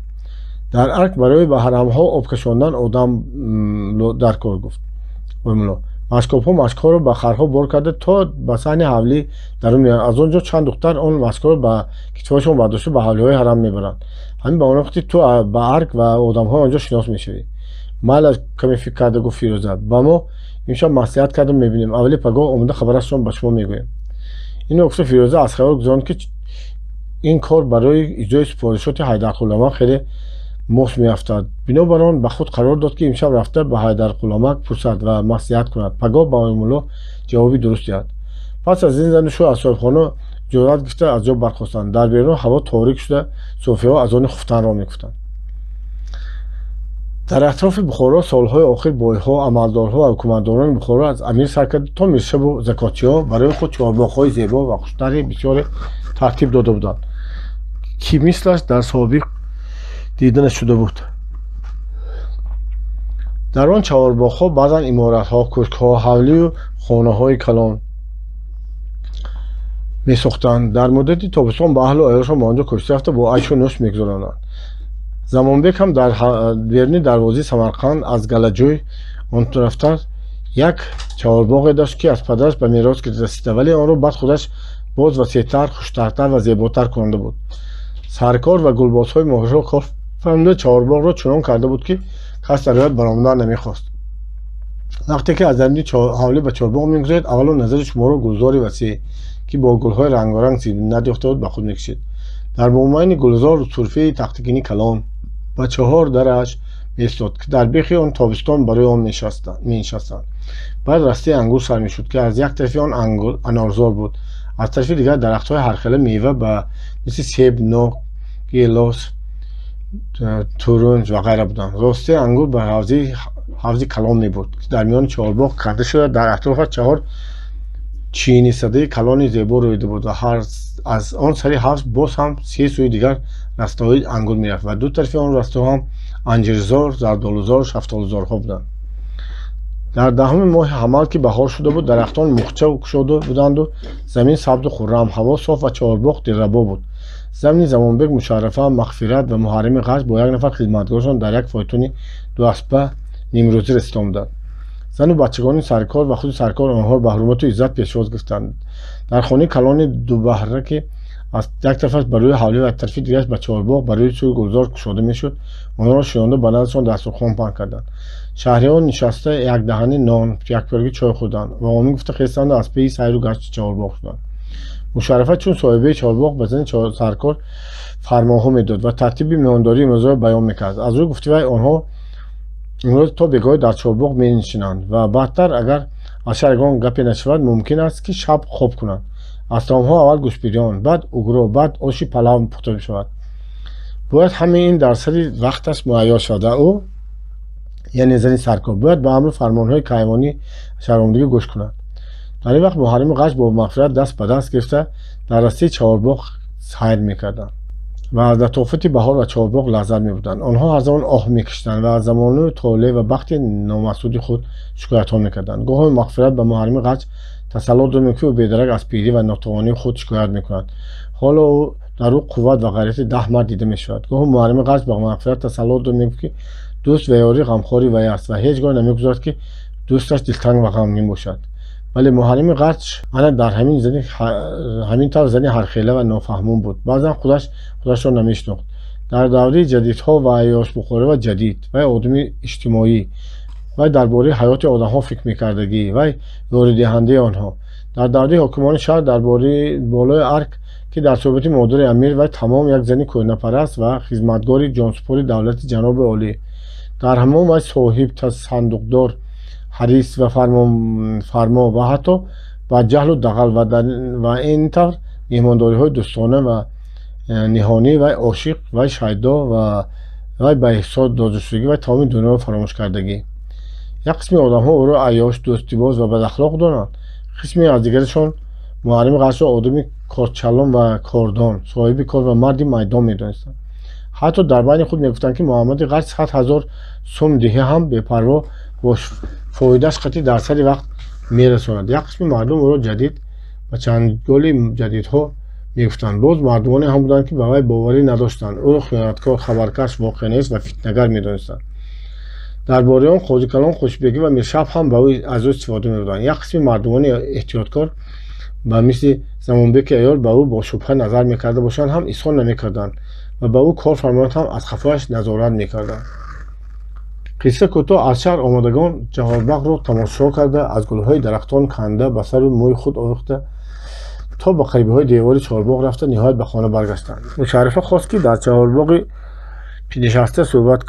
[SPEAKER 1] Дар арк барои ба ҳарамҳо об кашондан одам дар кор, гуфт Оймулло. Машкобҳо машкҳоро ба харҳо бор карда то ба саҳни ҳавлӣ дарун меоянд. Аз он ҷо чанд духтар он машкҳоро ба китфҳояшон бардошта ба ҳавлиҳои ҳарам мебаранд. Ҳамин ба он вақти ту ба арг ва одамҳои он ҷо шинос мешавӣ. Майлаш, каме фикр карда гуфт Фирӯза. Ба мо имшаб маслиҳат кардам, мебинем. Аввали пагоҳ омода хабарашро ба шумо мегӯем. Инро гуфта, Фирӯза аз хаёл гузаронд, ки ин кор барои иҷрои супоришоти Ҳайдарқуламак хеле мос меафтад. Бинобар он ба худ қарор дод, ки имшаб рафта ба Ҳайдарқуламак пурсад ва маслиҳат кунад, пагоҳ ба Мулло ҷавоби дуруст диҳад. Пас аз ин зану шӯ аз соҳибхона ҷуръат гирифта аз ҷо бархостанд. Дар берун ҳаво торик шуда, суфиҳо азони хуфтанро мегуфтанд. Дар атрофи Бухоро солҳои охир бойҳо, амалдорҳо ва ҳукуматдорони Бухоро аз амир сар карда то миршабу закотчиҳо барои худ чорбоғҳои зебо ва хуштарҳи бисёре тартиб дода буданд, ки мислаш дар собиқ дида нашуда буд. Дар он чаҳорбоғҳо баъзан иморатҳо, кӯшкҳо, ҳавлию хонаҳои калон месохтанд. Дар муддати тобистон ба аҳлу аёлашон ба он ҷо кӯчида рафта бо айшу нӯш мегузаронанд. Замонбек ҳам дар беруни дарвозаи Самарқанд аз галаҷӯй он тарафтар як чаҳорбоғе дошт, ки аз падараш ба мерос расида, вале онро баъд худаш боз васеътар, хуштартар ва зеботар кунонда буд. Саркор ва гулбозҳои моҳирро кор фармуда, чаҳорбоғро чунон карда буд, ки кас дар роят баромадан намехост. Вақте ки аз даруни ҳавлӣ ба чорбоғ мегузаред, аввало назари шуморо гулзори васеъ, ки бо гулҳои рангоранг зинат ёфта буд, ба худ мекашид. Дар мобайни гулзор сурфаи тахтагини калон ба чаҳор дараш меистод, ки дар бехи он тобистон барои он менишастанд. Баъд растаи ангур сар мешуд, ки аз як тарафи он анорзор буд, аз тарафи дигар дарахтҳои ҳархела мева ба мисли себ, нок, гелос, турунҷ ва ғайра буданд. Ростаи ангур ба ҳавзи калон мебурд, ки дар миёни чорбоғ карда шуда, дар атрофаш чаҳор чинисадаи калони зебо рӯида буд ва аз он сари ҳавз боз ҳам се сӯи дигар растаҳои ангур мерафт ва ду тарафи он растаҳо ҳам анҷирзор, зардолузор, шафтолузорҳо буданд. Дар даҳуми моҳи ҳамал, ки баҳор шуда буд, дарахтон мухча кушода буданду замин сабзу хуррам, ҳаво соф ва чорбоғ дилрабо буд. Замни Замонбек, Мушаррафа, Мағфират ва Муҳаррами Ғач бо як нафар хизматгорашон дар як фойтуни дуаспа нимрӯзӣ расида омаданд. Зану бачагони саркор ва худи саркор онҳоро ба ҳурмату иззат пешвоз гирифтанд. Дар хонаи калони дубаҳра, ки аз як тарафаш ба рӯи ҳавлӣ ва аз тарафи дигараш ба чорбоғ ба рӯи сӯи гулзор кушода мешуд, онҳоро шинонда ба наздашон дастурхон паҳн карданд. Шаҳриён нишаста якдаҳани нон, як пиёлаги чой хӯрданд ва омин гуфта хестанду аз пеи сайру гашти чорбоғ шуданд. Мушаррафа чун соҳибаи чорбоғ ба зани саркор фармонҳо медод ва тартиби меҳмондории имрӯзаро баён мекард. Аз рӯи гуфти вай онҳо имрӯз то бегоҳӣ дар чорбоғ менишинанд ва баъдтар агар аз шаҳр ягон гапе нашавад, мумкин аст, ки шаб хоб кунанд. Аз таомҳо аввал гӯштбирён, баъд угро, баъд оши палав пухта мешавад. Бояд ҳамаи ин дар сари вақташ муҳайё шавад ва ӯ, яъне зани саркор, бояд ба амру фармонҳои кайвонӣ шаромдагӣ гӯш кунад. Дар ин вақт Муҳаррами Ғач бо Мағфират даст ба даст гирифта дар растаи чорбоғ сайр мекарданд ва аз латофати баҳор ва чорбоғ лаззат мебурданд. Онҳо ҳар замон оҳ мекашиданд ва аз замону толеъ ва бахти номасуди худ шикоятҳо мекарданд. Гоҳо Мағфират ба Муҳаррами Ғач тасалло дод, ки ӯ бедарак аз пирӣ ва нотавонии худ шикоят мекунад. Ҳоло ӯ дар ӯ қувват ва ғайрати 10 мард дида мешавад. Гоҳо Муҳаррами Ғач ба Мағфират тасалло дод, мегуфт, ки дӯст ва ёри ғамхори вай аст ва ҳеҷ гоҳ намегузорад, ки дӯсташ дилтанг ва ғамгин бошад. Вале Муҳаррами Ғач ана дар ҳамин тавр зани ҳархела ва нофаҳмон буд. Баъзан худашро намешинохт. Дар давраи ҷадидҳо ва айёшбухорӣ ва ҷадид вай одами иҷтимоӣ, вай дар бораи ҳаёти одамҳо фикр мекардагӣ, вай ёридиҳандаи онҳо. Дар давраи ҳокимони шаҳр дар бораи болои арк, ки дар суҳбати модари амир, вай тамом як зани кӯҳнапараст ва хизматгори ҷонсупори давлати ҷаноби олӣ. Дар ҳамон вай соҳиб, сандуқдор, ҳарис ва фармо ва ҳатто ба ҷаҳлу дағал ва ин тавр меҳмондориҳои дӯстона ва ниҳонӣ вай ошиқ, вай шайдо ва вай ба эҳсос додашудагӣ ва тамоми дунёро фаромӯш кардагӣ. Як қисми одамҳо ӯро айёш, дӯстибоз ва бадахлоқ донанд. Қисме аз дигарашон Муҳаррами Ғачро одами корчалон ва кордон, соҳиби кор ва марди майдон медонистанд. Ҳатто дар байни худ мегуфтанд, ки Муҳаммади Ғач 100 000 сум диҳӣ ҳам бепарво бо фоидааш қатъӣ дар сари вақт мерасонад. Як қисми мардум ӯро ҷадид ва чандголи ҷадидҳо мегуфтанд. Боз мардумоне ҳам буданд, ки ба вай боварӣ надоштанд, ӯро хиёнаткор, хабаркаш, воқеанавис ва фитнагар медонистанд. Дар бораи он Қозикалон, Хушбегӣ ва Миршаб ҳам ба ӯ аз ӯ истифода мебурданд. Як қисми мардумони эҳтиёткор ба мисли Замонбеки аёр ба ӯ бо шубҳа назар мекарда бошанд ҳам изҳор намекарданд ва ба ӯ кор фармоянд ҳам аз хафояш назорат мекарданд. Қисса кӯтоҳ. Аз шаҳр омадагон чаҳорбағро тамошо карда, аз гулҳои дарахтон канда ба сару мӯи худ овехта то ба қарибиҳои девори чорбоғ рафта ниҳоят ба хона баргаштанд. Мушаррафа хост, ки дар чаҳорбоғи нишаста суҳбат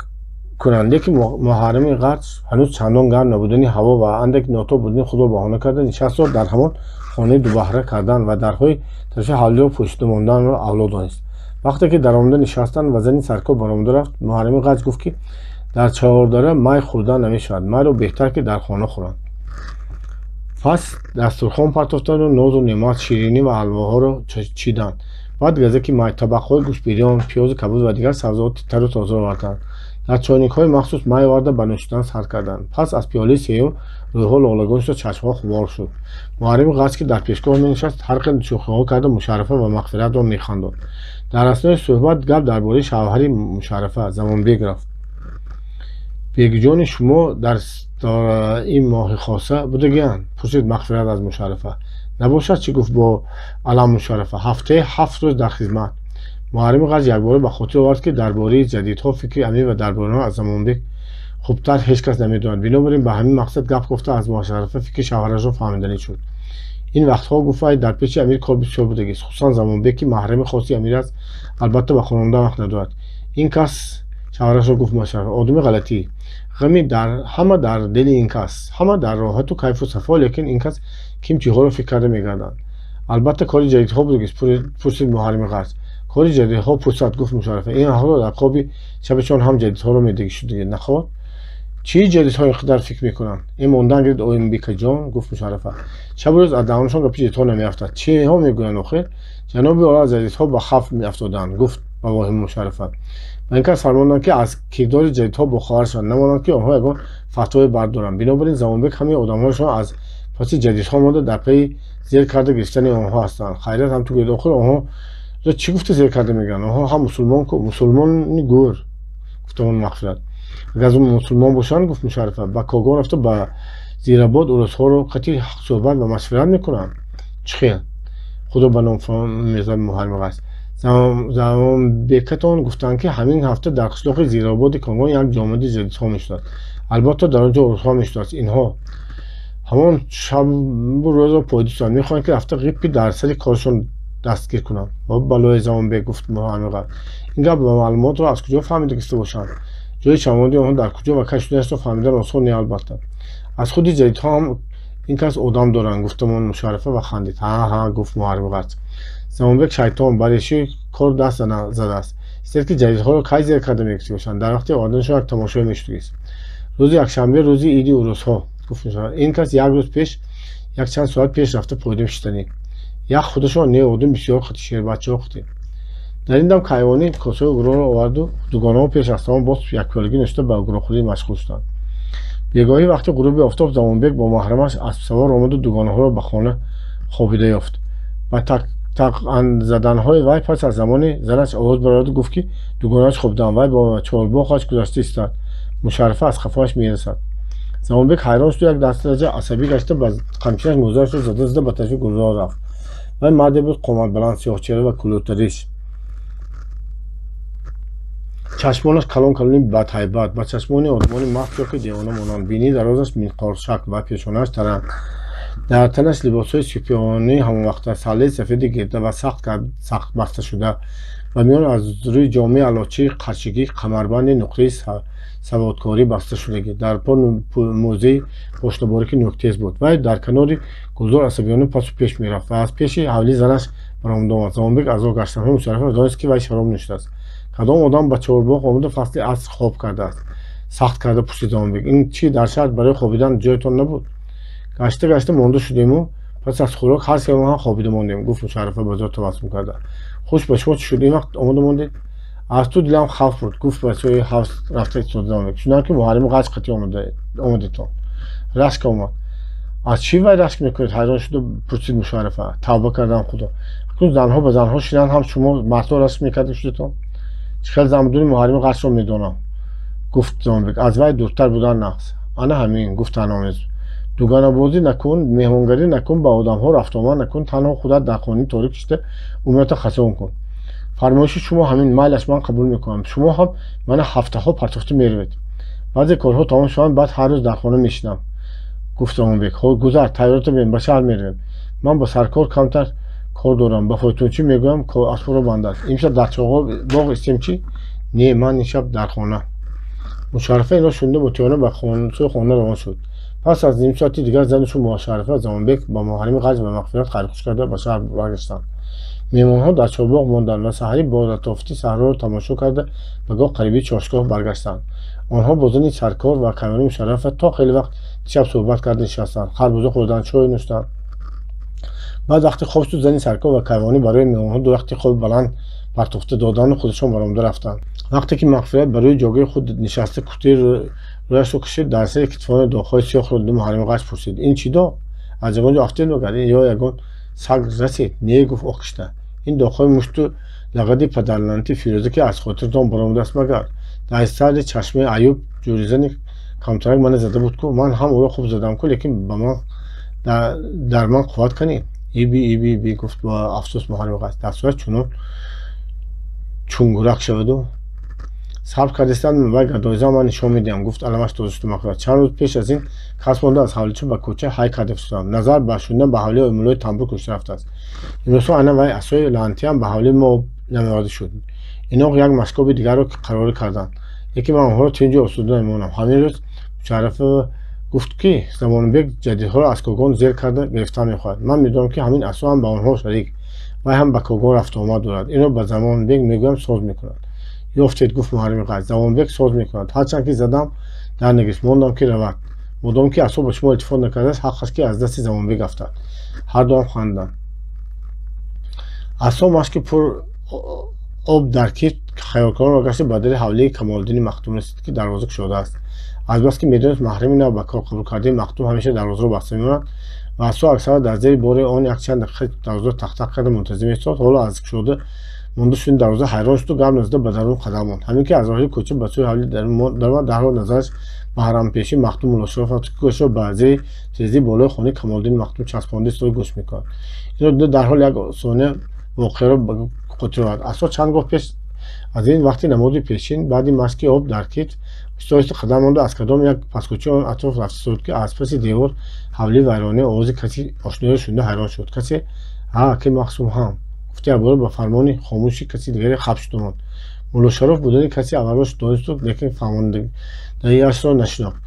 [SPEAKER 1] кунанд, лекин Муҳаррами Ғарч ҳанӯз чандон гарм набудани ҳаво ва андак нотоб будани худро баҳона карда нишастро дар ҳамон хонаи дубаҳра кардан ва дарҳои тарафи ҳавлиро пӯшида монданро авло донист. Вақте ки даромада нишастанд ва зани саркор баромада рафт, Муҳаррами Ғарч гуфт, ки дар чаҳордара май хӯрдан намешавад, майро беҳтар ки дар хона хӯранд. Пас дастурхон партофтанду нозу неъмат, ширинӣ ва ҳалвоҳоро чиданд. Баъд газаки май, табақҳои гӯштбирён, пиёзу кабуд ва дигар сабзавоти тару тоза оварданд. Дар чойникҳои махсус май оварда ба нӯшидан сар карданд. Пас аз пиёлаи сеюм рӯйҳо лолагон шуда чашмҳо хубор шуд. Муҳаррими Ғарч, ки дар пешгоҳ менишаст, ҳар хел шӯхиҳо карда Мушаррафа ва Мағфиратро механдонд. Дар аснои суҳбат гап дар бораи шавҳари Мушаррафа Замонбек рафт. Бегиҷони шумо дар ин моҳи хоса будагиянд? Пурсид Мағфират аз Мушаррафа. Набошад чӣ, гуфт бо алам Мушаррафа. Ҳафтаи 7 рӯз дар хизмат. Муҳаррими Ғарч якбора ба хотир овард, ки дар бораи ҷадидҳо фикри амир ва дарбориён аз Замонбек хубтар ҳеҷ кас намедонад. Бинобар ин ба ҳамин мақсад гап гуфта аз Мушаррафа фикри шавҳарашро фаҳмиданӣ шуд. Ин вақтҳо, гуфт вай, дар пеши амир кор бисёр будагист, хусусан Замонбек, ки маҳрами хоси амир аст, албатта ба хононда вақт надорад. Ин кас, шавҳарашро гуфт Мушаррафа, одами ғалатӣ. Ғами ҳама дар дили ин кас, ҳама дар роҳату кайфу сафо, лекин ин кас ким чиҳоро фикр карда мегарданд. Албатта кори ҷадидҳо будагист? Пурсид Муҳаррими Ғарч. Кори ҷадидҳо пурсад, гуфт Мушаррафа. Ин аҳволро дар хоби шабашон ҳам ҷадидҳоро медиги шудагӣ нахоҳад. Чӣ ҷадидҳо ин қадар фикр мекунанд? Ин мондан гирид оимбекаҷон, гуфт Мушаррафа. Шабу рӯз аз даҳонашон гапи ҷадидҳо намеафтад. Чиҳо мегӯянд охир? Ҷаноби олӣ аз ҷадидҳо ба хавф афтоданд, гуфт ба воҳима Мушаррафа. Ба ин кас фармонданд, ки аз кирдори ҷадидҳо бохабар шаванд, намонанд, ки онҳо ягон фатвое бардоранд. Бинобар ин Замонбек ҳамаи одамҳояшон аз паси ҷадидҳо монда дар пайи зер карда гирифтани онҳо ҳастанд. Хайрият ҳам ту гӯед, охир онҳо чӣ гуфта зер карда мегиранд? Онҳо ҳам мусулмон ку, мусулмони гӯр, гуфтамон Мағфират. Агар аз он мусулмон бошанд, гуфт Мушаррафа, ба Когон рафта ба Зирабод урусҳоро қатъи суҳбат ва машварат мекунанд. Чӣ хел? Худо ба ном мезад Муҳаррими Ғарч. Замонбекатон гуфтанд, ки ҳамин ҳафта дар қишлоқи Зирободи Когон як ҷомади ҷадидҳо мешудааст. Албатта дар он ҷо урусҳо мешудааст. Инҳо ҳамон шабу рӯзро пойдистанд, мехоҳанд, ки рафта ғиппи дар сари корашон дастгир кунанд. Ва балои Замонбек, гуфт Муҳаррими Ғарч. Ин гап ва маълумотро аз куҷо фаҳмида гирифта бошанд? Ҷои чамоди онҳо дар куҷо ва кай шуданашро фаҳмидан осон не, албатта. Аз худи ҷадидҳо ҳам ин кас одам доранд, гуфтамон Мушаррафа ва хандид. Ҳа ҳа, гуфт Муҳаррими Ғарч. Замонбек шайтон бар решаи кор даст задааст. Истед, ки ҷадидҳоро кай зер карда мегирифта бошанд? Дар вақти оварданашон як тамошое мешудагист. Рӯзи якшанбе, рӯзи иди урусҳо, гуфт Мушаррафа. Ин кас як рӯз пеш, якчанд соат пеш рафта пойдем шистанӣ. Як худашон не, одам бисёр хати, шербачаҳо хати. Дар ин дам кайвонӣ косаи угроро оварду дугонаҳо пеш аз таом боз якпиёлагӣ нӯшида ба угрохӯрӣ машғул шуданд. Бегоҳӣ вақти ғуруби офтоб Замонбек бо маҳрамаш аспсавор омаду дугонаҳоро ба хона хобида ёфт. Ба тақ заданҳои вай пас аз замони занаш овоз бароварду гуфт, ки дугонааш хобидаанд. Вай бо чорбоғаш гузашта истад, Мушаррафа аз хафояш мерасад. Замонбек ҳайрон шуду як дараҷа асабӣ гашта ба қамчинаш мӯзаашро зада зада ба тарафи гулзор рафт. Вай марде буд қоматбаланд, сиёҳчеҳра ва кулӯтариш, чашмонаш калон калони бадҳайбат, ба чашмони одамони маст ё ки девона монанд, бинии дарозаш минқоршакл ва пешонааш таранг. Дар танаш либосҳои сӯпиёнии ҳамонвақта, саллаи сафеди гирда ва сахт баста шуда ва миён аз рӯи ҷомаи алочии қарчигӣ камарбанди нуқраи саводкорӣ баста шудагӣ, дар по мӯзаи пошнаборики нӯктез буд. Вай дар канори гулзор асабиёна пасу пеш мерафт ва аз пеши ҳавлии занаш баромада омад. Замонбек аз роҳ гаштанҳои Мушаррафа донист, ки вай шароб нӯшидааст. Кадом одам ба чорбоғ омада фасли аср хоб кардааст? Сахт карда пурсид Замонбек. Ин чӣ, дар шаҳр барои хобидан ҷоятон набуд? Гашта гашта монда шудему пас аз хӯрок ҳар сеамон ҳам хобида мондем, гуфт Мушаррафа ба зор табассум карда. Хуш ба шумо чӣ шуд, ин вақт омода мондед? Аз ту дилам хавф бурд, гуфт ба сӯи ҳавз рафта истода Замонбек. Шунам, ки Муҳаррими Ғарч қатъӣ омадетон. Рашк омад. Аз чӣ вай рашк мекунед? Ҳайрон шуда пурсид Мушаррафа. Тавба кардам, худо, акнун занҳо ба занҳо шинанд ҳам шумо мардҳо рашк мекарда шудетон. Чӣ хел зан будани Муҳаррими Ғарчро медонам, Гуфт Замонбек. Аз вай дуртар будан нағз. Ана ҳамин, гуфт таъномез. Дуганабозӣ накун, меҳмонгарӣ накун, ба одамҳо рафтуомад накун, танҳо худат дар хонаи торик шиста умрата хасон кун. Фармоиши шумо ҳамин, майлаш, ман қабул мекунам. Шумо ҳам мана ҳафтаҳо партофта меравед. Баъзе корҳо тамом шаванд, баъд ҳар рӯз дар хона мешинам, гуфт Замонбек. Гузар, тайёрата бин, ба шаҳр меравем. Ман ба саркор камтар кор дорам, ба фойтунчӣ мегӯям аспро бандад. Имшаб дар боғ истем чӣ? Не, ман имшаб дар хона. Мушаррафа инро шунида мутиёна ба сӯи хона равон шуд. Пас аз ним соати дигар зану Мушаррафа, Замонбек ба Муҳаррими Ғач ва Мағфират хайрхуш карда ба шаҳр баргаштанд. Меҳмонҳо дар чорбоғ монданд ва саҳарӣ бо латофати саҳроро тамошо карда ба гоҳ қариби чошгоҳ баргаштанд. Онҳо бо зани саркор ва кайвони Мушаррафа то хеле вақт шаб суҳбат карда нишастанд, харбуза хӯрданд, чой нӯштанд. Баъд вақти хоб шуд, зани саркор ва кайвонӣ барои меҳмонҳо ду рахти хоби баланд партофта доданду худашон баромада рафтанд. Вақте ки Мағфират ба рӯи ҷойгоҳи худ нишаста куртаи рӯяшро кашид, дар сари китфони доғҳои сиёҳро дида Муҳаррими Ғач пурсид: ин чӣ доғ? Аз ягон ҷо афтид магар? Ё ягон саг расид? Не, гуфт оҳ кашида. Ин доғҳои мушту лагади падарланти Фирӯза, ки аз хотиртон баромадааст магар? Дар сари чашмаи Аюб ҷӯризани камтарак мана зада буд ку, ман ҳам ӯро хуб задам ку, лекин ба ман дар ман қувват канед. Иби, иби, иби, гуфт бо афсӯс Муҳаррими Ғач. Дар сурат чунон чунгурак шаваду сабр кардистанд, вай гадоиза ман нишон медиҳам, гуфт аламаш тоза Мағфират. Чанд рӯз пеш аз ин кас монда аз ҳавлича ба кӯча ҳай карда фистодам. Назар ба шунидан ба ҳавлии муллои тамбур кушта рафтааст. Имрӯзҳо айнан вай асои лаънатиам ба ҳавлии мо намеоварда шуд. Иноқ як машкоби дигарро қарорӣ карданд, лекин ман онҳоро тинҷу осуда намемонам. Ҳамин рӯз Мушаррафа гуфт, ки Замонбек ҷадидҳоро аз Когон зер карда гирифтан мехоҳад. Ман медонам, ки ҳамин асо ҳам ба онҳо шарик, вай ҳам ба Когон рафтуомад дорад. Инро ба Замонбек мегӯям, соз мекунад. Ёфтед, гуфт Муҳаррими Ғач. Замонбек соз мекунад. Ҳарчанд ки задам дар нагирифт, мондам ки равад. Модом ки асо ба шумо илтифот накардааст, ҳақ аст, ки аз дасти Замонбек афтад. Ҳардуам ханданд. Асо машки пур об дар кифт хаёлкунон гашта ба дари ҳавлии Камолиддини Махтум расид, ки дарвоза кушодааст. Азбаски медонист маҳрами нав ба кор қабул кардаи Махтум ҳамеша дарвозаро баста мемонад ва асо аксаран дар зери бори он якчанд дақиқа дарвозаро тақтақ карда мунтазир меистод, ҳоло аз кушода монда шудани дарвоза ҳайрон шуду гап назада ба дарун қадам монд. Ҳамин ки аз роҳи кӯча ба сӯи ҳавли даромад, дарҳол назараш ба ҳарампеши Махтум Муллошароф рафт, ки гӯшро ба зери тезии болои хонаи Камолиддини Махтум часпонда истода гӯш мекунад. Инро дида дарҳол як сония воқеаро ба хотир овард. Асо чанд гоҳ пеш аз ин вақти намози пешин баъди машки об дар китф оҳиста қадам монда аз кадом як паскӯчаи он атроф рафта истод, ки аз паси девор ҳавлии вайронӣ овози каси ошноеро шунида ҳайрон шуд. Касе ҳа, ки Махсум ҳам, гуфти якбора ба фармони хомӯши каси дигаре хаб шуда монд. Муллошароф будани каси аввалро донисту, лекин фаҳмондаиашро нашинохт.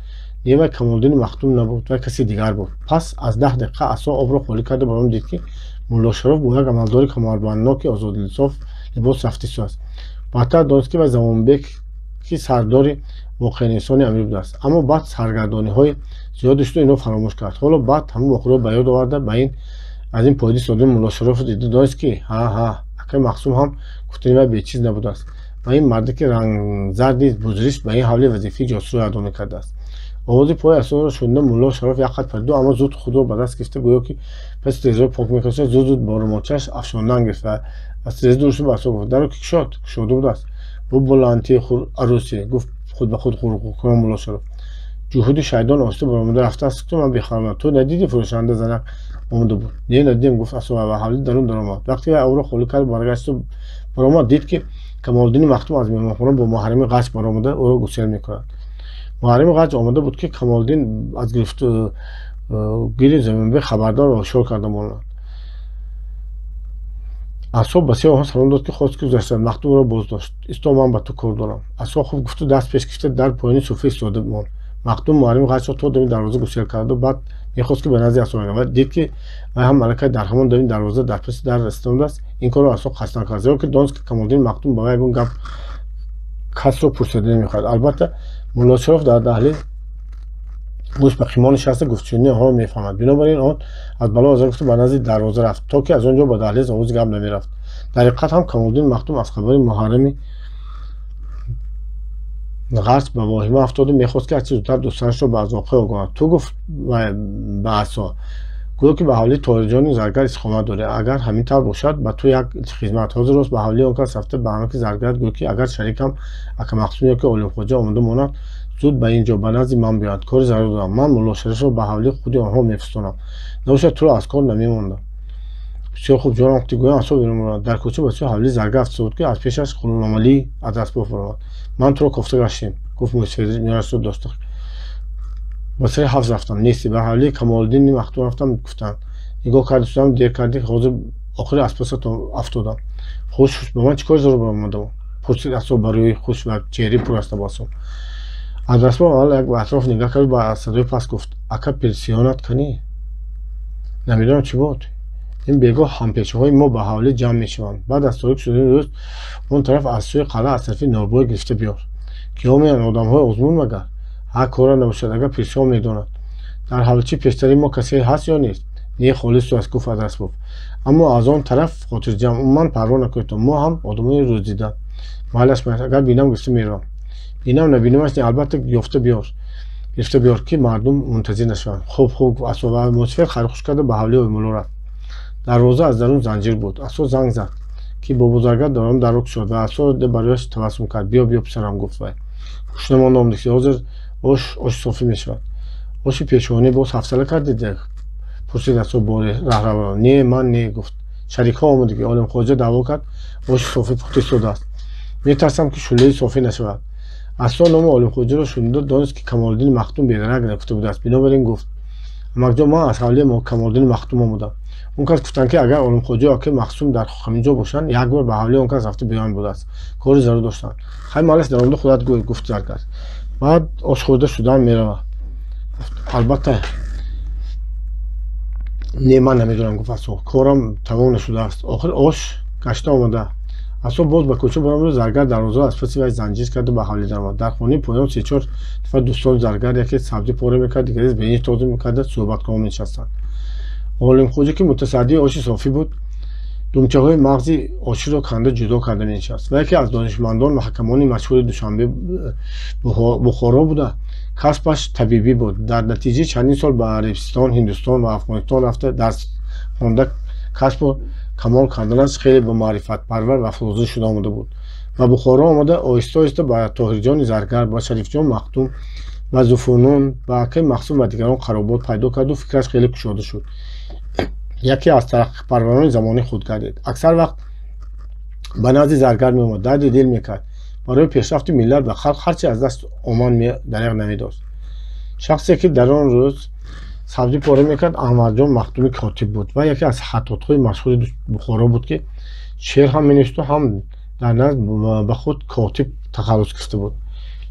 [SPEAKER 1] Не, вай Камолиддини Махтум набуд, вай каси дигар буд. Пас аз 10 дақиқа асо обро холӣ карда баром дид, ки Муллошароф бо як амалдори камарбандноки озодлисоф либос рафта истодааст. Баъдтар донист, ки вай Замонбек, ки сардори воқеанависони амир будааст. Аммо баъд саргардониҳои зиёде шуду инро фаромӯш кард. Ҳоло баъд ҳамон воқеаро ба ёд оварда ба ин аз ин поиди содири Муллошарофро дида донист, ки ҳа, ҳа, акай Махсум ҳам гуфтани вай бечиз набудааст ва ин мардаки рангзарди бузриш ба ин ҳавли вазифаи ҷосусро адо мекардааст. Овози пои асоро шунида Мулло Шароф як қад париду, аммо зуд худро ба даст гирифта, гӯё ки паси тирезаро пок мекашад, зуд зуд бо румолчааш афшондан гирифт ва аз тиреза дур шуд. Ба асо гуфт: даро ки кушод? Кушода будааст. Бу баландии арӯсе, гуфт худ ба худ ғурғуркунон Мулло Шароф. Ҷуҳуди шайдон оҳиста баромада рафтааст, ту ман бехабарам. Ту надидӣ, фурӯшанда занак омада буд? Не, надидем, гуфт асо ва ҳавли дарун даромад. Вақте вай обро холӣ кард, баргашту баромад, дид, ки Камолиддини Махтум аз меҳмонхона бо Муҳаррими Ғач баромада ӯро гусел мекунад. Муҳаррими Ғач омада буд, ки Камолиддин аз гирифтгири Замонбек хабардор ва ҳушёр карда монад. Асо ба сӯи онҳо салом дод, ки хост ки гузаштанд. Махтум ӯро боздошт. Исто, ман ба ту кор дорам. Асо хуб гуфту даст пеш гирифта дар поёни суфра истода монд. Махтум Муҳаррими Ғачро то дами дарвоза гусел карду баъд мехост, ки ба назди асо равад, дид, ки вай ҳам аллакай дар ҳамон дами дарвоза дар паси дар расида будааст. Ин корро асо қасдан кард, зеро ки донист, ки Камолиддини Махтум ба вай ягон гап касро пурсида намехоҳад. Албатта, Муллошароф дар даҳлиз гӯш ба қимор нишаста гуфтушунии онҳоро мефаҳмад. Бинобар ин он аз бало ҳозир гуфта ба назди дарвоза рафт, то ки аз он ҷо ба даҳлиз овози гап намерафт. Дар ҳақиқат ҳам Камолиддини Махтум аз хабари Муҳаррами Ғач ба воҳима афтоду мехост, ки ҳарчи зудтар дӯстанашро ба аз воқеа огоҳ. Ту, гуфт ба асо, Гӯё ки ба ҳавлии Тоҳирҷони Заргар истиқомат дорӣ. Агар ҳамин тавр бошад, ба ту як хизмат. Ҳозир рост ба ҳавлии он кас рафта, ба ҳамаки Заргарат гӯй, ки агар шарикам ака Мақсум ё ки Олимхоҷа омода монад, зуд ба ин ҷо ба назди ман биёяд. Кори зарур дорам. Ман Мулло Шарифро ба ҳавлии худи онҳо мефиристонам. Набошад, туро аз кор намемондам. Бисёр хуб, ҷонам, гӯям асо берун баромад. Дар кӯча ба сӯи ҳавлии Заргар афтода буд, ки аз пешаш Ғуломалӣ Адрасбоф баромад. Ман туро кофта гаштем, гуфт мӯйсафед миёнашро дошта. Ба сари ҳавз рафтам, нестӣ. Ба ҳавлии Камолиддини Махтум рафтам, гуфтанд. Нигоҳ карди шудам, дер кардӣ, ҳозир охири аз пасат афтодам. Хуш, ба ман чӣ кори зарур баромадам? Пурсид асо ба рӯи хуш ва чеҳраи пур аз табассум. Адрасбоф аввал як ба атроф нигоҳ кард, ба садои паст гуфт: ака пирсиёнат канӣ? Намедонам чӣ буд. Ин бегоҳ ҳампешаҳои мо ба ҳавлӣ ҷамъ мешаванд. Баъд аз торик шудани рӯз он тараф аз сӯи қалъа аз тарафи Норбой гирифта биёр. Киҳо меоянд? Одамҳои озмун магар? Ҳар кора набошад, агар пирсиён медонад. Дар ҳавличи пештари мо касе ҳаст ё нест? Не, холис аст, гуфт Адрасбоф. Аммо аз он тараф хотирҷамъ, умуман парво накунед, мо ҳам одамони рӯздида. Майлаш, агар бинам гирифта меравам. Бинам набинамаш не, албатта ёфта биёр. Гирифта биёр, ки мардум мунтазир нашаванд. Хуб, хуб, асо ва мусофир хайрхуш карда ба ҳавлии Оймулло рафт. Дарвоза аз дарун занҷир буд. Асо занг зад, ки бобозаргар дарон дарро кушод ва асо барояш табассум кард. Биё, биё, писарам, гуфт вай. Гушна мондам, ҳозир ош оши софӣ мешавад. Оши пешонӣ боз ҳафсала кардед? Пурсид асо бори раҳраварон. Не, ман не, гуфт. Шарикҳо омада, ки Олимхоҷа даъво кард, оши софӣ пухта истодааст. Метарсам, ки шӯлаи софӣ нашавад. Асо номи Олимхоҷаро шунида донист, ки Камолиддини Махтум бедарак нагуфта будааст. Бинобар ин гуфт: амакҷон, ман аз ҳавлии Камолиддини Махтум омадам. Он кас гуфтанд, ки агар Олимхоҷа ё ака Мақсум дар ҳамин ҷо бошанд, як бор ба ҳавлии он кас рафта биёянд будааст. Кори зарур доштанд. Хай, малаш, даромада худат гӯй, гуфт Заргар. Баъд ош хӯрда шудан меравад. Гуфт: албатта не, ман намедонам, гуфт асо. Корам тамом нашудааст. Охир ош гашта омада. Асо боз ба кӯча баромаду Заргар дарвозаро аз паси вай занҷир карду ба ҳавлӣ даромад. Дар хонаи поён се-чор нафар дӯстони Заргар, яке сабзӣ пора мекард, дигаре биринҷ тоза мекарда, суҳбаткунон менишастанд. Олимхоҷа, ки мутасаддии оши софӣ буд, думчаҳои мағзи оширо канда ҷудо карда менишаст ва яке аз донишмандон ва ҳакамони машҳури Душанбе Бухоро буда, касбаш табибӣ буд. Дар натиҷаи чандин сол ба Арабистон, Ҳиндустон ва Афғонистон рафта дарс хонда касбу камол карданаш хеле ба маърифатпарвар ва фозил шуда омада буд. Ба Бухоро омада оҳиста оҳиста ба Тоҳирҷони Заргар, ба Шарифҷон Махтум, ба Зуфунун, ба акаи Мақсум ва дигарон қаробот пайдо карду фикраш хеле кушода шуд. Яке аз тараққипарварони замони худ гардид. Аксар вақт ба назди Заргар меомад, дарди дил мекард. Барои пешрафти миллат ва халқ ҳарчи аз даст омад дареғ намедошт. Шахсе, ки дар он рӯз сабзӣ пора мекард, Аҳмадҷон Махтуми котиб буд ва яке аз хаттотҳои машҳури Бухоро буд, ки шеър ҳам менавишту ҳам дар назд ба худ котиб тахаллус гирифта буд.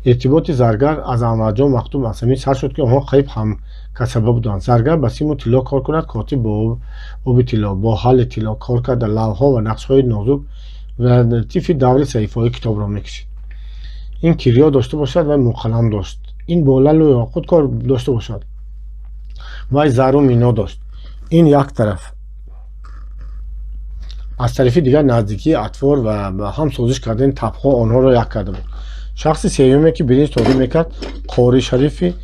[SPEAKER 1] Иртиботи Заргар аз Аҳмадҷон Махтум аз ҳамин сар шуд, ки онҳо қариб ҳамкасаба буданд. Заргар ба симу тилло кор кунад, котиб бо оби тилло, бо ҳалли тилло кор карда, лавҳҳо ва нақшҳои нозук ва латифи даври саҳифаҳои китобро мекашид. Ин кирё дошта бошад, вай муқалам дошт. Ин бо лалу ёқут кор дошта бошад, вай зару мино дошт. Ин як тараф. Аз тарафи дигар наздикии атвор ва ҳам созиш кардани табҳо онҳоро як карда буд. Шахси сеюме, ки биринҷ тоза мекард, Қори Шарифи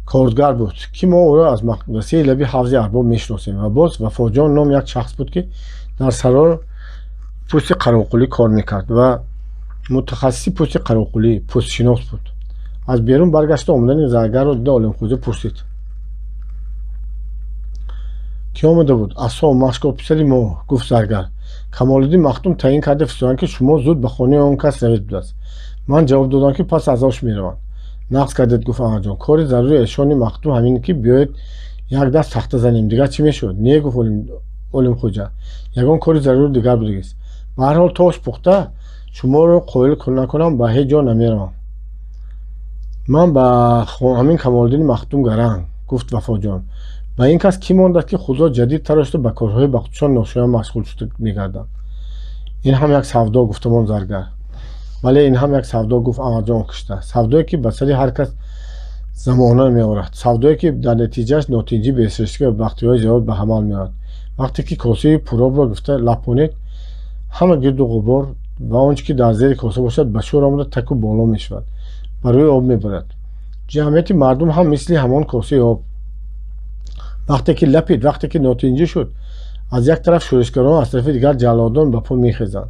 [SPEAKER 1] кордгар буд, ки мо ӯро аз мақдасии лаби ҳавзи арбоб мешиносем. Ва боз Вафоҷон ном як шахс буд, ки дар сарор пӯсти қароқулӣ кор мекард ва мутахассиси пӯсти қароқулӣ, пӯстшинос буд. Аз берун баргашта омадани Заргарро дида Олимхоҷа пурсид: кӣ омада буд? Асо, машко писари мо, гуфт Заргар. Камолиддин Махтум таъин карда фиристоданд, ки шумо зуд ба хонаи он кас равед будааст. Ман ҷавоб додам, ки пас аз ош мераванд. Нақз кардед, гуфт Аҳмадҷон. Кори зарури эшони Махтум ҳамин, ки биёед як даст тахта занем, дигар чӣ мешуд? Не, гуфт Олимхоҷа, ягон кори зарури дигар будагист. Ба ҳар ҳол то ош пухта шуморо қоил накунам, ба ҳеҷ ҷо намеравам. Ман ба ҳамин Камолиддини Махтум гаранг, гуфт Вафоҷон. Ба ин кас кӣ мондад, ки худро ҷадид тарошта ба корҳои ба худшон ношоям машғул шуда мегарданд? Ин ҳам як савдо, гуфтамон Заргар. Бале, ин ҳам як савдо, гуфт Аҳмадҷон кишта. Савдое, ки ба сари ҳар кас замона меорад. Савдое, ки дар натиҷааш нотинҷӣ, бесириштӣ ва бахтиҳои зиёд ба ҳамал меорад. Вақте ки косаи пуробро гуфта лапонед, ҳама гирду ғубор ва он чӣ ки дар зери коса бошад ба шӯр омада таку боло мешавад, ба рӯи об мебарад. Ҷамъияти мардум ҳам мисли ҳамон косаи об. Вақте ки лапид, вақте ки нотинҷӣ шуд, аз як тараф шӯришгарон, аз тарафи дигар ҷаллодон ба по мехезанд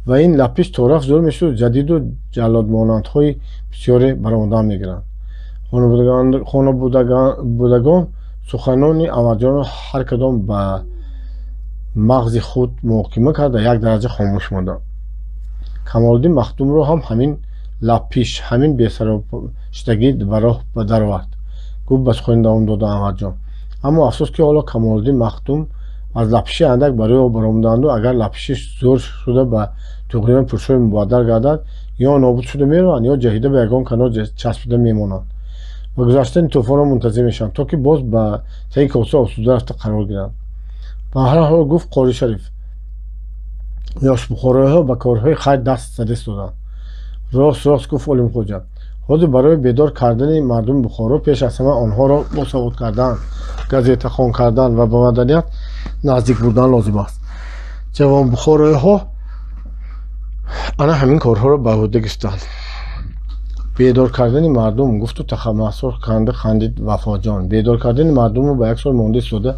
[SPEAKER 1] ва ин лапиш тораф зур мешуд. Ҷадиду ҷаллодмонандҳои бисёре баромадан мегиранд. Хонабудагон суханони Анварҷонро ҳар кадом ба мағзи худ муҳокима карда як дараҷа хомӯш монданд. Камолиддин Махдумро ҳам ҳамин лаппиш, ҳамин бесароштагӣ ба роҳ даровард, гуфт ба сухани давом дода Анварҷон. Аммо афсӯс, ки ҳоло Камолиддин Махдум аз лаппиши андак ба рӯй баромаданду агар лаппиши зур шуда ба туғёни пуршӯи мубаддал гардад, ё нобуд шуда мераванд, ё ҷаҳида ба ягон канор часпида мемонанд ва гузаштани тӯфонро мунтазир мешаванд, то ки боз ба таи коса осуда рафта қарор гиранд. Ба ҳар ҳол, гуфт Қори Шариф, ёшбухороиҳо ба корҳои хайр даст зада истоданд. Рост, рост, гуфт Олимхоҷа. Ҳозир барои бедор кардани мардуми Бухоро пеш аз ҳама онҳоро босавод кардан, газетахон кардан ва ба маданият наздик бурдан лозим аст. Ҷавонбухороиҳо ана ҳамин корҳоро ба ӯҳда гирифтанд. Бедор кардани мардум, гуфту тахамассур канда хандид Вафоҷон. Бедор кардани мардумро ба як сол монда истода,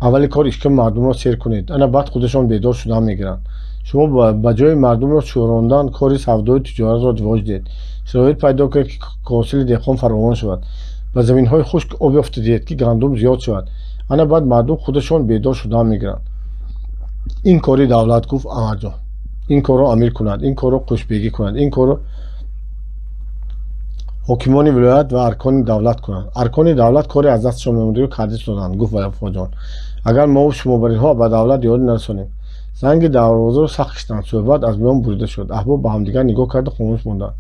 [SPEAKER 1] аввали кор ишками мардумро сер кунед, ана баъд худашон бедор шудан мегиранд. Шумо ба ҷои мардумро шӯрондан кори савдою тиҷоратро ривоҷ диҳед, шароит пайдо кунед, ки ҳосили деҳқон фаровон шавад, ба заминҳои хушк об ёфта диҳед, ки гандум зиёд шавад. Ана баъд мардум худашон бедор шудан мегиранд. Ин кори давлат, гуфт Анварҷон. Ин корро амир кунад, ин корро қӯшбегӣ кунад, ин корро ҳокимони вилоят ва аркони давлат кунанд. Аркони давлат коре аз дасташон мемондагиро карда истоданд, гуфт Вафоҷон. Агар мову шумобаринҳо ба давлат ёрӣ нарасонем. Занги дарвозаро сахт киштанд. Суҳбат аз миён бурида шуд. Аҳбоб ба ҳамдигар нигоҳ карда хомӯш монданд.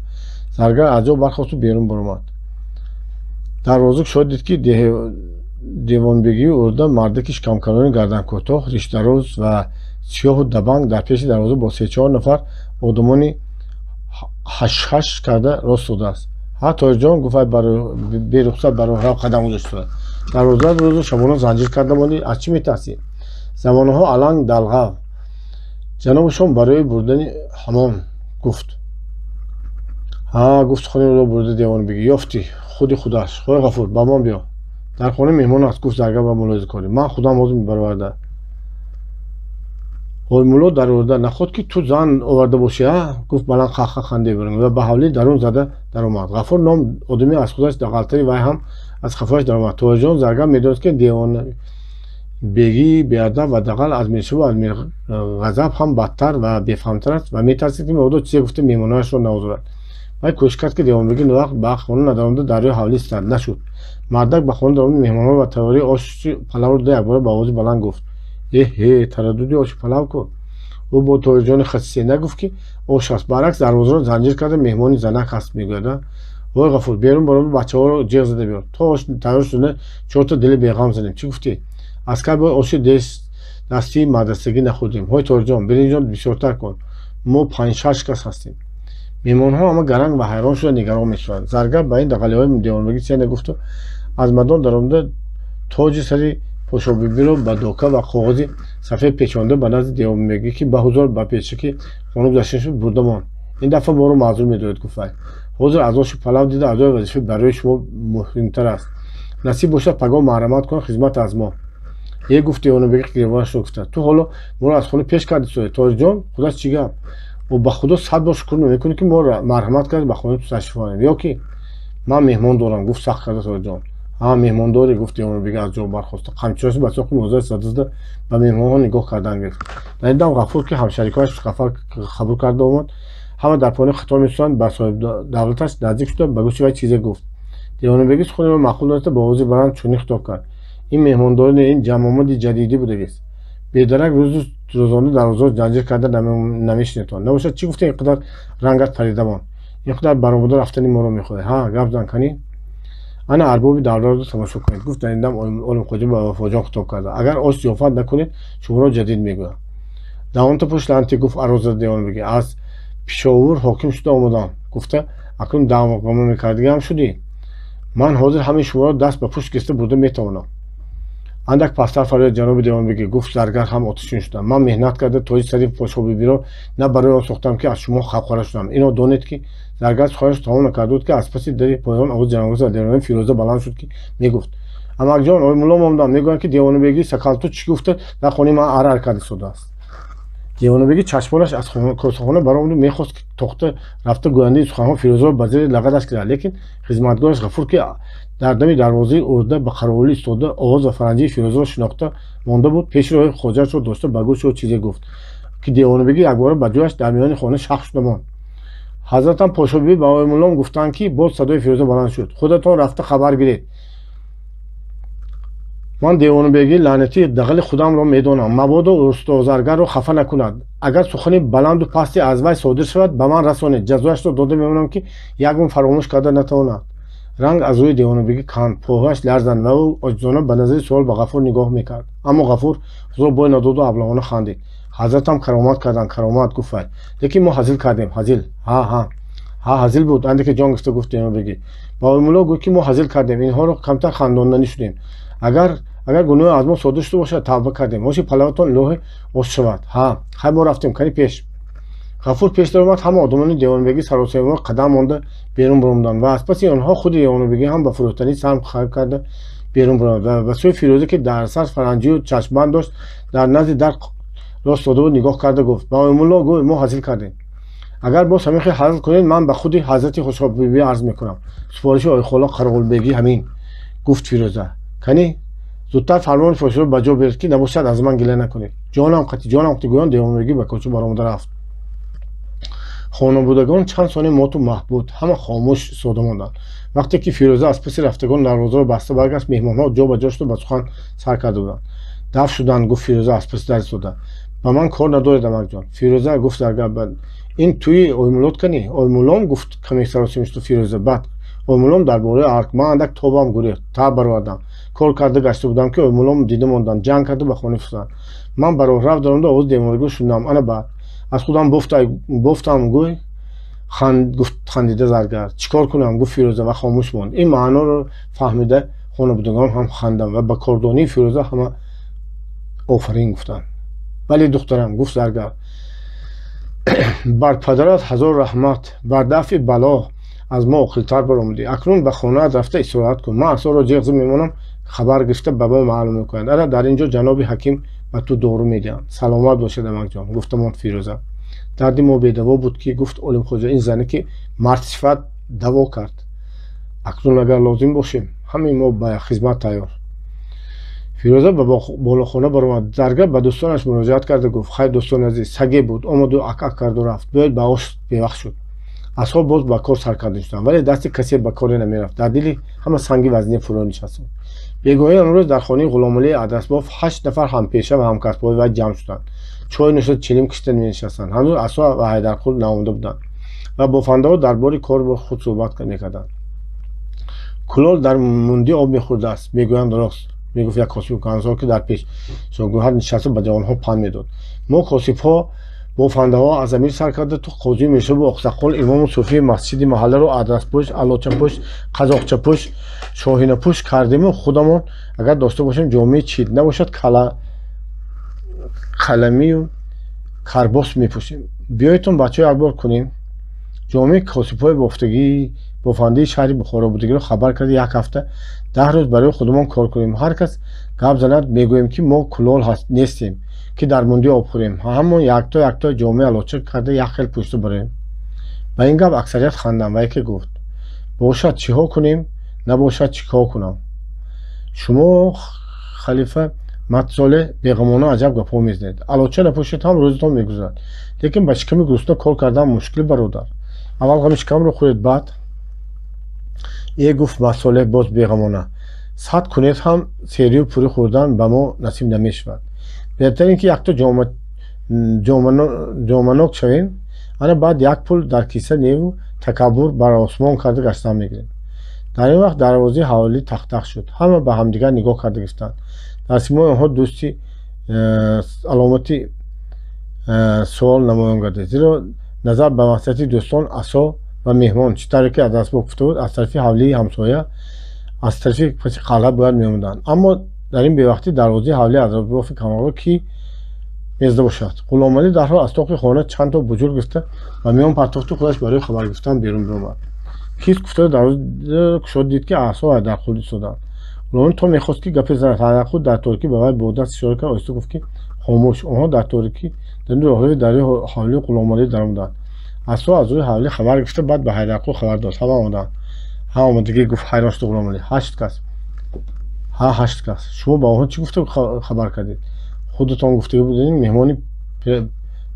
[SPEAKER 1] Заргар аз ҷо бархосту берун баромад. Дарвоза кушод, дид, ки девонбегии урда, мардаки шикамкалони гарданкӯтоҳ, ришдароз ва сиёҳу дабанг дар пеши дарвоза бо се-чор нафар одамони ҳашҳаш карда рост додааст. Ҳа, Тоҳирҷон, гуфт вай, берухсат ба роҳрав қадам гузошта. Дарвозаро рӯзу шабона занҷир карда мондӣ, аз чӣ метарсӣ? Замонаҳо аланг далғав. Ҷанобашон барои бурдани ҳамон, гуфт. Ҳа, гуфт сухани ӯро бурда девонбегӣ. Ёфтӣ, худи худаш. Ҳой Ғафур, ба ман биё. Дар хона меҳмон аст, гуфт заргар ба мулоҳизакорӣ. Ман худам ҳозир бароварда. Ҳой мулло дароварда, наход ки ту зан оварда бошӣ, а? Гуфт баланд қаҳқаҳ ханде ва ба ҳавлии дарун зада даромад. Ғафур ном одаме аз худаш дағалтари вай ҳам аз қафояш даромад. Тоҳирҷон, заргар медонист, ки девонбегии беадаб ва дағал аз миршабу аз мирғазаб ҳам бадтар ва бефаҳмтар аст ва метарсид, ки мабодо чизе гуфта меҳмонояшро наозорад. Вай кӯшиш кард, ки девонбегӣ новақт ба хона надаромада дар рӯи ҳавлӣ истад. Нашуд. Мардак ба хона даромад, меҳмонҳо ва тайёрии оши палавро дида якбора ба овози баланд гуфт: эҳе, тараддуди оши палав ку! Ӯ бо Тоҳирҷони хасисе нагуфт, ки ош аст, баръакс дарвозаро занҷир карда меҳмони занак ҳаст мегӯяд. Вой Ғафур, берун баромада бачаҳоро ҷеғ зада биёр, то ош тайёр шуда чорта дили беғам занем. Чӣ гуфтӣ? Аскар бояд оши дастии мадрасагӣ нахӯрдем. Ҳой Тоҳирҷон, биринҷон бисёртар кун, мо панҷ-шаш кас ҳастем. Меҳмонҳо ҳама гаранг ва ҳайрон шуда нигарон мешаванд. Заргар ба ин дағалиҳои девонбегӣ чизе нагуфту аз мадон даромада тоҷи сари пошобибиро ба дока ва коғази сафед печонда ба назди девонбегӣ, ки ба ҳузур ба пешаки хона гузашта шуд, бурда монд. Ин дафъа моро маъзур медоред, гуфт вай. Ҳозир аз оши палав дида адои вазифа барои шумо муҳимтар аст. Насиб бошад, пагоҳ марҳамат кун, хизмат аз мо. Е, гуфт девонбегӣ гиребонашро гуфта, ту ҳоло моро аз хона пеш карди соя. Тоҳирҷон, худаш чӣ гап? Ӯ ба худо сад бор шукр мекунӣ, ки моро марҳамат кард, ба хонаи ту ташриф овардем. Ё ки ман меҳмон дорам, гуфт сахт карда Тоҳирҷон. Ҳа, меҳмондорӣ, гуфт девонбегӣ аз ҷо бархоста, қамчиҳояшро ба соқи мозаи зада ба меҳмонҳо нигоҳ кардан гирифт. Дар ин дам Ғафур, ки ҳамшарикояш қабул карда омад, ҳама дар поёни хитоб месӯзанд, ба соҳибдавлаташ наздик шуда ба гӯши вай чизе гуфт. Девонбегӣ суханеро маъқул дониста бо овози баланд чунин хитоб кард: ин меҳмондорӣ не, ин ҷамъомади ҷадидӣ будагист. Бедарак рӯзу рӯзона дарвозаро занҷир карда намешинедтон. Набошад, чӣ гуфта ин қадар рангат парида монд? Ин қадар баромада рафтани моро мехоҳӣ? Ҳа, гап зан, канӣ? Ана арбоби давраро тамошо кунед, гуфт дар ин дам Олимхоҷа ба Вафоҷон хитоб карда. Агар ош зиёфат накунед, шуморо ҷадид мегӯям. Давонта пушт ланти, гуфт ароза девонбегӣ. Аз Пишовур ҳоким шуда омадам, гуфта акнун даъвоғома мекардигаам шудӣ. Ман ҳозир ҳамаи шуморо даст ба пушт гирифта бурда метавонам. Андак пасттар фарёд, ҷаноби девонбегӣ, гуфт заргар ҳам оташин шуда. Ман меҳнат карда тоҷи сари подшоҳбибиро на барои он сохтам, ки аз шумо хавхора шудам. Ино донед, ки заргар суханашро тамом накарда буд, ки аз паси дари поён овози ҷанобоз ва девонаи фирӯза баланд шуд, ки мегуфт: Амакҷон, Оймулло мондам, мегӯянд, ки девонабегӣ сакалту чӣ гуфта дар хонаи ман арар карда истодааст. Девонабегӣ чашмонаш аз косахона баромаду мехост, ки тохта рафта гӯяндаи суханҳо Фирӯзаро ба зери лагадаш гирад, лекин хизматгораш Ғафур, ки дар дами дарвозаи урда ба қаровулӣ истода, овоз ва фаранҷии Фирӯзаро шинохта монда буд, пеши роҳи хоҷаашро дошта ба гӯши ӯ чизе гуфт, ки девонабегӣ якбора ба ҷояш дар миёни хона шах шуда монд. Ҳазратам Подшобибӣ ба Оймуллом гуфтанд, ки боз садои Фирӯза баланд шуд: худатон рафта хабар гиред. Ман девонабегии лаънатии дағали худамро медонам, мабодо устозаргарро хафа накунад. Агар сухани баланду пасте аз вай содир шавад, ба ман расонед, ҷазояшро дода мемонам, ки як умр фаромӯш карда натавонад. Ранг аз рӯи девонабегӣ канд, пойҳояш ларзанд ва ӯ оҷизона ба назари суол ба Ғафур нигоҳ мекард. Аммо Ғафур худро бой надоду аблаҳона хандид. Ҳазратам каромат карданд, каромат, гуфт вай. Лекин мо ҳазил кардем, ҳазил. Ҳа, ҳа. Ҳа, ҳазил буд, андаке ҷон гирифта гуфт девонабегӣ. Ба Оймулло гӯй, ки мо ҳазил кардем, инҳоро камтар хандонданӣ шудем. Агар гуноҳе аз мо содир шуда бошад, тавба кардем. Оши палаватон илоҳи ош шавад. Ҳа, хай, мо рафтем, кани пеш. Ғафур пеш даромад, ҳама одамони девонабегӣ саросемавор қадам монда берун баромаданд ва аз паси онҳо худи девонабегӣ ҳам ба фурӯтанӣ сар хам карда берун баромад ва ба сӯи Фирӯза, ки дар сар фаранҷию чашмбанд дошт, дар назди дар рост дода буд, нигоҳ карда гуфт: ба Оймулло гӯй, мо ҳазил кардем. Агар боз ҳамин хел ҳазл кунед, ман ба худи ҳазрати Хушобибӣ арз мекунам. Супориши Ойхола Қароғулбегӣ ҳамин, гуфт Фирӯза. Кани зудтар фармони подшоҳро ба ҷо биёред, ки набошад аз ман гила накунед. Ҷонам қатӣ, ҷонам қатӣ, гӯён девонабегӣ ба кӯча баромада рафт. Хонабудагон чанд сония моту маҳбуд, ҳама хомӯш истода монданд. Вақте ки Фирӯза аз паси рафтагон дарвозаро баста баргашт, меҳмонҳо ҷо ба ҷо шуда ба сухан сар карда буданд. Дафт шуданд, гуфт Фирӯза аз паси дар истода. Ба ман кор надоред, амакҷон. Фирӯза, гуфт заргар, ин тӯи Оймуллот кани? Оймуллом, гуфт каме саросим шуд Фирӯза. Баъд Оймуллом дар бораи арк, ман андак тобам гурехт, таб баровардам. Кор карда гашта будам, ки Оймуллом дида монданд, ҷанг карда ба хона фурсанд. Ман ба роҳрав даромада овози девонагиро шунидам. Ана баъд аз худам бофтам, гӯй, гуфт хандида заргар. Чӣ кор кунам, гуфт Фирӯза ва хомӯш монд. Ин маъноро фаҳмида хонабудагон ҳам ханданд ва ба кордонии Фирӯза ҳама офарин гуфтанд. Вале духтарам, гуфт заргар, бар падарат ҳазор раҳмат, бар дафъи бало аз мо оқилтар баромадӣ. Акнун ба хонаат рафта истироҳат кун. Ман асоро ҷеғ зада мемонам, хабар гирифта ба мо маълум мекунанд. Ана дар ин ҷо ҷаноби ҳаким ба ту дору медиҳанд. Саломат бошед, амакҷон, гуфта монд Фирӯза. Дарди мо бедаво буд, ки, гуфт Олимхоҷа, ин зане ки мардсифат даво кард. Акнун агар лозим бошем, ҳамаи мо ба хизмат тайёр. Фирӯза ба болохона баромад. Заргар ба дӯстонаш муроҷиат карда гуфт: хай, дӯстони азиз, саге буд, омаду ак-ак карду рафт. Биёед ба ош, бевақт шуд. Асҳоб боз ба кор сар карда шуданд, вале дасти касе ба коре намерафт. Дар дили ҳама санги вазнин фурӯ нишаст. Бегоҳӣ он рӯз дар хонаи Ғуломалии адрасбоф 8 нафар ҳампеша ва ҳамкасбҳои вай ҷамъ шуданд. Чой нӯшида, чилим кашида менишастанд. Ҳанӯз Асо ва Ҳайдарқул наомада буданд ва бофандаҳо дар бори кор бо худ суҳбат мекарданд. Кулол дар мундӣ об мехӯрдааст, мегӯянд, рост, мегуфт як косиби кӯҳансол, ки дар пеш шогӯҳар нишаста ба ҷавонҳо панд медод. Мо косибҳо, бофандаҳо аз амир сар карда то қозию миршобу оқсақол, имому суфии масҷиди маҳалларо адраспӯш, алочапӯш, қазоқчапӯш, шоҳинапӯш кардему худамон агар дошта бошем ҷомеи чид, набошад қаламию карбос мепӯшем. Биёедтон, бачаҳо, як бор кунем. Ҷомеи косибҳои бофтагии бофандаи шаҳри Бухоро будагиро хабар карда як ҳафта 10 рӯз барои худамон кор кунем. Ҳар кас гап занад, мегӯем, ки мо кулол нестем, ки дар мундӣ об хӯрем. Ҳамон якто якто ҷомеи алоча карда як хел пӯшта бароем. Ба ин гап аксарият ханданд ва яке гуфт: бошад, чиҳо кунем, набошад, чӣ кор кунам? Шумо, халифа Матзоле, беғамона аҷаб гапҳо мезанед. Алоча напӯшед ҳам рӯзатон мегузарад. Лекин ба шиками гурусна кор кардан мушкил, бародар. Аввал ғами шикамро хӯред, баъд. Е, гуфт Матсолеҳ боз беғамона, сад кунед ҳам серию пурӣ хӯрдан ба мо насиб намешавад. Беҳтар ин ки якто ҷоманок шавем, ана баъд як пул дар киса неву такаббур бар осмон карда гаштан мегирем. Дар ин вақт дарвозаи ҳавлӣ тахтах шуд. Ҳама ба ҳамдигар нигоҳ карда гирифтанд. Дар симои онҳо дӯсти аломати суол намоён гардид, зеро назар ба маслиҳати дӯстон асо ва меҳмон, чӣ тавре ки адрасбоф гуфта буд, аз тарафи ҳавлии ҳамсоя, аз тарафи паси қалъа бояд меомаданд. Аммо дар ин бевақтӣ дарвозаи ҳавлии адрасбофи камолро кӣ мезада бошад? Ғуломалӣ дарҳол аз тоқи хона чанд то буҷур гирифта ба миён партофту худаш барои хабар гирифтан берун биромад. Кист, гуфта дарвоза кушод, дид, ки Асо Ҳайдарқул истоданд. Ғуломалӣ то мехост, ки гапе занад, Ҳайдарқул дар торикӣ ба вай бо даст ишора кард, оҳиста гуфт, ки хомӯш. Онҳо дар торикӣ дар роҳрави дари ҳавлии Ғуломалӣ даромаданд. Асо аз рӯи ҳавлӣ хабар гирифта, баъд ба Ҳайдарқул хабар дод. Ҳама омаданд. Ҳа, омадагӣ, гуфт ҳайрон шуд Ғуломалӣ. 8 кас. Ҳа, 8 кас. Шумо ба онҳо чӣ гуфта хабар кардед? Худатон гуфтагӣ будед, меҳмони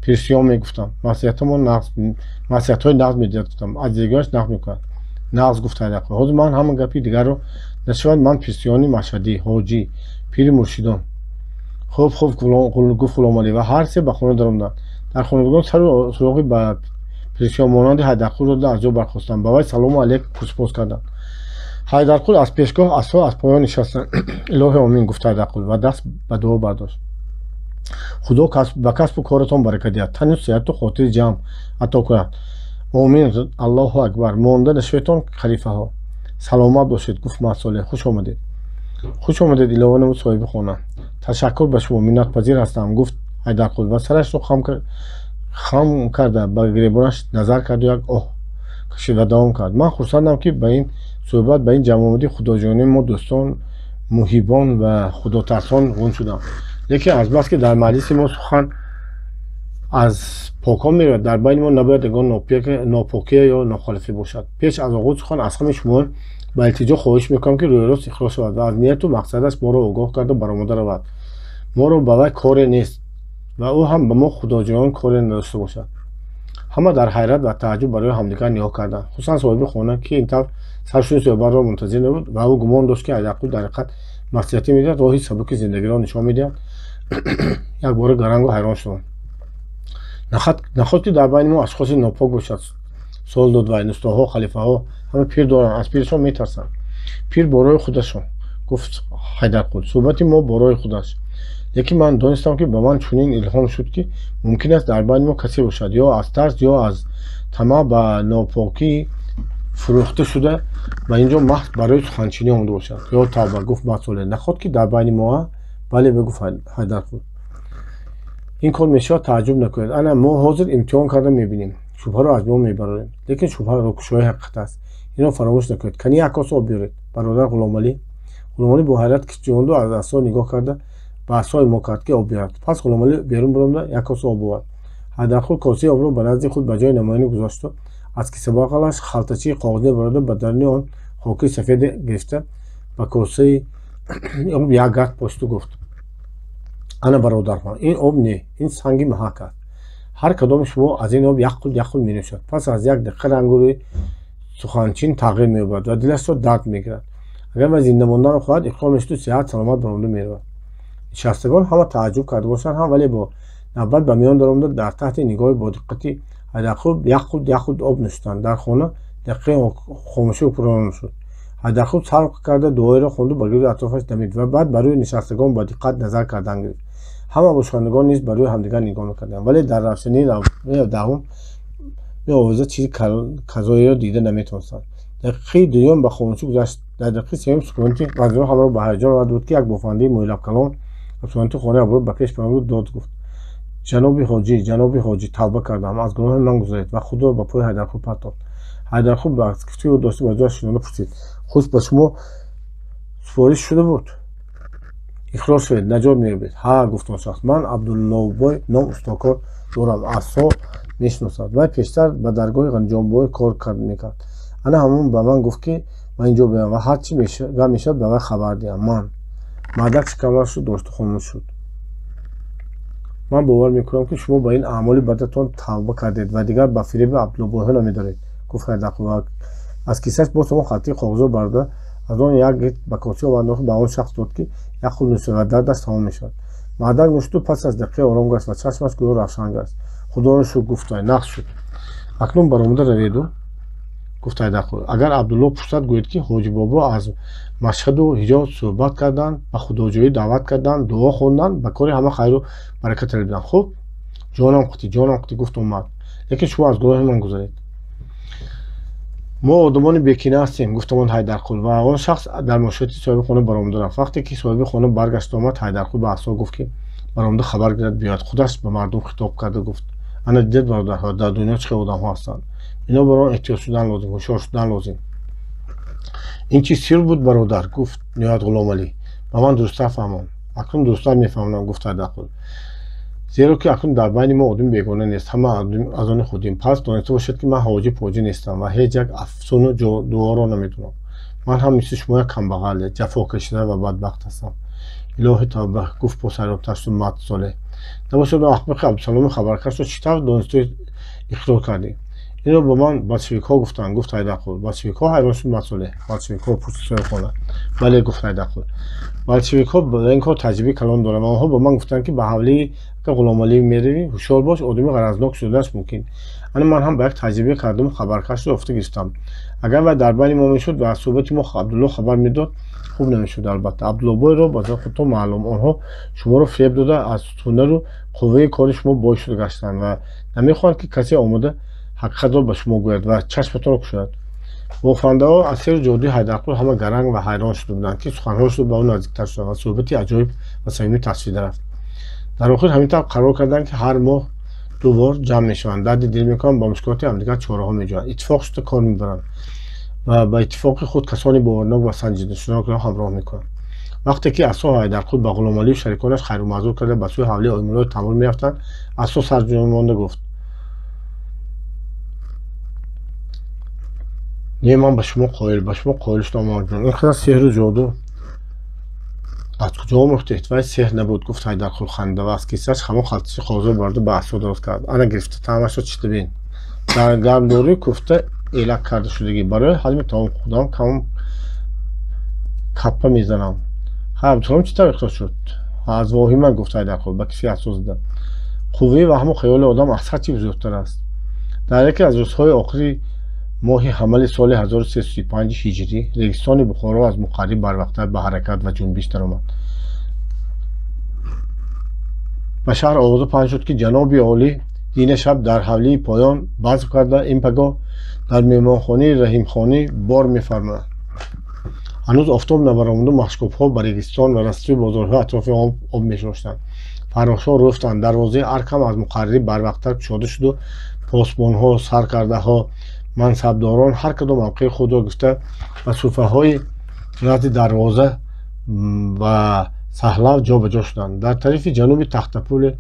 [SPEAKER 1] пирсиён мегуфтам. Маслиҳатҳои нағз медиҳад, гуфтам. Аз дидагиҳояш нақл мекунад. Нағз, гуфт Ҳайдарқул. Ҳозир ман ҳама гапи дигарро нашавад. Ман пирсиёни машҳадӣ, ҳоҷӣ, пири муршидон. Хуб, хуб, гуфт Ғуломалӣ ва ҳар се ба хона даромаданд. Дар хонадагон сару суроғи ба пирсиён монанди Ҳайдарқулро аз ҷо бархостанд. Ба вай салому алейк пурсупос карданд. Ҳайдарқул аз пешгоҳ, асо аз поён нишастанд. Илоҳи омин, гуфт Ҳайдарқул ва даст ба дуо бардошт. Худо ба касбу коратон баракат диҳад, тану сиҳату хотири ҷамъ ато кунад. Омин, Аллоҳу акбар. Монда нашаведтон, халифаҳо. Саломат бошед, гуфт Мардсолеҳ. Хуш омадед. Хуш омадед, илова намуд соҳиби хона. Ташаккур ба шумо, миннатпазир ҳастам, гуфт Ҳайдарқул ва сарашро хам карда ба гиребонаш назар карду як оҳ кашид ва давом кард. Ман хурсандам, ки ба ин суҳбат, ба ин ҷамъомадии худоҷонии мо дӯстон, муҳибон ва худотарсон гум шудам. Лекин азбаски дар маҷлиси мо сухан аз покон меравад, дар байни мо набояд ягон нопокия ё нохалифӣ бошад. Пеш аз оғози сухан аз ҳамаи шумо ба илтиҷо хоҳиш мекунам, ки рӯйрост иқрор шавад ва аз нияту мақсадаш моро огоҳ карда баромада равад. Моро ба вай коре нест ва ӯ ҳам ба мо худоҷоён коре надошта бошад. Ҳама дар ҳайрат ва тааҷҷуб барои ҳамдигар нигоҳ карданд, хусусан соҳиби хона, ки ин тавр саршуни суҳбатро мунтазир набуд ва ӯ гумон дошт, ки Ҳайдарқул дар ҳақиқат маслиҳатӣ медиҳад, роҳи сабуки зиндагиро нишон медиҳад. Якбора гарангу ҳайрон шуданд. Наход ки дар байни мо ашхоси нопок бошад, суол дод вай. Нустоҳо, халифаҳо ҳама пир доранд, аз пиршон метарсанд. Пир борои худашон, гуфт Ҳайдарқул. Суҳбати мо борои худаш. Лекин ман донистам, ки ба ман чунин илҳом шуд, ки мумкин аст дар байни мо касе бошад, ё аз тарс, ё аз тамаъ ба нопокӣ фурӯхта шуда, ба ин ҷо маҳз барои суханчинӣ омада бошад. Ё тавба, гуфт Мардсолеҳ. Наход ки дар байни мо? Бале, бигуфт Ҳайдарқул. Ин кор мешавад, тааҷҷуб накунед. Ана мо ҳозир имтиҳон карда мебинем, шубҳаро аз миён мебарорем. Лекин шубҳа рокушои ҳақиқат аст, инро фаромӯш накунед. Кани як коса об биёред, бародар Ғуломалӣ. Ғуломалӣ бо ҳайрат киҷонду аз асо нигоҳ карда ба асои мо кард, ки об биёрад. Пас Ғуломалӣ берун баромада як коса об овард. Ҳайдарқул косаи обро ба назди худ ба ҷои намоянӣ гузошту аз кисабағалаш халтачаи коғазӣ барода, ба даруни он хоки сафеде гирифта, ба косаи об як гард пошиду гуфт: ана, бародарҳо, ин об не, ин санги маҳак аст. Ҳар кадоми шумо аз ин об як қулт, як қулт менӯшад. Пас аз як дақиқа рангу рӯи суханчин тағйир меёбад ва дилашро дард мегирад. Агар вай зинда монданро хоҳад, иқрор мешуду сиҳат саломат баромада меравад. Нишастагон ҳама тааҷҷуб карда бошанд ҳам, вале бо навбат ба миён даромада, дар таҳти нигоҳи бодиққати Ҳайдарқул як қулт, як қулт об нӯшиданд. Дар хона дақиқаи хомӯшӣ ҳукмрон шуд. Ҳайдарқул сарқ карда дуоеро хонду, ба гирду атрофаш дамид ва баъд ба рӯи нишастагон ба диққат назар кардан гирифт. Ҳама бошандагон низ ба рӯи ҳамдигар нигоҳ мекарданд, вале дар равшании даҳум меовоза чизи казоеро дида наметавонистанд. Дақиқаи дуюм ба хомӯшӣ гузашт. Дар дақиқаи сеюм сукунати вазирон ҳамаро ба ҳаяҷон оварда буд, ки як бофандаи мӯйлабкалон аз сукунати хонаи аброр ба пеш баромаду дод гуфт: ҷаноби ҳоҷӣ, ҷаноби ҳоҷӣ, тавба кардам, аз гуноҳи ман гузаред, ва худро ба пои Ҳайдарқул партофт. Ҳайдарқул ба кифти ӯ дошта, ба ҷояш шинонда пурсид: хуш ба шумо супориш шуда буд? Иқрор шавед, наҷот меёбед. Ҳа, гуфт он шахс, ман Абдуллобой ном устокор дорам, асо мешиносад. Вай пештар ба даргоҳи Ғаниҷонбой кор мекард. Ана ҳамон ба ман гуфт, ки ба ин ҷо биёям ва ҳар чӣ гап мешавад, ба вай хабар диҳам. Ман мардак шикамашро дошта хомӯш шуд. Ман бовар мекунам, ки шумо ба ин аъмоли бадатон тавба кардед ва дигар ба фиреби Абдуллобойҳо намедоред, гуфт Ҳайдарқул ва аз кисаш боз ҳамон халтаи коғазро барда, аз он як гит ба коса овард, ба он шахс дод, ки як қулт нӯшад ва дардаш тамом мешавад. Мардак нӯшиду пас аз дақиқае ором гашт ва чашмаш гӯё равшан гашт. Худоро шукр, гуфт вай, нағз шуд. Акнун баромада раведу, гуфт Ҳайдарқул, агар Абдулло пурсад, гӯед, ки Ҳоҷибобо аз Машҳаду Ҳиҷоз суҳбат карданд, ба худоҷӯӣ даъват карданд, дуо хонданд, ба кори ҳама хайру баракат талабиданд. Хуб, ҷонам қутӣ, ҷонам қутӣ, гуфт он мард, лекин шумо аз гуноҳи ман гузаред. Мо одамони бекина ҳастем, гуфтамон Ҳайдарқул ва он шахс дар мошинати соҳиби хона баромада рафт. Вақте ки соҳиби хона баргашта омад, Ҳайдарқул ба асо гуфт, ки баромада хабар гирад биёяд. Худаш ба мардум хитоб карда гуфт: ана дидед, бародарҳо, дар дунё чӣ хел одамҳо ҳастанд. Бинобар он эҳтиёт шудан лозим, ҳушёр шудан лозим. Ин чӣ сир буд, бародар? Гуфт ниҳоят Ғуломалӣ. Ба ман дурусттар фаҳмон. Акнун дурусттар мефаҳмонам, гуфт Ҳайдарқул. Зеро ки акнун дар байни мо одами бегона нест, ҳама аз они худем. Пас дониста бошед, ки ман ҳоҷи поҷӣ нестам ва ҳеҷ як афсуну дуоро намедонам. Ман ҳам мисли шумо як камбағал, ҷафо кашида ва бадбахт ҳастам. Илоҳи тавба, гуфт бо саробтар шуд Мат Солеҳ. Набошад он аҳмақи Абдусаломи хабаркашро чӣ тавр донисту иқрор кардӣ? Инро ба ман болшевикҳо гуфтанд, гуфт Ҳайдарқул. Болшевикҳо? Ҳайрон шуд Мат Солеҳ. Болшевикҳо? Пурсид соҳибхона. Бале, гуфт Ҳайдарқул. Болшевикҳо ба ин кор таҷрибаи калон доранд ва онҳо ба ман гуфтанд, ки ба ҳавлии Ғуломалӣ меравӣ, ҳушёр бош, одами ғаразнок шуданаш мумкин. Ана ман ҳам ба як таҷриба кардаму хабаркашро ёфта гирифтам. Агар вай дар байни мо мешуд ва аз суҳбати мо Абдулло хабар медод, хуб намешуд албатта. Абдуллобойро ба худтон маълум, онҳо шуморо фиреб дода, аз ҳунару қувваи кори шумо бой шуда гаштанд ва намехоҳанд, ки касе омода ҳақиқатро ба шумо гӯяд ва чашматонро кушояд. Бофандаҳо аз сеҳру ҷодуи Ҳайдарқул ҳама гаранг ва ҳайрон шуда буданд, ки суханҳояшро ба ӯ наздиктар шуданд ва суҳбати аҷоиб ва самимӣ тасвида рафт. Дар охир ҳамин тавр қарор карданд, ки ҳар моҳ ду бор ҷамъ мешаванд, дарди дил мекунанд, ба мушкилоти ҳамдигар чораҳо меҷӯянд, иттифоқ шуда кор мебаранд ва ба иттифоқи худ касони боварнок ва санҷидашунокро ҳамроҳ мекунанд. Вақте ки Асо Ҳайдарқул ба Ғуломалию шариконаш хайру маъзур карда ба сӯи ҳавлии Оймуллои Тамур мерафтанд, Асо сарҷунбонда гуфт: не, ман ба шумо қоил, ба шумо қоил шудам, омаҷон. Ин қадар сеҳру ҷоду аз куҷо омӯхтед? Вай сеҳр набуд, гуфт Ҳайдарқул ханда ва аз кисааш ҳамон халтачи қоғозро барда ба Асо дароз кард. Ана гирифта таъмашро чида бин. Дар гармдории куфта элак карда шудагӣ. Барои ҳаҷми таом худам кам каппа мезанам. Ха, Абдусалом чӣ тавр иқрор шуд? Аз воҳима, гуфт Ҳайдарқул ба кисаи Асо зада. Қувваи ваҳму хаёли одам аз ҳар чӣ бузургтар аст. Дар яке аз рӯзҳои охири моҳи ҳамали соли 1335 ҳиҷрӣ регистони Бухоро аз муқарриб барвақттар ба ҳаракат ва ҷунбиш даромад. Ба шаҳр овоза паҳн шуд, ки ҷаноби олӣ дина шаб дар ҳавлии поён базм карда, ин пагоҳ дар меҳмонхонаи Раҳимхонӣ бор мефармояд. Ҳанӯз офтоб набаромаду машкобҳо ба регистон ва растуи бозорҳои атрофи об мешоштанд. Фаррошҳо рӯфтанд. Дарвозаи арк ҳам аз муқарриб барвақттар кушода шуду посбонҳо, саркардаҳо, мансабдорон ҳар кадом мавқеи худро гирифта ба суфаҳои назди дарвоза ва саҳлав ҷобаҷо шуданд. Дар тарафи ҷануби тахтапули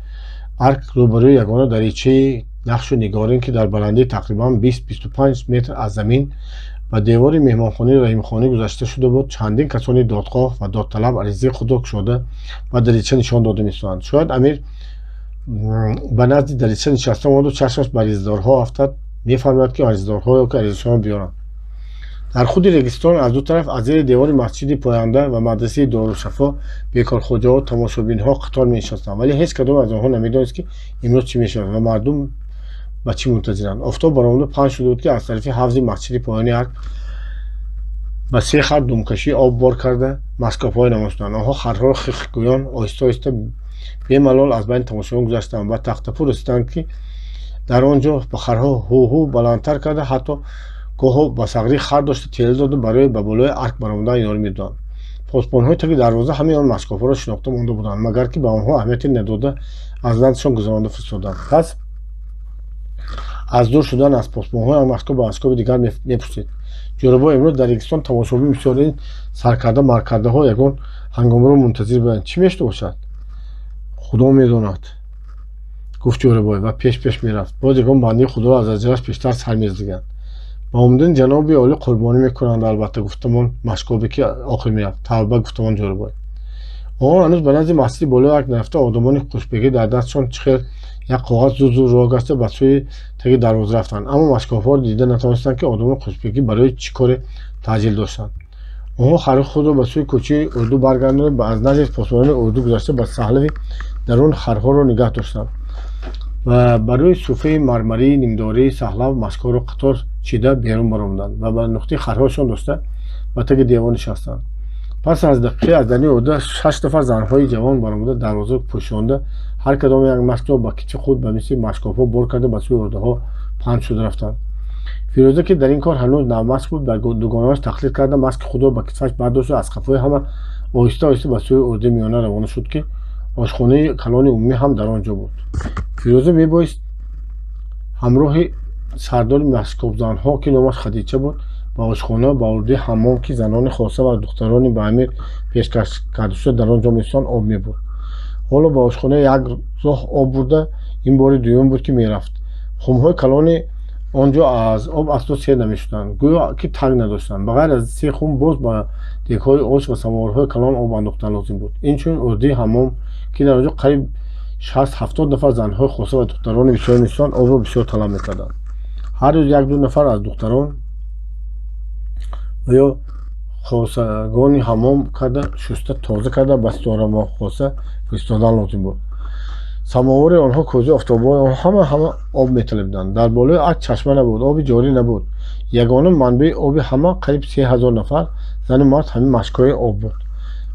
[SPEAKER 1] арк рӯбарӯи ягона даричаи нақшу нигорин, ки дар баландии тақрибан 20-25 метр аз замин ба девори меҳмонхонаи Раҳимхонӣ гузашта шуда буд, чандин касони додхоҳ ва додталаб аризаи худро кушода ба дарича нишон дода месоянд. Шояд амир ба назди дарича нишаста омаду чашмаш ба аризадорҳо афтад, мефармояд, ки аризадорҳо ё ки аризашонро биёранд. Дар худи регистон аз ду тараф аз зери девори масҷиди поянда ва мадрасаи Дорушафо бекорхоҷаҳо, тамошобинҳо қатор менишастанд, вале ҳеҷ кадом аз онҳо намедонист, ки имрӯз чӣ мешавад ва мардум ба чӣ мунтазиранд. Офтоб баромаду паҳн шуда буд, ки аз тарафи ҳавзи масҷиди поёни арк ба се хар думкашӣ об бор карда маскобҳое намо шуданд. Онҳо харҳоро хихгӯён оҳиста оҳиста бемалол аз байни тамошобин гузаштанд, ба тахтапул расиданд, ки дар он ҷо ба харҳо ҳу-ҳу баландтар карда, ҳатто гоҳо ба сағрии хар дошта тела дода барои ба болои арк баромадан ёрӣ медоданд. Посбонҳои таги дарвоза ҳамаи он машкобҳоро шинохта монда буданд, магар ки ба онҳо аҳамияте надода аз наздишон гузаронда фиристоданд. Пас аз дур шудан аз посбонҳо як машкоб ба машкоби дигар мепурсид: Ҷӯрабой, имрӯз дар регистон тамошобин бисёр, ин саркарда маркардаҳо ягон ҳангомаро мунтазир буданд. Чӣ мешуда бошад? Худо медонад, гуфт Ҷӯрабой ва пеш пеш мерафт. Боз ягон бандаи худоро аз аҷалаш пештар сар мезадиганд. Ба омадани ҷаноби олӣ қурбонӣ мекунанд, албатта, гуфтамон машкобе ки охир мерафт. Тавба, гуфтамон Ҷӯрабой. Онҳо ҳанӯз ба назди масҷиди болои арк нарафта, одамони хушбегӣ дар дастшон чӣ хел як коғаз зуд зуд роҳ гашта ба сӯи таги дарвоза рафтанд, аммо машкобҳоро дида натавонистанд, ки одамони хушбегӣ барои чӣ коре таъҷил доштанд. Онҳо хари худро ба сӯи кӯчаи урду баргардонда, аз назди посбонони урду гузашта ба саҳлави дарун харҳоро нигаҳ доштанд ва барои суфаи мармарии нимдории саҳлав машкҳоро қатор чида берун баромаданд ва ба нуқтаи харҳояшон дошта ба таги девор нишастанд. Пас аз дақиқе аз даруни урда 6 нафар занҳои ҷавон баромада дарвозаро пӯшонда, ҳар кадоме як машкро ба китфи худ ба мисли машкобҳо бор карда ба сӯи урдаҳо паҳн шуда рафтанд. Фирӯза, ки дар ин кор ҳанӯз навмашк буд, ба дугонааш тақлид карда машки худро ба китфаш бардошту аз қафои ҳама оҳиста оҳиста ба сӯи урдаи миёна равона шуд, ки ошхонаи калони умумӣ ҳам дар он ҷо буд. Фирӯза мебоист ҳамроҳи сардори машкобзанҳо, ки номаш Хадича буд, Ба ошхона, ба урдуи ҳаммом, ки занони хоса ва духтарони ба амир пешкаш карда шуда дар он ҷо мешуданд, об мебурд. Ҳоло ба ошхона як роҳ об бурда, ин бори дуюм буд, ки мерафт. Хумҳои калони он ҷо аз об асло сер намешуданд, гӯё ки танг надоштанд. Ба ғайр аз се хум боз ба дегҳои ош ва самоварҳои калон об андохтан лозим буд. Инчунин урдуи ҳаммом, ки дар он ҷо қариб 60-70 нафар занҳои хоса ва духтарони бисёр мешуданд, обро бисёр талаб мекарданд. Ҳар рӯз як-ду нафар аз духтарон ва ё хосагони ҳаммом карда, шуста, тоза карда ба ситорамоҳ хоса фиристодан лозим буд. Самовари онҳо, кӯзаи офтобои онҳо ҳама об металабиданд. Дар болои ак чашма набуд, оби ҷорӣ набуд. Ягона манбаи оби ҳама қариб 3000 нафар зану мард ҳамин машкҳои об буд.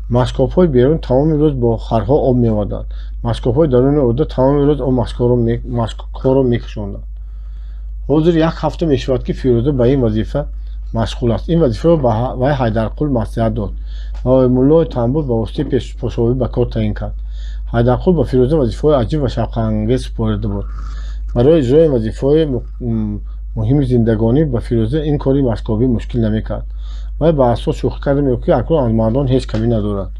[SPEAKER 1] Машкобҳои берун тамоми рӯз бо харҳо об меоварданд. Машкобҳои даруни урда тамоми рӯз об машкҳоро мекашонданд. Ҳозир як ҳафта мешавад, ки Фирӯза ба ин вазифа машғул аст. Ин вазифаро ба вай Ҳайдарқул маслиҳат дод ва Оимуллои Тамбур ба воситаи пешпошобӣ ба кор таъин кард. Ҳайдарқул ба Фирӯза вазифаҳои аҷиб ва шавқангез супорида буд. Барои иҷрои ин вазифаҳои муҳими зиндагонӣ ба Фирӯза ин кори машкобӣ мушкил намекард. Вай ба асо шӯхӣ карда мегуфт, ки акнун аз мардон ҳеҷ камӣ надорад.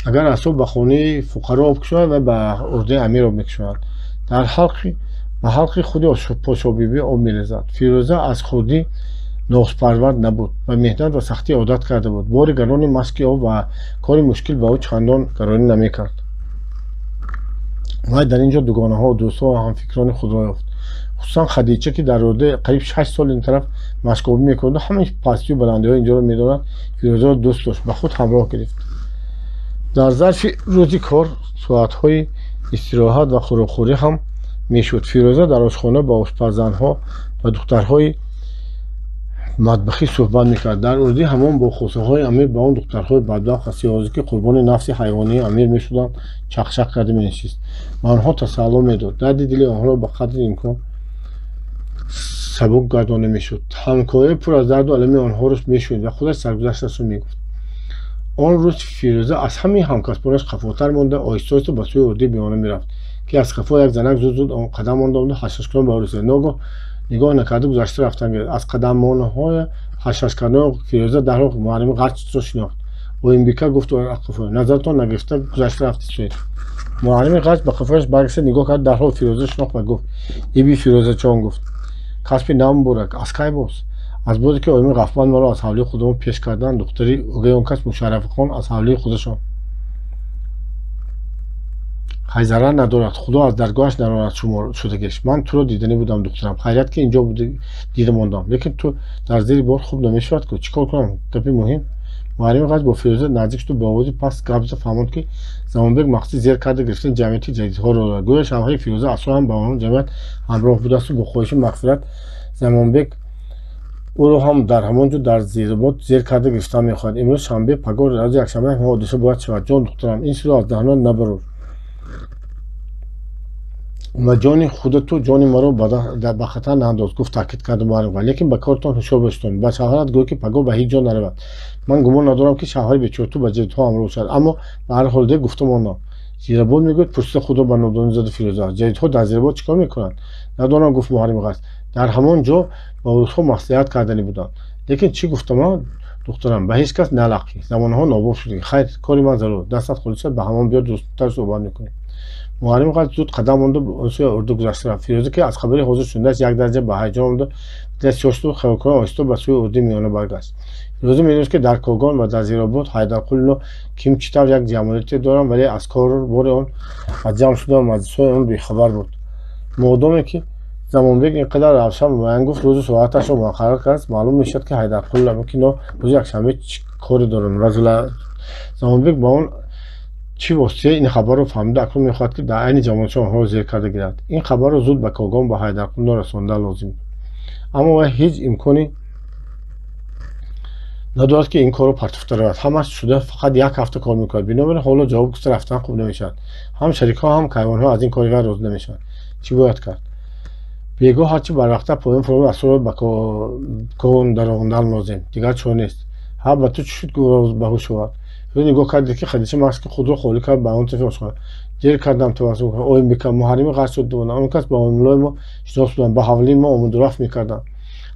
[SPEAKER 1] Агар асо ба хонаи фуқаро об кушояд, вай ба урдаи амир об мекушояд. Дар ба ҳалқи худи подшоҳбибӣ об мерезад. Фирӯза аз хурдӣ нозпарвар набуд, ба меҳнат ва сахтӣ одат карда буд. Бори гарони машки об ва кори мушкил ба ӯ чандон гаронӣ намекард. Вай дар ин ҷо дугонаҳо, дӯстҳо ва ҳамфикрони худро ёфт. Хусусан Хадича, ки дар урда қариб 6 сол ин тараф машкобӣ мекард, ҳамаи пастию баландиҳои инҷоро медонад, Фирӯзаро дӯст дошт, ба худ ҳамроҳ гирифт. Дар зарфи рӯзи кор соатҳои истироҳат ва хӯрокхӯрӣ ҳам мешуд. Фирӯза дар ошхона ба ошпаззанҳо ва духтарҳои матбахӣ суҳбат мекард. Дар урдуи ҳамон бо хосаҳои амир ба он духтарҳои бадбахт ва сиёҳозӣ, ки қурбони нафси ҳайвонии амир мешуданд, чақчақ карда менишист. Ба онҳо тасалло медод. Дарди дили онҳоро ба қадри имкон сабук гардонда мешуд. Ҳамкории пур аз дарду алами онҳоро мешунид ва худаш саргузашташро мегуфт. Он рӯз Фирӯза аз ҳамаи ҳамкасбонаш қафотар монда, оҳиста-оҳиста ба сӯи урдуи миёна мерафт, ки аз қафо як занак зуд-зуд қадам монда омада ҳашашкунон ба ӯ расид. Ногоҳ нигоҳ накарда гузашта рафтан гирифт. Аз қадамонҳои ҳашашкардани Фирӯза дарҳол муаллими ғаҷро шинохт. Оимбика, гуфт аз қафо, назаратон нагирифта гузашта рафтед. Муаллими ғаҷ ба қафояш баргашта нигоҳ кард, дарҳол Фирӯза шинохт ва гуфт: иби Фирӯзачон, гуфт, касби нав муборак. Аз кай боз? Аз бозе ки оими ғафбанд маро аз ҳавлии худамон пеш карданд, духтари угаи он кас Мушаррафхон аз ҳавлии худашон. Хай, зарар надорад, худо аз даргоҳаш наронад шумо шудагиш. Ман туро диданӣ будам, духтарам. Хайрият, ки инҷо дида мондам. Лекин ту дар зери бор хуб намешавад ку. Чӣ кор кунам? Гапи муҳим. Муаллими ғаҷ бо Фирӯза наздик шуду бо овози паст гап зада фаҳмонд, ки Замонбек мақсади зер карда гирифтани ҷамъияти ҷадидҳоро дорад. Гӯё шавҳари Фирӯза асо ҳам ба он ҷамъият ҳамроҳ будасту бо хоҳиши мағфират Замонбек ӯро ҳам дар ҳамон ҷо дар зербод зер карда гирифтан мехоҳад. Имрӯз шанбе, пагоҳ рӯзи якшанбе ҳамин ҳодиса бояд шавад. Ҷон духтарам, ин сиро аз даҳонат набарур ва ҷони худату ҷони маро ба хатар наандоз, гуфт, таъкид кард муаллим. Лекин ба кортон ҳушёр бошедон. Ба шавҳарат гӯй, ки пагоҳ ба ҳеҷ ҷо наравад. Ман гумон надорам, ки шавҳари бечора ту ба ҷадидҳо ҳамроҳ шавад, аммо ба ҳар ҳол де гуфта мондам. Зирабод мегӯяд, пурсида худро ба нодонӣ зада Фирӯза. Ҷадидҳо дар зирабод чӣ кор мекунанд? Надонам, гуфт муаллими ғаҷ. Дар ҳамон ҷо ба рӯзҳо маслиҳат карданӣ буданд. Лекин чӣ гуфтама, духтарам, ба ҳеҷ кас налақӣ. Замонҳо нобоб шудагӣ. Хайр, кори ман зарур. Дастат холӣ шавад, ба ҳамон биё, дӯсттар суҳбат мекунем. Муаллими ғаҷ зуд қадам монда он сӯи урду гузашта рафт. Фирӯза, ки аз хабари ҳозир шунидааш як дараҷа ба ҳаяҷон омада, дилаш сиёҳ шуду хаёлкунон оҳиста ба сӯи урдуи миёна баргашт. Фирӯза медонист, ки дар Когон ва дар Зеробод Ҳайдарқул ким чӣ тавр як ҷамъияте доранд, вале аз кору бори он, аз ҷамъ шуда ва маҷлисҳои он бехабар буд. Модоме ки Замонбек ин қадар равшан муайян гуфт, рӯзу соаташро муқаррар кардааст, маълум мешавад, ки Ҳайдарқул ки ино рӯзи якшанбе чӣ коре доранд. Ва Замонбек ба он чӣ воситае ин хабарро фаҳмида, акнун мехоҳад, ки дар айни ҷамоатшон онҳоро зер карда гирад. Ин хабарро зуд ба Когон, ба Ҳайдарқул расондан лозим буд. Аммо вай ҳеҷ имконе надорад, ки ин корро партофта равад. Ҳамаш шуда фақат як ҳафта кор мекунад. Бинобар ин ҳоло ҷавоб гуфта рафтан хуб намешавад. Ҳам шарикҳо, ҳам кайвонҳо аз ин кори вай розӣ намешаванд. Чӣ бояд кард? Бегоҳ ҳарчи барвақттар поён фуромад, асрорро ба Когон дарондан лозим. Дигар чора нест. Ҳа, ба ту чӣ шуд, гуфт, ба ҳуш овард. Фирӯза нигоҳ кард, дид, ки Хадича маски худро холӣ кард, ба он тарафи ошхона. Дер кардам, тавассут Оимбека муҳаррими ғаҷ шуд. Он кас ба омилои мо шинос буданд, ба ҳавлии мо омадурафт мекарданд.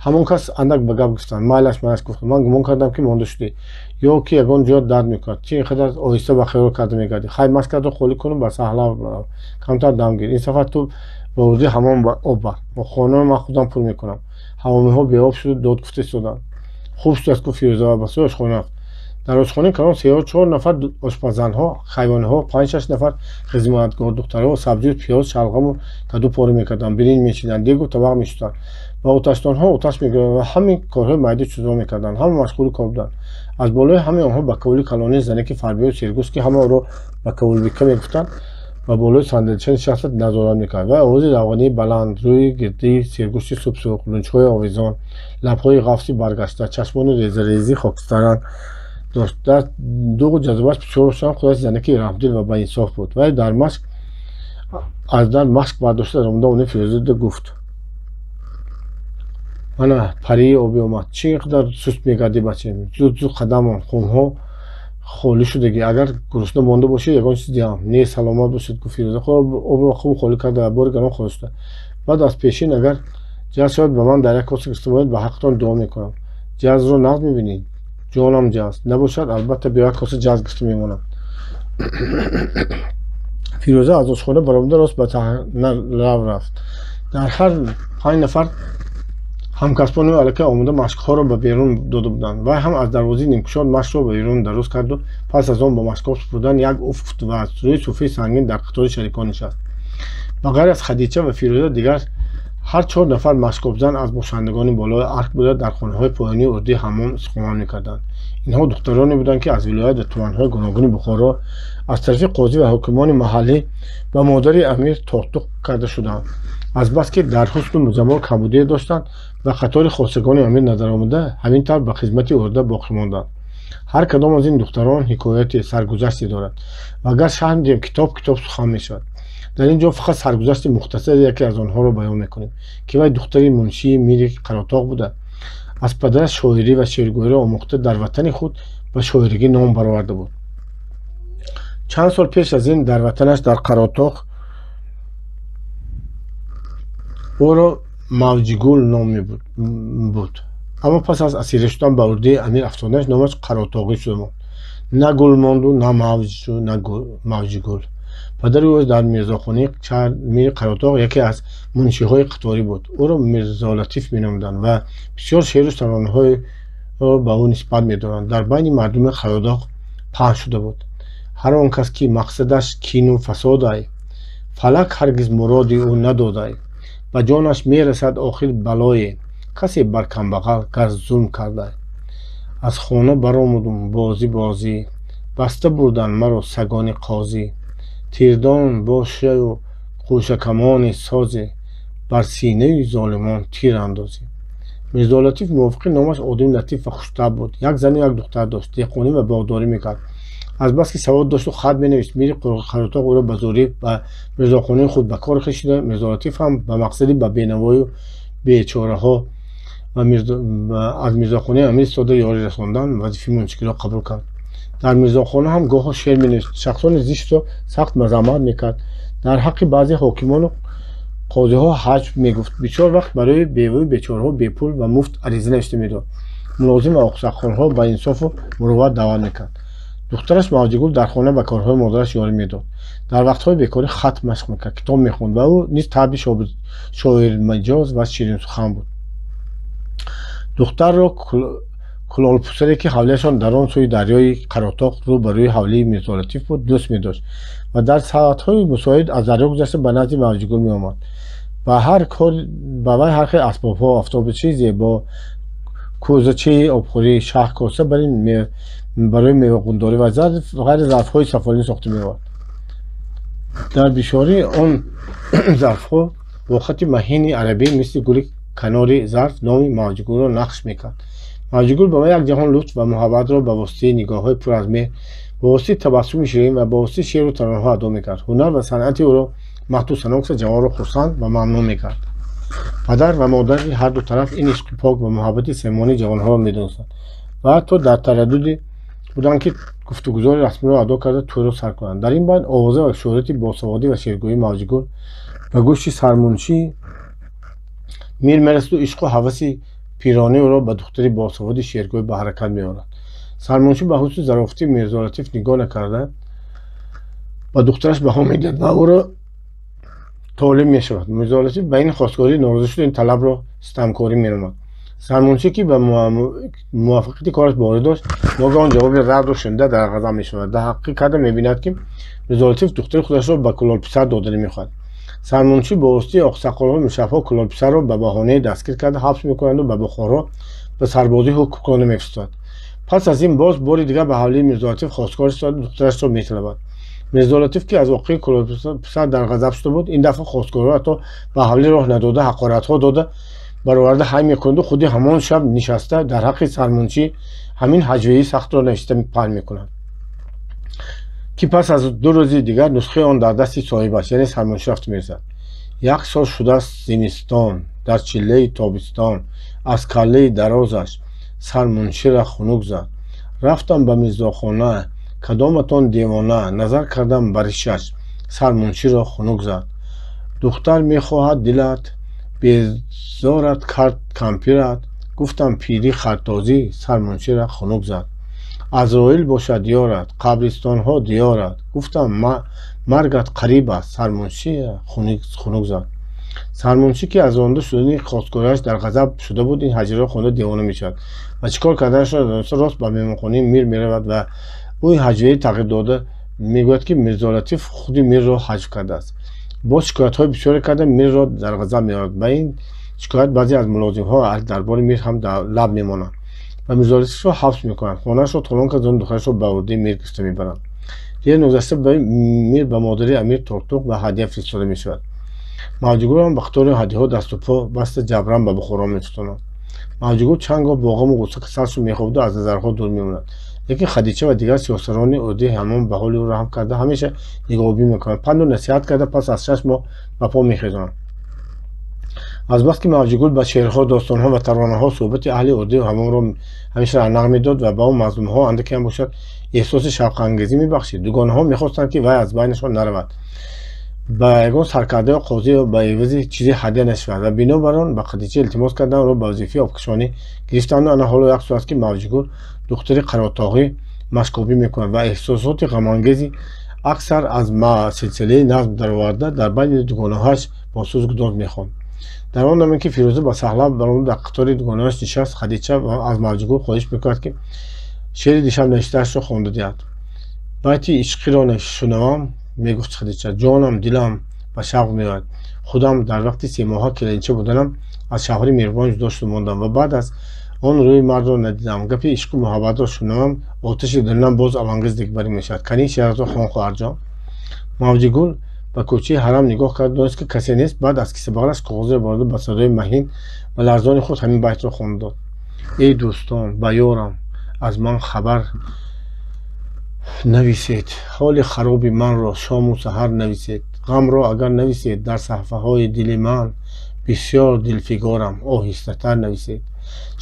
[SPEAKER 1] Ҳамон кас андак ба гап гуфтанд. Майлаш, майлаш, гуфтам. Ман гумон кардам, ки монда шудӣ ё ки ягон ҷо дард мекунад. Чи ин қадар оҳиста ба хаёл карда мегардӣ? Хай, машкатро холӣ кунам, ба саҳла барам, камтар дам гир. Ин сафар ту ба урди ҳамом об бар. Хонаро ман худам пур мекунам. Ҳамомиҳо беоб шуду дод гуфта истоданд. Хуб шудааст, гуфт Фирӯза ва ба сӯи ошхона рафт. Дар ошхонаи калон сею чор нафар ошпаззанҳо, хайвониҳо, панҷ-шаш нафар хизматгор духтарҳо сабзию пиёз, шалғаму каду пора мекарданд, биринҷ мечиданд, дегу табақ мешустанд, ба оташдонҳо оташ мегирифтанд ва ҳамин корҳои майда чӯзо мекарданд. Ҳама машғули кор буданд. Аз болои ҳамаи онҳо ба кавули калонии занаки фарбеҳу сергӯш, ки ҳама ӯро ба кавулбика мегуфтанд, ба болои сандалича нишаста назорат мекард. Вай овози равғании баланд, рӯи гирдии сергӯшти субсурх, лунҷҳои овезон, лабҳои ғафси баргашта, чашмони резарезии хокистарранг дошт. Дар дуғу ҷазобаш бисёр равшан, худаш занаки раҳмдил ва баинсоф буд. Вай дар машк аз дар машк бардошта даромада, они Фирӯза гуфт: «Мана парии обӣ омад. Чӣ ин қадар суст мегардӣ, бачаем? Зуд зуд қадам мон, хумҳо холӣ шудагӣ. Агар гурусна монда бошӣ, ягон чиз диҳам». «Не, саломат бошед», гуфт Фирӯза, обро хуб холӣ карда ва бори гарон холӣ шуда. «Баъд аз пешин агар ҷаз шавад, ба ман дар як коса гирифта монед, ба ҳақтон дуо мекунам». «Ҷазро нағз мебинӣ, ҷонам? Ҷаз набошад, албатта, биё, як коса ҷаз гирифта мемонам». Фирӯза аз ошхона баромада, рост ба таҳнарав рафт. Дар ҳар панҷ нафар ҳамкасбони ӯ аллакай омода машкҳоро ба берун дода буданд. Вай ҳам аз дарвозаи нимкушод машкро ба берун дароз карду пас аз он ба машкоб супурдан як уф гуфт ва аз рӯи суфраи сангин дар қатори шарикон нишаст. Ба ғайр аз Хадича ва Фирӯза, дигар ҳар чор нафар машкобзан аз бошандагони болои арк буда, дар хонаҳои поёнии урдии ҳаммом истиқомат мекарданд. Инҳо духтароне буданд, ки аз вилоят ва туманҳои гуногуни Бухоро аз тарафи қозӣ ва ҳокимони маҳаллӣ ба модари амир тортуқ карда шуданд. Азбаски дар ҳусну ҷамол камбудие доштанд, ба қатори хостагони амир надаромада, ҳамин тавр ба хизмати урда боқӣ монданд. Ҳар кадом аз ин духтарон ҳикояти, саргузаште дорад ва агар шарҳ диҳем, китоб китоб сухан мешавад. Дар ин ҷо фақат саргузашти мухтасари яке аз онҳоро баён мекунем, ки вай духтари муншии мири Қаротоғ буда, аз падараш шоирӣ ва шеъргӯиро омӯхта, дар ватани худ ба шоиригӣ ном бароварда буд. Чанд сол пеш аз ин дар ватанаш, дар Қаротоғ, ӯро Мавҷигул ном буд, аммо пас аз асира шудан ба урдии амир афтоданаш, номаш Қаротоғӣ шуда монд. На гул монду, на мавҷу, на Мавҷигул. Падари ӯ дар мирзохонаи мири Қаротоғ яке аз муншиҳои қаторӣ буд. Ӯро Мирзолатиф меномиданд ва бисёр шеъру таронаҳоро ба ӯ нисбат медоранд, дар байни мардуми Қаротоғ паҳн шуда буд: «Ҳар он кас, ки мақсадаш кину фасодай, фалак ҳаргиз муроди ӯ надодай. Ба ҷонаш мерасад охир балое, касе бар камбағал гар зулм кардай. Аз хона баромадум бозӣ бозӣ, баста бурданд маро сагони қозӣ. Тирдон бошаю қӯшакамоне созе, бар синаи золимон тир андозӣ». Мирзолатиф мувофиқи номаш одами латиф ва хуштабъ буд. Як зану як духтар дошт, деҳқонӣ ва боғдорӣ мекард. Азбаски савод дошту хат менавишт, мири Қаротоғ ӯро ба зӯрӣ ба мирзохонаи худ ба кор кашида. Мирзолатиф ҳам ба мақсади ба бенавою бечораҳо ва аз мирзохонаи амир истода ёрӣ расондан вазифаи муншигиро қабул кард. Дар мирзохона ҳам гоҳо шеър менавишт, шахсони зиштро сахт мазаммат мекард, дар ҳаққи баъзе ҳокимону қозиҳо ҳаҷв мегуфт. Бисёр вақт барои беваю бечораҳо бепул ва муфт ариза навишта медод, мулозим ва оқсаққолҳо ба инсофу мурувват даъват мекард. Духтараш Мавҷигул дар хона ба корҳои модараш ёрӣ медод, дар вақтҳои бекорӣ хат машқ мекард, китоб мехонд ва ӯ низ табъи шоирмаҷоз ва ширинсухан буд. Духтарро кулолпусаре, ки ҳавлиашон дар он сӯи дарёи Қаротоқ, рӯ ба рӯи ҳавлии Мирзолатиф буд, дӯст медошт ва дар соатҳои мусоид аз дарё гузашта ба назди Мавҷигул меомад. Ба ҳар кор ба вай ҳар хел асбобҳо: офтобчаи зебо, кӯзачаи обхӯрӣ, шаҳкоса барои мевағундорӣ ва ғайри зарфҳои сафолин сохта меовард. Дар бисёрии он зарфҳо бо хати маҳини арабӣ, мисли гули канори зарф, номи Мавҷигулро нақш мекард. Мавҷигул ба вай як ҷаҳон лутф ва муҳаббатро ба воситаи нигоҳҳои пур аз меҳр, ба воситаи табассуми ширин ва ба воситаи шеъру таронаҳо адо мекард. Ҳунар ва санъати ӯро маҳду сано гуфта, ҷавонро хурсанд ва мамнун мекард. Падар ва модари ҳарду тараф ин ишқи пок ва муҳаббати самимонаи ҷавонҳоро медонистанд ва ҳатто дар тараддуде буданд, ки гуфтугузори расмиро адо карда, тӯйро сар кунанд. Дар ин байн овоза ва шӯҳрати босаводӣ ва шеъргӯии Мавҷигул ба гӯши сармуншии мир мерасиду ишқу ҳаваси Пиронӣ ӯро ба духтари босаводи шергӯй ба ҳаракат меорад. Сармуншӣ ба ҳусни зарофати Мирзо Латиф нигоҳ накарда ба духтараш баҳо медиҳад ва ӯро толиб мешавад. Мирзо Латиф ба ин хостгорӣ норозӣ шуд, ин талабро ситамкорӣ меномад. Сармуншӣ, ки ба муваффақияти кораш боварӣ дошт, ногаҳон ҷавоби радро шунида дар ғазаб мешавад. Дар ҳақиқат карда мебинад, ки Мирзо Латиф духтари худашро ба кулолписар доданӣ мехоҳад. Сармуншӣ бо воситаи оқсақолҳо мушафҳо кулолписарро ба баҳонае дастгир карда ҳабс мекунанду ба Бухоро ба сарбозӣ ҳукм кунанда мефиристад. Пас аз ин боз бори дигар ба ҳавлии Мирзо Латиф хостгор истода духтарашро металабад. Мирзо Латиф, ки аз воқеаи кулолписар дар ғазаб шуда буд, ин дафъа хостгорро ҳатто ба ҳавлӣ роҳ надода, ҳақоратҳо дода бароварда ҳай мекунаду худи ҳамон шаб нишаста дар ҳаққи сармуншӣ ҳамин ҳаҷвияи сахтро навишта паҳн мекунад, ки пас аз 2 рӯзи дигар нусхаи он дар дасти соҳибаш, яъне сармуншӣ, рафта мерасад. Як сол шудааст зимистон, дар чиллаи тобистон, аз каллаи дарозаш сармуншира хунук зад. Рафтам ба мирзохона, кадоматон девона, назар кардам ба ришаш, сармунширо хунук зад. Духтар мехоҳад дилат, безорат кард кампират, гуфтам пирӣ хартозӣ, сармуншира хунук зад. Азроил бошад ёрат, қабристонҳо диёрат, гуфтам маргат қариб аст, сармуншира хунук зад. Сармуншӣ, ки аз ронда шудани хостгориаш дар ғазаб шуда буд, ин ҳаҷиро хонда девона мешавад ва чӣ кор карданашро надониста рост ба меҳмонхонаи мир меравад ва ӯ ин ҳаҷвияи тағйир дода мегӯяд, ки Мирзо Латиф худи мирро ҳаҷв кардааст. Боз шикоятҳои бисёре карда мирро дар ғазаб меорад. Ба ин шикоят баъзе аз мулозимҳо аҳли дарбори мир ҳам лаб мемонанд ва Мирзо Латифро ҳабс мекунанд. Хонаашро толон карда духтарашро ба урдаи мир гирифта мебаранд. Дер нагузашта мир ба модари амир тортуқ ва ҳадя фиристода мешавад. Мавҷигул ҳам ба қатори ҳадяҳо дасту по баста ҷабран ба Бухоро мефиристонанд. Мавҷигул чанд гоҳ бо ғаму ғусса касал шуд, мехобиду аз назарҳо дур мемонад. Лекин Хадича ва дигар сиёсарони урдаи ҳамон ба ҳоли ӯ раҳм карда ҳамеша нигоҳубин мекунанд. Панду насиҳат карда пас аз 6 моҳ ба по мехезонанд. Азбаски Мавҷигул ба шеърҳо, достонҳо ва таронаҳо суҳбати аҳли урдаи ҳамонро ҳамеша равнақ медод ва ба он мазлумҳо андаке ҳам бошад эҳсоси шавқангезӣ мебахшид. Дугонаҳо мехостанд, ки вай аз байнашон наравад, ба ягон саркарда ё қозӣ ба ивази чизе ҳадя нашавад ва бинобар он ба Хадича илтимос карданд, ӯро ба вазифаи обкашонӣ гирифтанду ана ҳоло як сол аст, ки Мавҷигул духтари қаротоғӣ машкобӣ мекунад ва эҳсосоти ғамангези аксар аз силсилаи назм дароварда дар байни дугонаҳояш бо сӯзу гудоз мехонд. Дар он даме, ки Фирӯза ба саҳла баромада дар қатори дугонаҳояш нишаст, Хадича аз Мавҷигул хоҳиш мекунад, ки шеъри дишаб навиштаашро хонда диҳад. Байти ишқиро шунавам, мегуфт Хадича, ҷонам дилам ба шавқ меояд. Худам дар вақти 3 моҳа келинча буданам аз шавҳари меҳрубон ҷудо шуда мондам ва баъд аз он рӯи мардро надидам. Гапи ишқу муҳаббатро шунавам, оташи дилам боз алангез дигбарӣ мешавад. Канӣ шеъратро хон, хоҳарҷон. Мавҷигул ба кӯчаи ҳарам нигоҳ кард, донист, ки касе нест. Баъд аз кисабағалаш коғазеро барода ба садои маҳин ва ларзони худ ҳамин байтро хонда дод. Эй дӯстон, ба ёрам аз ман хабар нависед, ҳоли хароби манро шому саҳар нависед. Ғамро агар нависед дар саҳфаҳои дили ман, бисёр дилфигорам, оҳистатар нависед.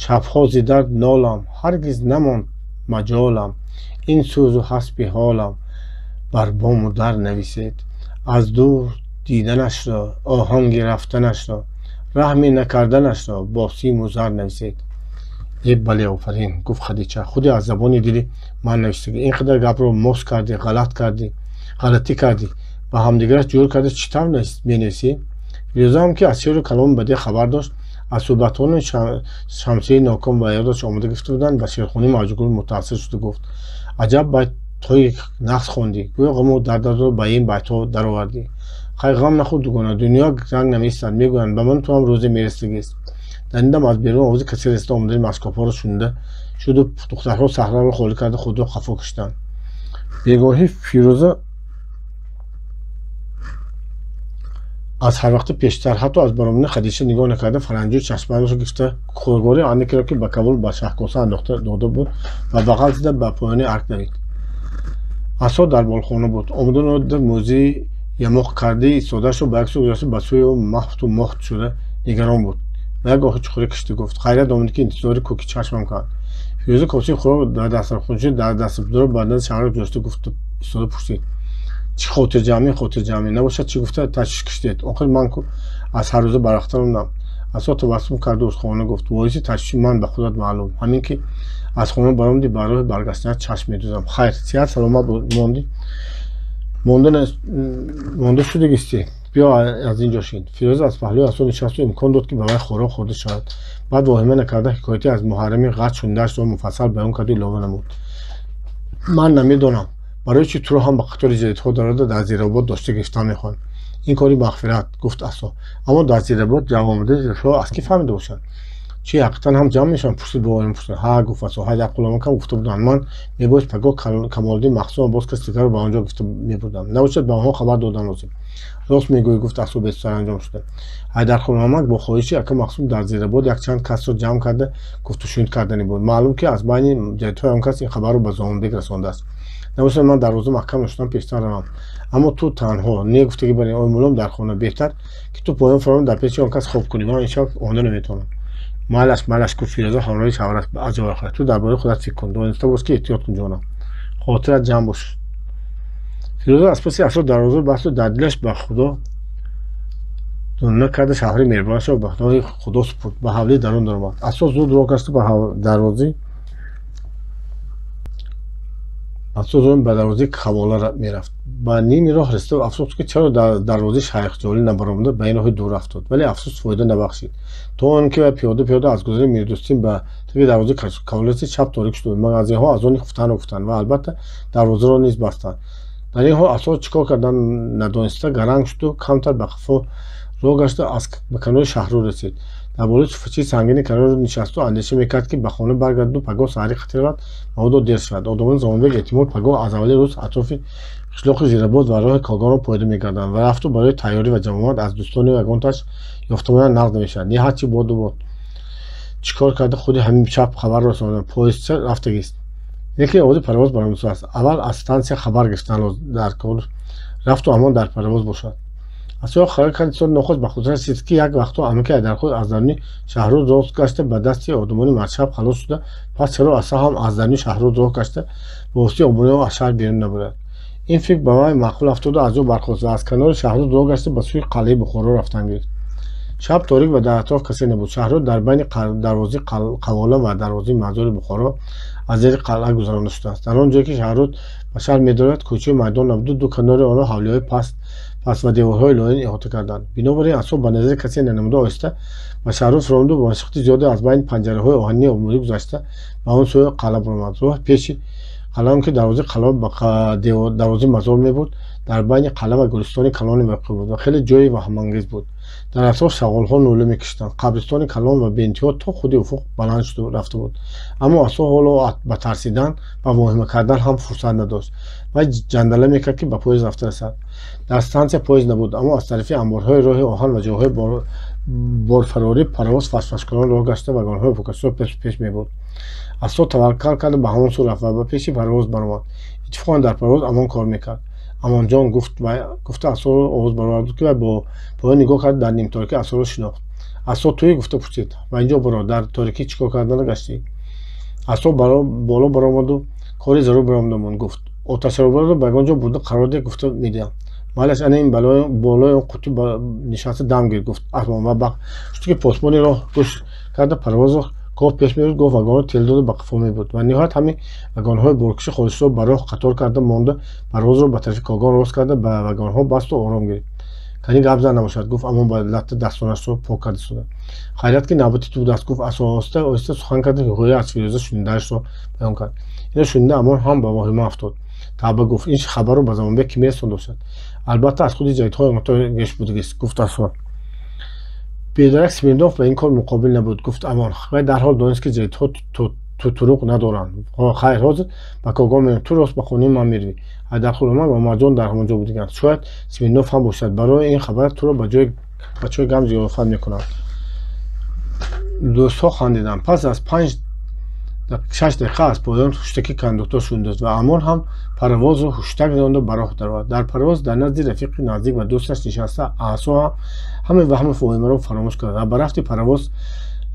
[SPEAKER 1] Шабҳо зи дард нолам, ҳаргиз намонд маҷолам, ин сӯзу ҳасби ҳолам бар бому дар нависед. Аз дур диданашро, оҳанги рафтанашро, раҳме накарданашро бо симу зар нависед. Е бале, офарин, гуфт Хадича, худи аз забони дили ман навиштагӣ. Ин қадар гапро мос кардӣ, ғалат кардӣ, ғалатӣ кардӣ, ба ҳамдигараш ҷӯр карда чӣ тавр менависӣ? Фирӯзаам, ки аз шеъру каломи бадеъ хабар дошт, аз суҳбатҳои Шамсияи ноком ба ёдаш омода гирифта буданд, ба шеърхонии Мавҷигул мутаассир шуда гуфт: аҷаб байтҳои нағз хондӣ, гӯё ғаму дардатро ба ин байтҳо даровардӣ. Хай, ғам нахӯр, дугона, дунё ранг намеистад, мегӯянд, ба ман ту ҳам рӯзе мерасидагист. Дар ин дам аз берун овози касе расида омадани машкобҳоро шунида шуду духтарҳо саҳнаро холӣ карда худро қафо кашиданд. Бегоҳӣ Фирӯза аз ҳар вақти пештар, ҳатто аз баромадани Хадича нигоҳ накарда, фаранҷӯи чашмбандашро гирифта хӯргории андакеро, ки ба кабул ба шаҳкоса андохта дода буд, ва бағал зида ба поёни арк давид. Асо дар болхона буд. Омаданро дида мӯзии ямоқ кардаи истодаашро ба як сӯ гузошта ба сӯи ӯ маҳту мохт шуда нигарон буд. Ба як оҳи чуқурӣ кашида гуфт: хайрат омадӣ, ки интизори кӯки чашмам кард. Фирӯза косаи хӯрок дар дастархонча дар дастбудро ба назди шавҳараш гузошта гуфт, истода пурсид: чӣ хотирҷамъӣ? Хотирҷамъӣ набошад, чӣ гуфта ташвиш кашидед? Охир ман ку аз ҳар рӯза барвақттар омадам. Асо табассум карду устухона гуфт: воиси ташвиши ман ба худат маълум. Ҳамин ки аз хона баромадӣ, ба роҳи баргаштанат чашм медӯзам. Хайр, сиҳат саломат мондӣ? Монда шудагистӣ? Биё аз ин ҷо шин. Фирӯза аз паҳлӯи Асо нишасту имкон дод, ки ба вай хӯрок хӯрда шавад. Баъд воҳима накарда ҳикояте аз муҳаррами ғатр шунидаашро муфассал баён карду илова намуд: ман намедонам, барои чӣ туро ҳам ба қатори ҷадидҳо дарода дар Зиробод дошта гирифтан мехоҳанд. Ин кори мағфират, гуфт Асо. Аммо дар Зиробод ҷамъ омадаи аз кӣ фаҳмида бошанд? Чӣ, ҳақиқатан ҳам ҷамъ мешаванд? Пурсид бо воҳима пурсид. Ҳа, гуфт Асо. Ҳайдарқуломакам гуфта буданд. Ман мебоист пагоҳ Камолиддин Махсумро боз каси дигарро ба он ҷо гирифта мебурдам. Набошад, ба онҳо хабар додан лозим. Рост мегӯӣ, гуфт Асо бесаранҷом шуда. Ҳайдарқуломак бо хоҳиши ака Махсум дар Зиробод якчанд касро ҷамъ карда гуфтушунид кардани буд. Маълум, ки аз байни ҷадидҳои он кас ин хабарро ба Зомонбек расондааст. Набошад, ман дарвоза маҳкам нашудам, пештар равам. Аммо ту танҳо не, гуфтагӣ барин ой мулом дар хона. Беҳтар, ки ту поён фаромад, дар пеши он кас хоб кунӣ. Ман ин шаб омада наметавонам. Майлаш, майлаш, гуфт Фирӯза ҳамроҳи шавҳараш аз ҷои хӯрд. Ту дар бораи худат фикр кун. Дониста бош, ки эҳтиёт кун, ҷонам. Хотират ҷамъ бош. Фирӯза аз паси Асо дарвозаро басту дар дилаш ба Худо накарда шавҳари меҳрубонашро ба паноҳи Худо супурд. Ба ҳавлии дарун даромад. Асо зуд роҳ гашту ба дарвозаи Асо зуд ба дарвозаи Қавола мерафт. Ба ними роҳ расида афсӯс, ки чаро дар дарвозаи Шайхҷолӣ набаромада ба ин роҳи дур афтод. Вале афсӯс фоида набахшид. То он ки вай пиёда пиёда аз гузари Мирдӯстин ба таги дарвозаи Қавола расид, шаб торик шуд. Магазинҳо аз они хуфтанро гуфтанд ва албатта дарвозаро низ бастанд. Дар ин ҳол Асо чӣ кор кардан надониста гаранг шуду камтар ба қафо роҳ гашта ба канори шаҳру расид. Дар болои суфачаи сангини канорро нишасту андеша мекард, ки ба хона баргардаду пагоҳ саҳари қатӣ равад, мабодо дер шавад. Одамони Замонбек эҳтимол пагоҳ аз аввали рӯз атрофи қишлоқи Зиробод ва роҳи Когонро пиёда мегарданд ва рафту барои тайёрӣ ва ҷамъомад аз дӯстони ягонташ ёфтамоян нағз намешавад. Не, ҳарчи боду бод. Чӣ кор карда худи ҳамин шаб хабар расонидам. Поездча рафтагист. Лекин овози паровоз баромадааст. Аввал аз стансия хабар гирифтан дар кор рафту ҳамон дар паровоз бошад. Асо хаёл кард, соли нохост ба хотираш расид, ки як вақтҳо амаки Ҳайдарқул аз даруни шаҳруд рост гашта ба дасти одамони мардшаб халос шуда, пас чаро Асо ҳам аз даруни шаҳруд роҳ гашта ба воситаи обуниҳо аз шаҳр берун набурад? Ин фикр ба вай маъқул афтоду аз ҷо бархост ва аз канори шаҳруд роҳ гашта ба сӯи қалъаи Бухоро рафтан гирифт. Шаб торик ва дар атроф касе набуд. Шаҳруд дар байни дарвозаи Қавола ва дарвозаи Мазори Бухоро аз зери қалъа гузаронда шудааст. Дар он ҷое ки шаҳруд ба шаҳр медорад, кӯчаю майдон набуду ду канори онро ҳавлиҳои паст паст ва деворҳои лоин иҳота карданд. Бинобар ин Асо ба назари касе нанамуда оҳиста ба шаҳруд фуромаду бо машаққати зиёде аз байни панҷараҳои оҳании обмурӣ гузашта ба он сӯи қалъа баромад. Роҳ пеши қалъа, он ки дарвозаи қалъа ба дарвозаи Мазор мебурд, дар байни қалъа ва гулистони калоне воқеъ буд ва хеле ҷои ваҳмангез буд. Дар атроф шағолҳо нула мекашиданд. Қабристони калон ва беинтиҳо то худи уфуқ баланд шуда рафта буд. Аммо Асо ҳоло ба тарсидан ва воҳима кардан ҳам фурсат надошт. Вай ҷандала мекард, ки ба поезд рафта расад. Дар стансия поезд набуд, аммо аз тарафи амборҳои роҳи оҳан ва ҷойҳои борфарорӣ паровоз фашфашкунон роҳ гашта вагонҳои покашро пешу пеш мебурд. Асо таваккал карда ба ҳамон сӯ рафт ва ба пеши паровоз баромад. Иттифоқан дар паровоз Амон кор мекард. Амонҷон, гуфт гуфта Асоро овоз баровард, ки вай бо поён нигоҳ кард, дар нимторикӣ Асоро шинохт. Асо туӣ? гуфта пурсид. Ба инҷо баро, дар торикӣ чӣ кор кардана гаштӣ? Асо боло баромаду кори зарур баромада монд, гуфт. Оташаробаро ба ягон ҷо бурда қарор деҳ, гуфта медиҳам. Майлаш, ана ин болои он қутӣ нишаста дам гир, гуфт Амон ва ба ки посбони роҳ гӯш карда паровозро гоҳ пеш мебурд, гоҳ вагонро тел дода ба қафо мебурд ва ниҳоят ҳамин вагонҳои боркаши холишро ба роҳ қатор карда монда, парвозро ба тарафи Когон рост карда ба вагонҳо басту ором гирифт. Кани гап зан набошад, гуфт Амон ба латта дастонашро пок карда истода. Хайрат, ки навбати ту будааст, гуфт Асо оҳиста оҳиста сухан карда, гӯё аз Фирӯза шунидаашро баён кард. Инро шунида Амон ҳам ба воҳима афтод. Тавба, гуфт, ин хабарро ба Замонбек кӣ мерасонда бошад? Албатта, аз худи ҷадидҳои геш будагист, гуфт Асо. Бедарак Смирнов ба ин кор муқобил набуд, гуфт Амон. Вай дарҳол донист, ки ҷадидҳо тутуруқ надоранд. Хайр, ҳозир ба Когон меравем, ту рост ба хонаи ман меравӣ. Ҳайдарқул ва Марҷон дар ҳамон ҷо будаганд. Шояд Смирнов ҳам бошад. Барои ин хабар туро ба чойи гам зиёфат мекунанд. Дӯстҳо хандиданд. Пас аз 5-6 дақиқа аз поён ҳуштаки кондуктор шунида ва Амон ҳам паровозро ҳуштак ронда ба роҳ даровард. Дар паровоз дар назди рафиқи наздик ва дӯсташ нишаста, Асо ҳам ҳамаи ваҳму воҳимаро фаромӯш кард ва ба рафти паровоз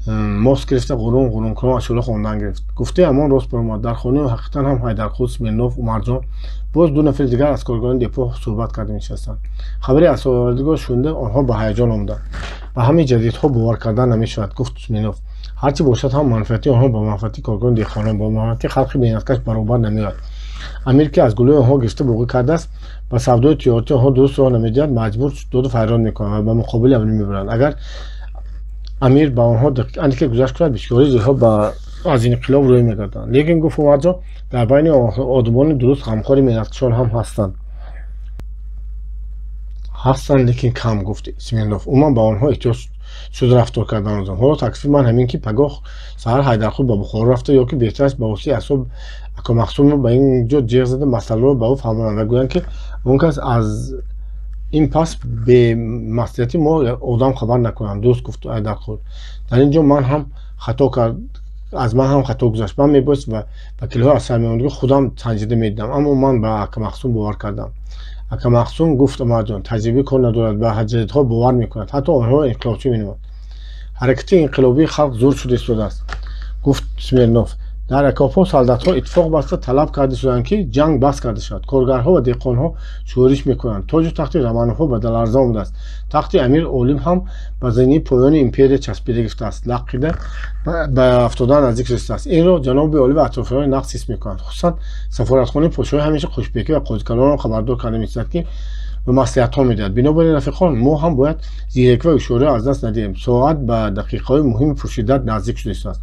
[SPEAKER 1] Мост гирифта ғурун ғурун кунон ашӯла хондан гирифт. Гуфтаи ҳамон рост баромад. Дар хонаи ҳақиқатан ҳам Ҳайдарқул, Смирнов, Умарҷон, боз ду нафари дигар аз коргарони депо суҳбат карда нишастанд. Хабари асоовардагиро шунида, онҳо ба ҳаяҷон омаданд. Ба ҳамаи ҷадидҳо бовар кардан намешавад, гуфт Смирнов. Ҳарчи бошад ҳам манфиати онҳо ба манфиати коргарони деҳқонон, ба манфиати халқи меҳнаткаш баробар намеояд. Амир, ки аз гулӯи онҳо гирифта боғӣ кардааст, ба савдои тиҷоратии онҳо дуруст роҳ намедиҳад, маҷбур доду файрон мекунанд ва ба муқобили амир мебаранд. Агар амир ба онҳо андаке гузашт кунад, бисёри зиҳо аз инқилоб рӯй мегарданд. Лекин, гуфт Умарҷон, дар байни одамони дуруст ғамхори меҳнаткашон ҳам ҳастанд. Ҳастанд, лекин кам, гуфт Смирнов. Умуман ба онҳо эҳтиёҷ шуда рафтор кардан лозим. Ҳоло таклифи ман ҳамин, ки пагоҳ саҳар Ҳайдарқул ба Бухоро рафта ё ки беҳтараш ба воситаи асоб Ака Мақсумро ба ин ҷо ҷеғ зада, масъаларо ба ӯ фаҳмонанд ва гӯянд, ки он кас аз ин пас бемаслиҳати мо одам хабар накунанд. Дуруст, гуфт Ҳайдарқул. Дар ин ҷо ман ҳам хато кард, аз ман ҳам хато гузашт. Ман мебоист ва вакилҳои аз сармеомадагӣ худам санҷида медидам, аммо ман ба Ака Мақсум бовар кардам. Ака Мақсум, гуфт Умарҷон, таҷрибаи кор надорад, ба ҷадидҳо бовар мекунад, ҳатто онҳоро инқилобчӣ меномад. Ҳаракати инқилобии халқ зур шуда истодааст, гуфт Смирнов. Дар окопҳо солдатҳо иттифоқ баста талаб карда шуданд, ки ҷанг бас карда шавад. Коргарҳо ва деҳқонҳо шӯриш мекунанд. Тоҷу тахти Романовҳо ба ларза омадааст. Тахти Амир Олим ҳам ба зинаи поёни империя часпида гирифтааст, лаққида ба афтодан наздик расидааст. Инро ҷаноби олӣ ва атрофиёни нақс ҳис мекунанд. Хусусан сафоратхонаи подшоҳӣ ҳамеша Қӯшбекӣ ва қозикалонро хабардор карда месизад, ки ба маслиҳатҳо медиҳад. Бинобар ин, рафиқон, мо ҳам бояд зиракӣ ва ҳушёриро аз даст надиҳем. Соат ба дақиқаҳои муҳими пуршиддат наздик шуда истодааст.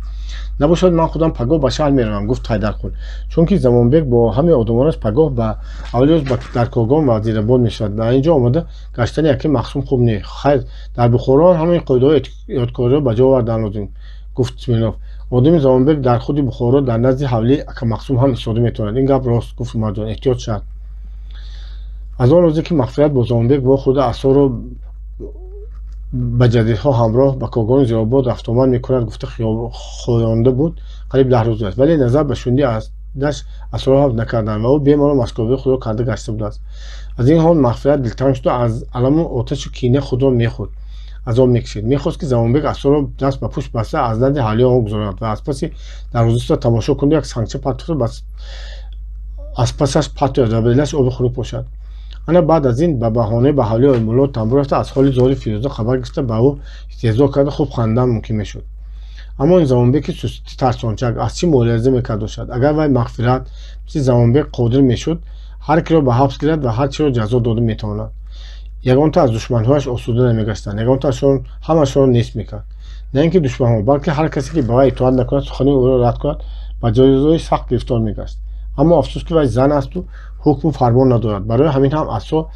[SPEAKER 1] Набошад, ман худам пагоҳ ба шаҳр меравам, гуфт Ҳайдарқул, чунки Замонбек бо ҳамаи одамонаш пагоҳ ба аввали рӯз дар Когон Вазирабод мешавад. Ба ин ҷо омада гаштани Ака Мақсум хуб не. Хайр, дар Бухоро ҳам ҳамаи қоидаҳои эҳтиёткориро ба ҷо овардан лозим, гуфт Смирнов. Одами Замонбек дар худи Бухоро дар назди ҳавлии Ака Мақсум ҳам истода метавонад. Ин гап рост, гуфт Умарҷон. Эҳтиёт шарт. Аз он рӯзе, ки Мағфират бо Замонбек вохӯрда, асоро ба ҷадидҳо ҳамроҳ ба Когони Зиробод рафтуомад мекунад гуфта хоёнда буд, қариб 10 рӯз гузашт, вале назар ба шунди даш асоро ҳабс накарданд ва ӯ бемалол машғулиҳои худро карда гашта будааст. Аз ин ҳол Мағфират дилтанг шуда, аз аламу оташу кина худро мехӯрд, азоб мекашид. Мехост, ки Замонбек асоро даст ба пушт баста аз назди ҳавлии он гузаронад ва аз паси дарвоза истода тамошо кунад, як сангча партофта, аз пасаш партояд ва ба дилаш оби хунук пошад. Ана баъд аз ин ба баҳонаи ба ҳавлии Оимулло Тамбур рафта, аз ҳоли зори Фирӯза хабар гирифта, ба ӯ истеҳзо карда, хуб хандан мумкин мешуд. Аммо ин Замонбеки сусти тарсончак аз чӣ муолиҷа мекард бошад? Агар вай, Мағфират, мисли Замонбек қодир мешуд, ҳар киро ба ҳабс гирад ва ҳар чиро ҷазо дода метавонад. Ягонта аз душманҳояш осуда намегаштанд, ягонтаашон ҳамашонро нест мекард. На ин ки душманҳо, балки ҳар касе, ки ба вай итоат накунад, сухани ӯро рад кунад, ба ҷазои сахт гирифтор мегашт. Аммо афсӯс, ки вай зан асту ҳукму фармон надорад. Барои ҳамин ҳам асо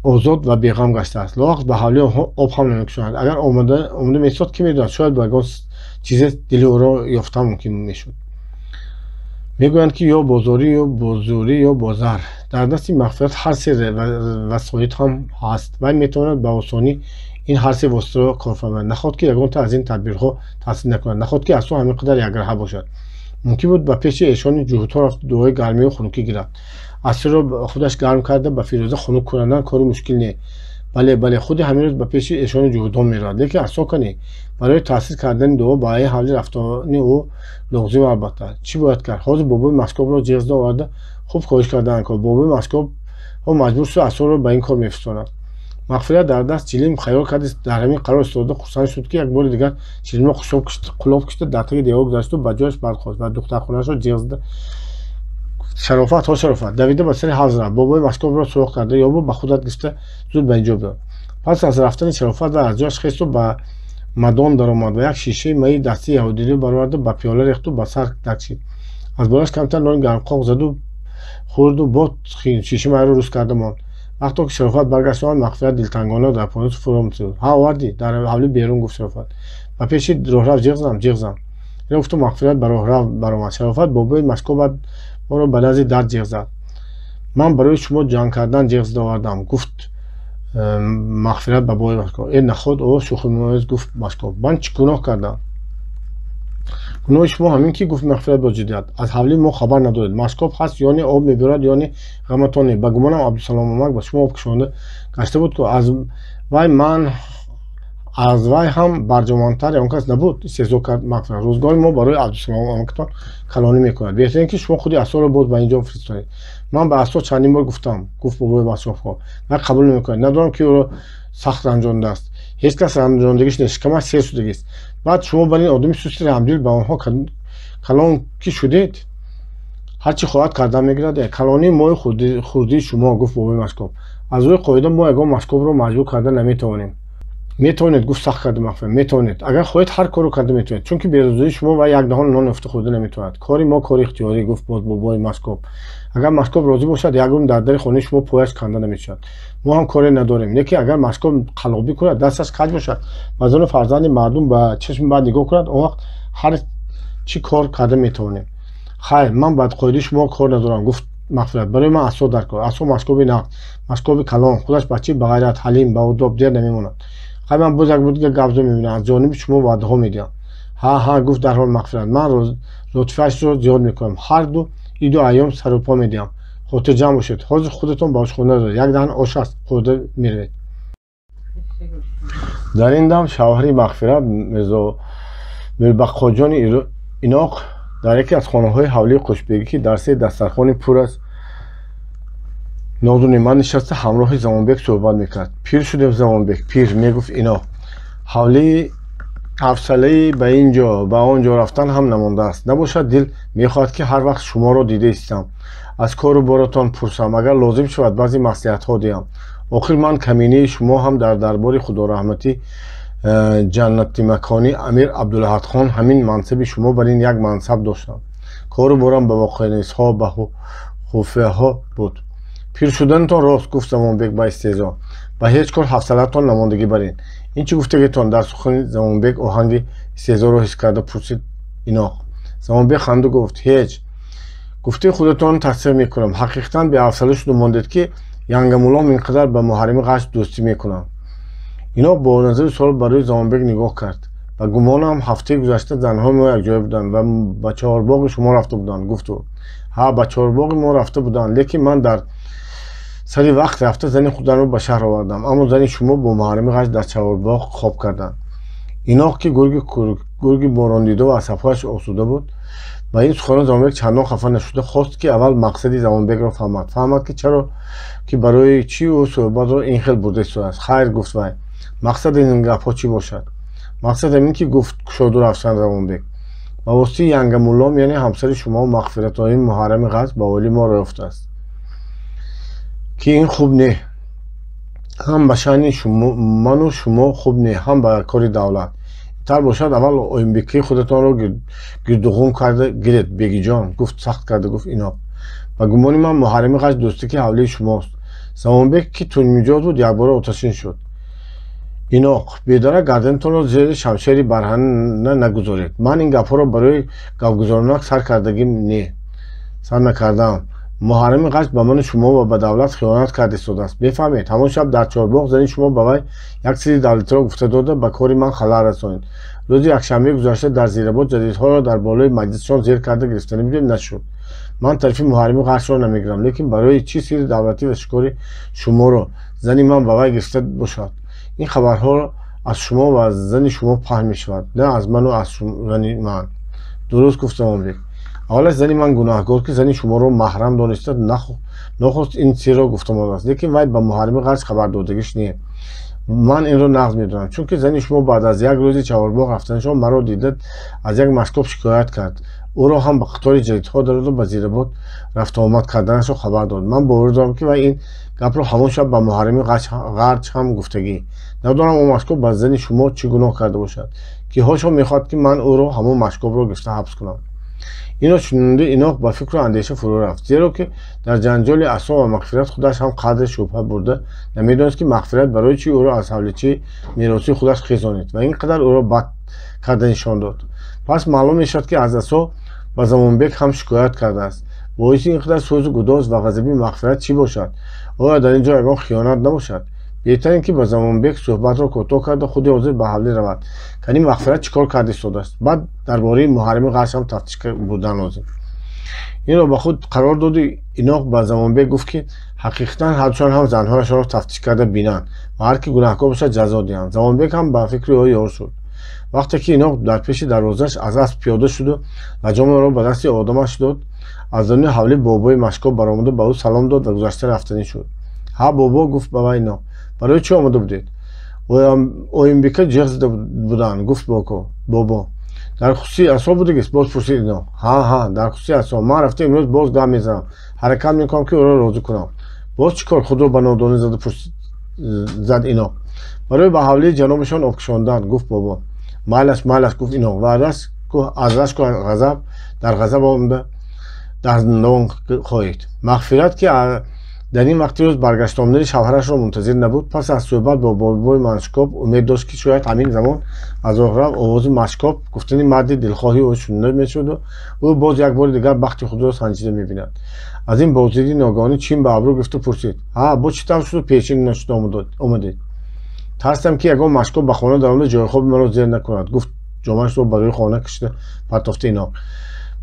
[SPEAKER 1] озод ва беғам гаштааст. Лоақал ба ҳавлии онҳо об ҳам намекушонад. Агар омада меистод, кӣ медонад, шояд бо ягон чизе дили ӯро ёфтан мумкин мешуд. Мегӯянд, ки ё бозорӣ, ё бозурӣ, ё бозар. Дар дасти Мағфират ҳар се васоит ҳам ҳаст. Вай метавонад ба осонӣ ин ҳар се воситаро корфармояд. Нахоҳад, ки ягонта аз ин тадбирҳо таъсир накунад. Нахоҳад, ки асо ҳамин қадар якраҳа бошад. Мумкин буд ба пеши эшони ҷуҳудҳо рафта, дуои гармию хунукӣ гирад. Асирро худаш гарм карда, ба Фирӯза хунук кунандан кори мушкил не. Бале, бале, худи ҳамин рӯз ба пеши эшони ҷуҳудон меравад. Лекин асо канӣ? Барои таъсир кардани дуо ба ин ҳавлӣ рафтани ӯ лозим, албатта. Чӣ бояд кард? Ҳозир бобои Машкобро ҷеғ зада оварда, хуб хоҳиш кардаанд кор. Бобои Машкобҳо маҷбур шуда, асоро ба ин кор мефиристонад. Мағфират дар даст чилим хаёл карда, дар ҳамин қарор истода, хурсанд шуд, ки як бори дигар чилимро қулоб кишида, дар таги девор гузашту ба ҷояш бархост ва духтархонаашро ҷеғ зада: «Шарофат, ҳо Шарофат!» Давида ба сари ҳавз рафт. Бобои Машкобро суроғ карда ёбу ба худат гирифта зуд ба ин ҷо биёр. Пас аз рафтани Шарофат вай аз ҷояш хесту ба мадон даромад ва як шишаи майи дастии яҳудиро бароварда, ба пиёла рехту ба сар дакшид. Аз болояш камтар нони гармқоқ заду хӯрду бо шишаи майро рӯз карда монд. Вақто ки Шарофат баргашт омад, Мағфират дилтангона дар понус фуро мутсуд. «Ҳа, овардӣ?» «Дар ҳавлӣ берун», гуфт Шарофат. «Ба пеши роҳрав ҷиғ зам, ҷиғ зам». Инро гуфту Мағфират ба роҳрав баромад. «Шарофат, бобои Машкобат моро ба назди дар ҷиғ зад. Ман барои шумо ҷанг кардан ҷиғ зада овардам», гуфт Мағфират ба бобои Машкоб. «Э, наход?» О, шӯхимоез гуфт Машкоб. «Ман чӣ гуноҳ кардам?» «Гуноҳи шумо ҳамин ки», гуфт Мағфират бо ҷиддият, «аз ҳавлии мо хабар надоред. Машкоб ҳаст ё не, об мебиёрад ё не, ғаматон не. Ба гумонам, Абдусалом амак ба шумо об кушонда гашта буд ку. Аз вай ман Аз вай ҳам барҷомонтар ягон кас набуд, истеҳзо кард Мағфират. Рӯзгори мо барои Абдусалом амакатон калонӣ мекунад. Беҳтарин ки шумо худи Асоро боз ба ин ҷо фиристонед. Ман ба Асо чандин бор гуфтам, гуфт бобои Машкобҳо. Вай қабул намекунад. Надонам ки ӯро сахт ранҷондааст. Ҳеҷ кас ранҷондагиш нест, шикамаш сер шудагист. Баъд шумо бар ин одами сусти раҳмдил ба онҳо калон ки шудед, ҳар чӣ хоҳад кардан мегирад. Калонии мои хурдии шумо, гуфт бобои Машкоб. Аз рӯи қоида мо ягон Машкобро маҷбур карда наметавонем. Метавонед, гуфт сахт карда Мағфират. Метавонед. Агар хоҳед ҳар корро карда метавонед, чунки берозии шумо вай як даҳон нон ёфта хӯрда наметавонад. Кори мо кори ихтиёрӣ, гуфт боз бобои Машкоб. Агар Машкоб розӣ бошад, ягон дар дари хонаи шумо пояш канда намешавад. Мо ҳам коре надорем. Лекин агар Машкоб қалобӣ кунад, дасташ каҷ бошад, ба зану фарзанди мардум ба чашми бад нигоҳ кунад, он вақт ҳар чӣ кор карда метавонем. Хайр, ман ба қоидаи шумо кор надорам, гуфт Мағфират. Барои ман Асо дар кор. Асо Машкоби нағз, Машкоби калон, худаш бачаи бағайрат, ҳалим, баодоб, дер намемонад. Хайр, ман боз як бор дигар гап мебинам, аз ҷониби шумо ваъдаҳо медиҳам. Ҳа, ҳа, гуфт дарҳол Мағфират. Ман лутфиашро зиёд мекунам. Ҳар ду иду айём сарупо медиҳам. Хотирҷамъ бошед. Ҳозир худатон ба ошхона доред. Як даҳан ош аст, хӯрда меравед. Дар ин дам шавҳари Мағфират Мирзо Мирбаққоҷони Иноқ дар яке аз хонаҳои ҳавлии Қӯшбегӣ, ки дар се дастархони пур аз нозу неъмат нишаста, ҳамроҳи Замонбек суҳбат мекард. Пир шудем, Замонбек, пир, мегуфт Иноқ. Ҳавлии ҳавсалаи ба ин ҷо ба он ҷо рафтан ҳам намондааст. Набошад, дил мехоҳад ки ҳар вақт шуморо дида истам, аз кору боротон пурсам, агар лозим шавад баъзе маслиҳатҳо диҳам. Охир ман каминаи шумо ҳам дар дарбори худораҳматӣ ҷаннатимаконӣ Амир Абдулаҳадхон ҳамин мансаби шумо бар ин як мансаб доштам. Кору борам ба воқеанисҳо, ба хуфияҳо буд. Пир шуданатон рост, гуфт Замонбек ба истеҳзо. Ба ҳеҷ кор ҳавсалаатон намондагӣ барин. Ин чӣ гуфтагитон? Дар сухани Замонбек оҳанги истеҳзоро ҳис карда пурсид Иноқ. Замонбек ханду гуфт: ҳеҷ. Гуфтаи худатон тасдиқ мекунам. Ҳақиқатан беҳавсала шуда мондед, ки янгамулом ин қадар ба Муҳаррами Ғашт дӯстӣ мекунам. Иноқ бо назари суол ба рӯи Замонбек нигоҳ кард. Ба гумонам ҳафтаи гузашта занҳои мо якҷоя буданд ва ба чорбоғи шумо рафта буданд, гуфт ӯ. Ҳа, ба чорбоғи мо рафта буданд, лекин ман дар сари вақт рафта зани худамро ба шаҳр овардам, аммо зани шумо бо Муҳаррами Ғашт дар чорбоғ хоб карданд. Иноқ, ки гурги борондида ва асабҳояш осуда буд, ба ин суханони Замонбек чандон хафа нашуда хост, ки аввал мақсади Замонбекро фаҳмад. Фаҳмад, ки чаро, ки барои чӣ ӯ суҳбатро ин хел бурда истодааст. Хайр, гуфт вай, мақсади ин гапҳо чӣ бошад? Мақсад ҳамин ки, гуфт кушоду равшан Замонбек, ба воситаи янгамуллом, яъне ҳамсари шумо Мағфиратои Муҳаррами Ғашт ба оилаи мо роҳ ёфтааст, ки ин хуб не, ҳам ба шаъни ману шумо хуб не, ҳам ба кори давлат. Интар бошад, аввал оимбекии худатонро гирдуғум карда гиред, бегиҷон, гуфт сахт карда гуфт Иноқ. Ба гумони ман Муҳаррами Ғашт дӯстаки ҳавлии шумост. Замонбек, ки тунмиҷоз буд, якбора оташин шуд. Иноқ, бедарак гарданатонро зери шамшери барҳана нагузоред. Ман ин гапҳоро барои гапгузоронак сар кардагим не, сар накардаам. Муҳаррами Ғашт ба ману шумо ва ба давлат хиёнат карда истодааст. Мефаҳмед, ҳамон шаб дар чорбоғ зани шумо ба вай як сири давлатиро гуфта дода, ба кори ман халал расонид. Рӯзи якшанбеи гузашта дар Зирабод ҷадидҳоро дар болои маҷлисшон зер карда гирифтанӣ будем, нашуд. Ман тарафи Муҳаррами Ғаштро намегирам, лекин барои чӣ сири давлатӣ ва шикори шуморо зани ман ба вай гирифта бошад? Ин хабарҳо аз шумо ва аз зани шумо паҳн мешавад, на аз ману аз зани ман. Дуруст, гуфт Замонбек. Аввалаш зани ман гунаҳкор, ки зани шуморо маҳрам дониста нохост ин сирро гуфта мондааст, лекин вай ба Муҳаррами Ғашт хабар додагиш не. Ман инро нағз медонам, чунки зани шумо баъд аз як рӯзи чаҳорбоғ рафтанашон маро дида аз як Машкоб шикоят кард. Ӯро ҳам ба қатори ҷадидҳо дароду ба Зирабод рафтуомад карданашро хабар дод. Ман боварӣ дорам, ки вай ин гапро ҳамон шаб ба Муҳаррами Ғарч ҳам гуфтагӣ. Надонам он Машкоб ба зани шумо чӣ гуноҳ карда бошад, ки ҳошо мехоҳад, ки ман ӯро ҳамон Машкобро гирифта ҳабс кунам. Инро шунида Иноқ ба фикру андеша фурӯ рафт, зеро ки дар ҷанҷоли Асо ва Мағфират худаш ҳам қадре шубҳа бурда намедонист, ки Мағфират барои чӣ ӯро аз ҳавличаи меросии худаш хезонид ва ин қадар ӯро бад карда нишон дод. Пас маълум мешавад, ки аз Асо ба Замонбек ҳам шикоят кардааст. Боиси ин қадар сӯзу гудоз ва ғазаби Мағфират чӣ бошад? Оё дар ин ҷо ягон хиёнат набошад? Беҳтар ин ки ба Замонбек суҳбатро кӯтоҳ карда худи ҳозир ба ҳавлӣ равад. Кани Мағфират чӣ кор карда истодааст? Баъд дар бораи Муҳаррами Ғашт ҳам тафтиш бурдан лозим. Инро ба худ қарор доду Иноқ ба Замонбек гуфт, ки ҳақиқатан ҳардушон ҳам занҳояшонро тафтиш карда бинанд ва ҳар ки гунаҳкор бошад, ҷазо диҳанд. Замонбек ҳам ба фикри ӯ ёр шуд. Вақте ки Иноқ дар пеши дарвозааш аз асп пиёда шуду лаҷомро ба дасти одамаш дод, аз даруни ҳавлӣ бобои Машкоб баромада ба ӯ салом дод ва гузашта рафтанӣ шуд. Ҳа, бобо, гуфт ба вай Иноқ, барои чӣ омода будед? Оимбека ҷиғ зада буданд, гуфт бобо. Дар хусуси асо будагист? Боз пурсид Иноқ. Ҳа, ҳа, дар хусуси асо. Ман рафта имрӯз боз гап мезанам, ҳаракат мекунам, ки ӯро розӣ кунам. Боз чӣ кор? Худро ба нодонӣ зада зад Иноқ. Барои ба ҳавлии ҷанобашон об кашондан, гуфт бобо. Майлаш, майлаш, гуфт Иноқ ва аз рашку ғазаб дар ғазаб омада дандон хоҳид. Мағфират, ки дар ин вақти рӯз баргашта омадани шавҳарашро мунтазир набуд, пас аз суҳбат бо бобои Машкоб умед дошт, ки шояд ҳамин замон аз роҳрав овози Машкоб, гуфтани марди дилхоҳи ӯ шунида мешуду ӯ боз як бори дигар бахти худро санҷида мебинад. Аз ин боздиди ногаҳонӣ чин ба абрӯ гирифту пурсид: ҳа, бо чӣ тавр шуду пешин нашуда омадед? Тарсам, ки ягон Машкоб ба хона даромада ҷойи хоби маро зер накунад, гуфт ҷомаашро ба рӯи хона кашида партофта Иноқ.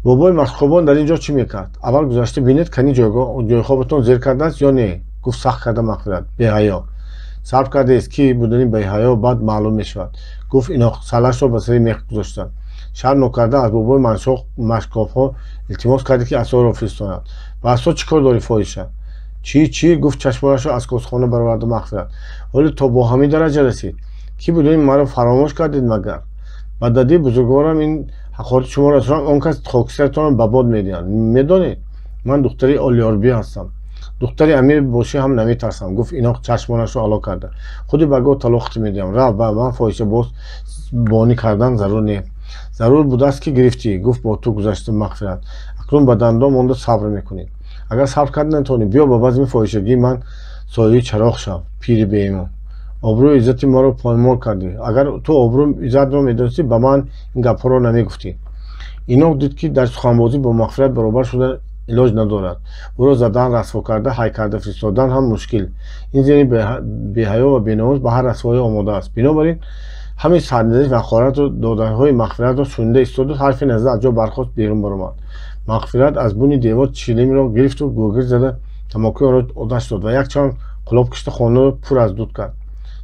[SPEAKER 1] Бобои Машкобон дар ин ҷо чӣ мекард? Аввал гузашта бинед, кани ҷойи хобатон зер кардааст ё не, гуфт сахт карда Мағфират. Беҳаё сабр кардааст, ки будани беҳаё баъд маълум мешавад, гуфт Иноқ, салашро ба сари мех гузошта. Шарм нокарда аз бобои Машкобҳо илтимос кард, ки асоро фиристонад. Ба асо чӣ кор дорӣ, фоҳиша? Чӣ, чӣ? Гуфт чашмонашро аз косхона бароварда Мағфират. Ҳоле то бо ҳамин дараҷа расид, ки будани маро фаромӯш кардед магар? Ба дадии бузургворам ин ҳақорати шуморо расонам, он кас хокистаратонро ба бод медиҳанд. Медонед, ман духтари Олиёрбӣ ҳастам. Духтари амир бошӣ ҳам наметарсам, гуфт Иноқ чашмонашро ало карда. Худи ба гоҳ талоқат медиҳам. Рав, ба ман фоҳиша боз бонӣ кардан зарур не. Зарур будааст, ки гирифтӣ, гуфт бо ту гузашта Мағфират. Акнун ба дандон монда сабр мекунӣ. Агар сабр карда натавонӣ, биё ба базми фоҳишагии ман сояи чароғ шав, пири беимон. Обрӯи иззати маро поймол кардӣ. Агар ту обрӯ иззатро медонистӣ, ба ман ин гапҳоро намегуфтӣ. Иноқ дид, ки дар суханбозӣ бо Мағфират баробар шуда илоҷ надорад. Ӯро задан, расво карда, ҳай карда фиристодан ҳам мушкил. Ин зани беҳаё ва беномус ба ҳар расвоӣ омода аст. Бинобар ин ҳамин сарназиш ва ҳақорату додаҳои Мағфиратро шунида истоду ҳарфе назада аз ҷо бархост, берун баромад. Мағфират аз буни девор чилимро гирифту гӯгир зада тамокуи онро оташ дод ва якчанд қулоб кишта хонаро пур аз дуд кард.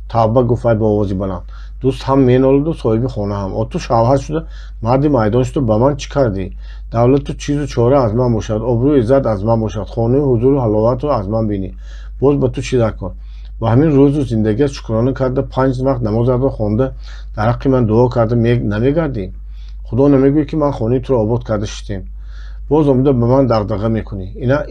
[SPEAKER 1] Тавба, гуфт вай бо овози баланд. Дӯст ҳам менолиду соҳиби хона ҳам. О, ту шавҳар шуда, марди майдон шуду ба ман чӣ кардӣ? Давлату чизу чора аз ман бошад, обрӯи иззат аз ман бошад, хонаи ҳузуру ҳаловатро аз ман бинӣ. Боз ба ту чӣ дар кор? Ба ҳамин рӯзу зиндагиат шукрона карда, 5 вақт намозатро хонда, дар ҳаққи ман дуо карда намегардӣ? Худо намегӯӣ, ки ман хонаи туро обод карда шиштем. Боз омада ба ман дағдаға мекунӣ.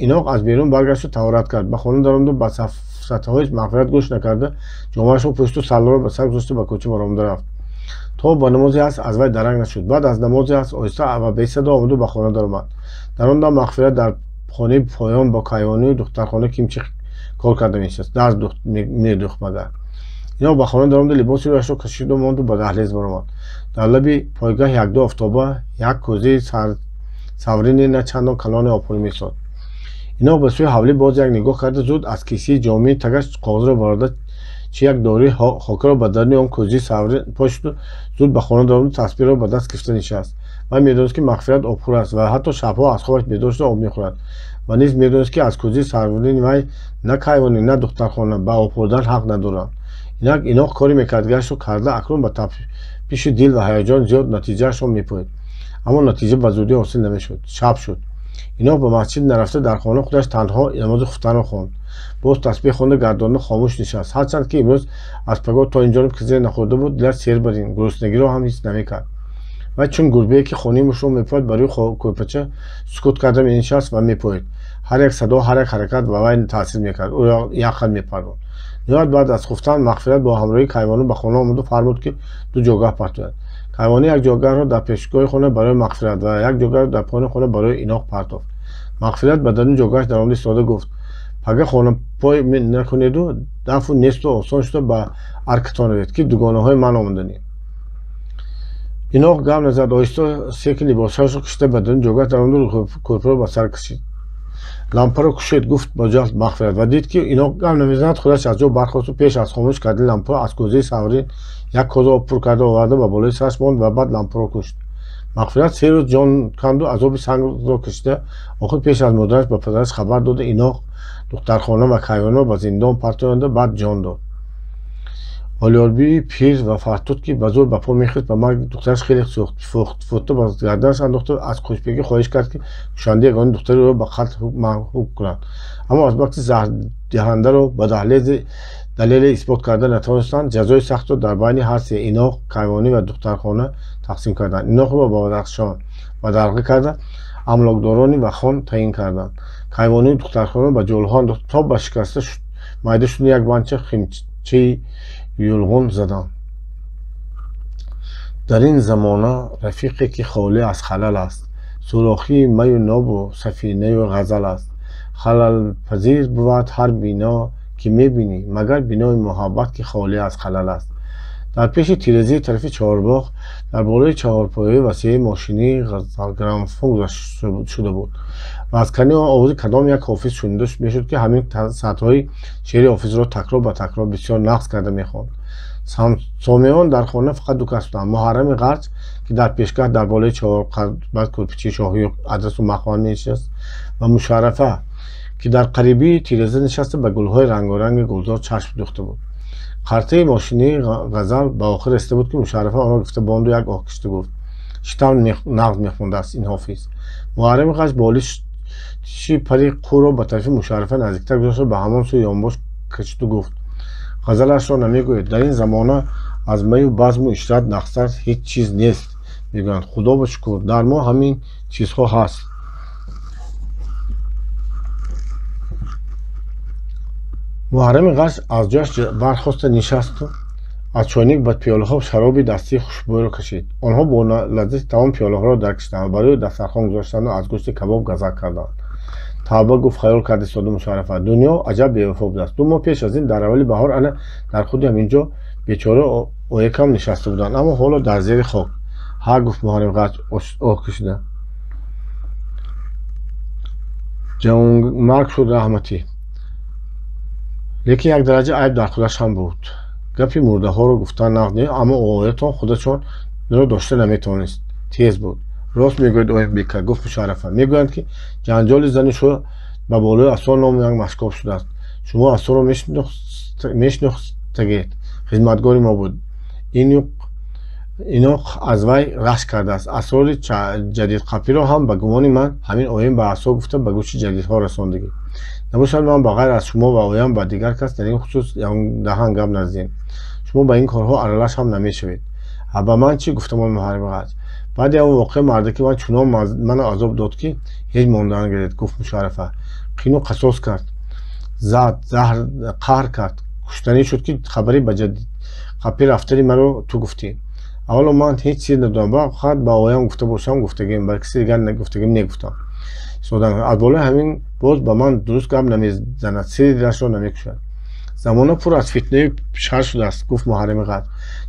[SPEAKER 1] Иноқ аз берун баргашту таҳорат кард. Ба хона даромада ба сафсатаҳои Мағфират гӯш накарда, ҷомаашро пӯшиду саллоро ба сар гузошта ба кӯча баромада рафт. То ба намози аср аз вай даранг нашуд. Баъд аз намози аср оҳиста ва бесадо омаду ба хона даромад. Дар он дам Мағфират дар хонаи поён бо кайвонию духтархона кимчи кор карда мешист. Дарс медухт магар. Иноқ ба хона даромада либоси рӯяшро кашиду монду ба даҳлез баромад. Дар лаби пойгаҳ якду офтоба, як кӯзаи саврини на чандон калоне обхӯрӣ месод. Иноқ ба сӯи ҳавлӣ боз як нигоҳ карда, зуд аз кисаи ҷомии тагаш коғазро барода, чи як дории хокаро ба даруни он кӯзаи саврин пошиду зуд ба хона даромаду тасбирро ба даст гирифта нишаст. Вай медонист, ки Мағфират обхӯр аст ва ҳатто шабҳо аз хобаш бедор шуда об мехӯрад ва низ медонист, ки аз кӯзаи саврини вай на кайвонӣ, на духтархона ба об хӯрдан ҳақ надоранд. Инак Иноқ кори мекардгаашро карда, акнун ба тапиши дил ва ҳаяҷон зиёд натиҷаашро мепоид. Аммо натиҷа ба зудӣ ҳосил намешуд. Шаб шуд. Иноқ ба масҷид нарафта, дар хона худаш танҳо намози хуфтанро хонд. Боз тасбеҳ хонда, гардонда хомӯш нишаст. Ҳарчанд ки имрӯз аз пагоҳ то инҷониб кизе нахӯрда буд, дилаш сер бар ин гуруснагиро ҳам ҳис намекард. Вай чун гурбае, ки хонаи мушро мепояд, ба рӯи кӯрпача сукут карда менишаст ва мепоид. Ҳар як садо, ҳар як ҳаракат ба вай таъсир мекард, ӯро яхат мепарронд. Ниҳоят баъд аз хуфтан Мағфират бо ҳамроҳии кайвону ба хона омаду фармуд, ки 2 ҷойгаҳ партояд. Кайвонӣ як ҷойгаҳро дар пешгоҳи хона барои Мағфират ва як ҷойгаҳро дар поёни хона барои Иноқ партофт. Мағфират ба даруни ҷойгаҳаш даромада истода гуфт: пага хонапой накунеду дафу несту осон шуда ба аркатон равед, ки дугонаҳои ман омаданӣ. Иноқ гап назад, оҳиста секи либосҳояшро кашида ба даруни ҷойгаҳ даромаду кӯрпаро ба сар кашид. Лампаро кушед, гуфт бо ҷалд Мағфират ва дид, ки Иноқ гап намезанад, худаш аз ҷо бархосту пеш аз хомӯш кардани лампаро аз кӯзаи саврин як коза об пур карда оварда ба болои сараш монд ва баъд лампаро кушт. Мағфират 3 рӯз ҷон канду азоби сангро кашида, охир пеш аз модараш ба падараш хабар дода, Иноқ, духтархона ва Кайвониро ба зиндон партоянда, баъд ҷон дод. Олиёрбии пир ва фартут, ки ба зӯр ба по мехӯрд, ба марги духтараш хеле сӯхт. Фӯта ба гарданаш андохта, аз Қӯшбегӣ хоҳиш кард, ки кушандаи ягони духтари ӯро ба қатл маҳкум кунанд. Аммо азбаски заҳрдиҳандаро ба далеле исбот карда натавонистанд, ҷазои сахтро дар байни ҳар се Иноқ, Кайвонӣ ва духтархона тақсим карданд. Иноқро ба Бадахшон ба дарға карда, амлокдорони Вахон таъин карданд. Кайвонию духтархонаро ба ҷолҳо андохта, то ба шикаста майда шудани як банча химчаи юлғун заданд. Дар ин замона рафиқе, ки холӣ аз халал аст, сӯрохии маю нобу сафинаю ғазал аст. Халалпазир бувад ҳар бино, ки мебинӣ, магар бинои муҳаббат, ки холӣ аз халал аст. Дар пеши тирезаи тарафи чорбоғ, дар болои чаҳорпояи васеи мошинии граммофон гузошта шуда буд ва аз канори он овози кадом як ҳофиз шунида мешуд, ки ҳамин сатрҳои шеъри ҳофизро такрор ба такрор бисёр нағз карда мехонд. Сомеон дар хона фақат 2 кас буданд: Муҳаррами Ғарч, ки дар пешгаҳ дар болои чаҳорқабат курпичаи шоҳию адрасу махмал менишаст, ва Мушаррафа, ки дар қарибии тиреза нишаста ба гулҳои рангоранги гулзор чашм дӯхта буд. Қартаи мошинии ғазал ба охир расида буд, ки Мушаррафа онро гирифта бонду як оҳ кашида гуфт: чӣ тавр нағз мехондааст ин ҳофиз. Муҳаррами Ғарч болиши пари қӯро ба тарафи Мушаррафа наздиктар гузошта, ба ҳамон сӯ ёнбош кашиду гуфт: ғазалашро намегӯед, дар ин замона аз маю базму ишрат нағзтар ҳеҷ чиз нест, мегӯянд. Худо ба шукр, дар мо ҳамин чизҳо ҳаст. Муҳаррами Ғарч аз ҷояш бархоста нишасту аз чойник ба пиёлаҳо шароби дастии хушбӯйро кашид. Онҳо бо лаззати тамом пиёлаҳоро даркашиданд ва барои дастархон гузоштанду аз гӯшти кабоб газак карданд. Тавба, гуфт хаёл карда истода Мушаррафа, дунё аҷаб бевафо будааст. 2 моҳ пеш аз ин дар аввали баҳор ана дар худи ҳамин ҷо бечора оякам нишаста буданд, аммо ҳоло дар зери хок. Ҳа, гуфт Муҳаррами Ғарч оҳ кашида. Ҷавонмарг шуд раҳматӣ. Лекин як дараҷа айб дар худаш ҳам буд. Гапи мурдаҳоро гуфтан нағз не, аммо оятон худашонро дошта наметавонист. Тез буд. Рост мегӯяд Оимбека, гуфт Мушаррафа. Мегӯянд, ки ҷанҷоли зану шӯ ба болои асо номи як машкоб шудааст. Шумо асоро мешинохтагед, хизматгори мо буд. Иноқ аз вай рашк кардааст. Асрори ҷадидқапиро ҳам ба гумони ман ҳамин оим ба асо гуфта ба гӯши ҷадидҳо расондагӣ. Набошад ман ба ғайр аз шумо ва оям ба дигар кас дар ин хусус даҳан гап назидем. Шумо ба ин корҳо аралаш ҳам намешавед. Ҳа, ба ман чӣ, гуфтамон Муҳаррами Ғарч. Баъди он воқеа мардаки ман чунон маро азоб дод, ки ҳеҷ монда нагиред, гуфт Мушаррафа. Қину қасос кард, зад, заҳр қаҳр кард, куштанӣ шуд, ки хабари ба ҷадидқапӣ рафтани маро ту гуфтӣ. Аввало ман ҳеҷ чиз надонам, фақат ба оям гуфта бошам гуфтагим, ба каси дигар гуфтагим негуфтам. Аз болои ҳамин боз ба ман дуруст гап намезанад, сири дилашро намекушад. Замона пур аз фитнаи шар шудааст, гуфт Муҳаррами Ғарч.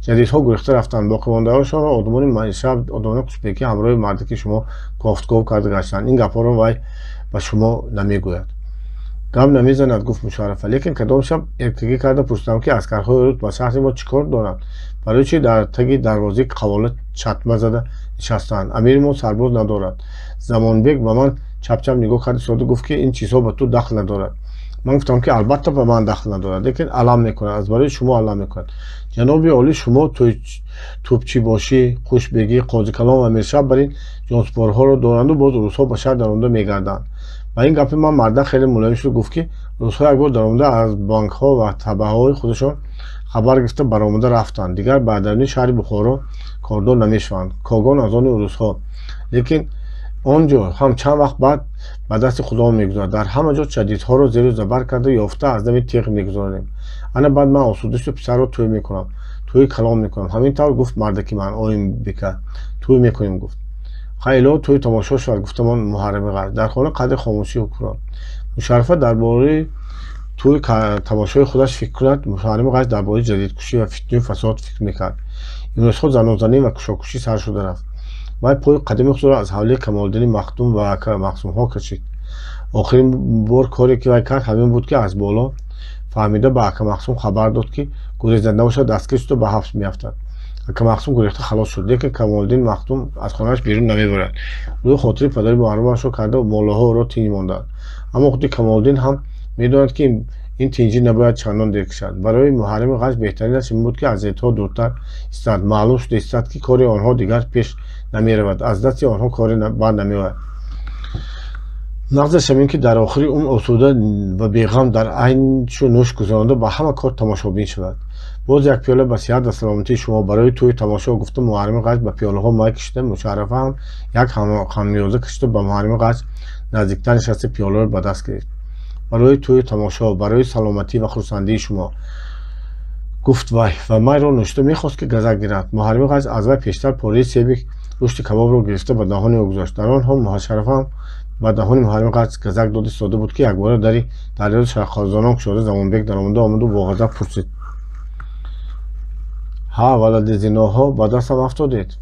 [SPEAKER 1] Ҷадидҳо гурехта рафтанд, боқимондаҳошонро одамони шаб, одамони Қушбекӣ ҳамроҳи мардаки шумо кофтков карда гаштанд. Ин гапҳоро вай ба шумо намегӯяд. Гап намезанад, гуфт Мушаррафа. Лекин кадом шаб эркагӣ карда пурсидам, ки аскарҳои рус ба шаҳри мо чӣ кор доранд? Барои чӣ дар таги дарвозаи қавола чатма зада нишастаанд? Амири мо сарбоз надорад. Замонбек ба ман чапчап нигоҳ карда истода гуфт, ки ин чизҳо ба ту дахл надорад. Ман гуфтам, ки албатта ба ман дахл надорад, лекин алам мекунад, аз барои шумо алам мекунад. Ҷаноби олӣ, шумо тӯпчибошӣ, Қушбегӣ, Қозикалон ва Миршаб бар ин ҷонсупорҳоро доранду боз русҳо ба шаҳр даромада мегарданд. Ба ин гапи ман мардак хеле мулоим шуд, гуфт, ки русҳо якбор даромада аз бонкҳо ва табаҳои худашон хабар гирифта баромада рафтанд. Дигар ба даруни шаҳри Бухоро кордор намешаванд. Когон аз они русҳо. Лекин он ҷо ҳам чанд вақт баъд ба дасти Худо мегузорад. Дар ҳама ҷо ҷадидҳоро зеру забар карда ёфта аз дами теғ мегузоранем. Ана баъд ман осуда шуду писарро тӯй мекунам, тӯи калом мекунам. Ҳамин тавр гуфт мардаки ман Оимбека. Тӯй мекунем, гуфт. Хай, ило тӯи тамошо шавад, гуфтамон Муҳаррами Ғарч. Дар хона қадри хомӯшӣ ҳукмрон. Мушаррафа дар бораи тӯи тамошои худаш фикр кунад, Муҳаррами Ғарч дар бораи ҷадидкушӣ ва фитнаю фасод фикр мекард. Имрӯзҳо занозанӣ ва кушокушӣ сар шуда рафт. Вай пои қадами худро аз ҳавлии Камолиддини Махдум ва махсумҳо кашид. Охирин бор коре, ки вай кард, ҳамин буд, ки аз боло фаҳмида ба ака Махсум хабар дод, ки гурезанда бошад, дастгир шуда ба ҳабс меафтад. Ака Мақсум гурехта халос шуд, лекин Камолиддин Махдум аз хонааш берун намебарад. Ӯ хотири падари муҳаррамашро карда, моллоҳо ӯро тинҷ монданд. Аммо худи Камолиддин ҳам медонад, ки ин тинҷӣ набояд чандон дер кашад. Барои Муҳаррами Ғач беҳтаринаш ин буд, ки аз зедҳо дуртар истад. Маълум шуда истад, ки кори онҳо дигар пеш намеравад, аз дасти онҳо коре бар намеояд. Нағзаш ҳамин, ки дар охири умр осуда ва беғам дар айшу нӯш гузаронда, ба ҳама кор тамошобин шавад. Боз як пиёла ба сиҳат ва саломатии шумо, барои тӯи тамошо, гуфта Муҳаррами Ғач ба пиёлаҳо май кашида. Мушаррафа ҳам як хамёза кашида, ба Муҳаррами Ғач наздиктар нишаста, пиёларо ба даст гирифт. Барои тӯи тамошо, барои саломатӣ ва хурсандии шумо, гуфт вай ва майро нӯшида мехост, ки газак гирад. Муҳаррами Ғач аз вай пештар пораи себи гӯшти кабобро гирифта, ба даҳони ӯ гузошт. Дар он ҳол Мушаррафа ҳам ба даҳони Муҳаррами Ғач газак дода истода буд, ки якбора дари дарёи шарқозонон кушода, Замонбек даромада омаду бо ғазаб пурсид: «Ҳа, валади зиноҳо, ба дастам афтодед?»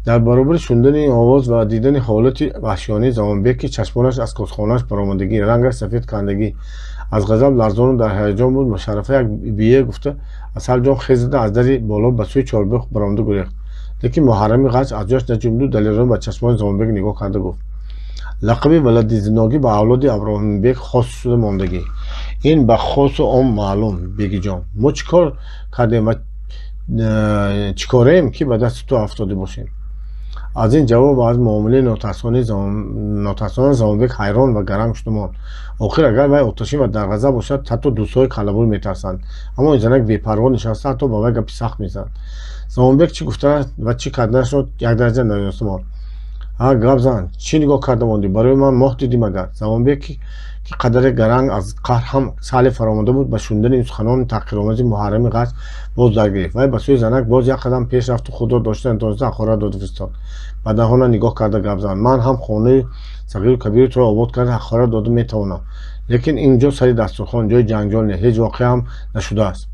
[SPEAKER 1] Дар баробари шунидани ин овоз ва дидани ҳолати ваҳшиёнаи Замонбек, ки чашмонаш аз косхонааш баромадагӣ, рангаш сафед кандагӣ, аз ғазаб ларзону дар ҳаяҷон буд, Мушаррафа як бие гуфта, аз ҳар ҷон хез зада, аз дари боло ба сӯи чорбоғ баромада гурехт. Лекин Муҳаррами Ғач аз ҷояш наҷунбиду далерона ба чашмони Замонбек нигоҳ карда гуфт: «Лақаби валади зиногӣ ба авлоди Аброҳимбек хос шуда мондагӣ. Ин ба хосу ом маълум. Бегиҷон, мо чӣ кор кардем ва чӣ кореем, ки ба дасти ту афтода бошем?» Аз ин ҷавоб ва аз муомилаи нотарсона Замонбек ҳайрон ва гаранг шуда монд. Охир, агар вай оташин ва дар ғазаб бошад, ҳатто дӯстҳои каллабур метарсанд, аммо ин занак бепарво нишаста, ҳатто ба вай гапи сахт мезанад. Замонбек чӣ гуфта ва чӣ карданашро якдараҷа надониста монд. «Ҳа, гап зан, чӣ нигоҳ карда мондӣ? Барои ман моҳ дидӣ магар?» Замонбек, ки қадаре гаранг аз қаҳр ҳам саҳле фаромада буд, ба шунидани ин суханони таҳқиромези Муҳаррами Ғач боз даргирифт. Вай ба сӯи занак боз як қадам пеш рафту худро дошта натониста ҳақорат дода фиристод: «Ба даҳона нигоҳ карда гап зан! Ман ҳам хонаи сағиру кабири туро обод карда, ҳақорат дода метавонам, лекин ин ҷо сари дастурхон, ҷои ҷанҷол не, ҳеҷ воқеа ҳам нашудааст.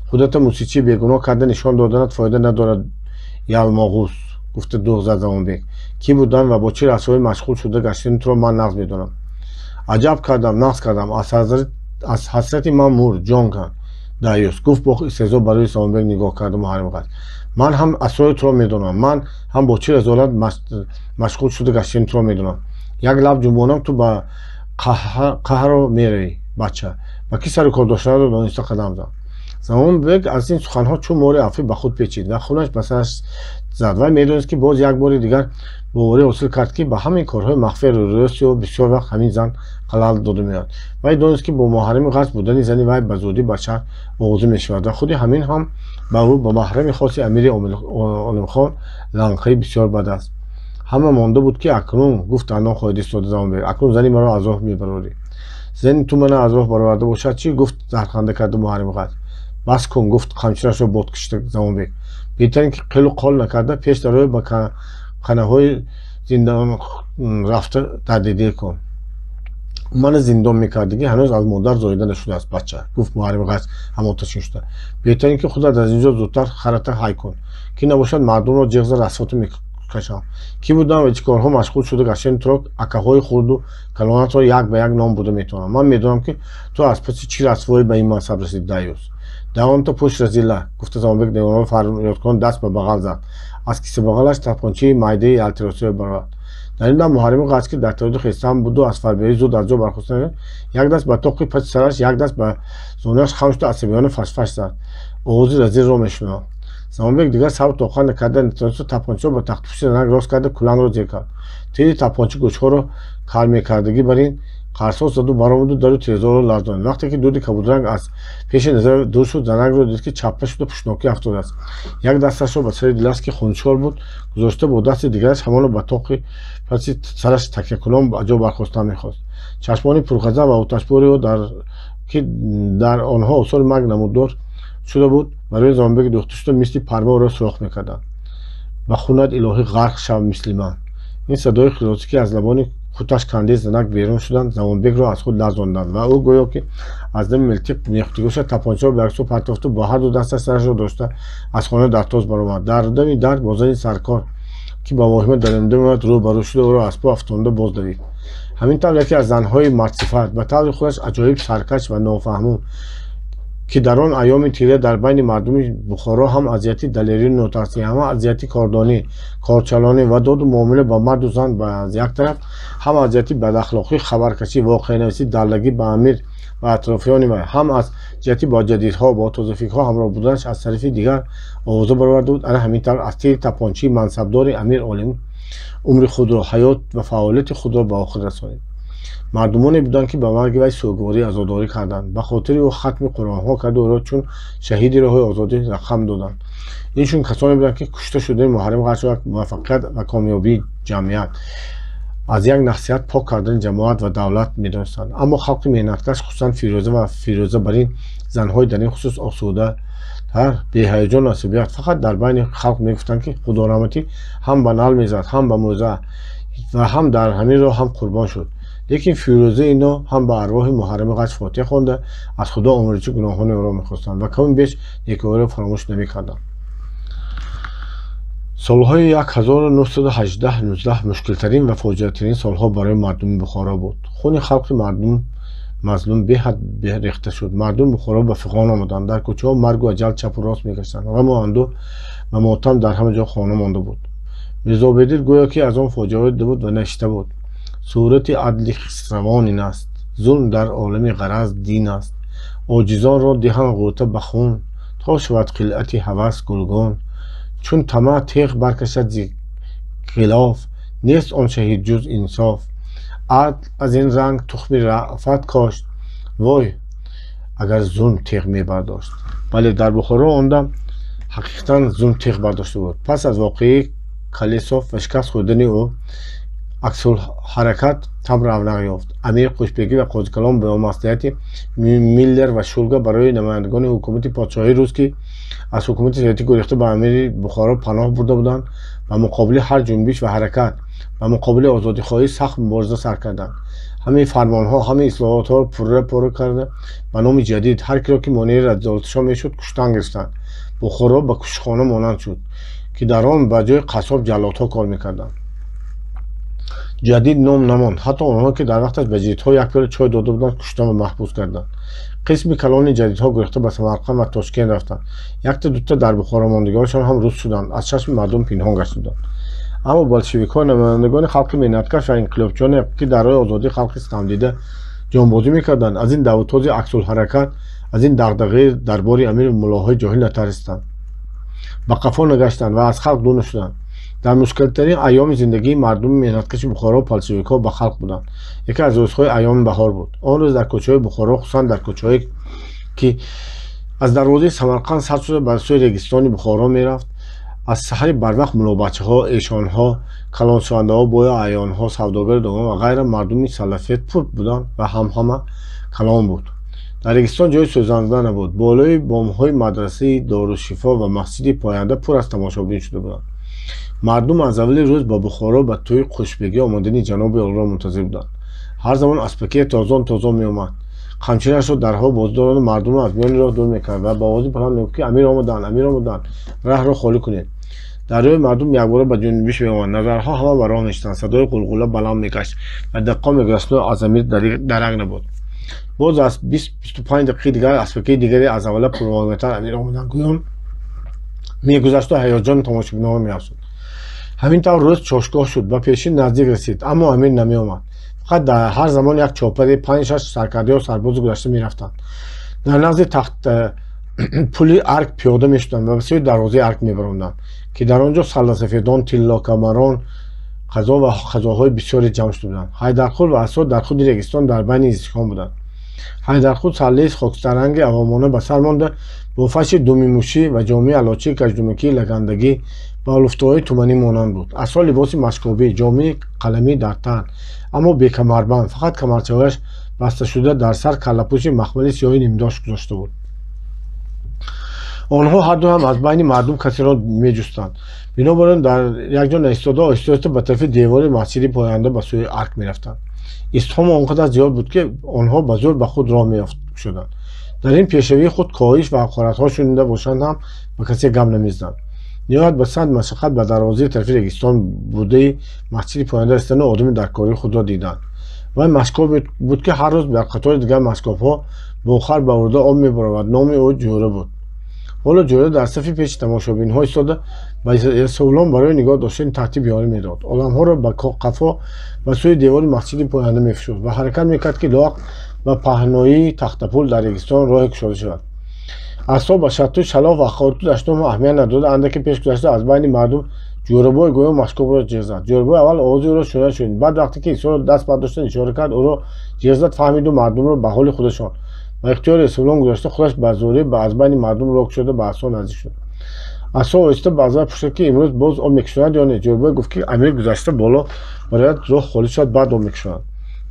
[SPEAKER 1] Худата мусичии бегуноҳ карда нишон доданат фоида надорад, ялмоғуз», гуфта дуғ зад Замонбек. «Кӣ будан ва бо чӣ расвоӣ машғул шуда гаштани туро ман нағз медонам. Аҷаб кардам, нағз кардам, аз ҳасрати ман мурд, ҷон кан, даюс», гуфт бо истеҳзо барои Замонбек нигоҳ карда Муҳаррами Ғач. «Ман ҳам асрори туро медонам, ман ҳам бо чӣ разолат машғул шуда гаштани туро медонам. Як лаб ҷунбонам, ту ба қаҳро меравӣ. Бача, ба кӣ сару кор доштанро дониста қадам зан». Замонбек аз ин суханҳо чун мори афӣ ба худ печид ва хунаш ба сараш зад. Вай медонист, ки боз як бори дигар боварӣ ҳосил кард, ки ба ҳамин корҳои махфия рӯрӯстю бисёр вақт ҳамин зан халал дода меояд. Вай донист, ки бо Муҳаррами Ғач будани зани вай ба зудӣ ба шаҳр оғозӣ мешавад ва худи ҳамин ҳам ба ӯ, ба маҳрами хоси амири Олимхон, ланқаи бисёр бад аст. «Ҳама монда буд, ки акнун», гуфт дандон хоҳид истода Замонбек, «акнун зани маро аз роҳ мебарорӣ». «Зани ту мана аз роҳ бароварда бошад чӣ?» гуфт зарханда карда Муҳаррами Ғач. «Бас кун», гуфт қамчинашро бод кашида Замонбек. «Беҳтар ин ки қилу қол накарда, пеш дарои, ба қанаҳои зиндон рафта дарди дил кун». «Мана зиндон мекардагӣ ҳанӯз аз модар зоида нашудааст, бача», гуфт Муҳаррами Ғач ҳам оташин шуда. «Беҳтар ин ки худат аз инҷо зудтар харата ҳай кун, ки набошад, мардумро ҷиғза расвоту мекашам. Кӣ будам ва чӣ корҳо машғул шуда гаштани туро акаҳои хурду калонатро як ба як ном бурда метавонам. Ман медонам, ки ту аз паси чӣ расвоӣ ба ин мансаб расидӣ, даюс». «Даҳонто пӯш, разила», гуфта Замонбек девонаро фарёдкунон даст ба бағал зад, аз кисабағалаш тапончаи майдаи ялтиросиро баровард. Дар ин дам Муҳаррами Ғач, ки дар тароди хестан буду аз фарбеҳӣ зуд аз ҷо бархоста, як даст ба тоқи паси сараш, як даст ба зонуяш хам шуда, асабиёна фашфаш зад: «Овози разилро мешунавам». Замонбек дигар сабр тоқат накарда натавониста, тапончаро ба тахтупушти занак рост карда, кулангро зер кард. Тири тапонча гӯшҳоро кар мекардагӣ бар ин қарсос заду баромаду дару тирезаро ларзонид. Вақте ки дуди кабудранг аз пеши назар дур шуд, занакро дид, ки чаппа шуда, пушнокӣ афтодааст. Як дасташро ба сари дилаш, ки хуншор буд, гузошта, бо дасти дигараш ҳамоно ба тоқи паси сараш такякунон ба ҷо бархостан мехост. Чашмони пурғазаб ва оташбори ӯ, ки дар онҳо осори марг намуддор шуда буд, барои Замонбек дӯхта шуда, мисли парма ӯро сурох мекарданд. «Ба хунат илоҳӣ ғарқ шав мисли ман». Ин садои хилосӣ, ки аз лабони хуташ кандаи занак берун шуданд, Замонбекро аз худ ларзонданд ва ӯ гӯё ки аз дами милтиқ мехтигӯша, тапончаро ба яксӯ партофту бо ҳарду дасташ сарашро дошта, аз хона дар тоз баромад. Дар дами дар бо зани саркор, ки ба воҳима даромада меояд, рӯ ба рӯ шуда, ӯро аз по афтонда боз давид. Ҳамин тавр яке аз занҳои мардсифат, ба таври худаш аҷоиб саркаш ва нофаҳмум, Ки дар он айёми тира дар байни мардуми Бухоро ҳам азияти далерию нотарсӣ, ҳам азияти кордонӣ, корчалонӣ ва доду муомила ба марду зан аз як тараф, ҳам азияти бадахлоқӣ, хабаркашӣ, воқеанависӣ, даллагӣ ба амир ва атрофиёни вай, ҳам аз ҷиҳати бо ҷадидҳо, бо тозафикрҳо ҳамроҳ буданаш аз тарафи дигар овоза бароварда буд. Ана ҳамин тавр аз тири тапончии мансабдори амир Олим умри худро, ҳаёт ва фаъолияти худро ба охир расонид. Мардумоне буданд, ки ба марги вай сӯгворӣ, азодорӣ карданд, ба хотири ӯ хатми қуръонҳо карда, ӯро чун шаҳиди роҳи озодӣ рақам доданд. Инчун касоне буданд, ки кушта шудани Муҳаррам Ғачро як муваффақият ва комёбии ҷамъият, аз як нафсият пок кардани ҷамоат ва давлат медонистанд. Аммо халқи меҳнаткаш, хусусан Фирӯза ва фирӯза бар ин занҳои дар ин хусус осудатар, беҳаяҷону асабият, фақат дар байни халқ мегуфтанд, ки худораҳматӣ ҳам ба нал мезад, ҳам ба мӯза ва ҳам дар ҳамин роҳ ҳам қурбон шуд. Лекин Фирӯза ино ҳам ба арвоҳи Муҳаррами Ғач фотиҳа хонда, аз Худо омӯриши гуноҳони ӯро мехостанд ва каму беш некиҳоро фаромӯш намекарданд. Солҳои 1918-19 мушкилтарин ва фоҷиатарин солҳо барои мардуми Бухоро буд. Хуни халқи мардум мазлум беҳад рехта шуд. Мардуми Бухоро ба фиғон омаданд. Дар кӯчаҳо маргу аҷал чапу рост мегаштанд. Ғаму андӯҳ ва мотам дар ҳама ҷо хона монда буд. Мирзо Бедил гӯё ки аз он фоҷиаҳо дида буд ва навишта буд: сурати адли хисравон ин аст, зулм дар олами ғараз дин аст, оҷизонро диҳанд ғӯта ба хун, то шавад қилъати ҳавас гулгон, чун тамаъ теғ баркашад зи ғилоф, нест он шаҳид ҷуз инсоф, адл аз ин ранг тухми раъфат кошт, вой агар зулм теғ мебардошт. Бале, дар Бухоро он дам ҳақиқатан зулм теғ бардошта буд. Пас аз воқеаи Калесов ва шикаст хӯрдани ӯ аксулҳаракат ҳам равнақ ёфт. Амир Қӯшбегӣ ва Қозикалон бо маслиҳати Миллер ва Шулга барои намояндагони ҳукумати подшоҳии рус, ки аз ҳукумати советӣ гурехта ба амири Бухоро паноҳ бурда буданд, ба муқобили ҳар ҷунбиш ва ҳаракат, ба муқобили озодихоҳӣ сахт мубориза сар карданд. Ҳамаи фармонҳо, ҳамаи ислоҳотҳоро пурра пора карда, ба номи ҷадид ҳар киро ки монеи разолатшон мешуд, куштан гирифтанд. Бухоро ба куштхона монанд шуд, ки дар он ба ҷои қассоб ҷаллодҳо кор мекарданд. Ҷадид ном намонд. Ҳатто онҳо, ки дар вақташ ба ҷадидҳо як пиёла чой дода буданд, кушта ва маҳбус карданд. Қисми калони ҷадидҳо гурехта ба Самарқанд ва Тошкент рафтанд. Якта дута дар Бухоро мондагиҳошон ҳам рус шуданд, аз чашми мардум пинҳон гашта буданд. Аммо болшевикҳо, намояндагони халқи меҳнаткаш ва инқилобчиёне, ки дар роҳи озодии халқи ситамдида ҷонбозӣ мекарданд, аз ин давутози аксулҳаракат, аз ин дағдағаи дарбори амири муллоҳои ҷоҳил натарсиданд, ба қафо нагаштанд ва аз халқ дур нашуданд. Дар мушкилтарин айёми зиндагии мардуми меҳнаткаши Бухоро болшевикҳо ба халқ буданд. Яке аз рӯзҳои айёми баҳор буд. Он рӯз дар кӯчаҳои Бухоро, хусусан дар кӯчаҳое ки аз дарвозаи Самарқанд сар шуда ба сӯи регистони Бухоро мерафт, аз саҳари барвақт муллобачаҳо, эшонҳо, калоншавандаҳо, бою аёнҳо, савдогари догон ва ғайра мардуми салафият пур буданд ва ҳамҳама калон буд. Дар регистон ҷои сӯзанда набуд. Болои бомҳои мадрасаи Дорушифо ва масҷиди Поянда пур аз тамошобин шуда буданд. Мардум аз аввали рӯз ба Бухоро ба тӯи Қӯшбегӣ омадани ҷаноби олиро мунтазир буданд. Ҳар замон аспакия тозон тозон меомад, қамчинашро дар ҳаво боз дорад, мардумро аз миёни роҳ дур мекард ва ба овози баланд мегуфт, ки амир омаданд, амир омаданд, раҳро холӣ кунед. Дарёи мардум якбора ба ҷунбиш меомад, назарҳо ҳама ба роҳ мешуданд, садои ғулғула баланд мегашт ва дақиқаҳо мегузашту аз амир дарак набуд. Боз аз 20-25 дақиқаи дигар аспакии дигаре аз аввала пурвоҳиматар амир омаданд гӯён мегузашту ҳаяҷони тамошобинонро меафзуд. Ҳамин тавр рӯз чошгоҳ шуд, ба пешин наздик расид, аммо амир намеомад. Фақат дар ҳар замон як чопаре 5-6 саркардаё сарбози гузашта мерафтанд. Дар назди тахт пули арк пиёда мешуданд ва ба сӯи дарвозаи арк мебаронданд, ки дар он ҷо салласафедон, тиллокамарон, қазо ва қазоҳои бисёре ҷамъ шуда буданд. Ҳайдарқул ва Асод дар худи регистон дар байни издиҳом буданд. Ҳайдарқул саллаи хокистарранги авомона ба сар монда, бо фаши думимушӣ ва ҷомаи алочии каждумакии лагандагӣ ба олуфтаҳои туманӣ монанд буд. Асо либоси машкобӣ, ҷомаи қаламӣ дар тан, аммо бекамарбанд, фақат камарчаҳояш басташуда дар сар каллапӯши махмали сиёҳи нимдош гузошта буд. Онҳо ҳарду ҳам аз байни мардум касеро меҷустанд. Бинобар ин дар якҷо наистода, оҳиста оҳиста ба тарафи девори масҷиди Поянда ба сӯи арк мерафтанд. Издиҳом он қадар зиёд буд, ки онҳо ба зӯр ба худ роҳ меёфт шуданд. Дар ин пешравии худ коҳиш ва ҳақоратҳо шунида бошанд ҳам ба касе гап намезаданд. Ниҳоят ба сад машаққат ба дарвозаи тарафи регистон будаи масҷиди Поянда расидану одами даркории худро диданд. Вай машкоб буд, ки ҳар рӯз дар қатори дигар машкобҳо Бо хар ба урда об мебаровард. Номи ӯ Ҷӯра буд. Ҳоло Ҷӯра дар сафи пеши тамошобинҳо истода ба ясовулон барои нигоҳ доштани тартиб ёрӣ медод. Одамҳоро ба қафо ба сӯи девори масҷиди поянда мефишурд ва ҳаракат мекард, ки лоақ ба паҳноии Тахтапул дар регистон роҳе кушода шавад. Асо ба шатту шалоф ва хорту дашному аҳамият надода, андаке пеш гузашта аз байни мардум Ҷӯрабой гӯё Машкобро ҷиғ зад. Ҷӯрабой аввал овози ӯро шунида шунид, баъд вақте ки Исоро даст бардошта ишора кард, ӯро ҷиғ зад, фаҳмиду мардумро ба ҳоли худашон ба ихтиёри ясовулон гузошта, худаш ба зӯрӣ аз байни мардум роҳ кушода ба Асо наздик шуд. Асо оҳиста ба аз вай пурсид, ки имрӯз боз об мекушонад ё не. Ҷӯрабой гуфт, ки амир гузашта боло барояд, роҳ холӣ шавад, баъд об мекушонад.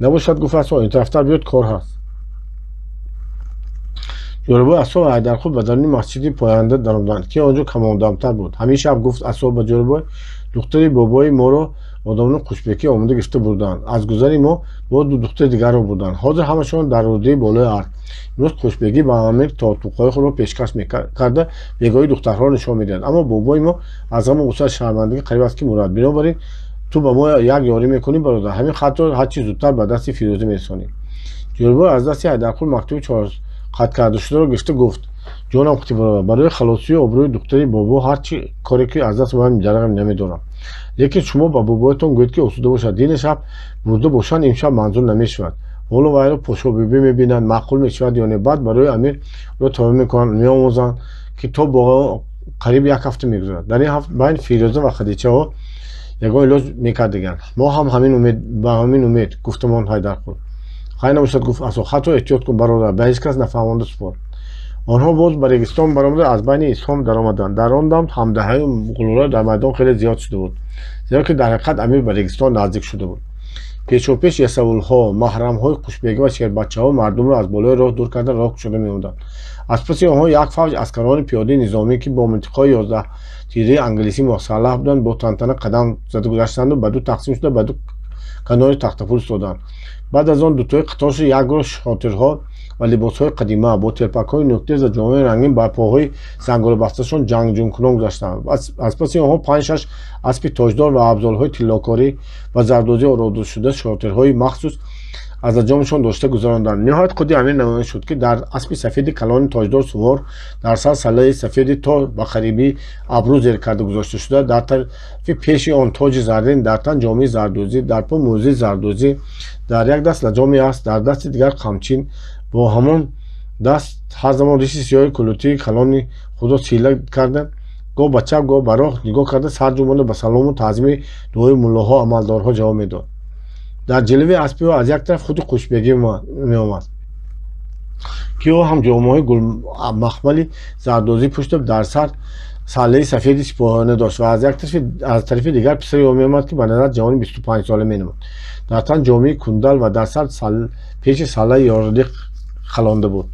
[SPEAKER 1] Набошад, гуфт Асо, ин тарафтар биёд, кор ҳаст. Ҷӯрабой, Асо ва Ҳайдарқул ба даруни масҷиди поянда даромаданд, ки он ҷо камодамтар буд. Ҳамин шаб, гуфт Асо ба Ҷӯрабой, духтари бобои моро одамони Қушбекӣ омода гирифта бурданд. Аз гузари мо боз ду духтари дигарро бурданд. Ҳозир ҳамашон дар рӯдаи болои ард. Имрӯз Қушбегӣ ба амир тортуқҳои худро пешкаш карда, бегоҳии духтарҳоро нишон медиҳад. Аммо бобои мо аз ғаму ғусса шармандагӣ қариб аст, ки мурад. Бинобар ин ту ба мо як ёрӣ мекунӣ, бародар. Ҳамин хатро ҳарчи зудтар ба дасти Фирӯзӣ мерасонӣ. Ҷӯрабой аз дасти Ҳайдарқул мактуби чорхат кардашударо гирифта гуфт: ҷонам хути бародар, барои халосии обрӯи духтари бобо ҳар чи коре ки аз даст ман дарағам намедорам. Лекин шумо ба бобоятон гӯед, ки осуда бошад. Дини шаб бурда бошанд, имшаб манзур намешавад. Ҳоло вайро Пошобибӣ мебинанд, маъқул мешавад ё не. Баъд барои амир ӯро тавба мекунанд, меомӯзанд, ки то бо қариб як ҳафта мегузарад. Дар ин ҳафт байн Фирӯза ва Хадичаҳо ягон илоҷ мекардаганд. Мо ҳам ҳамин умед ба ҳамин умед, гуфтамон Ҳайдарқул. Хайр набошад, гуфт Асо, хатро эҳтиёт кун, бародар, ба ҳеҷ кас нафаҳмонда супор. Онҳо боз ба регистон баромада аз байни исҳом даромаданд. Дар он дам ҳамдаҳаю ғулура дар майдон хеле зиёд шуда буд, зеро ки дар ҳақиқат амир ба регистон наздик шуда буд. Пешопеш ясавулҳо, маҳрамҳои Қушбегӣ ва шербачаҳо мардумро аз болои роҳ дур карда роҳ кушода меомаданд. Аз паси онҳо як фавҷ аскарони пиёдаи низомӣ, ки бо милтиқҳои 11 тираи англисӣ мусаллаҳ буданд, бо тантана қадам зада гузаштанду ба ду тақсим шуда ба ду канори Тахтапул истоданд. Баъд аз он дутои қатор шуда як гурӯҳ шотирҳо ва либосҳои қадима бо телпакҳои нӯктез ва ҷомаи рангин ба поҳои занголабасташон ҷангҷункунон гузаштанд. Аз паси онҳо панҷ-шаш аспи тоҷдор ва абзорҳои тиллокорӣ ва зардозӣ ородашуда шотирҳои махсус аз аҷомашон дошта гузаронданд. Ниҳоят худи амир намоён шуд, ки дар аспи сафеди калони тоҷдор сувор, дар сар саллаи сафеди то ба қариби абрӯ зер карда гузошта шуда, дар тарафи пеши он тоҷи заррин, дар тан ҷомаи зардӯзӣ, дар по мӯзии зардӯзӣ, дар як даст лаҷоме аст, дар дасти дигар қамчин, бо ҳамон даст ҳар замон риши сиёҳи кулутии калони худро сила карда, гоҳ ба чап, гоҳ ба роҳ нигоҳ карда, сар ҷунбонда ба салому таъзими дуои муллоҳо, амалдорҳо ҷавоб медод. Дар ҷилави аспи ӯ аз як тараф худи Қушбегӣ меомад, ки ӯ ҳам ҷомаҳои гулмахмали зардозӣ пӯшида, дар сар саллаи сафеди сипоҳона дошт, ва аз тарафи дигар писари ӯ меомад, ки ба назар ҷавони 25 сола менамуд, дар тан ҷомаи кундал ва дар сар пеши саллаи ёрлиқ халонда буд.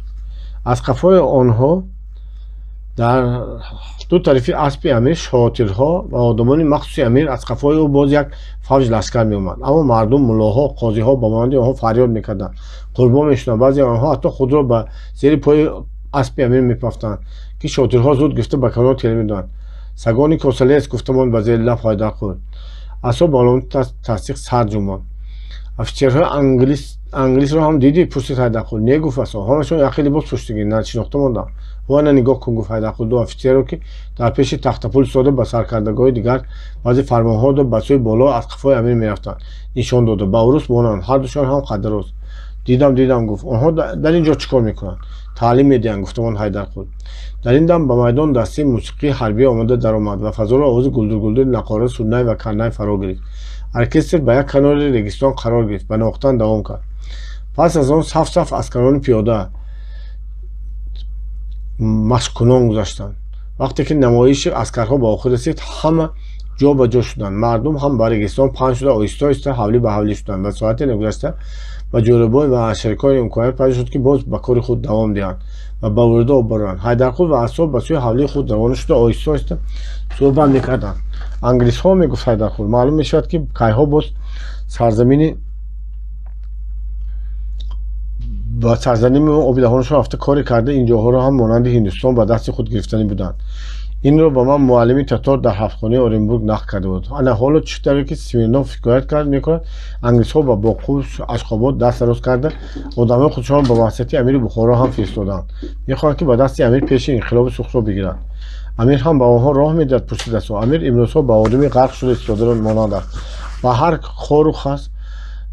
[SPEAKER 1] Аз қафои онҳо дар ду тарафи аспи амир шотирҳо ва одамони махсуси амир, аз қафои ӯ боз як фавҷ лашкар меомад. Аммо мардум, муллоҳо, қозиҳо ба монанди онҳо фарёд мекарданд, қурбон мешуданд. Баъзе онҳо ҳатто худро ба зери пои аспи амир мепафтанд, ки шотирҳо зуд гирифта ба канор тела медоданд. Сагони косалес, гуфтамон ба зери лаб Ҳайдарқул. Асо ба аломати тасдиқ сар ҷунбонд. Офитсерҳои англисро ҳам дидӣ? Пурсид Ҳайдарқул. Не, гуфт Асо, ҳамашон яхе либос пӯштагӣ, нашинохта мондам. Ана нигоҳ кун, гуфт Ҳайдарқул, ду офитсерро, ки дар пеши Тахтапул истода ба саркардагоҳи дигар баъзе фармонҳо дод, ба сӯи боло аз қафои амир мерафтанд, нишон дода. Ба урус монанд, ҳардушон ҳам қаддарост. Дидам, дидам, гуфт. Онҳо дар ин ҷо чӣ кор мекунанд? Таълим медиҳанд, гуфтамон Ҳайдарқул. Дар ин дам ба майдон дастаи мусиқии ҳарбӣ омода даромад ва фазоро овози гулдургулдури нақора, сурнай ва карнай фаро гирифт. Оркестр ба як канори регистон қарор гирифт, ба навохтан давом кард. Пас аз он саф саф аскарони пиёда машқкунон гузаштанд. Вақте ки намоиши аскарҳо ба охир расид, ҳама ҷо ба ҷо шуданд. Мардум ҳам ба регистон паҳн шуда, оҳиста оҳиста ҳавлӣ ба ҳавлӣ шуданд ва соате нагузашта ба Ҷӯрабой ва шарикони имконият пайдо шуд, ки боз ба кори худ давом диҳанд ва ба вурда об бароранд. Ҳайдарқул ва Асо ба сӯи ҳавлии худ равона шуда, оҳиста оҳиста суҳбат мекарданд. Англисҳо, мегуфт Ҳайдарқул, маълум мешавад, ки кайҳо боз сарзамини ба сарзамини мо оби даҳонашон рафта, коре карда, ин ҷоҳоро ҳам монанди Ҳиндустон ба дасти худ гирифтанӣ буданд. Инро ба ман муаллими татор дар ҳафтхонаи Оренбург нақл карда буд. Ана ҳоло чӣ тавре ки Смирнов ҳикоят мекунад, англисҳо ба Боқу Ашқобод даст дароз карда, одамои худшонро ба васияти амири Бухоро ҳам фиристоданд. Мехоҳанд, ки ба дасти амир пеши инқилоби сурхро бигиранд. Амир ҳам ба онҳо роҳ медиҳад, пурсид Асо. Амир имрӯзҳо ба одами ғарқ шуда истодаро монанд аст. Ба ҳар хору хас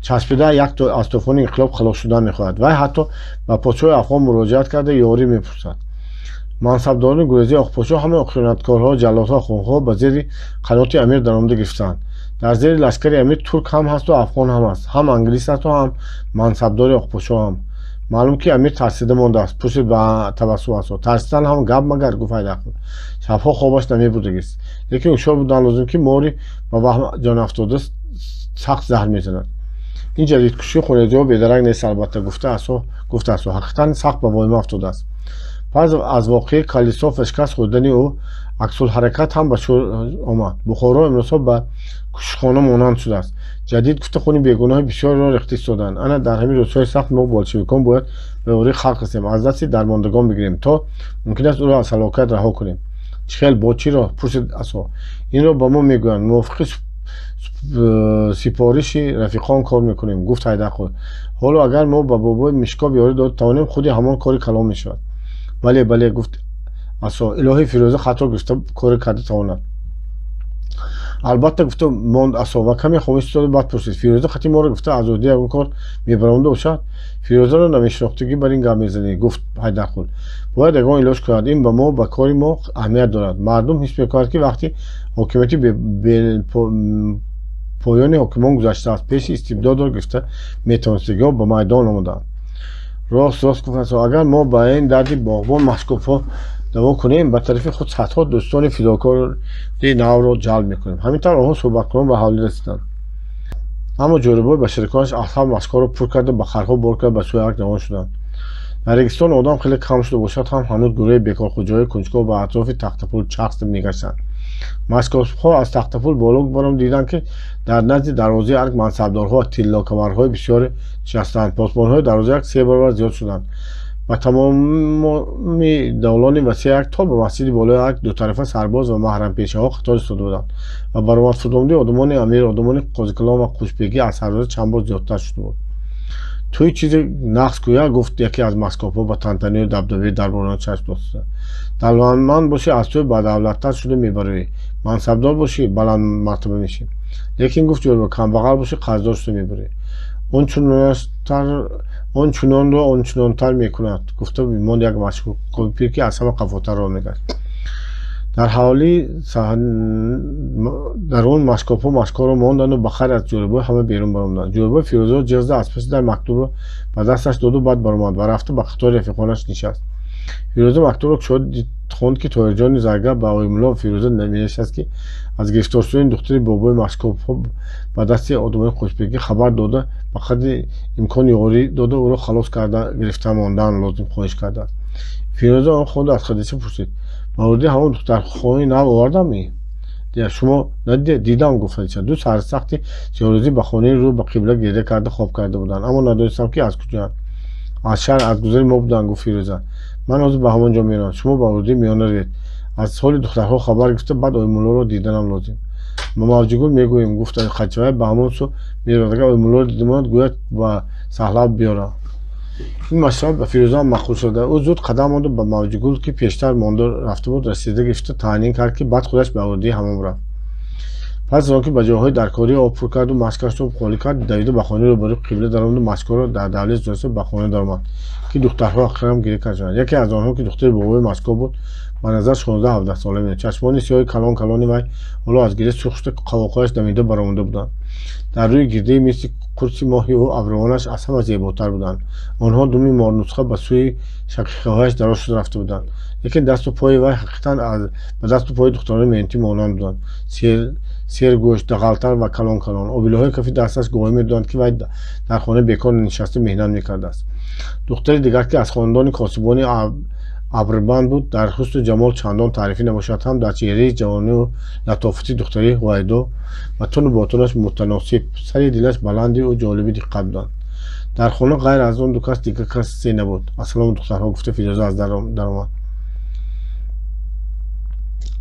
[SPEAKER 1] часпида як аз тӯфони инқилоб халос шудан мехоҳад. Вай ҳатто ба подшоҳи афғон муроҷиат карда ёрӣ мепурсад. Мансабдорони гурезии Оқподшоҳ ҳама хиёнаткорҳо, ҷаллодҳо, хунхоҳ ба зери қаноти амир даромада гирифтаанд. Дар зери лашкари амир турк ҳам ҳасту афғон ҳам аст, ҳам англис ҳасту ҳам мансабдори Оқподшоҳ ҳам. Маълум ки амир тарсида мондааст, пурсид ба табассум Асо. Тарсидан ҳам гап магар, гуфт Ҳайдарқул. Шабҳо хобаш намебурдагист. Лекин ҳушёр будан лозим, ки мори ба ваҳм ҷонафтода сахт заҳр мезанад. Ин ҷадидкушии хунрезиҳо бедарак нест, албатта, гуфт Асо. Ҳақиқатан сахт ба воҳима афтодааст. Пас аз воқеаи Калисоф ва шикаст хӯрдани ӯ аксулҳаракат ҳам ба шӯр омад. Бухоро имрӯзҳо ба кушхона монанд шудааст. Ҷадид гуфта хуни бегуноҳи бисёреро рехта истоданд. Ана дар ҳамин рӯзҳои сахт мо болшевикон бояд ба ёрии халқ расем, аз дасти дармондагон бигирем, то мумкин аст ӯро аз ҳалокат раҳо кунем. Чӣ хел, бо чӣ роҳ? Пурсид Асо. Инро ба мо мегӯянд. Мувофиқи сипориши рафиқон кор мекунем, гуфт Ҳайдарқул. Ҳоло агар мо ба бобои Мишкоб ёрӣ дода тавонем, худи ҳамон кори калон мешавад. Бале, бале, гуфт Асо. Илоҳи Фирӯза хатро гирифта коре карда тавонад. Албатта, гуфта монд Асо ва каме хомӯш истода баъд пурсид: Фирӯза хати моро гуфта аз ӯҳдаи ягон кор мебаромада бошад? Фирӯзаро намешинохтагӣ бар ин гап мезанӣ, гуфт Ҳайдарқул. Бояд ягон илоҷ кунад. Ин ба мо, ба кори мо аҳамият дорад. Мардум ҳис мекунад, ки вақти ҳокимияти поёни ҳокимон гузаштааст, пеши истибдодро гирифта метавонистагиҳо ба майдон омадаанд. Рост, рост, гуфт Асо. Агар мо ба ин дарди боғбон машкобҳо даво кунем, ба тарафи худ садҳо дӯстони фидокори навро ҷалб мекунем. Ҳамин тавр онҳо суҳбаткунон ба ҳавлӣ расиданд. Аммо Ҷӯрабой ба шариконаш асҳаб машкҳоро пур карда, ба харҳо бор карда ба сӯи арк равон шуданд. Дар регистон одам хеле кам шуда бошад ҳам, ҳанӯз гурӯҳи бекорхӯҷаҳои кунҷков ба атрофи Тахтапул чарх мегаштанд. Машкобҳо аз Тахтапул боло баром диданд, ки дар назди дарвозаи арк мансабдорҳо ва тиллокамарҳои бисёре нишастаанд. Посбонҳои дарвозаи арк се баробар зиёд шуданд. Ба тамоми давлони васеи арк то ба масҷиди болои арк дутарафа сарбоз ва маҳрампешаҳо қатор истода буданд ва баромад фурдомади одамони амир, одамони Қозикалон ва Қушбегӣ аз ҳаррӯза чанд бор зиёдтар шуда буд. Тӯи чизе нақс гӯя, гуфт яке аз маскобҳо ба тантанию дабдабаи дарборон чашм доста. Давлатманд бошӣ, аз тӯй бадавлаттар шуда мебароӣ, мансабдор бошӣ, баландмартаба мешӣ. Лекин, гуфт Ҷӯрабой, камбағал бошӣ, қарздор шуда мебарӣ. Он чунонро он чунонтар мекунад, гуфта монд як машкоби пир, ки аз ҳама қафотар роҳ мегашт. Дар ҳавлӣ дар он машкобҳо машкҳоро монданду ба хайр аз Ҷӯрабой ҳама берун баромаданд. Ҷӯрабой Фирӯзаро ҷиғ зада аз паси дар мактубро ба дасташ доду баъд баромад ва рафта ба қатори рафиқонаш нишаст. Фирӯза мактубро кушод, хонд, ки Тоҳирҷони заргар ба Оимулло Фирӯза менависад, ки аз гирифтор шудани духтари бобои машкобҳо ба дасти одамони Қушбегӣ хабар дода, ба қадри имкон ёрӣ дода, ӯро халос карда гирифта мондан лозим хоҳиш кардааст. Фирӯза он хонду аз Хадича пурсид: мавриди ҳамон духтархони нав овардам-ми? Шумо надидед? Дидам, гуфт Хадича. Ду сарсахти сиёҳрӯзӣ ба хонаи рӯ ба қибла гирда карда хоб карда буданд, аммо надонистам, ки аз куҷоянд. Аз шаҳр, аз гузари мо буданд, гуфт Фирӯза. Ман ҳозир ба ҳамон ҷо меравам. Шумо ба ҳудуди миёна равед. Аз ҳоли духтарҳо хабар гирифта, баъд Оимуллоро диданам лозим. Ба Мавҷигул мегӯем, гуфт Хадича. Вай ба ҳамон сӯ меравад. Агар Оимуллоро дида монад, гӯяд ба саҳлаб биёрам. Ин машварат ба Фирӯза ҳам маъқул шуда. Ӯ зуд қадам монду ба Мавҷигул, ки пештар монда рафта буд, расида гирифта таънин кард, ки баъд худаш ба ҳудуди ҳамом рафт. Пас аз он ки ба ҷойҳои даркорӣ об пур карду машкашро холӣ кард, давида ба хонаи рӯбарӯи қибла даромаду машкҳоро дар давлез гузошта ба хона даромад, ки духтарҳо охирам гиря карданд. Яке аз онҳо, ки духтари бобои машкоб буд, ба назар 16-17 сола меомад. Чашмони сиёҳи калон калони вай ҳоло аз гиря сурх шуда, қавоқҳояш дамида баромада буданд. Дар рӯи гирдаи мисли қурси моҳи ӯ абрувонаш аз ҳама зеботар буданд. Онҳо думи морнусха ба сӯи шақиқаҳояш дароз шуда рафта буданд. Лекин дасту пои вай ҳақиқатан ба дасту пои духтарони меҳнатӣ монанд буданд. Сергӯшт, дағалтар ва калон калон. Обилаҳои кафи дасташ гувоҳӣ медоданд, ки вай дар хона бекор нишаста меҳнат мекардааст. Духтари дигар, ки аз хонадони косибони абрбанд буд, дар ҳусну ҷамол чандон таърифӣ набошад ҳам, дар чеҳраи ҷавонию латофати духтари ҳувайдо ва туну ботунаш мутаносиб, сари дилаш баланди ӯ ҷолиби диққат буданд. Дар хона ғайр аз он ду кас дигар касе набуд. Ассалому, духтарҳо, гуфта Фирӯза аз даромад.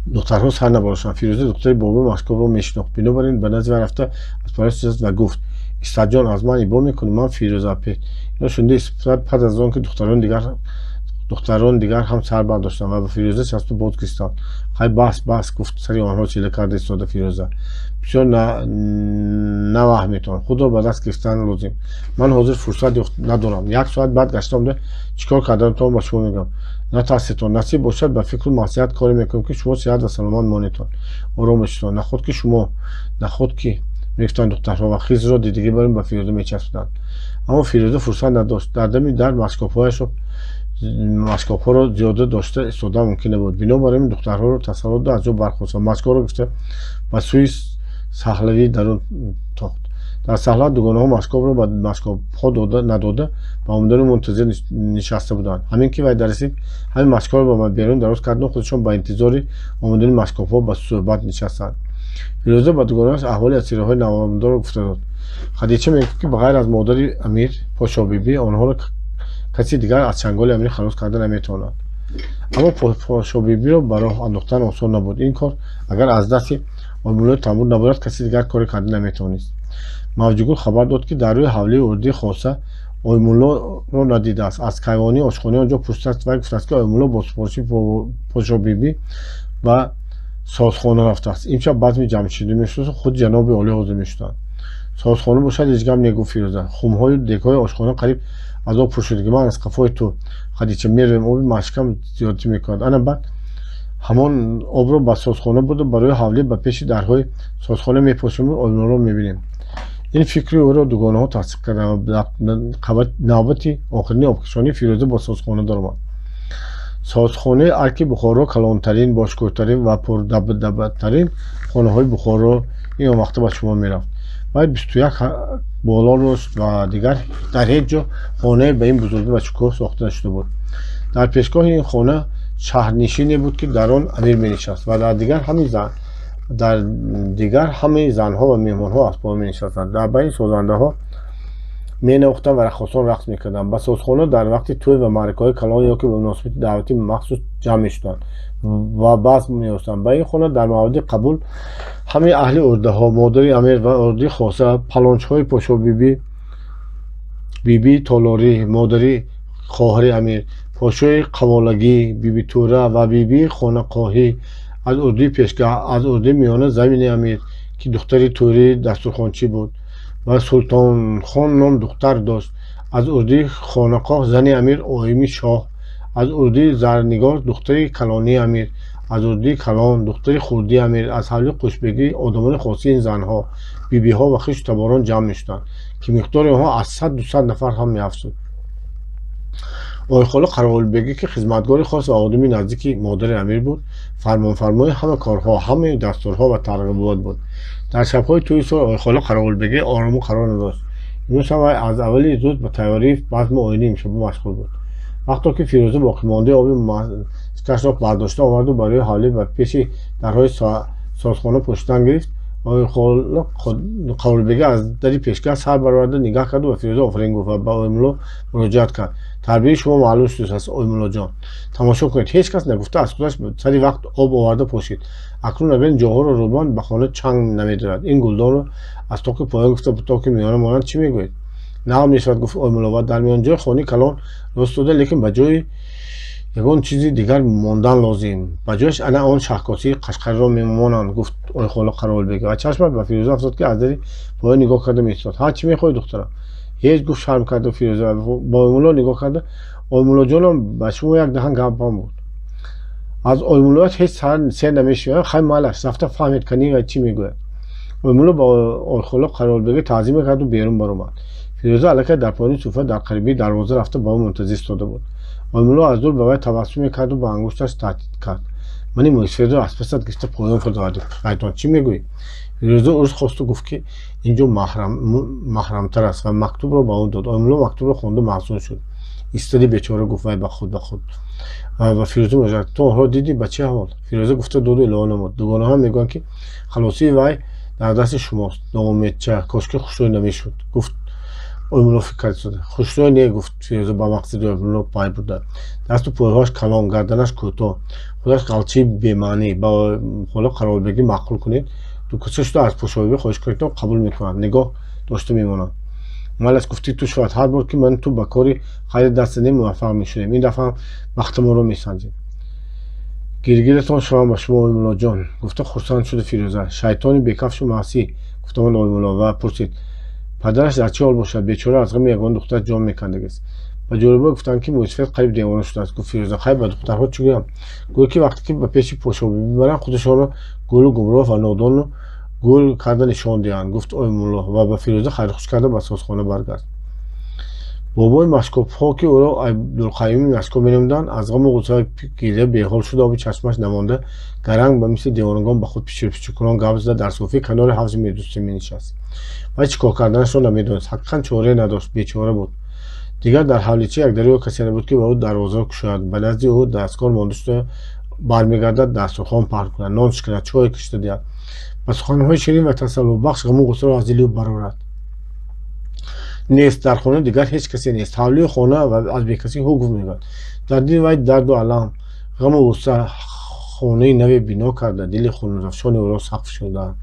[SPEAKER 1] Духтарҳо сар набароштанд. Фирӯза духтари бобои Машкобро мешинохт. Бинобар ин ба назди вай рафта аз параш нишаст ва гуфт: «Истаҷон, аз ман ибо мекунӣ, ман Фирӯза апет». Инро шунида Истад пас аз он ки духтарони дигар ҳам сар бардоштанд ва ба Фирӯза часпида боз гиристанд. «Хай, бас, бас», гуфт сари онҳоро чила карда истода Фирӯза. «Бисёр наваҳметон, худро ба даст гирифтан лозим. Ман ҳозир фурсат надорам. Як соат баъд гашта омада чӣ кор карданатон ба шумо мегӯям. Натарсетон, насиб бошад, ба фикру маслиҳат коре мекунем, ки шумо сиҳат ва саломат монетон, ором бошедон. Наход ки шумо, наход ки», мегуфтанд духтарҳо ва хизро дидагӣ барин ба Фирӯза мечаспиданд. Аммо Фирӯза фурсат надошт. Дар дами дар машкобҳоро зиёда дошта истодан мумкин набуд. Бинобар ин духтарҳоро тасалло дода аз ҷо бархост ва машкобро гирифта ба сӯи саҳлавии дарун тохт. Дар саҳла дугонаҳо машкобро ба машкобҳо надода ба омадани мунтазир нишаста буданд. Ҳамин ки вай дарасид, ҳамин машкобро ба берун дароз кардану худашон ба интизори омадани машкобҳо ба суҳбат нишастанд. Фирӯза ба дугонааш аҳволи асираҳои навомадаро гуфта дод. Хадича мегуфт, ки ба ғайр аз модари амир Подшобибӣ онҳоро каси дигар аз чанголи амир халос карда наметавонад. Аммо Подшобибиро ба роҳ андохтан осон набуд. Ин кор агар аз дасти Оймуллои Тамбур набурад, каси дигар коре карда наметавонист. Мавҷугул хабар дод, ки дар рӯи ҳавлии урдии хоса Оймуллоро надидааст. Аз кайвонии ошхонаи он ҷо пурсидааст, вай гуфтааст, ки Оймулло бо супориши Подшобибӣ ба созхона рафтааст. Имшаб базми ҷамшидӣ мешуд, худ ҷаноби олӣ ҳозир мешуданд. Созхона бошад, ҳеҷ гап не, гуфт Фирӯза. Хумҳою дегҳои ошхона қариб аз об пур шуд. Ман аз қафои ту, Хадича, меравем, оби машкам зиёдатӣ мекунад. Ана баъд ҳамон обро ба созхона бурда барои ҳавлӣ ба пеши дарҳои созхона мепошиму Оймуллоро мебинем. Ин фикри ӯро дугонаҳо тасдиқ карданд ва навбати охирини обкашонии Фирӯза ба созхона даромад. Созхонаи арки Бухоро калонтарин, бошкӯҳтарин ва пурдабдабатарин хонаҳои Бухоро ин вақта ба шумор мерафт. Вай 21 боло рост ва дигар дар ҳеҷ ҷо хонае ба ин бузургӣ ва шукӯҳ сохта нашуда буд. Дар пешгоҳи ин хона шаҳрнишине буд, ки дар он амир менишаст ва дар дигар ҳамаи занҳо ва меҳмонҳо аз поён менишастанд. Дар байни созандаҳо менавохтанд ва раққосон рақс мекарданд. Ба созхона дар вақти тӯй ва маъракаҳои калон ё ки ба муносибати даъвати махсус ҷамъ мешуданд ва базм меёстанд. Ба ин хона дар мавриди қабул ҳамаи аҳли урдаҳо, модари амир ва урдии хоса, палончҳои подшобибӣ, бибии толорӣ, модари хоҳари амир, подшоҳи қаволагӣ, бибитӯра ва бибии хонақоҳӣ аз урдии пешгаҳ, аз урдии миёна замини амир, ки духтари тӯрии дастурхончӣ буд ва Султонхон ном духтар дошт, аз урдии хонақоҳ зани амир Оими шоҳ, аз урдии Зарнигор духтари калонии амир, аз урдии калон духтари хурдии амир, аз ҳавлии Қушбегӣ одамони хоси ин занҳо, бибиҳо ва хишу таборон ҷамъ мешуданд, ки миқдори онҳо аз 100-200 нафар ҳам меафзуд. Ойхола Қаровулбегӣ, ки хизматгори хос ва одами наздики модари амир буд, фармонфармои ҳама корҳо, ҳамаи дастурҳо ва тарғибот буд. Дар шабҳои тӯи сол Ойхола Қаровулбегӣ орому қарор надошт. Имрӯз ҳам вай аз аввали рӯз ба тайёрии базму оини имшаба машғул буд. Вақто ки Фирӯза боқимондаи оби маскашро бардошта оварду барои ҳавлӣ ба пеши дарҳои созхона пӯшидан гирифт, Ойхола Қаровулбегӣ аз дари пешгаҳ сар бароварда нигаҳ карду ба Фирӯза офарин гуфт ва ба Оймулло муроҷиат кард. Тарбияи шумо маълум шудааст, Оймуллоҷон. Тамошо кунед, ҳеҷ кас нагуфта аз худаш сари вақт об оварда пошид. Акнун агар ин ҷоҳоро рӯбанд, ба хона чанг намедорад. Ин гулдонро аз токи поён гуфта ба токи миёна монанд чӣ мегӯед? Нағм мешавад, гуфт Оймулло ва дар миёнҷои хони калон рост дода, лекин ба ҷои ягон чизи дигар мондан лозим. Ба ҷояш ана он шаҳкосии қашқариро мемонанд, гуфт Ойхола Қаровулбегӣ ва чашмаш ба Фирӯза афтод, ки аз дари поён нигоҳ карда меистод. Ҳа, чӣ мехоҳӣ, духтарам? Ҳеҷ, гуфт шарм карда Фирӯза ба Оймулло нигоҳ карда. Оймуллоҷонам, ба шумо як даҳан гапам буд. Аз Оймуллоят ҳеҷ сер намешавад. Хай, малаш, рафта фаҳмед канӣ ва чӣ мегӯяд. Оймулло ба Ойхола Қаровулбегӣ таъзим карду берун баромад. Фирӯза аллакай дар поёни суфра дар қарибии дарвоза рафта ба ӯ мунтазир истода буд. Оймулло аз дур ба вай табассум мекарду ба ангушташ таҳдид кард. Мани мӯйсафедро аз пасат гирифта поён фурдовардӣ. Шайтон, чӣ мегӯӣ? Фирӯза узр хосту гуфт, ки ин ҷо маҳрамтар аст ва мактубро ба ӯ дод. Оймулло мактубро хонда маҳзун шуд. Истоди бечора, гуфт вай ба худ ба худ ва Фирӯза муроҷиат: ту онҳоро дидӣ, ба чӣ аҳвол? Фирӯза гуфта доду илова намуд: дугонаҳо мегӯянд, ки халосии вай дар дасти шумост. Ноумедча, кошки хушрӯй намешуд, гуфт Оймулло фикр кард. Хушрӯй не, гуфт Фирӯза ба мақсади Оймулло пай бурда. Дасту пойҳояш калон, гарданаш кӯтоҳ, худаш ғалчии бемаънӣ. Ба ҳоло Қарорбегӣ маъқул кунед, дукаса шуда аз Пошобибӣ хоҳиш кунед, қабул мекунад, нигоҳ дошта мемонад. Малас гуфти ту шояд ҳар бор ки ман ту ба кори хайр даст задем, муваффақ мешудем. Ин дафъа бахтамонро месанҷем. Гиргиратон шавам ба шумо, Оймуллоҷон, гуфта хурсанд шуд Фирӯза. Шайтони бекафшу маъсӣ, гуфтамон Оймулло ва пурсид: падараш дар чӣ ҳол бошад? Бечора аз ғами ягон духтар ҷон мекандагист. Ба Ҷӯрабой гуфтанд, ки мӯйсафед қариб девона шудааст, гуфт Фирӯза. Хайр, ба духтарҳо чӣ гӯям? Гӯё ки вақте ки ба пеши Пошобибӣ мебаранд, худашонро гулу гумроҳ ва нодону гул карда нишон диҳанд, гуфт Оймулло ва ба Фирӯза хайрхуш карда ба созхона баргашт. Бобои машкобҳо, ки ӯро Абдулқаюми машкоб меномиданд, аз ғаму ғуссаи гиря беҳол шуда, оби чашмаш намонда, гаранг ба мисли девонагон ба худ пичирпичиркунон гап зада, дар софии канори ҳавзи Мирдӯстӣ менишаст. Вай чӣ кор карданашро намедонист, ҳақиқан чорае надошт, бечора буд. Дигар дар ҳавлича якдариё касе набуд, ки ба ӯ дарвозаро кушояд, ба назди ӯ дастгор монда шуда бармегардад, дастурхон паҳн кунад, нон шиканад, чой кашида диҳад, ба суханҳои ширин ва тасаллубахш ғаму ғуссаро аз дили ӯ барорад. Нест дар хона дигар ҳеҷ касе нест. Ҳавлию хона аз бекасӣ ҳукм мегӯяд. Дар дили вай дарду алам, ғаму ғусса хонаи наве бино карда, дили хунрафшони ӯро сақф шудаанд.